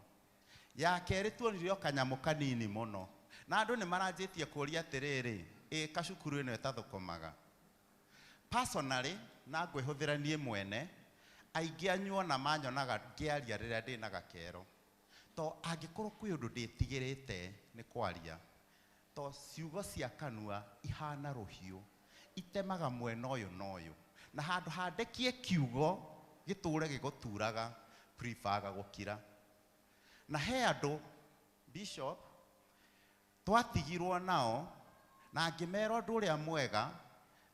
ya kerĩ tuonire o kanyamũ kanini mũno, na andũ nĩ maranjĩtie kũũria atĩrĩrĩ, ĩ kacukuru ĩno ĩtathũkũmaga. Personally, na ngwĩhũthĩra niĩ mwene, aingĩ anyu ona manyonaga ngĩaria rĩrĩa ndĩna gakero, to angĩkorwo kwĩ ũndũ ndĩtigĩrĩte nĩ kwaria, to ciugo cia kanua ihana rũhiũ, itemaga mwena ũyũ na ũyũ, na handũ handekie kiugo gĩtũre gĩgũturaga, preferga gũkira. Na he andũ Bishop twatigirwo nao, na ngĩmera ũndũ ũrĩa mwega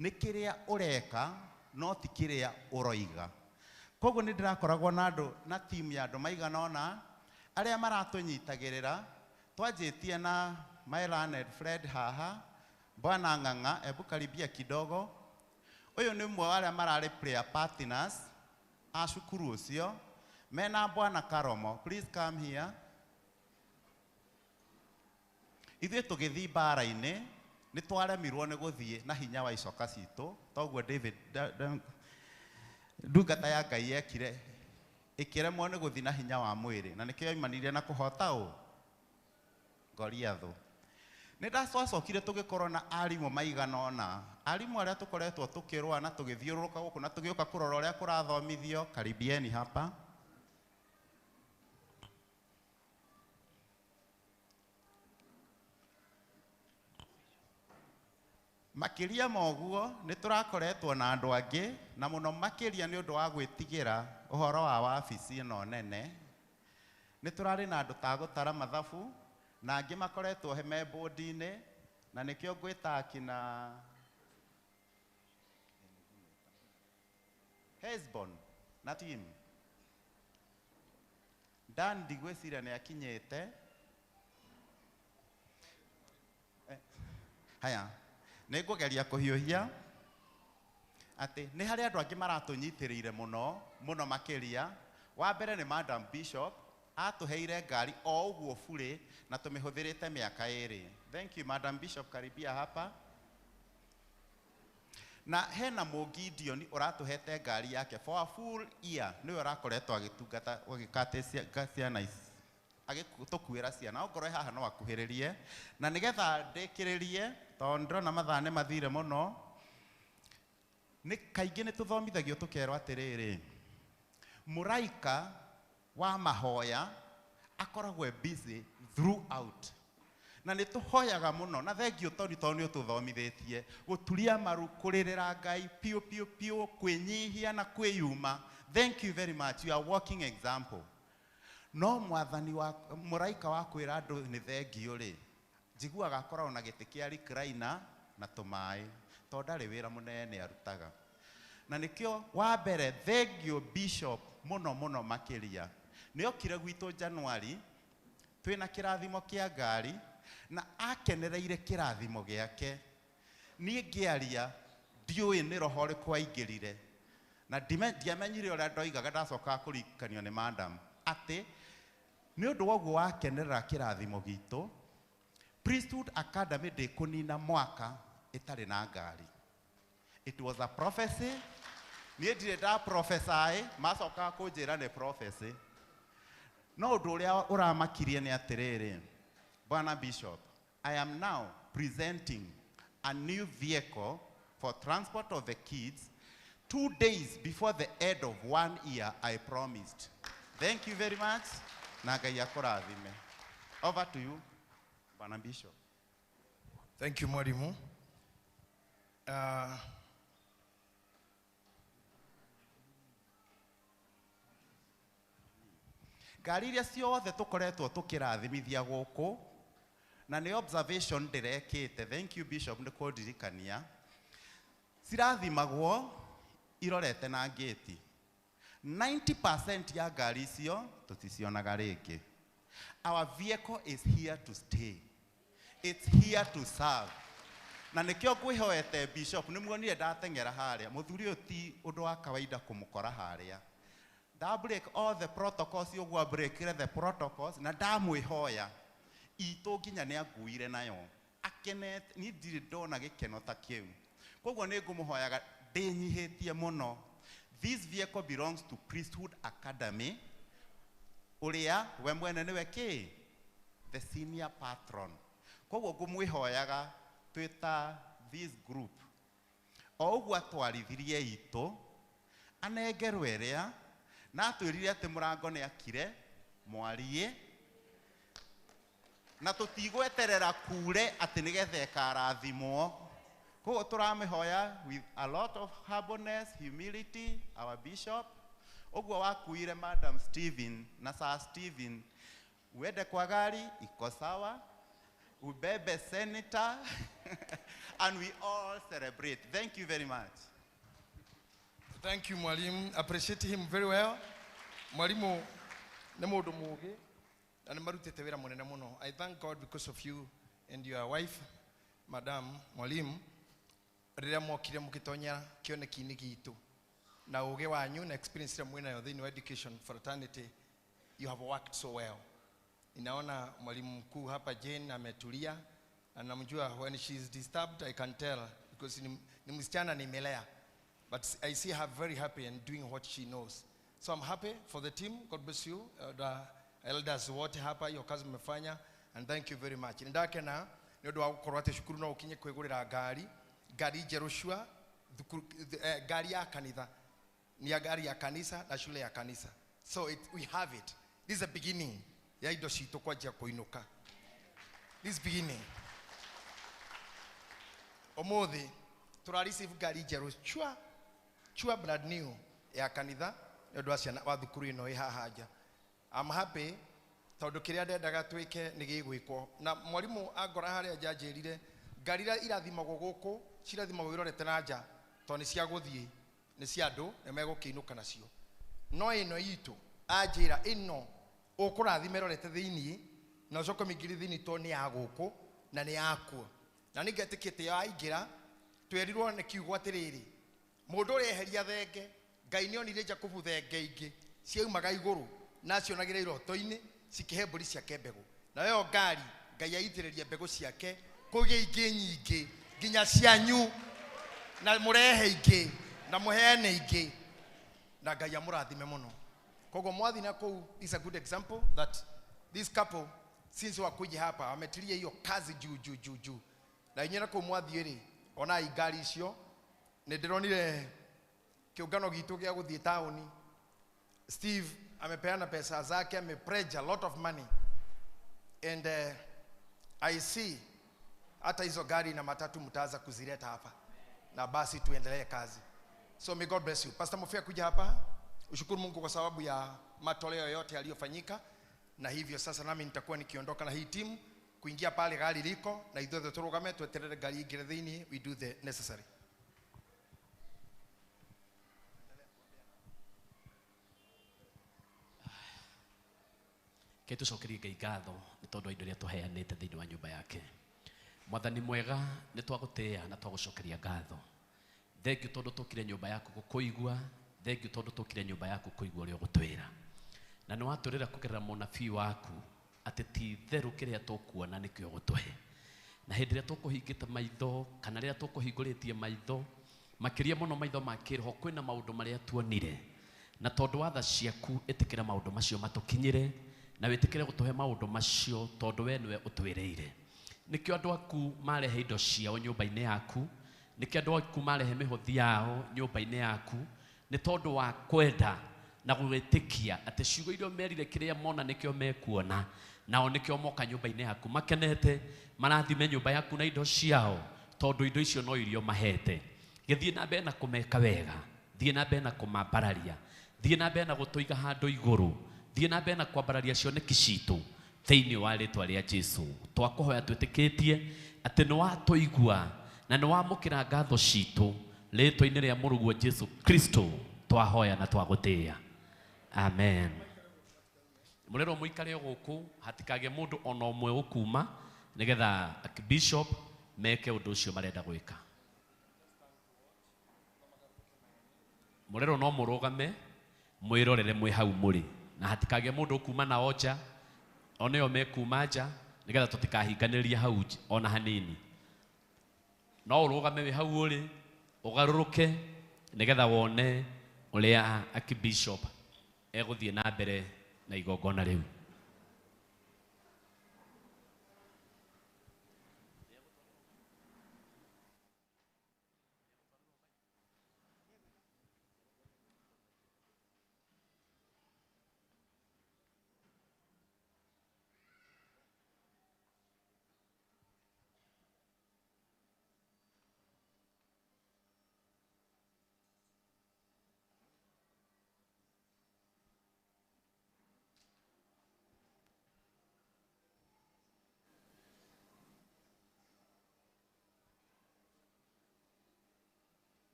nĩ kĩrĩa ũreka no ti kĩrĩa ũroiga. Koguo nĩ ndĩrakoragwo na andũ na timu ya andũ maigana ũna arĩa maratũnyitagĩrĩra. Twanjĩtie na my learned Fred haha, Bwana Ng'ang'a, ebu karibia kidogo. Ũyũ nĩ ũmwe wa arĩa mararĩ prayer partners a cukuru ũcio, mena Bwana Karomo, please come here. Ithuĩ tũgĩthiĩ mbara-inĩ nĩ twaremirwo nĩ gũthiĩ na hinya wa icoka citũ, toguo David ndungata ya Ngai yekire, ĩkĩremwo nĩ gũthiĩ na hinya wa mwĩrĩ, na nĩkĩo yoimanire na kũhota ũ Goliathũ. Nĩ twacokire tũgĩkorwo na arimũ maigana ũna, arimũ arĩa tũkoretwo tũkĩrũa na tũgĩthiũrũrũka gũkũ na tũgĩũka kũrora ũrĩa kũrathomithio. Karibieni hapa. Makĩria ma ũguo nĩ tũrakoretwo na andũ angĩ, na mũno makĩria nĩ ũndũ wa gwĩtigĩra ũhoro wa wabici ĩno nene. Nĩ tũrarĩ na andũ ta gũtara mathabu, na angĩ makoretwo me bodi-inĩ, na nĩkĩo ngwĩta akina Hesbon na team. Dan ndigwĩciria nĩ akinyĩte. Haya, nĩ ngũgeria kũhiũhia atĩ nĩ harĩ andũ angĩ maratũnyitĩrĩire mũno mũno makĩria. Wa mbere nĩ Madam Bishop, atũheire ngari o ũguo burĩ na tũmĩhũthĩrĩte mĩaka 2. Thank you Madam Bishop, karibia hapa. Na hena Mũgideon ũratũhete ngari yake for a full year, nĩwe ũrakoretwo agĩtungata agĩkate ciana ici, agĩtũkuĩra ciana. Okorwo haha no akuhĩrĩrie na nĩgetha ndĩkĩrĩrie, tondũ ndĩrona mathaa nĩ mathire mũno. Nĩ kaingĩ nĩ tũthomithagio tũkerwo atĩrĩrĩ, mũraika wa mahoya akoragwo e busy throughout, na nĩ tũhoyaga mũno. Na thengiũ tondũ nĩ ũtũthomithĩtie gũturia maru, kũrĩrĩra Ngai piũ piũ piũ, kwĩnyihia na kwĩyuma. Thank you very much, you are walking example. No mwathani wa mũraika wa kwĩra andũ nĩ thengiũ rĩ, njiguaga akoragwo na gĩtĩ kĩa recliner na tũmaĩ, tondũ ndarĩ wĩra mũnene arutaga. Na nĩkĩo wa mbere thengiũ Bishop mũno mũno makĩria, nĩ okire gwitũ January twĩna kĩrathimo kĩa ngari, na akenereire kĩrathimo gĩake. Niĩ ngĩaria ndiũĩ nĩ roho ũrĩkũ aingĩrire, na ndiamenyire ũrĩa ndoigaga, ndacokaga kũrikanio nĩ madam atĩ nĩ ũndũ wa ũguo wakenerera kĩrathimo gitũ, Priesthood Academy ndĩkũnina mwaka ĩtarĩ na ngari. It was a prophecy. Niĩ ndirĩ nda prophesy, macokaga kũnjĩra nĩ prophecy. No ũndũ ũrĩa ũramakirie nĩ atĩrĩrĩ, Bwana Bishop, I am now presenting a new vehicle for transport of the kids 2 days before the end of 1 year I promised. Thank you very much. Na Ngai akũrathime. Over to you, Bwana Bishop. Thank you, Mwalimu. Ngari iria ciothe tũkoretwo tũkĩrathimithia gũkũ, na nĩ observation ndĩrekĩte, thank you Bishop nĩ kũndirikania, cirathimagwo irorete na ngĩti. 90% ya ngari icio tũticionaga rĩngĩ. Our vehicle is here to stay. It's here to serve. Na nĩkĩo ngwĩhoete Bishop, nĩ muonire ndateng'era harĩa, mũthuri ũyũ ti ũndũ wa kawaida kũmũkora harĩa. Nda break all the protocols, ũguo breakire the protocols, na ndamwĩhoya itũ nginya nĩ anguire nayo akenete. Niĩ ndirĩ ndona gĩkeno ta kĩu. Koguo nĩ ngũmũhoyaga ndĩnyihĩtie mũno. This vehicle belongs to Priesthood Academy, ũrĩa we mwene nĩwe kĩ the senior patron. Koguo ngũmwĩhoyaga twĩ ta this group, o ũguo atwarithirie itũ anengerwo ĩrĩa, na atwĩrire atĩ mũrango nĩ akire mwariĩ, na tũtigweterera kure atĩ nĩgetha ĩkarathimwo. Koguo tũramĩhoya with a lot of humbleness, humility, our bishop. Ũguo wakuire Madam Stephen na Sir Stephen, uende kwa gari iko sawa, ubebe senator, and we all celebrate. Thank you very much. Thank you, Mwalimu. Appreciate him very well. Mwalimu nĩ mũndũ mũũgĩ na nĩ marutĩte wĩra mũnene mũno. I thank God because of you and your wife, Madam Mwalimu, rĩrĩa mwokire mũgĩtonya kĩoneki-inĩ gitũ na ũũgĩ wanyu na experience ĩrĩa mwĩnayo thĩinĩ wa education fraternity, you have worked so well. Ninaona mwalimu mkuu hapa Jane ametulia, na namjua when she is disturbed I can tell because ni msichana nimelea. But I see her very happy and doing what she knows. So I'm happy for the team. God bless you. The elders wote hapa, hiyo kazi mmefanya, and thank you very much. Nindakena nĩ ũndũ wa gũkorwo atĩ cukuru no ũkinye kwĩgũrĩra ngari, ngari njerũ cua, thukuru, ngari ya kanitha, ni ya ngari ya kanisa na shule ya kanisa. So we have it. This is the beginning ya indo citũ kwanjia kũinũka. This is beginning. Ũmũthĩ tũra receive ngari njerũ cua, chua brand new ya kanitha nĩ ũndũ wa ciana wa thukuru ĩno ĩ haha nja. I'm happy tondũ kĩrĩa ndendaga twĩke nĩ gĩgwĩkwo. Na mwarimũ angora harĩa nja anjĩrire ngari iria irathimagwo gũkũ cirathimagwo irorete na nja tondũ nĩ cia gũthiĩ, nĩ cia andũ na megũkĩinũka nacio. No ĩno itũ anjĩra ĩno ũkũrathima ĩrorete thĩiniĩ na ũcoke ũmĩingĩrie thĩiniĩ tondũ nĩ ya gũkũ na nĩ yakuo. Na nĩ ngetĩkĩte yaingĩra twerirwo nĩ kiugo atĩrĩrĩ, mũndũ ũrĩa eheria thenge, Ngai nĩ onire Jakubu thenge ingĩ ciaumaga igũrũ na acionagĩra iroto-inĩ cikĩhe mbũri ciake mbegũ. Nayo ngari Ngai aitĩrĩria mbegũ ciake kũgĩe ingĩ nyingĩ nginya cianyu. Na murehe ingĩ na muheane ingĩ na Ngai amũrathime mũno. Koguo mwathi na kũu is a good example that this couple since wakuja hapa wametilia hiyo kazi juu juu juu juu. Na inyuĩ na kũu mwathiĩ rĩ, onai ngari icio. Nĩ ndĩronire kĩũngano gitũ gĩa gũthiĩ taũni, Steve amepeana pesa zake, amepledge a lot of money, and I see hata hizo gari na matatu mtaanza kuzileta hapa na basi tuendelee kazi. So may God bless you. Pastor Mofia, kuja hapa ushukuru Mungu kwa sababu ya matoleo yote yaliyofanyika, na hivyo sasa nami nitakuwa nikiondoka na hii timu kuingia pale gari liko na ithuothe turugame tweterere gari ingire thiini, we do the necessary. Ke tucokerie Ngai ngatho nĩ tondũ wa indo iria tũheanĩte thĩinĩ wa nyũmba yake. Mwathani mwega, nĩ twagũtĩĩa na twagũcokeria ngatho. Thengiũ tondũ tũkire nyũmba yaku gũkũigua, thengiũ tondũ tũkire nyũmba yaku kũigua ũrĩa ũgũtwĩra. Na nĩ watwĩrĩra kũgerera mũnabii waku atĩ ti itherũ kĩrĩa tũkuona nĩkĩo ũgũtũhe. Na hĩndĩ ĩrĩa tũkũhingĩte maitho kana rĩrĩa tũkũhingũrĩtie maitho, makĩria mũno maitho ma kĩroho, kwĩna maũndũ marĩa tuonire. Na tondũ wa tha ciaku ĩtĩkĩra maũndũ macio matũkinyĩre, na wĩtĩkĩre gũtũhe maũndũ macio tondũ we nĩwe ũtwĩrĩire. Nĩkĩo andũ aku marehe indo ciao nyũmba-inĩ yaku, nĩkĩo andũ aku marehe mĩhothi yao nyũmba-inĩ yaku, nĩ tondũ wa kwenda na gwĩtĩkia atĩ ciugo iria merire kĩrĩa mona nĩkĩo mekuona, nao nĩkĩo moka nyũmba-inĩ yaku makenete, marathime nyũmba yaku na indo ciao tondũ indo icio no irio mahete. Gĩthiĩ na mbere na kũmeka wega, thiĩ na mbere na kũmambararia, thiĩ na mbere na gũtũiga handũ igũrũ, thiĩ na mbere na kwambararia cioneki citũ thĩinĩ wa rĩtwa rĩa Jesu. Twakũhoya twĩtĩkĩtie atĩ nĩ watũigua na nĩ wamũkĩra ngatho citũ rĩtwa-inĩ rĩa mũrũguo Jesu Kristo twahoya na twagũtĩĩa. Amen. Mũrerwo mũikare o gũkũ, hatikagĩe mũndũ ona ũmwe ũkuma nĩgetha Archbishop meke ũndũ ũcio marenda gwĩka. Mũrerwo no mũrũgame mwĩrorere mwĩ hau mũrĩ, na hatikagĩe mũndũ ũkuma nao nja, oneo mekuma nja nĩgetha tũtikahinganĩrie hau ona hanini. No ũrũgame wĩ hau ũrĩ, ũgarũrũke nĩgetha wone ũrĩa Archbishop egũthiĩ na mbere na igongona rĩu.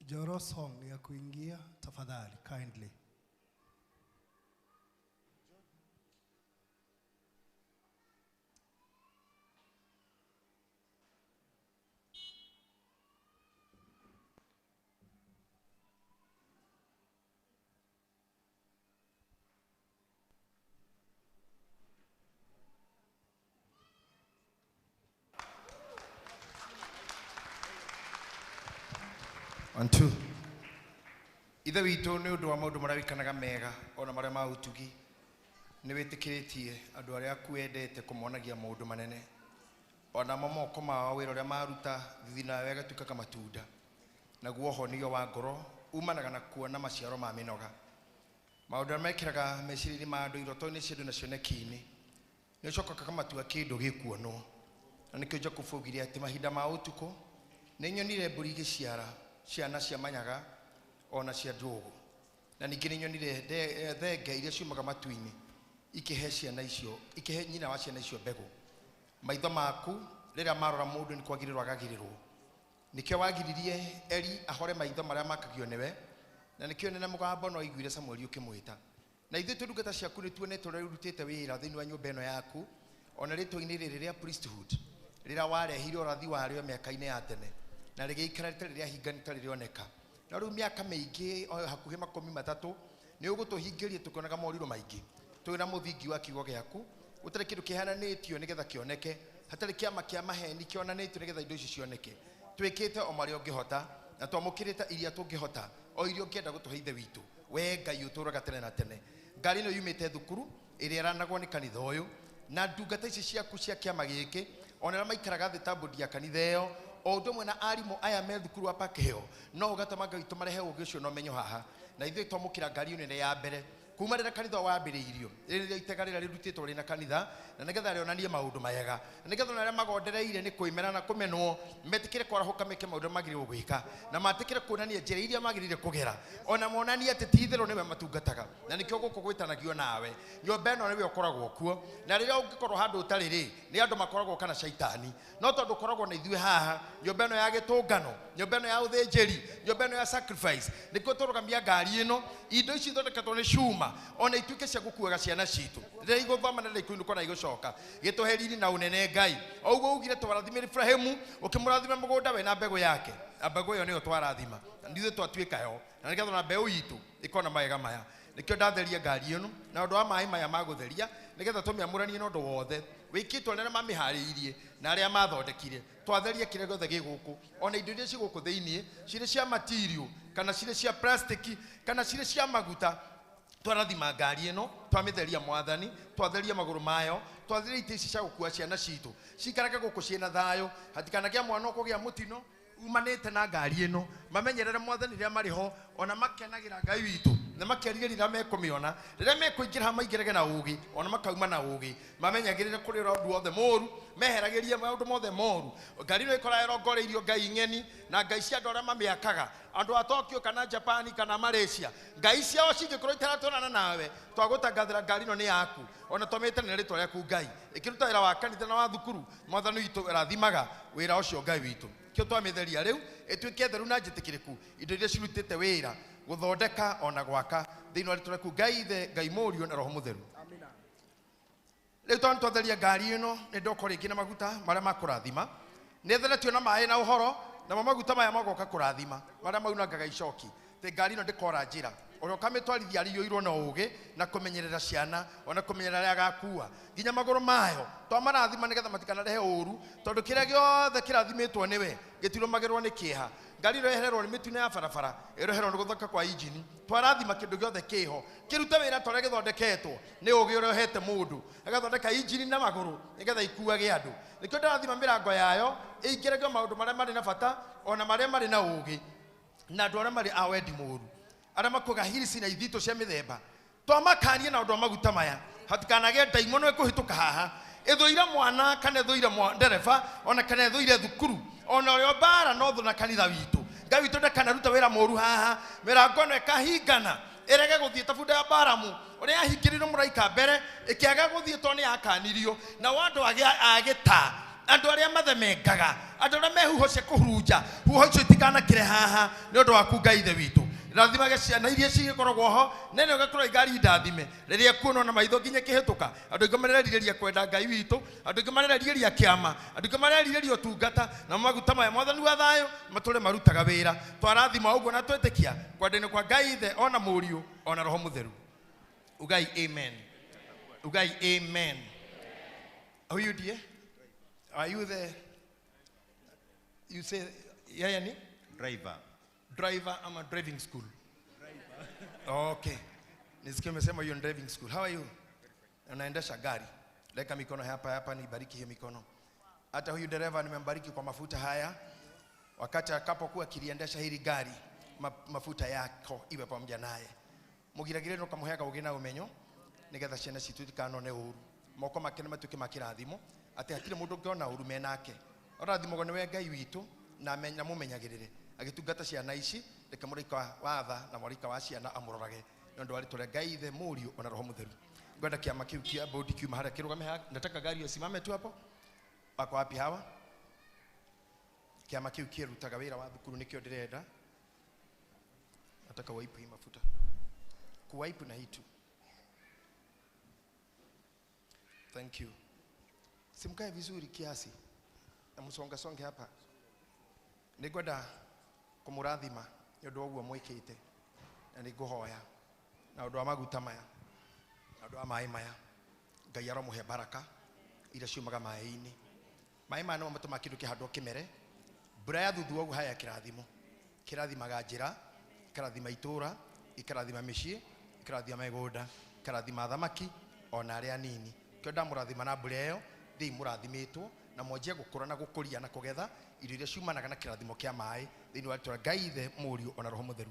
Joro song ya kuingia tafadhali, kindly. 1 2. Ithe witũ nĩ ũndũ wa maũndũ marĩa wĩkanaga mega ona marĩa ma ũtugi nĩ wĩtĩkĩrĩtie andũ arĩa akuendete kũmonagia maũndũ manene onamo moko mao wĩra ũrĩa maruta thithi nawe agatuĩkaga matunda naguo honio wa ngoro umanaga na kuona maciaro ma mĩnoga maũndũ arĩa mekĩraga meciria-inĩ ma andũ iroto-inĩ cia andũ na cioneki-inĩ nĩ ũcokaga matua kĩndũ gĩkuonwo na nĩkĩo Jakubu augire atĩ mahinda ma ũtukũ nĩ nyonire mbũri igĩciara ciana cia manyaga ona cia ndũgũ na ningĩ nĩ nyonire thenge iria ciumaga matu-inĩ ikĩhe ciana icio ikĩhe nyina wa ciana icio mbegũ maitho maku rĩrĩa marora mũndũ nĩ kwagĩrĩrwo agagĩrĩrwo nĩkĩo wagiririe Eli ahore maitho marĩa makagio nĩwe na nĩkĩo nene mũgambo no aiguire Samueli ũkĩmwĩta na ithuĩ twĩ ndungata ciaku nĩ tuonete ũrĩa ũrutĩte wĩra thĩinĩ wa nyũmba ĩno yaku ona rĩtwa-inĩ rĩrĩ rĩa priesthood rĩrĩa warehire ũrathi warĩo mĩaka-inĩ ya tene na rĩgĩikara rĩtarĩ rĩahinga rĩtarĩ rĩoneka na rĩu mĩaka mĩingĩ o hakuhĩ 30 nĩ ũgũtũhingĩria tũkĩonaga morirũ maingĩ twĩ na mũthingi wa kiugo gĩaku gũtarĩ kĩndũ kĩhananĩtio nĩgetha kĩoneke hatarĩ kĩama kĩa maheni kĩonanĩtio nĩgetha indo ici cioneke twĩkĩte o marĩa ũngĩhota na twamũkĩrĩte iria tũngĩhota o iria ũngĩenda gũtũhe ithe witũ we Ngai ũtũũraga tene na tene ngari ĩno yumĩte thukuru ĩrĩa ĩranagwo nĩ kanitha ũyũ na ndungata ici ciaku cia kĩama gĩkĩ ona arĩa maikaraga thĩ ta mbũndi ya kanitha ĩyo o ũndũ ũmwe na arimũ aya me thukuru wa Park Hill no ũgatũma Ngai witũ marehe ũũgĩ ũcio na ũmenyo haha na ithuĩ twamũkĩra ngari ĩno nene ya mbere kuma rĩrĩa kanitha wambĩrĩirio rĩrĩa itega rĩrĩa rĩrutĩtwo rĩna kanitha na nĩgetha rĩonanie maũndũ mega na nĩgetha ona arĩa magondereire nĩ kwĩmera na kũmenwo metĩkĩre kwarahũka meke maũndũ magĩrĩirwo gwĩka na matĩkĩre kuonania njĩra iria magĩrĩire kũgera ona monanie atĩ ti itherũ nĩwe matungataga na nĩkĩo gũkũ gwĩtanagio nawe nyũmba ĩno nĩwe ũkoragwo kuo na rĩrĩa ũngĩkorwo handũ ũtarĩ rĩ nĩ andũ makoragwo kana caitani no tondũ ũkoragwo na ithuĩ haha nyũmba ĩno ya gĩtũngano nyũmba ĩno ya ũthĩnjĩri nyũmba ĩno ya sacrifice nĩkĩo tũrũgamia ngari ĩno indo ici ithondeketwo nĩ cuma ona ituĩke cia gũkuaga ciana citũ rĩrĩa igũthoma na rĩrĩa ikũinũka na igũcoka gĩtũhe riri na ũnene Ngai o ũguo ugire twarathimire Ibrahimu ũkĩmũrathima mũgũnda we na mbegũ yake na mbegũ ĩyo nĩyo twarathima na ithuĩ twatuĩka yo na nĩgetha ona mbeũ itũ ĩkona mawega maya nĩkĩo ndatheria ngari ĩno na ũndũ wa maĩ maya ma gũtheria nĩgetha tũmĩamũranie na ũndũ wothe wĩkĩtwo nĩ arĩa mamĩharĩirie na arĩa mathondekire twatheria kĩrĩa gĩothe gĩ gũkũ ona indo iria ci gũkũ thĩiniĩ cirĩ cia material kana cirĩ cia plastic kana cirĩ cia maguta twarathima ngari ĩno twamĩtheria mwathani twatheria magũrũ mayo twatheria itĩ ici cia gũkua ciana citũ ciikarage gũkũ ciĩna thayũ hatikanagĩa mwana ũkũgĩa mũtino umanĩte na ngari ĩno mamenyerere mwathani rĩrĩa marĩ ho ona makenagĩra Ngai witũ na makerigĩrĩria rĩrĩa mekũmĩona rĩrĩa mekũingĩra maingĩrage na ũũgĩ ona makauma na ũũgĩ mamenyagĩrĩre kũrĩ ũndũ wothe mũũru meheragĩrie maũndũ mothe moru ngari ĩno ĩkoragwo ĩrongoreirio ngai ng'eni na ngai cia andũ arĩa mamĩakaga andũ a Tokyo kana Japan kana Malaysia ngai ciao cingĩkorwo itaratwarana nawe twagũtangathĩra ngari ĩno nĩ yaku ona twamĩte na rĩtwa rĩaku Ngai ĩkĩruta wĩra wa kanitha na wa thukuru mwathani witũ ĩrathimaga wĩra ũcio Ngai witũ kĩo twamĩtheria rĩu ĩtuĩke theru na njĩtĩkĩrĩku indo iria cirutĩte wĩra gũthondeka ona gwaka thĩinĩ wa rĩtwa rĩaku Ngai Ithe Ngai Mũriũ na Roho Mũtheru. Rĩu tondũ nĩtwatheria ngari ĩno nĩ ndoka rĩngĩ na maguta marĩa makũrathima nĩ theretio na maĩ na ũhoro namo maguta maya magoka kũrathima marĩa maunangaga icoki atĩ ngari ĩno ndĩkora njĩra ũrĩa ũkamĩtwarithia arĩiyũirwo na ũũgĩ na kũmenyerera ciana ona kũmenyerera arĩa agakua nginya magũrũ mayo twamarathima nĩgetha matikanarehe ũũru tondũ kĩrĩa gĩothe kĩrathimĩtwo nĩwe gĩtirũmagĩrwo nĩ kĩeha ngari ĩno yehererwo nĩ mĩtino ya barabara ĩreherwo nĩ gũthũka kwa injini twarathima kĩndũ gĩothe kĩho kĩrute wĩra ta ũrĩa gĩthondeketwo nĩ ũũgĩ ũrĩa ũhete mũndũ agathondeka injini na magũrũ nĩgetha ikuage andũ nĩkĩo ndĩrathima mĩrango yayo ĩingĩragio maũndũ marĩa marĩ na bata ona marĩa marĩ na ũũgĩ na andũ arĩa marĩ a wendi mũũru arĩa makuaga hirisi na ithitũ cia mĩthemba twamakanie na ũndũ wa maguta maya hatikanagĩe ndaimono ĩkũhĩtũka haha ĩthũire mwana kana ĩthũire ndereba ona kana ĩthũire thukuru ona ũrĩa mbara no thũ na kanitha witũ Ngai witũ ndakanaruta wĩra mũũru haha mĩrango ĩno ĩkahingana ĩrege gũthiĩ ta bunda ya Baramu ũrĩa yahingĩrĩirio mũraika mbere ĩkĩaga gũthiĩ tondũ nĩ yakanirio nao andũ a gĩtaa andũ arĩa mathemengaga andũ arĩa me huho cia kũhurunja huho icio itikanakĩre haha nĩ ũndũ waku Ngai Ithe witũ rathimage ciana iria cigĩkoragwo ho nene ũgakorwo ngari ndathime rĩrĩa kuonwo na maitho nginya kĩhĩtũka andũ aingĩ marerirĩria kwenda Ngai witũ andũ aingĩ marerirĩria kĩama andũ aingĩ marerirĩria ũtungata na maguta maya mwathani wa thayũ matũre marutaga wĩra twarathima ũguo na twetĩkia kwenda-inĩ kwa Ngai Ithe ona Mũriũ ona Roho Mũtheru. Ugai amen. Ugai amen. Are you dear? Are you the you say yeye ni driver? Driver ama driving school? Driver. Okay. Nisikie umesema hiyo driving school. How are you? Unaendesha gari. Leka mikono hapa hapa, nibariki hiyo mikono. Hata huyu dereva nimembariki kwa mafuta haya. Wakati atakapokuwa akiliendesha hili gari, mafuta yako iwe pamoja naye. Mugiragire no kamuheaga ugi na umenyo nigetha ciana citu itikanone uru. Moko make nĩ matuĩke ma kĩrathimo atĩ hatirĩ mũndũ ũngĩona ũru menake. Ũrathimagwo nĩwe Ngai witũ na mũmenyagĩrĩre. Agĩtungata ciana ici, reke mũraika wa tha na mũraika wa ciana amũrorage. Nĩ ũndũ wa rĩtwa rĩa Ngai Ithe, Mũriũ ona Roho Mũtheru. Ngwenda kĩama kĩu kĩa bodi kiuma harĩa kĩrũgame haha. Nataka gari isimame tu hapo. Wako wapi hawa? Kĩama kĩu kĩrutaga wĩra wa thukuru nĩkĩo ndĩrenda. Nataka waipu hii mafuta. Kuwaipu na hii tu. Thank you. Simkae vizuri kiasi. Na msonga songe hapa. Nĩngwenda kũmũrathima nĩ ũndũ wa ũguo mwĩkĩte. Na nĩngũhoya na ũndũ wa maguta maya, na ũndũ wa maĩ maya. Ngai aromũhe baraka iria ciumaga maĩ-inĩ. Maĩ maya nĩmo matũmaga kĩndũ kĩhandwo kĩmere. Mbura yathuthuo ũguo haya kĩrathimo. Kĩrathimaga njĩra, ĩkarathima itũũra, ĩkarathima mĩciĩ, ĩkarathima mĩgũnda, ĩkarathima thamaki ona arĩa anini. Kĩo ndamũrathima na mbura ĩyo, thĩi mũrathimĩtwo na mwanjie gũkũra na gũkũria na kũgetha irio iria ciumanaga na kĩrathimo kĩa maĩ thĩinĩ wa rĩtwa rĩa Ngai Ithe, Mũriũ ona Roho Mũtheru.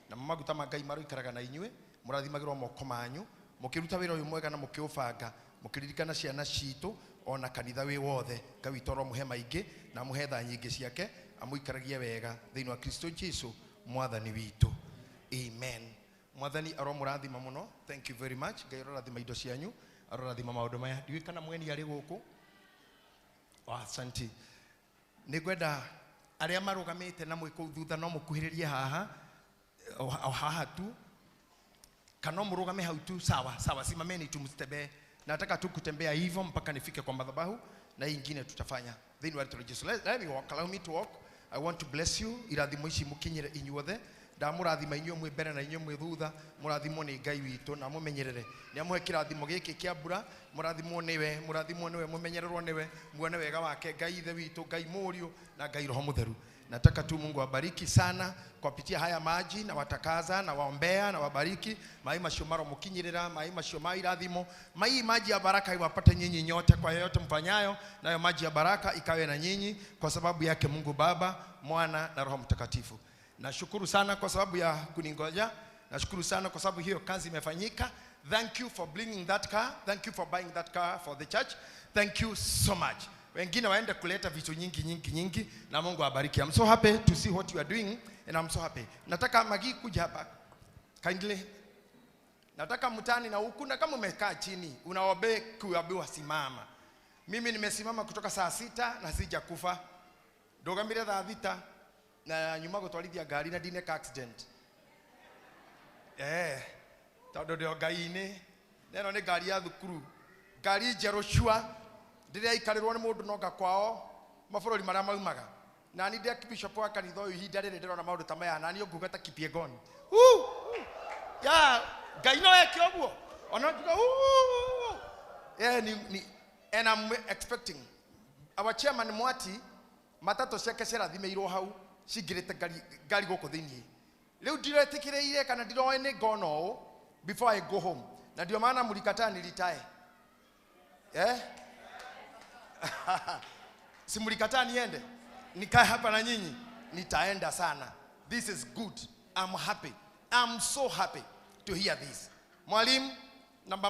Na maguta ma Ngai maroikaraga na inyuĩ, mũrathimagĩrwo moko manyu, mũkĩruta wĩra ũyũ mwega na mũkĩũbanga, mũkĩririkana ciana citũ ona kanitha wĩ wothe. Ngai witũ aromũhe maingĩ na amũhe tha nyingĩ ciake, amũikaragie wega thĩinĩ wa Kristo Jesu mwathani witũ. Amen. Mwathani aromũrathima mũno. Thank you very much. Ngai arorathima indo cianyu, arorathima maũndũ maya. Ndiũĩ kana mũgeni arĩ gũkũ. Oh, asante. Nĩngwenda arĩa marũgamĩte na mwĩ kũu thutha no mũkuhĩrĩrie haha, o haha tu, kana mũrũgame hau tu. Sawa sawa, simameni tu, msitembee. Nataka tu kutembea hivyo mpaka nifike kwa madhabahu na hii ingine tutafanya. Thĩinĩ wa rĩtwa rĩa Jesu. Let me walk. Allow me to walk. I want to bless you. Irathimo ici mũkinyĩre inyuothe. Ndamũrathima inyuĩ mwĩ mbere na inyuĩ mwĩ thutha. Mũrathimwo nĩ Ngai witũ na mũmenyerere. Nĩ amũhe kĩrathimo gĩkĩ kĩa mbura. Mũrathimwo nĩwe, mũrathimwo nĩwe, mũmenyererwo nĩwe, muone wega wake Ngai Ithe witũ, Ngai Mũriũ na Ngai Roho Mũtheru. Nataka tu Mungu abariki sana kwa kupitia haya maji, na watakaza na waombea na wabariki. Mai macio maromukinyirira, mai macio mairathimo, mai maji ya baraka iwapate nyinyi nyote kwa yote mfanyayo, nayo maji ya baraka ikawe na nyinyi kwa sababu yake Mungu Baba, Mwana na Roho Mtakatifu. Nashukuru sana kwa sababu ya kuningoja. Nashukuru sana kwa sababu hiyo kazi imefanyika. Thank you for bringing that car. Thank you for buying that car for the church. Thank you so much. Wengine waende kuleta vitu nyingi nyingi nyingi, na Mungu awabariki. I'm so happy to see what you are doing and I'm so happy. Nataka Magi kuja hapa. Kindly. Nataka mtani na huku, na kama umekaa chini unaobe kuambiwa simama. Mimi nimesimama kutoka saa 6 na sijakufa. Ndogamire thaa 6 na nyuma gũtwarithia ngari na ndineka accident. Tondũ ndĩ o Ngai-inĩ. Neno nĩ ngari ya thukuru. Ngari njerũ cua. Ndĩraikarĩrwo nĩ mũndũ nonga kwao mabũrũri marĩa maumaga. Na ni ndĩ bishop wa kanitha ũyũ ihinda rĩrĩ ndĩrona maũndũ ta maya, na niĩ nguga ta Kipyegon. Ya Ngai no eke ũguo. Ona njuga ni and I'm expecting our chairman Mwati matatũ ciake ciarathimĩirwo hau cingĩrĩte ngari gũkũ thĩinĩ. Rĩu ndiretĩkĩrĩire kana ndiroĩ nĩ ngona ũũ before I go home. Na ndio maana mlikataa nilitae. Si mlikataa niende? Nikae hapa na nyinyi? Nitaenda sana. This is good. I'm happy. I'm so happy to hear this. Mwalimu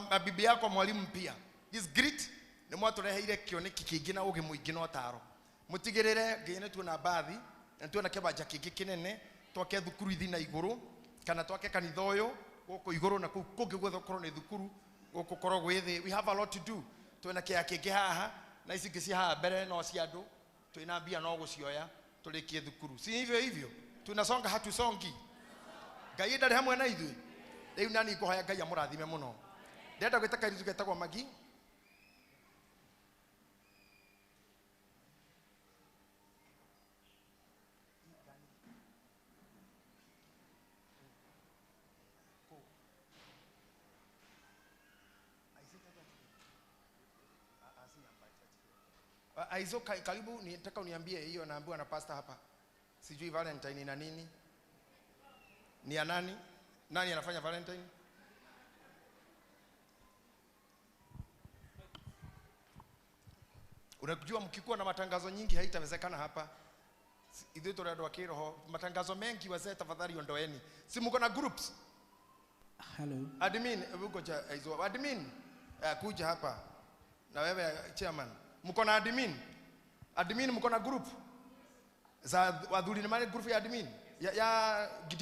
na bibi yako mwalimu pia. This great nĩ mwatũreheire kĩoneki kĩingĩ na ũgĩ mũingĩ na ũtaro. Mũtigĩrĩre nginya nĩ tuona bathi na tuona kĩbanja kĩngĩ kĩnene twake thukuru ithi na igũrũ kana twake kanitha ũyũ gũkũ igũrũ na kũu kũngĩ guothe gũkorwo nĩ thukuru gũkũ korwo gwĩ thĩ. We have a lot to do. Twĩna kĩaya kĩngĩ haha na ici ingĩ ci haha mbere no cia andũ. Twĩna mbia no gũcioya tũrĩkie thukuru. Si hivyo hivyo tunasonga, hatusongi. Ngai ndarĩ hamwe na ithuĩ. Rĩu nani ngũhoya Ngai amũrathime mũno. Ndĩrenda gwĩta kairĩtu getagwo Magi. Aizo, karibu, nitaka uniambie hiyo naambiwa na pastor hapa. Sijui Valentine na nini. Ni ya nani? Nani anafanya Valentine? Unajua mkikuwa na matangazo nyingi haitawezekana hapa. Ithuĩ tũrĩ andũ a kĩroho, matangazo mengi wazee tafadhali ondoeni. Si mko na groups? Hello. Admin, hebu ngoja hizo. Admin, kuja hapa. Na wewe chairman. Mko na admin? Admin mko na group? Za wathuri ni mali group ya admin? Ya Gideon.